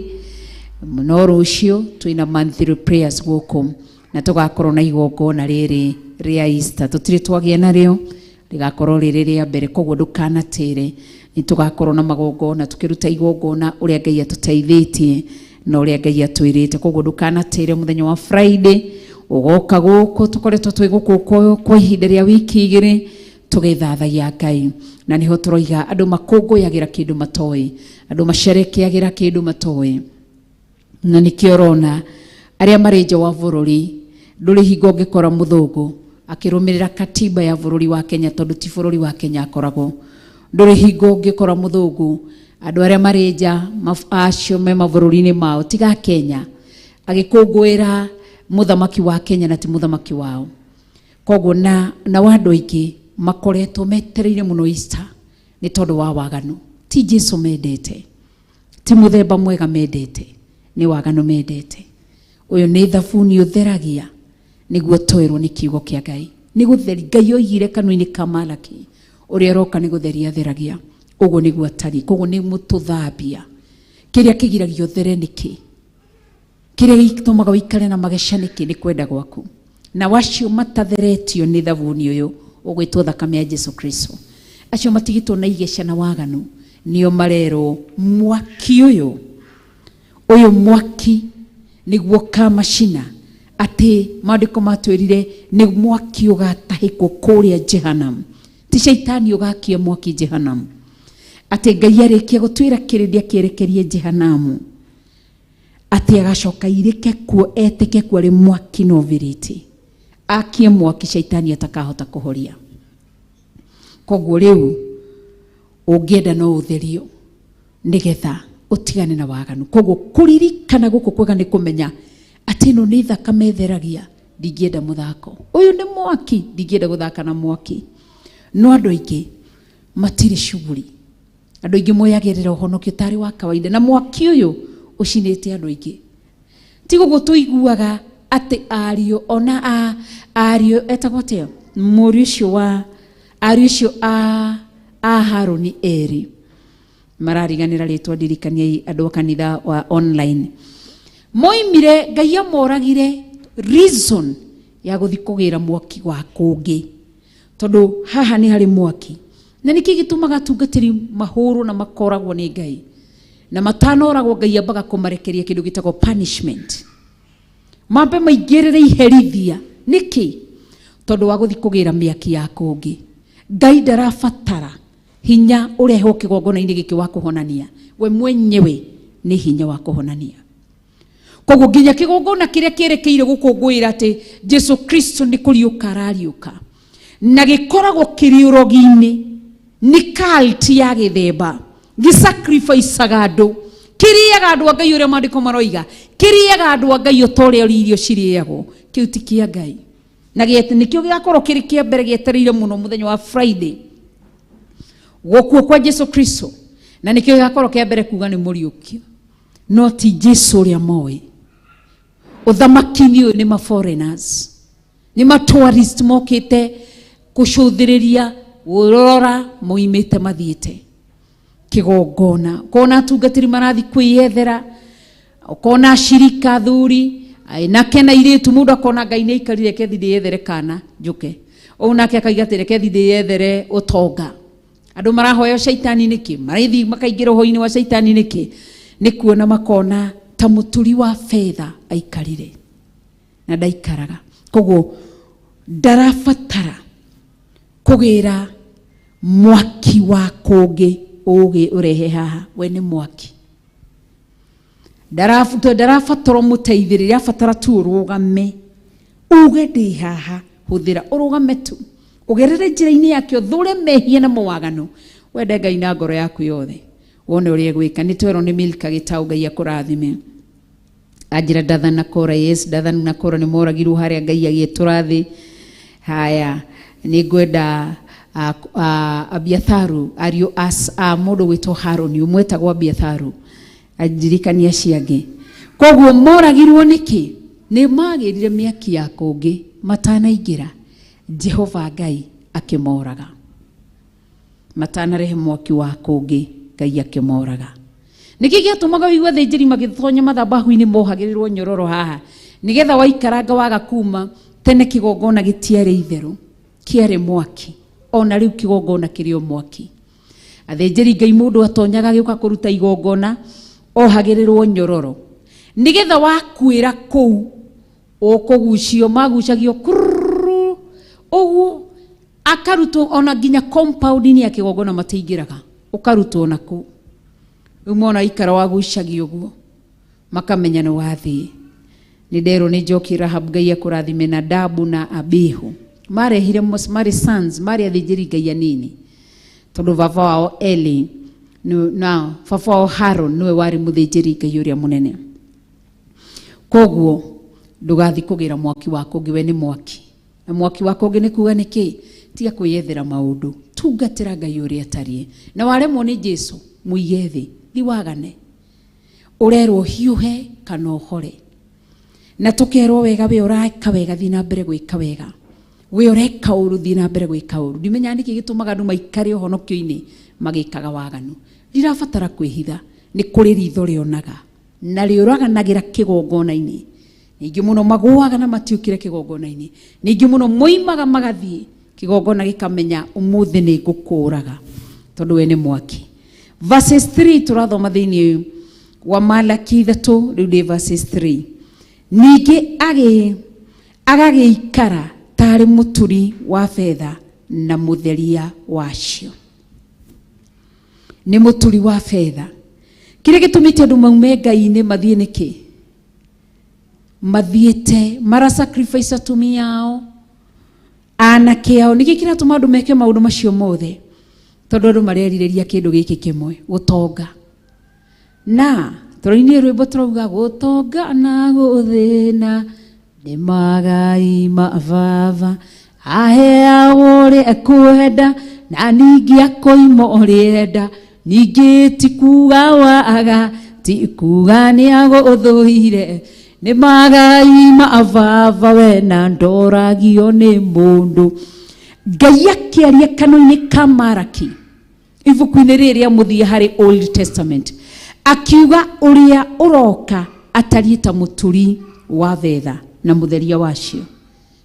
no rũciũ twĩna monthly prayers gũkũ, na tũgakorwo na igongona rĩrĩ rĩa Easter. Tũtirĩ twagĩa narĩo, rĩgakorwo rĩrĩ rĩa mbere, koguo ndũkanatĩre. Nĩ tũgakorwo na magongona, tũkĩruta igongona ũrĩa Ngai atũteithĩtie na ũrĩa Ngai atwĩrĩte, koguo ndũkanatĩre. Mũthenya wa Friday ũgoka gũkũ, tũkoretwo twĩ gũkũ kwa ihinda rĩa wiki igĩrĩ tũgĩthathaia Ngai, na nĩho tũroiga andũ makũngũyagĩra kĩndũ matoĩ, andũ macerekeagĩra kĩndũ matoĩ, na nĩkĩo ũrona arĩa marĩ nja wa bũrũri ndũrĩ hingo ũngĩkora mũthũngũ akĩrũmĩrĩra katiba ya bũrũri wa Kenya, tondũ ti bũrũri wa Kenya akoragwo. Ndũrĩ hingo ũngĩkora mũthũngũ, andũ arĩa marĩ nja acio me mabũrũri-inĩ mao tiga Kenya, agĩkũngũĩra mũthamaki wa Kenya na ti mũthamaki wao. Koguo na wa andũ aingĩ makoretwo metereire mũno Easter nĩ tondũ wa waganu. Ti Jesu mendete, ti mũthemba mwega mendete, nĩ waganu mendete. Ũyũ nĩ thabuni ũtheragia nĩguo twerwo nĩ kiugo kĩa Ngai. Nĩ gũtheri Ngai oigire kanua-inĩ ka Malaki, ũrĩa ũroka nĩ gũtheria atheragia. Ũguo nĩguo atariĩ. Koguo nĩ mũtũthambia. Kĩrĩa kĩgiragia ũthere nĩkĩ? Kĩrĩa gĩtũmaga ũikare na mageca nĩkĩ? Nĩ kwenda gwaku. Na wacio matatheretio nĩ thabuni ũyũ ũgwĩtwo thakame ya Jesu Kristo, acio matigĩtwo na igeca na waganu, nĩo marerwo mwaki ũyũ, ũyũ mwaki nĩguo kamacina, atĩ maandĩko matwĩrire nĩ mwaki ũgatahĩkwo kũrĩa Jehanamu. Ti caitani ũgakia mwaki Jehanamu, atĩ Ngai arĩkia gũtwĩra kĩrĩndĩ akĩerekerie Jehanamu, atĩ agacoka irĩke kuo, etĩke kuo arĩ mwaki na ũbiriti, akie mwaki caitani atakahota kũhoria. Koguo rĩu ũngĩenda no ũtherio nĩgetha ũtigane na waganu. Koguo kũririkana gũkũ kwega nĩ kũmenya atĩ ĩno nĩ thakame ĩtheragia. Ndingĩenda mũthako ũyũ, nĩ mwaki, ndingĩenda gũthaka na mwaki. No andũ aingĩ matirĩ shughuli, andũ aingĩ moyagĩrĩra ũhonokio tarĩ wa kawaida, na mwaki ũyũ ũcinĩte andũ aingĩ. Ti gũguo tũiguaga atĩ ariũ ona a ariũ etagwo atĩa, mũriũ ũcio wa ariũ ũcio a Harũni erĩ marariganĩra rĩtwa, ndirikaniai andũ a kanitha wa online, moimire Ngai amoragire reason ya gũthi kũgĩra mwaki wa kũngĩ, tondũ haha nĩ harĩ mwaki. Na nĩkĩ gĩtũmaga atungatĩri mahũrwo na makoragwo nĩ Ngai? Na matanoragwo, Ngai ambaga kũmarekeria kĩndũ gĩtagwo punishment, mambe maingĩrĩre iherithia. Nĩkĩ? Tondũ wa gũthi kũgĩra mĩaki ya kũngĩ. Ngai ndarabatara hinya ũrehwo kĩgongona-inĩ gĩkĩ wa kũhonania, we mwenyewe nĩ hinya wa kũhonania. Koguo nginya kĩgongona kĩrĩa kĩerekeire gũkũngũĩra atĩ Jesu Kristo nĩ kũriũka arariũka, na gĩkoragwo kĩrĩ ũrogi-inĩ, nĩ cult ya gĩthemba, gĩsacrificaga andũ, kĩrĩaga andũ a Ngai, ũrĩa maandĩko maroiga. Kĩrĩaga andũ a Ngai o ta ũrĩa irio cirĩagwo, kĩu ti kĩa Ngai. Na nĩkĩo gĩgakorwo kĩrĩ kĩa mbere gĩetereire mũno mũthenya wa Friday, gũkua kwa Jesu Kristo, na nĩkĩo gĩgakorwo kĩa mbere kuga nĩ mũriũkio, no ti Jesu ũrĩa moĩ. Ũthamaki-inĩ ũyũ nĩ ma foreigners, nĩ ma tourist mokĩte kũcũthĩrĩria, gũrora, moimĩte mathiĩte kĩgongona. Ũkona atungatĩri marathi kwĩyethera, ũkona acirika athuri nake na airĩtu, mũndũ akona Ngai nĩ aikarire, reke thiĩ ndĩyethere kana njũke, ũũ nake akaiga atĩ reke thiĩ ndĩyethere ũtonga. Andũ marahoya caitani nĩkĩ? Marathiĩ makaingĩra ũhoro-inĩ wa caitani nĩkĩ? Nĩ kuona makona ta mũturi wa betha aikarire na ndaikaraga. Koguo ndarabatara kũgĩra mwaki wa kũngĩ ũgĩ ũrehe haha, we nĩ mwaki. Ndarabatara mũteithĩrĩria, abatara tu ũrũgame uge ndĩ haha, hũthĩra ũrũgame tu, ũgerere njĩra-inĩ yake, ũthũre mehia na mawaganu, wende Ngai na ngoro yaku yothe, wone ũrĩa egwĩka. Nĩ twerwo nĩ Milka Gĩtaũ, Ngai akũrathime. Anjĩra Dathan na Kora, yes, Dathan na Kora nĩ moragirwo harĩa Ngai agĩtũra thĩ. Haya, nĩ ngwenda Abiatharu, ariũ a mũndũ gwĩtwo Harũni, ũmwe etagwo Abiatharu, andirikania acio angĩ. Koguo moragirwo nĩkĩ? Nĩ magĩrire mĩaki ya kũngĩ matanaingĩra, Jehova Ngai akĩmoraga. Matanarehe mwaki wa kũngĩ, Ngai akĩmoraga. Nĩkĩ gĩatũmaga ũigue athĩnjĩri magĩtonya mathabahu-inĩ mohagĩrĩrwo nyororo haha? Nĩgetha waikaranga waga kuma, tene kĩgongona gĩtiarĩ itherũ, kĩarĩ mwaki. Ona rĩu kĩgongona kĩrĩ o mwaki. Athĩnjĩri Ngai mũndũ atonyaga agĩũka kũruta igongona, ohagĩrĩrwo nyororo. Nĩgetha wakuĩra kũu, ũkũgucio, magucagio kururu, ũguo akarutwo ona nginya compound-inĩ ya kĩgongona matiingĩraga, ũkarutwo na kũu. Rĩu mona ikara wagucagio ũguo, makamenya nĩ wathiĩ. Nĩ nderwo nĩ Njoki Rahab, Ngai akũrathime, na Dabu na Abihu. Marehire marĩ sons, marĩ athĩnjĩri Ngai anini. Tondũ baba wao Eli, na baba wao Harun nĩwe warĩ mũthĩnjĩri Ngai ũrĩa mũnene. Koguo ndũgathiĩ kũgĩra mwaki wa kũngĩ, we nĩ mwaki. Na mwaki wa kũngĩ nĩ kuga nĩkĩ? Tiga kwĩyethera maũndũ, tungatĩra Ngai ũrĩa atariĩ. Na waremwo nĩ Jesu, mũige thĩ, thi wagane. Ũrerwo hiũhe kana ũhore. Na tũkerwo wega, we ũreka wega, thiĩ na mbere gwĩka wega. We ũreka ũru, thiĩ na mbere gwĩka ũru. Ndimenyaga nĩkĩ gĩtũmaga andũ maikare ũhonokio-inĩ magĩkaga waganu. Ndirabatara kwĩhitha, nĩ kũrĩ ritho rĩonaga na rĩũraganagĩra kĩgongona-inĩ. Ningĩ mũno magũaga na matiũkire kĩgongona-inĩ. Ningĩ mũno moimaga magathiĩ kĩgongona gĩkamenya ũmũthĩ nĩ ngũkũraga tondũ we nĩ mwaki. Verses 3 tũrathoma thĩinĩ wa Malaki 3, rĩu nĩ verses 3. Ningĩ agagĩikara tarĩ mũturi wa betha na mũtheria wacio. Nĩ mũturi wa betha. Kĩrĩa gĩtũmĩte andũ maume Ngai-inĩ mathiĩ nĩkĩ? Mathiĩte mara sacrifice atumia ao, anake ao. Nĩkĩ kĩratũma andũ meke maũndũ macio mothe? Tondũ andũ marerirĩria kĩndũ gĩkĩ kĩmwe, gũtonga. Na tũrainire rwĩmbo tũrauga gũtonga na gũthĩna nĩ magai ma baba, aheagwo ũrĩa ekwenda na ningĩ akoima ũrĩa enda, ningĩ ti kuga waga, ti kuga nĩ agũthũire, nĩ magai ma baba we na ndoragio nĩ mũndũ. Ngai akĩaria kanua-inĩ ka Malaki ibuku-inĩ rĩrĩ rĩa mũthia harĩ Old Testament, akiuga ũrĩa ũroka atariĩ ta mũturi wa betha na mũtheria wacio.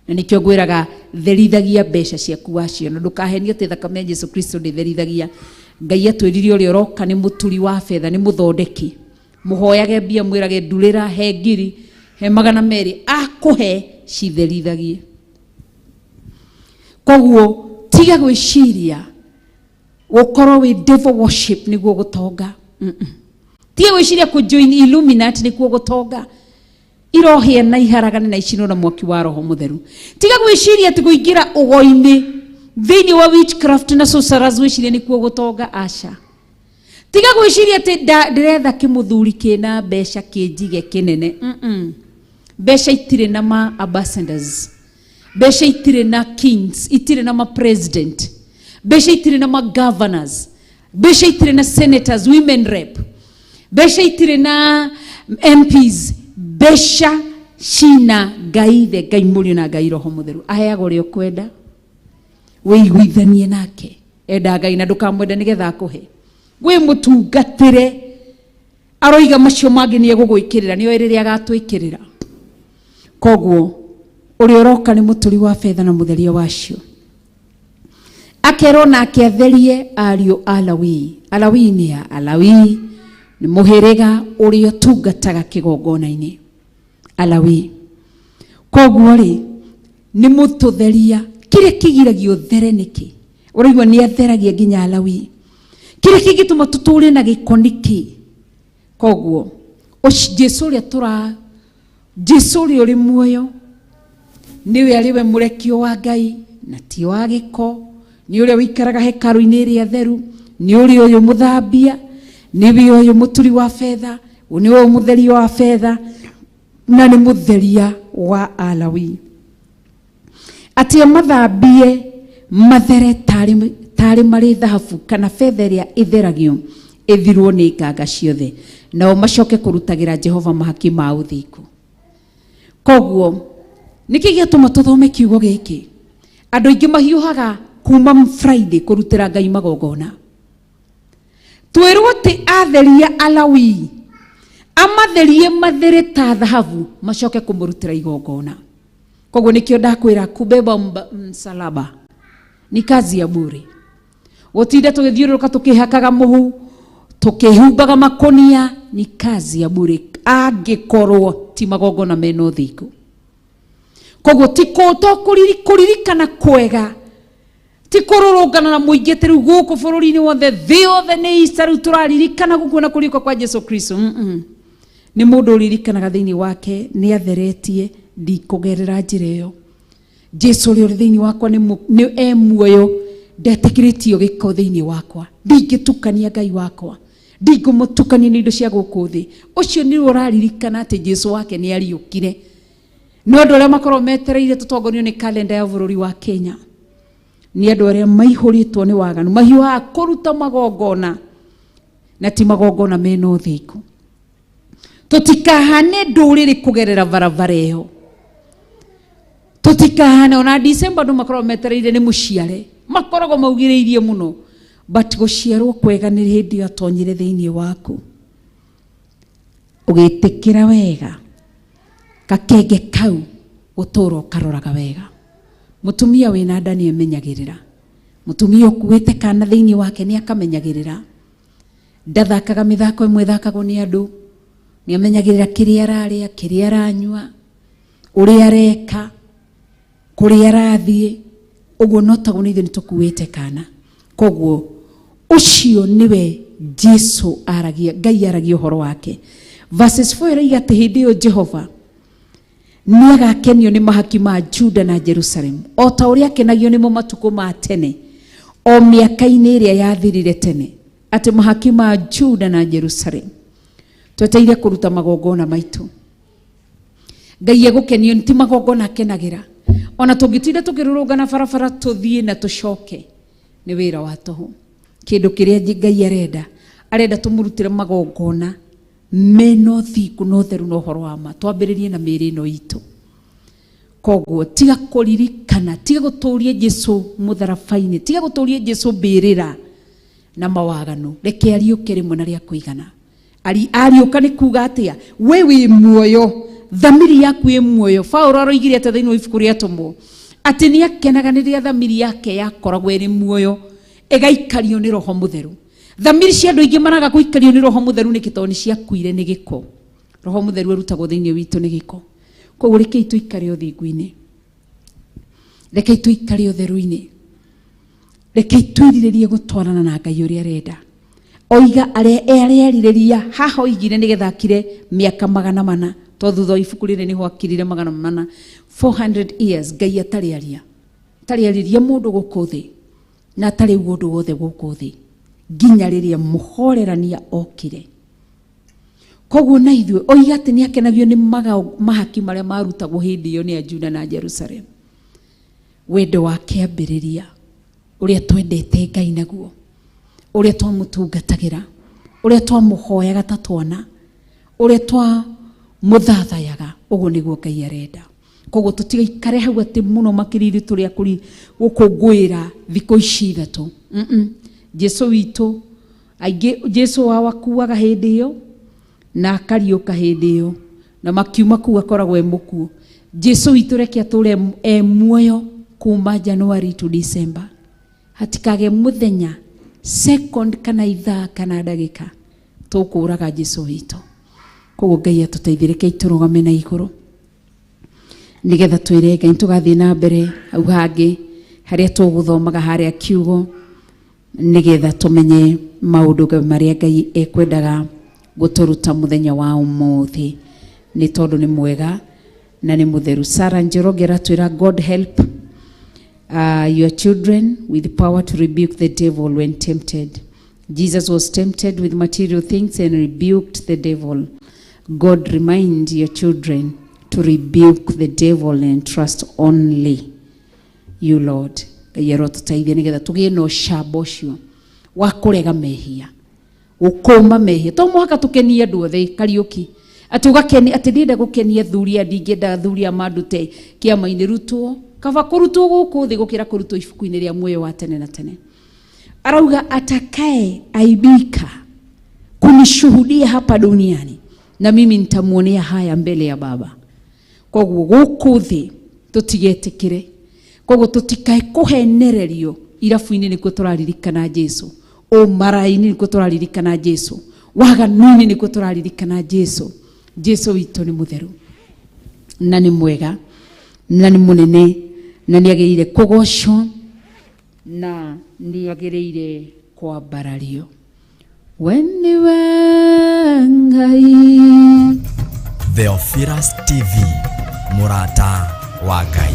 Na nĩkĩo ngwĩraga therithagia mbeca ciaku wacio, na ndũkahenio atĩ thakame ya Jesu Kristo ndĩtherithagia. Ngai atwĩrire ũrĩa ũroka nĩ mũturi wa betha, nĩ mũthondeki. Mũhoyage mbia, mwĩrage ndurĩra, he ngiri, he magana merĩ, akũhe citherithagie. Koguo tiga gwĩciria gũkorwo wĩ devil worship nĩguo gũtonga. Tiga gwĩciria kũ join Illuminati nĩkuo gũtonga. Irohĩa na iharagane na icinwo na mwaki wa Roho Mũtheru. Tiga gwĩciria atĩ kũingĩra ũgo-inĩ thĩinĩ wa witchcraft na sorcerers wĩcirie nĩkuo gũtonga. Aca. Tiga gwĩciria atĩ ndĩretha kĩmũthuri kĩna mbeca kĩnjige kĩnene. Mbeca itirĩ na ma ambassadors, mbeca itirĩ na kings, itirĩ na ma president, mbeca itirĩ na ma governors, mbeca itirĩ na senators, women rep, mbeca itirĩ na MPs. Mbeca cina Ngai the Ngai Mũriũ na Ngai Roho Mũtheru. Aheaga ũrĩa ũkwenda, wĩiguithanie nake. Enda Ngai na ndũkamwende nĩgetha akũhe. Wĩ mũtungatĩre, aroiga macio mangĩ nĩ egũgwĩkĩrĩra, nĩoĩ rĩrĩa agatwĩkĩrĩra. Koguo ũrĩa ũroka nĩ mũturi wa betha na mũtheria wacio. Akerwo nake atherie ariũ a Lawi. Alawi nĩ a Alawi nĩ mũhĩrĩga ũrĩa ũtungataga kĩgongona-inĩ. Alawi. Koguo rĩ, nĩ mũtũtheria. Kĩrĩa kĩgiragia ũthere nĩkĩ? Ũraigua nĩ atheragia nginya Alawi. Kĩrĩa kĩngĩtũma tũtũre na gĩko nĩkĩ? Koguo Jesu ũrĩa tũra Jesu ũrĩa ũrĩ muoyo nĩwe arĩ we mũrekio wa Ngai na ti wa gĩko, nĩ ũrĩa ũikaraga hekarũ-inĩ ĩrĩa theru, nĩ ũrĩa ũyũ mũthambia, nĩwe ũyũ mũturi wa betha, nĩwe ũyũ mũtheria wa betha, na nĩ mũtheria wa Alawi. Atĩ amathambie mathere tarĩ marĩ thahabu kana betha ĩrĩa ĩtheragio ĩthirwo nĩ nganga ciothe, nao macoke kũrutagĩra Jehova mahaki ma ũthingu. Koguo nĩkĩ gĩatũma tũthome kiugo gĩkĩ? Andũ aingĩ mahiũhaga kuma Friday kũrutĩra Ngai magongona. Twĩrwo atĩ atheria Alawi amatherie mathere ta thahabu macoke kũmũrutĩra igongona. Koguo nĩkĩo ndakwĩra kubeba msalaba ni kazi ya bure. Gũtinda tũgĩthiũrũrũka tũkĩhakaga mũhu, tũkĩhumbaga makonia ni kazi ya bure angĩkorwo ti magongona mena ũthingu. Koguo ti kũririkana kwega, ti kũrũrũngana na mũingĩ atĩ rĩu gũkũ bũrũri-inĩ wothe, thĩ yothe nĩ Easter rĩu tũraririkana gũkua na kũriũka kwa Jesu Kristo. Nĩ mũndũ ũririkanaga thĩinĩ wake nĩ atheretie, ndikũgerera njĩra ĩyo. Jesu ũrĩa ũrĩ thĩinĩ wakwa nĩ e muoyo, ndetĩkĩrĩtio gĩko thĩinĩ wakwa, ndingĩtukania Ngai wakwa, ndingũmũtukania nĩ indo cia gũkũ thĩ. Ũcio nĩwe ũraririkana atĩ Jesu wake nĩ ariũkire. No andũ arĩa makoragwo metereire tũtongorio nĩ kalenda ya bũrũri wa Kenya nĩ andũ arĩa maihũrĩtwo nĩ waganu, mahiũhaga kũruta magongona na ti magongona mena ũthingu. Tũtikahane ndũrĩrĩ kũgerera barabara ĩyo. Tũtikahane ona December andũ makoragwo metereire nĩ mũciare, makoragwo maugĩrĩirie mũno, but gũciarwo kwega nĩ hĩndĩ ĩyo atonyire thĩinĩ waku ũgĩtĩkĩra wega gakenge kau gũtũra ũkaroraga wega. Mũtumia wĩna nda nĩ emenyagĩrĩra, mũtumia ũkuĩte kana thĩinĩ wake nĩ akamenyagĩrĩra, ndathakaga mĩthako ĩmwe ĩthakagwo nĩ andũ, nĩ amenyagĩrĩra kĩrĩa ararĩa, kĩrĩa aranyua, ũrĩa areka, kũrĩa arathiĩ. Ũguo no taguo nĩ ithuĩ nĩ tũkuĩte kana. Koguo ũcio nĩwe Jesu aragia, Ngai aragia ũhoro wake. Verses 4 ĩroiga atĩ hĩndĩ ĩyo Jehova nĩ agakenio nĩ mahaki ma Juda na Jerusalem o ta ũrĩa akenagio nĩmo matukũ ma tene, o mĩaka-inĩ ĩrĩa yathirire tene, atĩ mahaki ma Juda na Jerusalem. Tweteire kũruta magongona maitũ. Ngai egũkenio ti magongona akenagĩra. Ona tũngĩtinda tũkĩrũrũngana barabara tũthiĩ na tũcoke, nĩ wĩra wa tũhũ. Kĩndũ kĩrĩa Ngai arenda, arenda tũmũrutĩre magongona mena ũthingu na ũtheru na ũhoro wa ma. Twambĩrĩrie na mĩĩrĩ ĩno itũ. Koguo tiga kũririkana, tiga gũtũria Jesu mũtharaba-inĩ, tiga gũtũria Jesu mbĩrĩra na mawaganu. Reke ariũke rĩmwe na rĩa kũigana. Ariũka nĩ kuga atĩa? We wĩ muoyo, thamiri yaku ĩ muoyo. Paulo aroigire atĩa thĩinĩ wa ibuku rĩa Atũmwo? Atĩ nĩ akenaga rĩrĩa thamiri yake yakoragwo ĩrĩ muoyo, ĩgaikario nĩ Roho Mũtheru. Thamiri cia andũ aingĩ maraga gũikario nĩ Roho Mũtheru nĩkĩ? Tondũ nĩ ciakuire nĩ gĩko. Roho Mũtheru arutagwo thĩinĩ witũ nĩ gĩko. Koguo rekei tũikare ũthingu-inĩ, rekei tũikare ũtheru-inĩ, rekei twĩrirĩrie gũtwarana na Ngai ũrĩa arenda. Oiga arerirĩria haha oigire nĩgetha akire mĩaka 400, tondũ thutha wa ibuku rĩrĩ nĩho akirire 400, 400 years Ngai atarĩ aria, atarĩ arĩria mũndũ gũkũ thĩ na atarĩ uga ũndũ wothe gũkũ thĩ. Nginya rĩrĩa mũhorerania okire. Koguo na ithuĩ oiga atĩ nĩakenagio nĩ mahaki marĩa marutagwo hĩndĩ ĩyo nĩ a Juda na Jerusalem. Wendo wa kĩambĩrĩria ũrĩa twendete Ngai naguo, ũrĩa twamũtungatagĩra, ũrĩa twamũhoyaga ta twana, ũrĩa twamũthathayaga, ũguo nĩguo Ngai arenda. Koguo tũtigaikare hau atĩ mũno makĩria ithuĩ tũrĩ a gũkũngũĩra thikũ ici ithatũ. Jesu witũ aingĩ Jesu wao akuaga hĩndĩ ĩyo na akariũka hĩndĩ ĩyo na makiuma kũu akoragwo e mũkuũ. Jesu witũ reke atũre e muoyo kuma January to December. Hatikage mũthenya second kana ithaa kana ndagĩka tũkũraga Jesu witũ. Koguo Ngai atũteithie, reke tũrũgame na igũrũ nĩgetha twĩre Ngai tũgathiĩ na mbere hau hangĩ harĩa tũgũthomaga harĩa kiugo nĩgetha tũmenye maũndũ marĩa Ngai ekwendaga gũtũruta mũthenya wa ũmũthĩ, nĩ tondũ nĩ mwega na nĩ mũtheru. Sarah Njoroge aratwĩra God help your children with power to rebuke the devil when tempted. Jesus was tempted with material things and rebuked the devil. God remind your children to rebuke the devil and trust only you, Lord. Ngai arotũteithia nĩgetha tũgĩe na ũcamba ũcio wa kũrega mehia, gũkũma mehia. To mũhaka tũkenie andũ othe Kariũki, atĩ ũgakenia atĩ ndĩrenda gũkenia athuri aya, ndingĩenda athuri aya mandute kĩama-inĩ. Rutwo kaba kũrutwo gũkũ thĩ gũkĩra kũrutwo ibuku-inĩ rĩa muoyo wa tene na tene. Arauga atakaye aibika kunishuhudia hapa duniani na mimi nitamuonea haya mbele ya Baba. Koguo gũkũ thĩ tũtigetĩkĩre, koguo tũtikae kũhenererio. Irabu-inĩ nĩkuo tũraririkana Jesu, ũmarai-inĩ nĩkuo tũraririkana Jesu, waganu-inĩ nĩkuo tũraririkana Jesu. Jesu witũ nĩ mũtheru na nĩ mwega na nĩ mũnene na nĩ agĩrĩire kũgocwo na nĩ agĩrĩire kwambarario. We nĩwe Ngai. Theophilus TV, mũrata wa Ngai.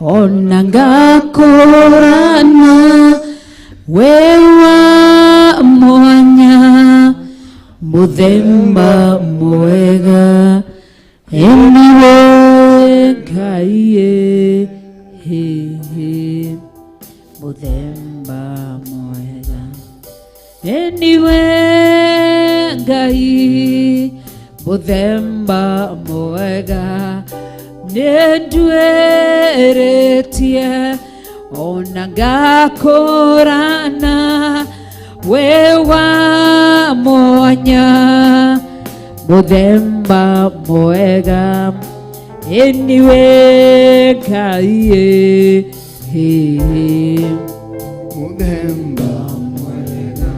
Ona ngakũrana we wa mwanya, mũthemba mwega, eniwe Ngai, mũthemba mwega, eniwe Ngai, mũthemba mwega, nĩnduĩrĩtie ona ngakũrana we wa mwanya, mũthemba mwega, eniwe Ngai, mũthemba mwega,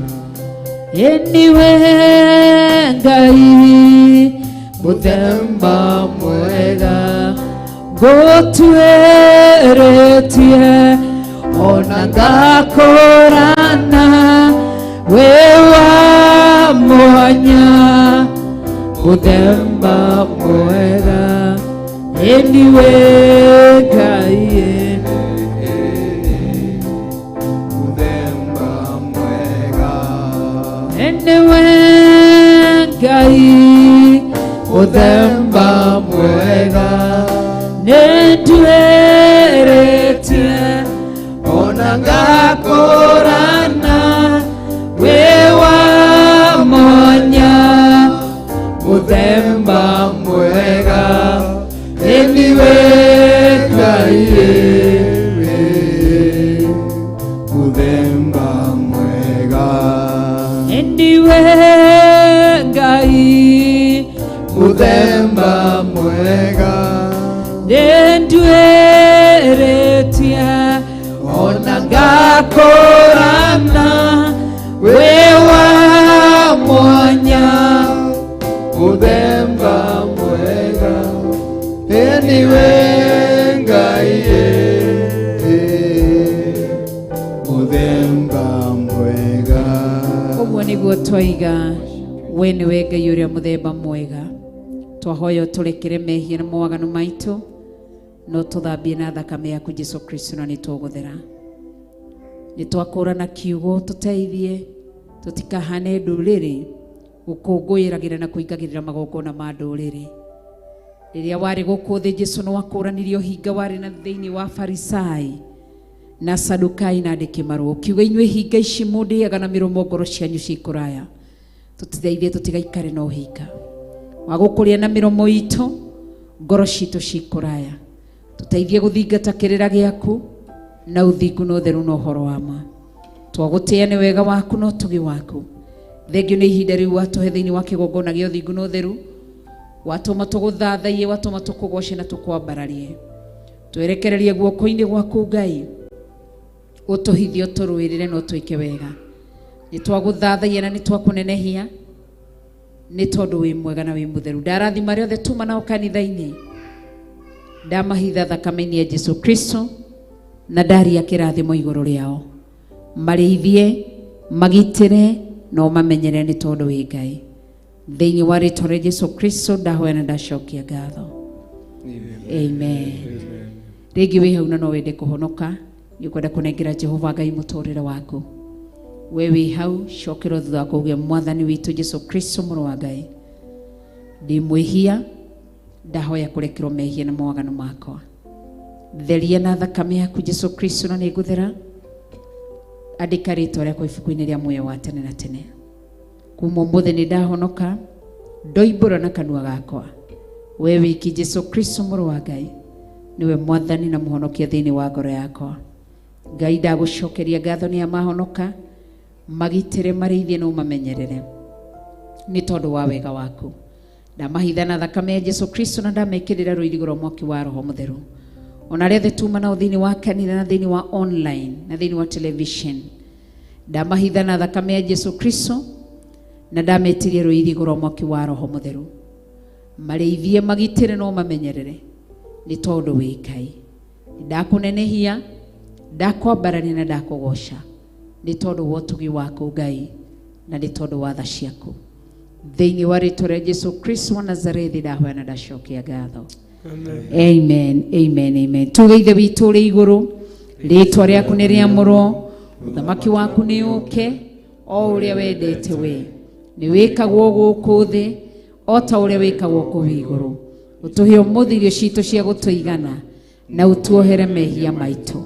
eniwe Ngai, mũthemba mwega, ngũtuĩrĩtie ona ngakũrana we wa mwanya, mũthemba mwega, eniwe Ngai, mũthemba mwega, eniwe Ngai, mũthemba mwega, nĩnduĩrĩtie ona ngakũrana we wa mwanya, mũthemba mwega, eniwe Ngai, mũthemba mwega, eniwe Ngai, mũthemba mwega, nĩnduĩrĩtie ona ngakũrana we wa mwanya, mũthemba mwega, eniwe Ngai, mũthemba mwega. Ũguo nĩguo twaiga we nĩwe Ngai ũrĩa mũthemba mwega. Twahoya ũtũrekere mehia na mawaganu maitũ, no tũthambie na thakame yaku Jesu Kristo na nĩtũgũthera. Nĩ twakũrana kiugo tũteithie tũtikahane ndũrĩrĩ gũkũngũĩragĩra na kũingagĩrĩra magongona ma ndũrĩrĩ. Rĩrĩa warĩ gũkũ thĩ Jesũ nĩ wakũranirie ũhinga warĩ na thĩinĩ wa Farisai na Sadukai na andĩki marũa, ũkiuga inyuĩ hinga ici mũndĩaga na mĩromo ngoro cianyu ciĩ kũraya. Tũteithie tũtigaikare na ũhinga wa gũkũrĩa na mĩromo itũ ngoro citũ ciĩ kũraya. Tũteithie gũthingata kĩrĩra gĩaku na ũthingu na ũtheru na ũhoro wa ma. Twagũtĩĩa nĩ wega waku na ũtugi waku. Thengio nĩ ihinda rĩu watũhe thĩinĩ wa kĩgongona gĩa ũthingu na ũtheru, watũma tũgũthathaiye, watũma tũkũgoce na tũkwambararie. Twerekererie guoko-inĩ gwaku Ngai, ũtũhithie ũtũrũĩrĩre na ũtwĩke wega. Nĩ twagũthathaiya na nĩ twakũnenehia nĩ tondũ wĩ mwega na wĩ mũtheru. Ndarathima arĩa othe tuma nao kanitha-inĩ, ndamahitha thakame-inĩ ya Jesu Kristo na ndaria kĩrathimo igũrũ rĩao. Marĩithie, magitĩre na ũmamenyere nĩ tondũ wĩ Ngai. Thĩinĩ wa rĩtwa rĩa Jesu Kristo ndahoya na ndacokia ngatho. Amen. Rĩngĩ wĩ hau na no wende kũhonoka, nĩ ũkwenda kũnengera Jehova Ngai mũtũrĩre waku. We wĩ hau, cokerwo thutha wa kũuge Mwathani witũ Jesu Kristo mũrũ wa Ngai, ndĩ mwĩhia, ndahoya kũrekerwo mehia na mawaganu makwa. Theria na thakame yaku Jesu Kristo na nĩngũthera. Andĩka rĩtwa rĩakwa ibuku-inĩ rĩa muoyo wa tene na tene. Kuma ũmũthĩ nĩ ndahonoka, ndoimbũra na kanua gakwa we wiki Jesu Kristo mũrũ wa Ngai nĩwe Mwathani na mũhonokia thĩinĩ wa ngoro yakwa. Ngai ndagũcokeria ngatho nĩ amahonoka, magitĩre, marĩithie na ũmamenyerere nĩ tondũ wa wega waku. Ndamahitha na thakame ya Jesu Kristo na ndamekĩrĩra rũirigo rwa mwaki wa Roho Mũtheru. Ona arĩa othe tuma nao thĩinĩ wa kanitha na thĩinĩ wa online na thĩinĩ wa television, ndamahitha na thakame ya Jesu Kristo na ndametirie rũirigo rwa mwaki wa Roho Mũtheru. Marĩithie, magitĩre na ũmamenyerere nĩ tondũ wĩ Ngai. Ndakũnenehia, ndakwambararia na ndakũgoca nĩ tondũ wa ũtugi waku Ngai na nĩ tondũ wa tha ciaku. Thĩinĩ wa rĩtwa rĩa Jesu Kristo wa Nazarethi ndahoya na ndacokia ngatho. Amen, amen, amen. Tuge Ithe witũ ũrĩ igũrũ, rĩtwa rĩaku nĩ rĩamũrwo, ũthamaki waku nĩ ũke, o ũrĩa wendete we nĩ wĩkagwo gũkũ thĩ o ta ũrĩa wĩkagwo kũu igũrũ. Ũtũhe ũmũthĩ irio citũ cia gũtũigana na ũtuohere mehia maitũ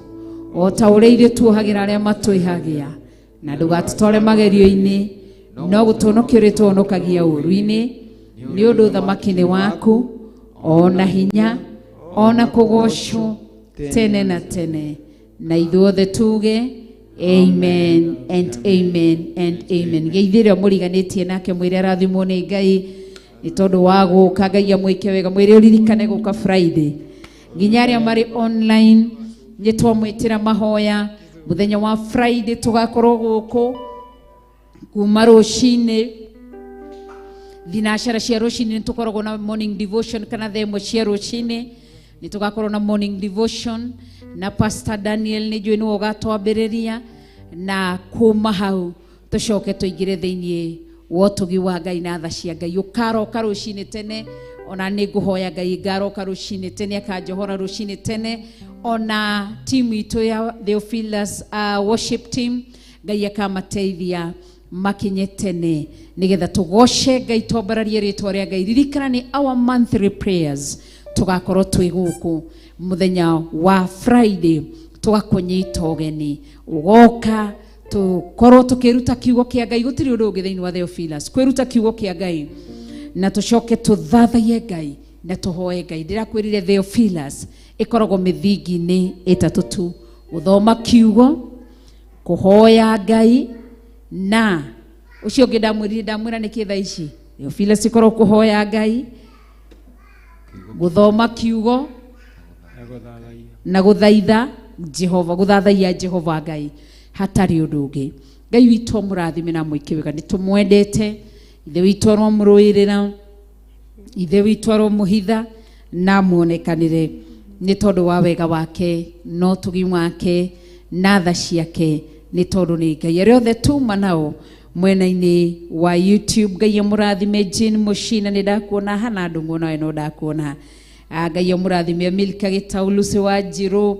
o ta ũrĩa ithuĩ tuohagĩra arĩa matwĩhagia, na ndũgatũtware magerio-inĩ no gũtũhonokia ũrĩa tũhonokagia ũũru-inĩ, nĩ ũndũ ũthamaki nĩ waku ona hinya ona kũgocwo tene na tene. Na ithuothe tuge amen and amen and amen. Geithĩre mũriganĩtie nake mwĩre arathimwo nĩ Ngai nĩ tondũ wa gũka. Ngai amwĩke wega. Mwĩre ũririkane gũka Friday. Nginya arĩa marĩ online nĩ twamwĩtĩra mahoya mũthenya wa Friday, tũgakorwo gũkũ kuma rũcinĩ thinacara cia rũcinĩ. Nĩ tũkoragwo na morning devotion kana thaa ĩmwe cia rũcinĩ nĩ tũgakorwo na morning devotion na Pastor Daniel nĩ njũĩ nĩwe ũgatwambĩrĩria, na kuma hau tũcoke tũingĩre thĩinĩ wa ũtugi wa Ngai na tha cia Ngai. Ũkaroka rũcinĩ tene, ona nĩ ngũhoya Ngai ngaroka rũcinĩ tene, akanjohora rũcinĩ tene. Ona timu itũ ya Theophilus worship team, Ngai akamateithia makinye tene nigetha tũgoce Ngai, twambararie rĩtwa rĩa Ngai. Ririkana nĩ our monthly prayers, tũgakorwo twĩ gũkũ mũthenya wa Friday, tũgakũnyita ũgeni ũgoka tũkorwo tũkĩruta kiugo kĩa Ngai. Gũtirĩ ũndũ ũngĩ thĩinĩ wa Theophilus kwĩruta kiugo kĩa Ngai na tũcoke tũthathaiye Ngai na tũhoe Ngai. Ndĩrakwĩrire Theophilus ĩkoragwo mĩthingi-inĩ ĩtatũ tu: gũthoma kiugo, kũhoya Ngai, na ũcio ũngĩ ndamwĩrire ndamwĩra nĩkĩ thaa ici Theophilus ĩkoragwo kũhoya Ngai, gũthoma kiugo na gũthaitha Jehova, gũthathaiya Jehova Ngai hatarĩ ũndũ ũngĩ. Ngai witũ amũrathime na amwĩke wega. Nĩ tũmwendete. Ithe witũ aromũrũĩrĩra, Ithe witũ aromũhitha na amuonekanĩre nĩ tondũ wa wega wake na ũtugi wake na tha ciake, nĩ tondũ nĩ Ngai. Arĩa othe tuma nao mwena-inĩ wa YouTube, Ngai amũrathime. Jane Mũcina nĩ ndakuona hana ndũng'o nawe no ndakuona. Ngai amũrathime. Milka Gĩtau, Lucy Wanjirũ,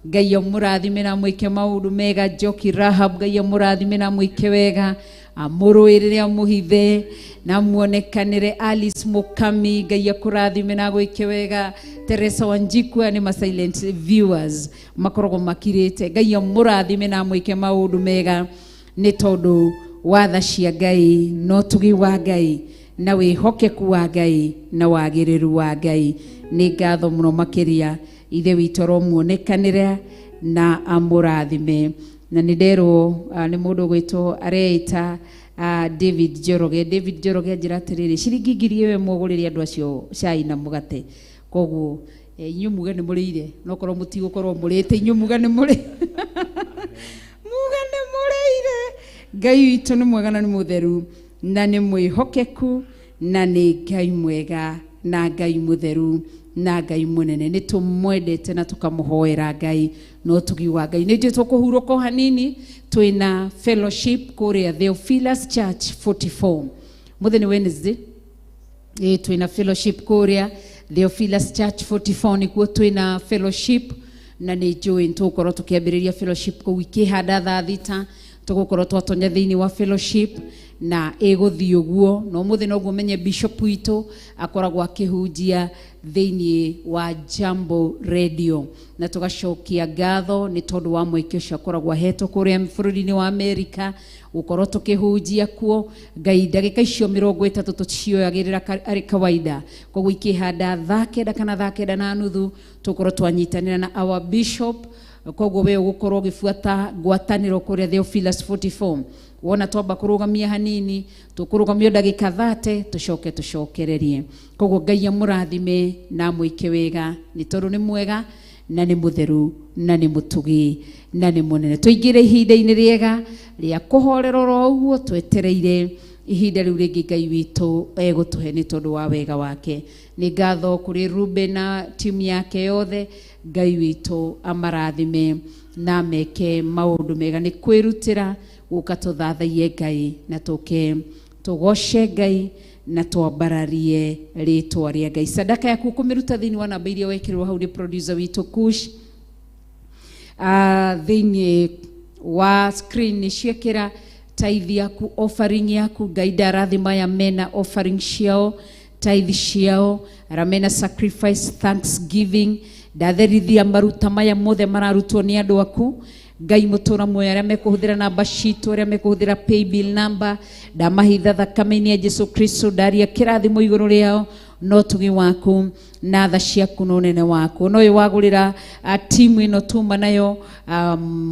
Ngai amũrathime na mwĩke maũndũ mega. Njoki Rahab, Ngai amũrathime na mwĩke wega, amũrũĩrĩre amũhithe na muonekanĩre. Alice Mukami, Ngai akũrathime na gwĩke wega. Teresa Wanjiku, nĩ ma silent viewers makoragwo makirĩte. Ngai amũrathime na mwĩke maũndũ mega nĩ tondũ wa tha cia Ngai na ũtugi wa Ngai na wĩhokeku wa Ngai na wagĩrĩru wa Ngai. Nĩ ngatho mũno makĩria. Ithe witũ aromuonekanĩra na amũrathime. Na nĩ nderwo nĩ mũndũ ũgwĩtwo areita David Njoroge. David Njoroge anjĩra atĩrĩrĩ, ciringi 1000 ĩmwe ũgũrĩre andũ acio cai na mũgate. Koguo inyuĩ muge nĩ mũrĩire, no korwo mũtigũkorwo mũrĩte, inyuĩ muge nĩ mũrĩ muge nĩ mũrĩire. Ngai witũ nĩ mwega na nĩ mũtheru na nĩ mwĩhokeku na nĩ Ngai mwega na Ngai mũtheru na Ngai mũnene. Nĩ tũmwendete na tũkamũhoera Ngai na ũtugi wa Ngai. Nĩ njũĩ tũkũhurũka o hanini, twĩna fellowship kũrĩa Theophilus Church 44 mũthenya Wednesday. Twĩna fellowship kũrĩa Theophilus Church 44, nĩkuo twĩna fellowship, na nĩ njũĩ nĩ tũgũkorwo tũkĩambĩrĩria fellowship kũu ikĩhanda thaa 6. Tũgũkorwo twatonya thĩinĩ wa fellowship na ĩgũthiĩ ũguo. Na ũmũthĩ noguo menye bishop witũ akoragwo akĩhunjia thĩinĩ wa Jambo Radio, na tũgacokia ngatho nĩ tondũ wa mweke ũcio akoragwo ahetwo kũrĩa bũrũri-inĩ wa Amerika gũkorwo tũkĩhunjia kuo. Ngai ndagĩka icio 30 tũcioyagĩrĩra arĩ kawaida. Koguo ikĩhanda thaa 9 kana thaa 9:30 tũkorwo twanyitanĩra na our bishop. Koguo we ũgũkorwo ũgĩbuata ngwatanĩro kũrĩa Theophilus 44. Wona twamba kũrũgamia hanini, tũkũrũgamio ndagĩka 30 tũcoke tũcokererie. Koguo Ngai amũrathime na amwĩke wega nĩ tondũ nĩ mwega na nĩ mũtheru na nĩ mũtugi na nĩ mũnene. Tũingĩre ihinda-inĩ rĩega rĩa kũhorera oro ũguo twetereire ihinda rĩu rĩngĩ Ngai witũ egũtũhe nĩ tondũ wa wega wake. Nĩ ngatho kũrĩ Ruben na timu yake yothe. Ngai witũ amarathime na meke maũndũ mega. Nĩ kwĩrutĩra gũka tũthathaiye Ngai na tũke tũgoce Ngai na twambararie rĩtwa rĩa Ngai. Sadaka yaku ũkũmĩruta thĩinĩ wa namba iria wekĩrwo hau nĩ producer witũ Kush, thĩinĩ wa screen nĩ ciekĩra tithe yaku, offering yaku. Ngai ndarathima aya mena offering ciao, tithe ciao, arĩa mena sacrifice thanksgiving. Ndatherithia maruta maya mothe mararutwo nĩ andũ aku Ngai mũtũra muoyo, arĩa mekũhũthĩra namba citũ, arĩa mekũhũthĩra paybill number, ndamahitha thakame-inĩ ya Jesu Kristo. Ndaria kĩrathimo igũrũ rĩao no ũtugi waku na tha ciaku na ũnene waku. No ũyũ wagũrĩra timu ĩno tuma nayo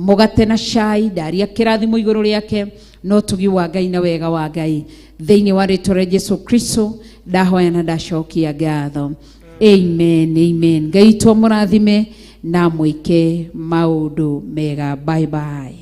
mũgate na cai, ndaria kĩrathimo igũrũ rĩake no ũtugi wa Ngai na wega wa Ngai. Thĩinĩ wa rĩtwa rĩa Jesu Kristo ndahoya na ndacokia ngatho. Amen, amen. Ngai witũ amũrathime na mwĩke maũndũ mega. Bye bye.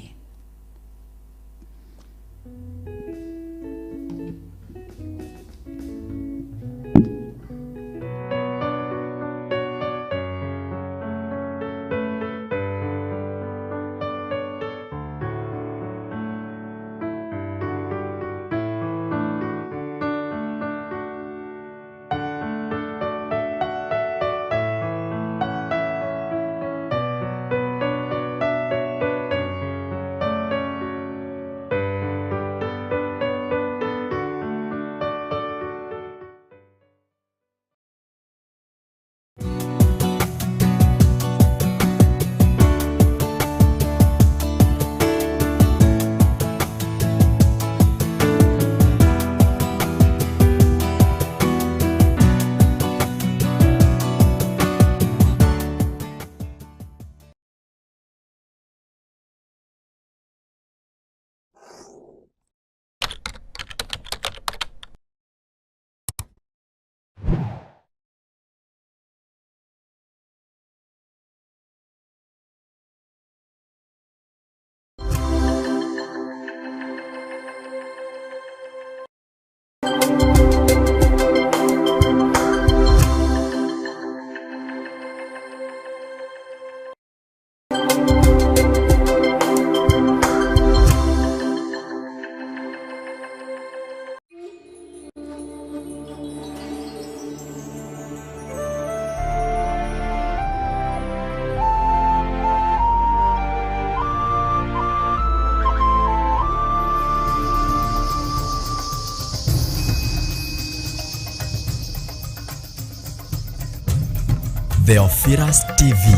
Theophilus TV,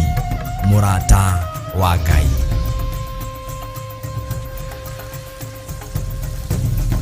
mũrata wa Ngai.